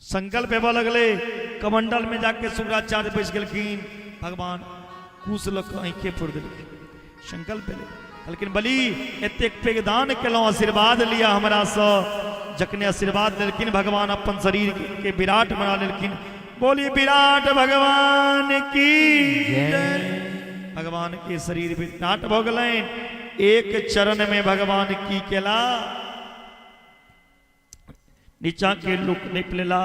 [SPEAKER 2] संकल्प हेबऽ लगलै, कमंडल में जाके शुक्राचार्य बैस गेलखिन, भगवान कुश लऽ कऽ आँखे फोड़ि देलखिन। संकल्प भेलै, कहलखिन बलि एतेक पैघ दान केलहुँ, आशीर्वाद लिअ हमरासँ। जखने आशीर्वाद लेलखिन भगवान अपन शरीर के विराट बना लेलखिन। बोली विराट भगवान की जय। भगवान के शरीर विराट भऽ गेलनि। एक चरण में भगवान की केला, नीचा के लोक नापि लेला।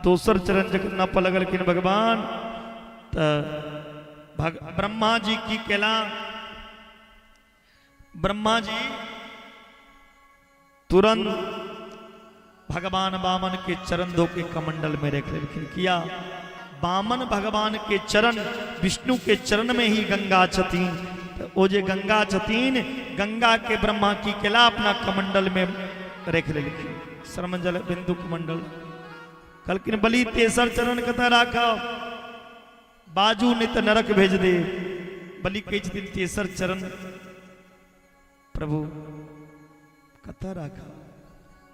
[SPEAKER 2] दोसर चरण जखन नापऽ लगलखिन भगवान तऽ ब्रह्मा जी की केला, ब्रह्मा जी तुरंत भगवान वामन के चरण धो के कमंडल में रख लेलखिन। किया वामन भगवान के चरण विष्णु के चरण में ही गंगा छथिन, तो ओ जे गंगा छथिन गंगा के ब्रह्मा की केला अपना कमंडल में रख लेलखिन। श्रमजल बिंदु कमंडल कहलखिन बलि तेसर चरण कतऽ राखब, बाजू नहीं तो नरक भेज दे। बलि कहै छथिन तेसर चरण प्रभु कतऽ राखब,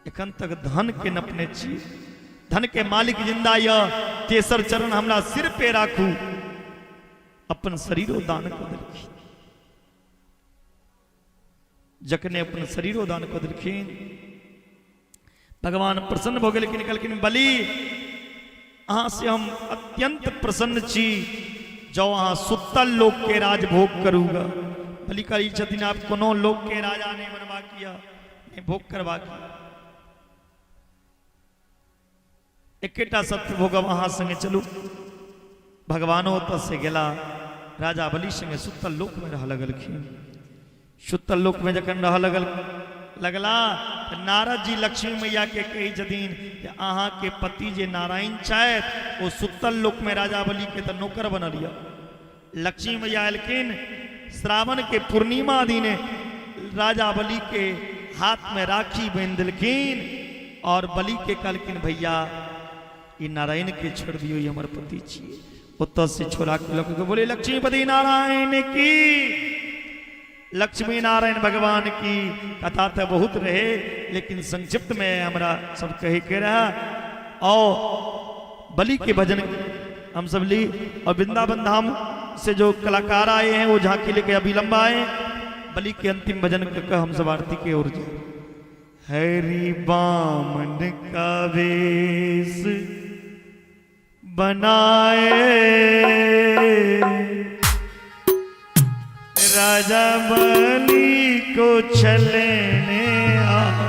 [SPEAKER 2] एखन तक धन के नपने छी, धन के मालिक जिंदा यऽ, तेसर चरण हमरा सिर पे राखू। अपन शरीरो दान कऽ देलखिन। जखने अपन शरीरो दान कऽ देलखिन भगवान प्रसन्न भऽ गेलखिन। कहलखिन बलि अहाँ से हम अत्यंत प्रसन्न छी, जौ अहाँ सुतल लोक के राजभोग करूगा। बलि कहै छथिन आब कोनो लोक के राजा नहीं बनबाक यऽ, नहीं भोग करबाक यऽ, एकेटा सत्य भोगब अहाँ संगे चलू। भगवानो ओतऽ से गेला, राजा बलि संगे सुतल लोक में रह लगलखिन। सुतल लोक में जखन रह लगला तऽ नारद जी लक्ष्मी मैया के कहै छथिन जे अहाँ के पति जे नारायण छथि ओ सुतल लोक में राजा बलि के तऽ नौकर बनल यऽ। लक्ष्मी मैया एलखिन श्रावण के पूर्णिमा दिन राजा बलि के हाथ में राखी बांधि देलखिन और बलि के कहलखिन भैया ई नारायण के छोड़ दियौ, ई हमर पति छियै। ओतऽ से छोड़ा के लऽ के बोले लक्ष्मीपति नारायण की, लक्ष्मी नारायण भगवान की। कथा तो बहुत रहे लेकिन संक्षिप्त में हमरा सब कहे के रहा। और बलि के भजन हम सब ली और वृंदावन धाम से जो कलाकार आए हैं वो झांकी लेके अभी लंबा आए। बलि के अंतिम भजन करके हम सब आरती के ओर जाए। हरि बामन का वेश बनाए राजा बलि को छलने आए।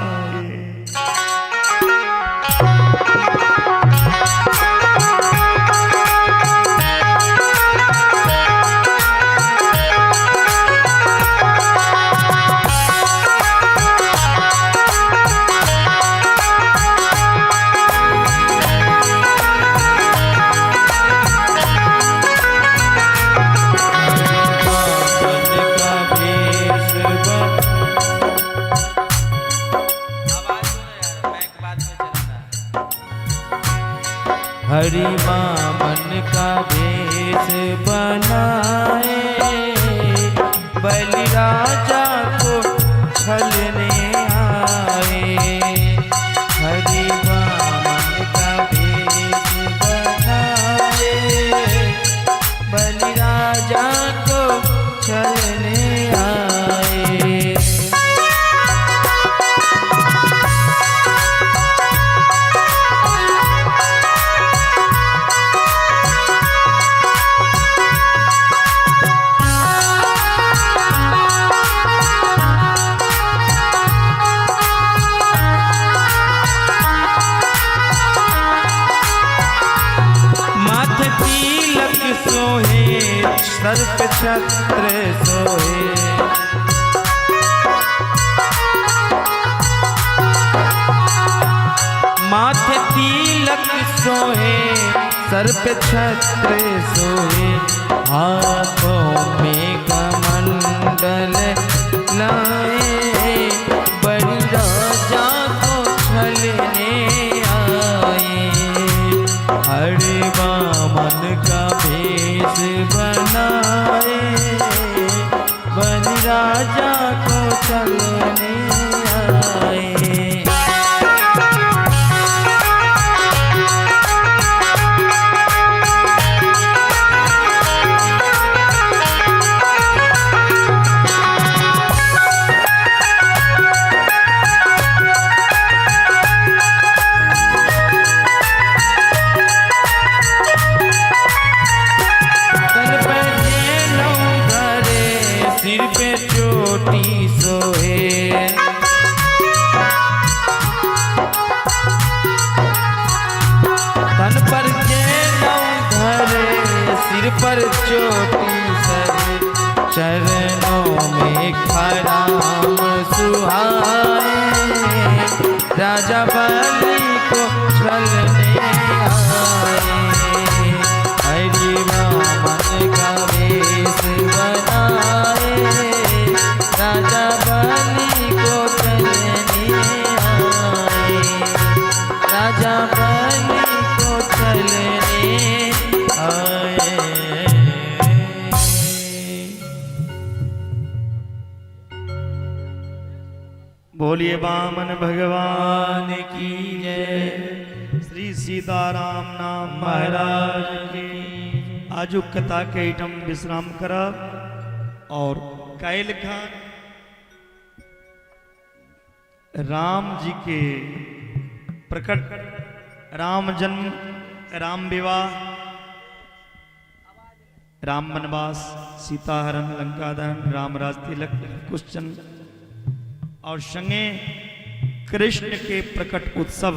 [SPEAKER 1] हरि वामन का भेष बनाए बलि राजा को छलने आए। हरि वामन का भेष बनाए बलि राजा को छलने आए। माथे तिलक सोहे सर पे छत्र सोहे, माथे तिलक सोहे सर पे छत्र सोहे, हाथों में कमंडल लाए बलि राजा को छलने आए। हरि वामन का भेष बनाए बलि राजा को छलने आए। तन पे जेनऊ धरे सिर पे चोटी सोहे, तन पर जेनऊ धरे सिर पर चोटी चरणों में खराम सुहाए, राजा बलि को छलने आए। हरि वामन का वेश बनाए, राजा बलि को छलने आए, राजा बलि को छलने आए।
[SPEAKER 2] बोलिए वामन भगवान
[SPEAKER 1] की जय।
[SPEAKER 2] श्री सीताराम नाम महाराज की। आजुक कथा के एहिठाम विश्राम करब और काल्हि खन राम जी के प्रकट राम जन्म, राम विवाह, राम वनवास, सीता हरण, लंका दहन, राम राज तिलक, क्वेश्चन और संगे कृष्ण के प्रकट उत्सव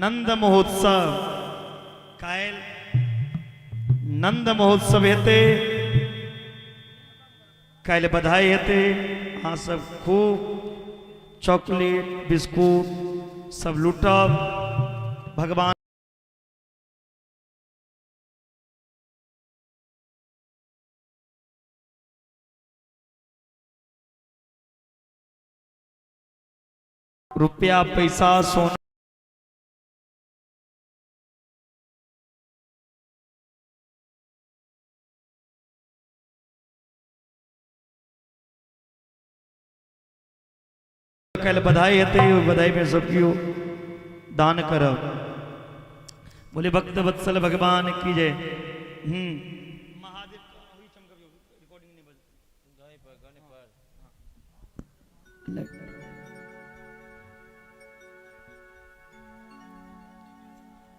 [SPEAKER 2] नंद महोत्सव। काल्हि नंद महोत्सव हेतै, काल्हि बधाई हेतै। अहाँ सब खूब चॉकलेट बिस्कुट सब लूटब। भगवान रुपया पैसा सोना काल्हि बधाई हेतै, ओहि बधाई में सब केओ दान करब। बोले भक्त वत्सल भगवान की जय। महादेव रिकॉर्डिंग नहीं बज।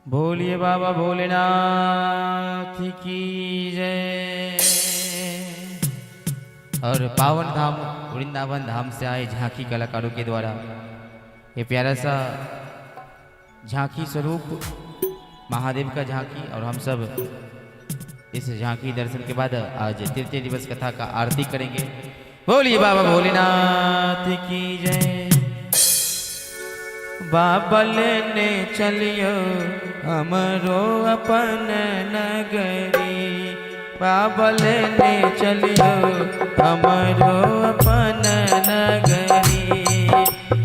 [SPEAKER 1] बोलिए बाबा भोलेनाथ की जय। और पावन धाम वृंदावन धाम से आए झांकी कलाकारों के द्वारा ये प्यारा सा झांकी स्वरूप महादेव का झांकी, और हम सब इस झांकी दर्शन के बाद आज तृतीय दिवस कथा का आरती करेंगे। बोलिए बाबा भोलेनाथ की जय। बाबा लेने चलियो हमरो अपन नगरी, बाबा लेने चलियो हमरो अपन नगरी,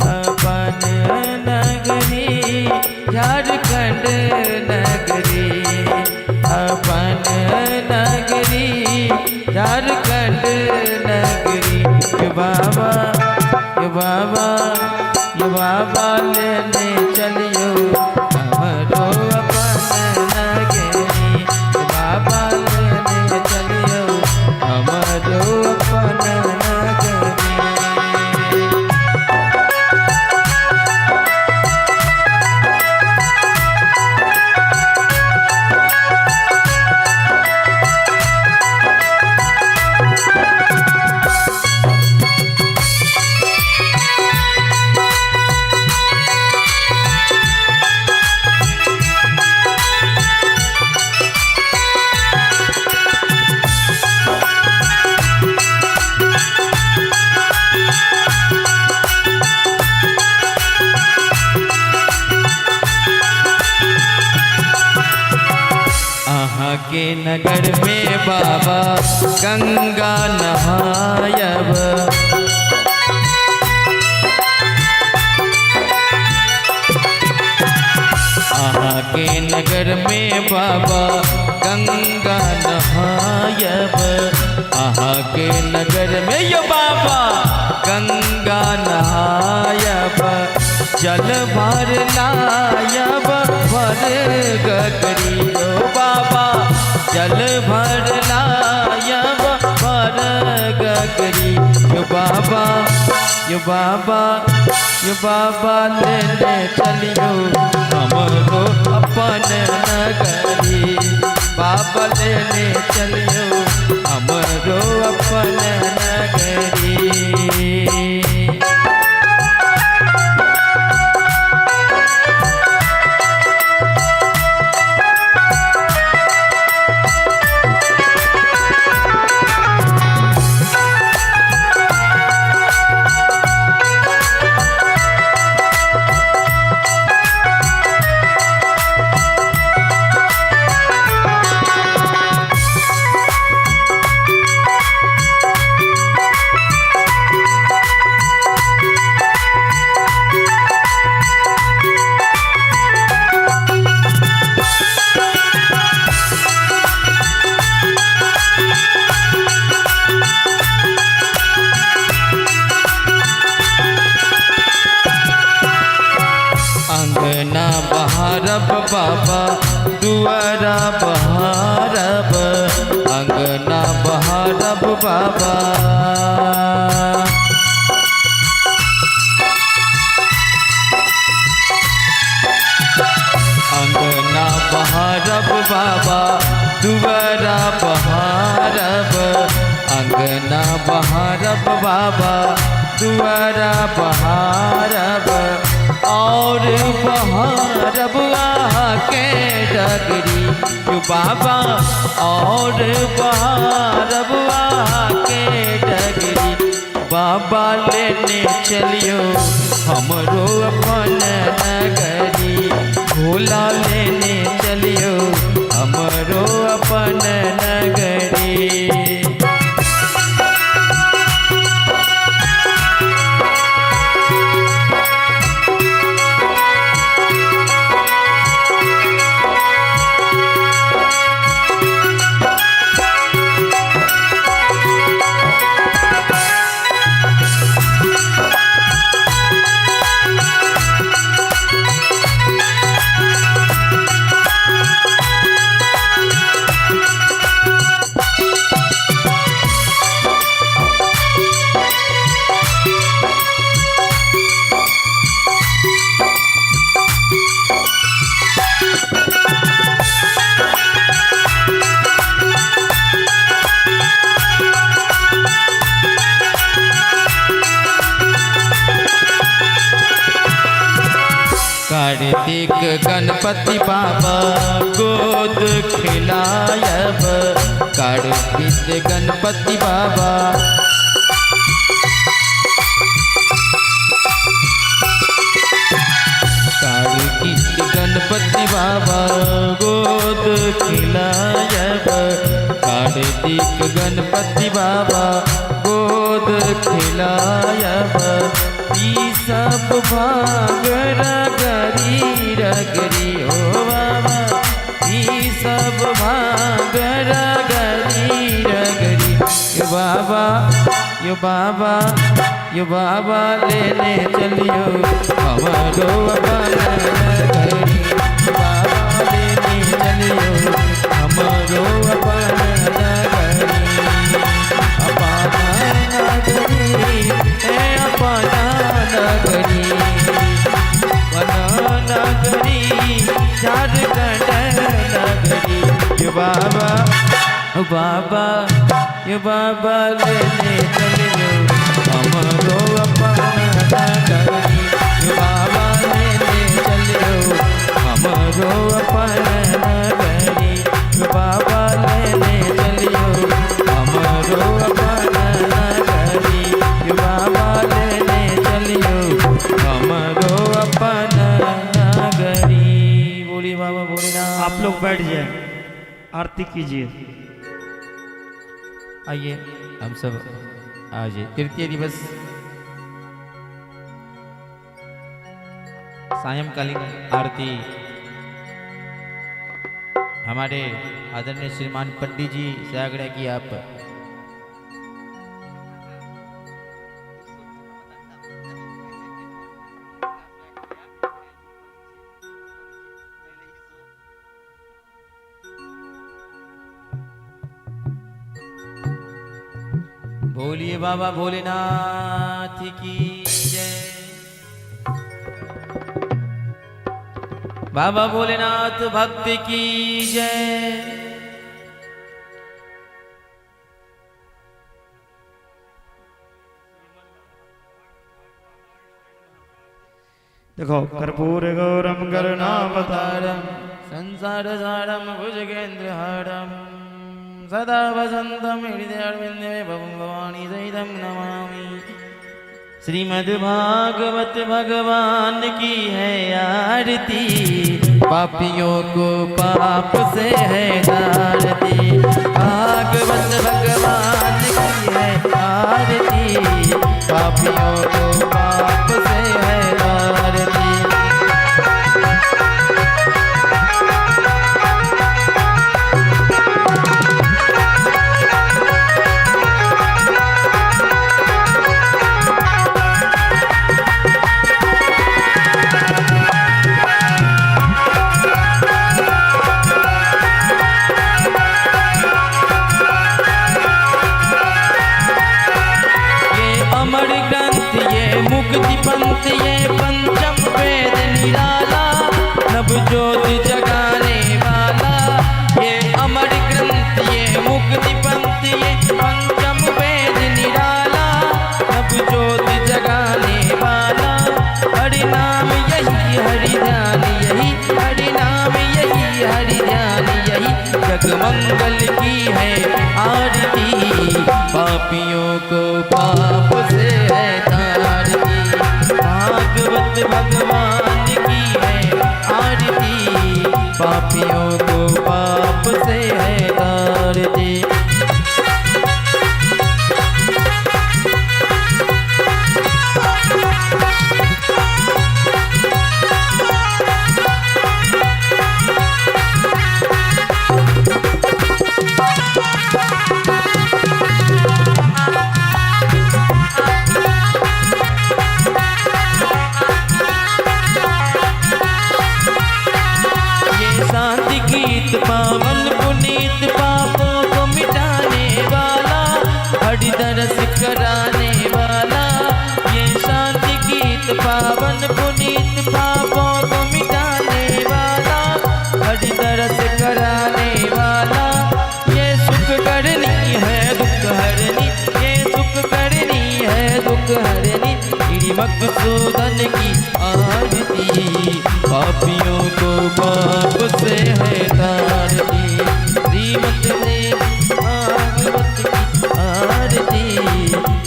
[SPEAKER 1] अपन नगरी झारखंड नगरी, अपन नगरी झारखंड नगरी। ये बाबा, ये बाबा, ये बाबा लेने चलियो हमरो अपन नगरी, बाबा लेने चलियो हमरो अपन नगरी। अहाँ के नगर में बाबा गंगा नहायब, अहाँ के नगर में बाबा गंगा नहायब, अहाँ के नगर में यो बाबा गंगा नहायब, जल भर लायब भर गगरी ओ बाबा, जल भर लायब भर गगरी यो बाबा, यो बाबा, यो बाबा लेने चलियो हमरो अपन नगरी, बाबा लेने चलियो हमरो अपन नगरी। अंगना बहारब बाबा दुआरा बहारब, अंगना बहारब बाबा। अंगना बहारब बाबा दुआरा बहारब, अंगना बहारब बाबा दुआरा बहारब, और बहारब के डगरी यो बाबा, और बहारब के डगरी बाबा लेने चलियो हमरो अपन नगरी, भोला लेने चलियो हमरो अपन नगरी। कार्तिक गणपति बाबा गोद खिलायब, कार्तिक गणपति बाबा। कार्तिक गणपति बाबा गोद खिलायब, कार्तिक गणपति बाबा गोद खिलायब, ई सब भाग रगरी रगरी हो बाबा, ई सब भाग रगरी रगरी यो बाबा, यो बाबा, यो बाबा लेने चलियो हमारो अपन नगरी, बाबा लेने चलियो हमारो अपन नगरी, अपन नगरी ए अपन नगरी, अपन नगरी झारखंड नगरी यो बाबा, ओ बाबा, यो बाबा लेने चलियो हमरो अपन नगरी, यो बाबा लेने चलियो हमरो अपन नगरी, यो बाबा लेने चलियो हमरो अपन नगरी, यो बाबा लेने चलियो हमरो अपन नगरी। बोलिए बाबा भोलेनाथ।
[SPEAKER 2] आप लोग बैठ जाए, आरती कीजिए।
[SPEAKER 1] आइए हम सब आज तृतीय दिवस सायंकालीन आरती हमारे आदरणीय श्रीमान पंडित जी से आग्रह की आप बोलिए बाबा भोलेनाथ की जय। बाबा भोलेनाथ भक्त की जय।
[SPEAKER 2] देखो कर्पूर गौरम करुणावतारम
[SPEAKER 1] संसार सारम भुजगेंद्र हरम सदा वसंतम हृदय भवानी सहितं नमामि। श्रीमद् भागवत भगवान की है आरती, पापियों को पाप से है तारती। भागवत भगवान की है आरती, पापियों को पाप से है तारती। ज्योत जगाने वाला। ये अमर ग्रंथ ये मुक्ति पंथ ये पंचम वेद निराला, नव ज्योत जगाने वाला। हरि नाम यही हरि ध्यान यही, हरि नाम यही हरि ध्यान यही, जग मंगल की है आरती। पापियों को पाप से है तारती, भागवत भगवान की है आरती। पापियों को पाप से है तारती। ये शांति गीत पावन पुनीत पापों को मिटाने वाला, हरि दरस कराने वाला। ये शांति गीत पावन पुनीत पापों को मिटाने वाला, हरि दरस कराने वाला। ये सुख करनी है दुख हरनी, ये सुख करनी है दुख हरनी, श्री मकसूदन की आरती। पापियों को पाप से है तारती, श्रीमत ने भागवत की आरती।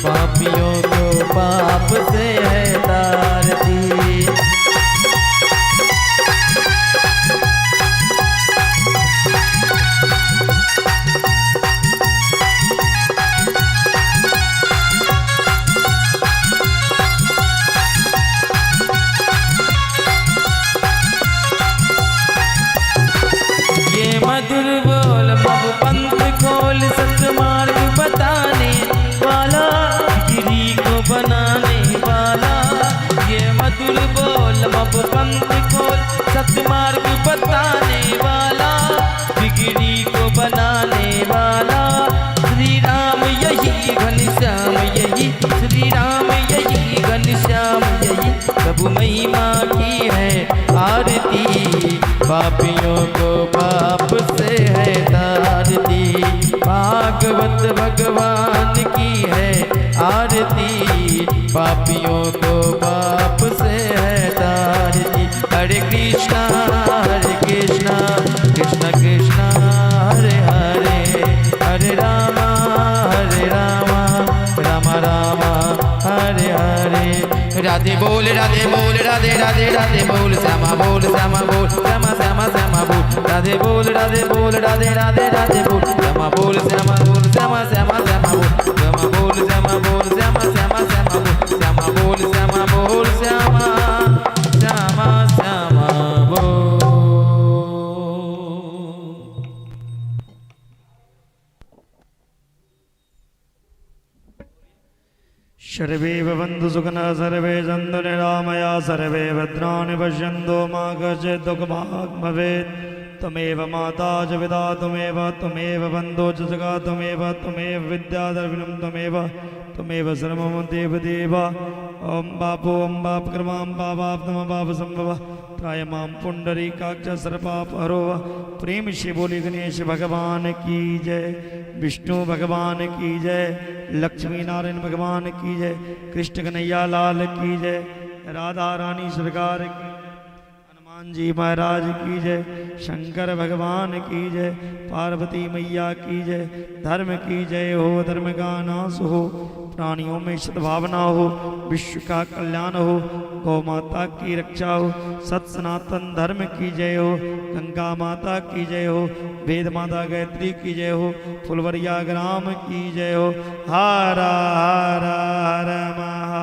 [SPEAKER 1] पापियों को पाप से है तारती। ये मधुर बोल बहु पंथ खोल सतमार्ग बताने वाला, गिरी को बनाने वाला। ये मधुर बोल बहु पंथ खोल सतमार्ग बताने वाला, बिगड़ी को बनाने वाला। श्री राम यही घनश्याम यही, श्री राम यही घनश्याम यही, प्रभु महिमा की है आरती। पापियों को पाप से है तारती, भागवत भगवान की है आरती। पापियों को पाप से है तारती। हरे कृष्णा कृष्णा कृष्णा हरे हरे, हरे रामा रामा रामा हरे हरे। राधे बोल राधे राधे राधे बोल, श्यामा बोल श्यामा श्यामा श्यामा बोल। राधे बोल राधे राधे राधे बोल, श्यामा बोल श्यामा श्यामा श्यामा बोल। श्यामा बोल श्यामा श्यामा श्यामा बोल, श्यामा बोल श्यामा श्यामा श्यामा बोल।
[SPEAKER 2] सर्वे भवन्तु सुखिनः, सर्वे सन्तु निरामया, सर्वे भद्राणि पश्यन्तु मा कश्चित् दुःखभाग् भवेत्। त्वमेव माता च पिता त्वमेव, त्वमेव बन्धो च सखा त्वमेव, त्वमेव विद्या द्रविणं त्वमेव, त्वमेव सर्वं देव देव। ॐ पापो ॐ पापकर्मां पापात्म पापसंभव त्राय मां पुंडरीकाक्ष सर्वपापहरो। प्रेम से बोले गणेश भगवान की जय, विष्णु भगवान की जय, लक्ष्मी नारायण भगवान की जय, कृष्ण कन्हैया लाल की जय, राधा रानी सरकार की जय, हनुमान जी महाराज की जय, शंकर भगवान की जय, पार्वती मैया की जय। धर्म की जय हो, धर्म का नाश हो, प्राणियों में सद्भावना हो, विश्व का कल्याण हो, गौ माता की रक्षा हो, सत सनातन धर्म की जय हो, गंगा माता की जय हो, वेद माता गायत्री की जय हो, फुलवरिया ग्राम की जय हो। हर हर हर महा।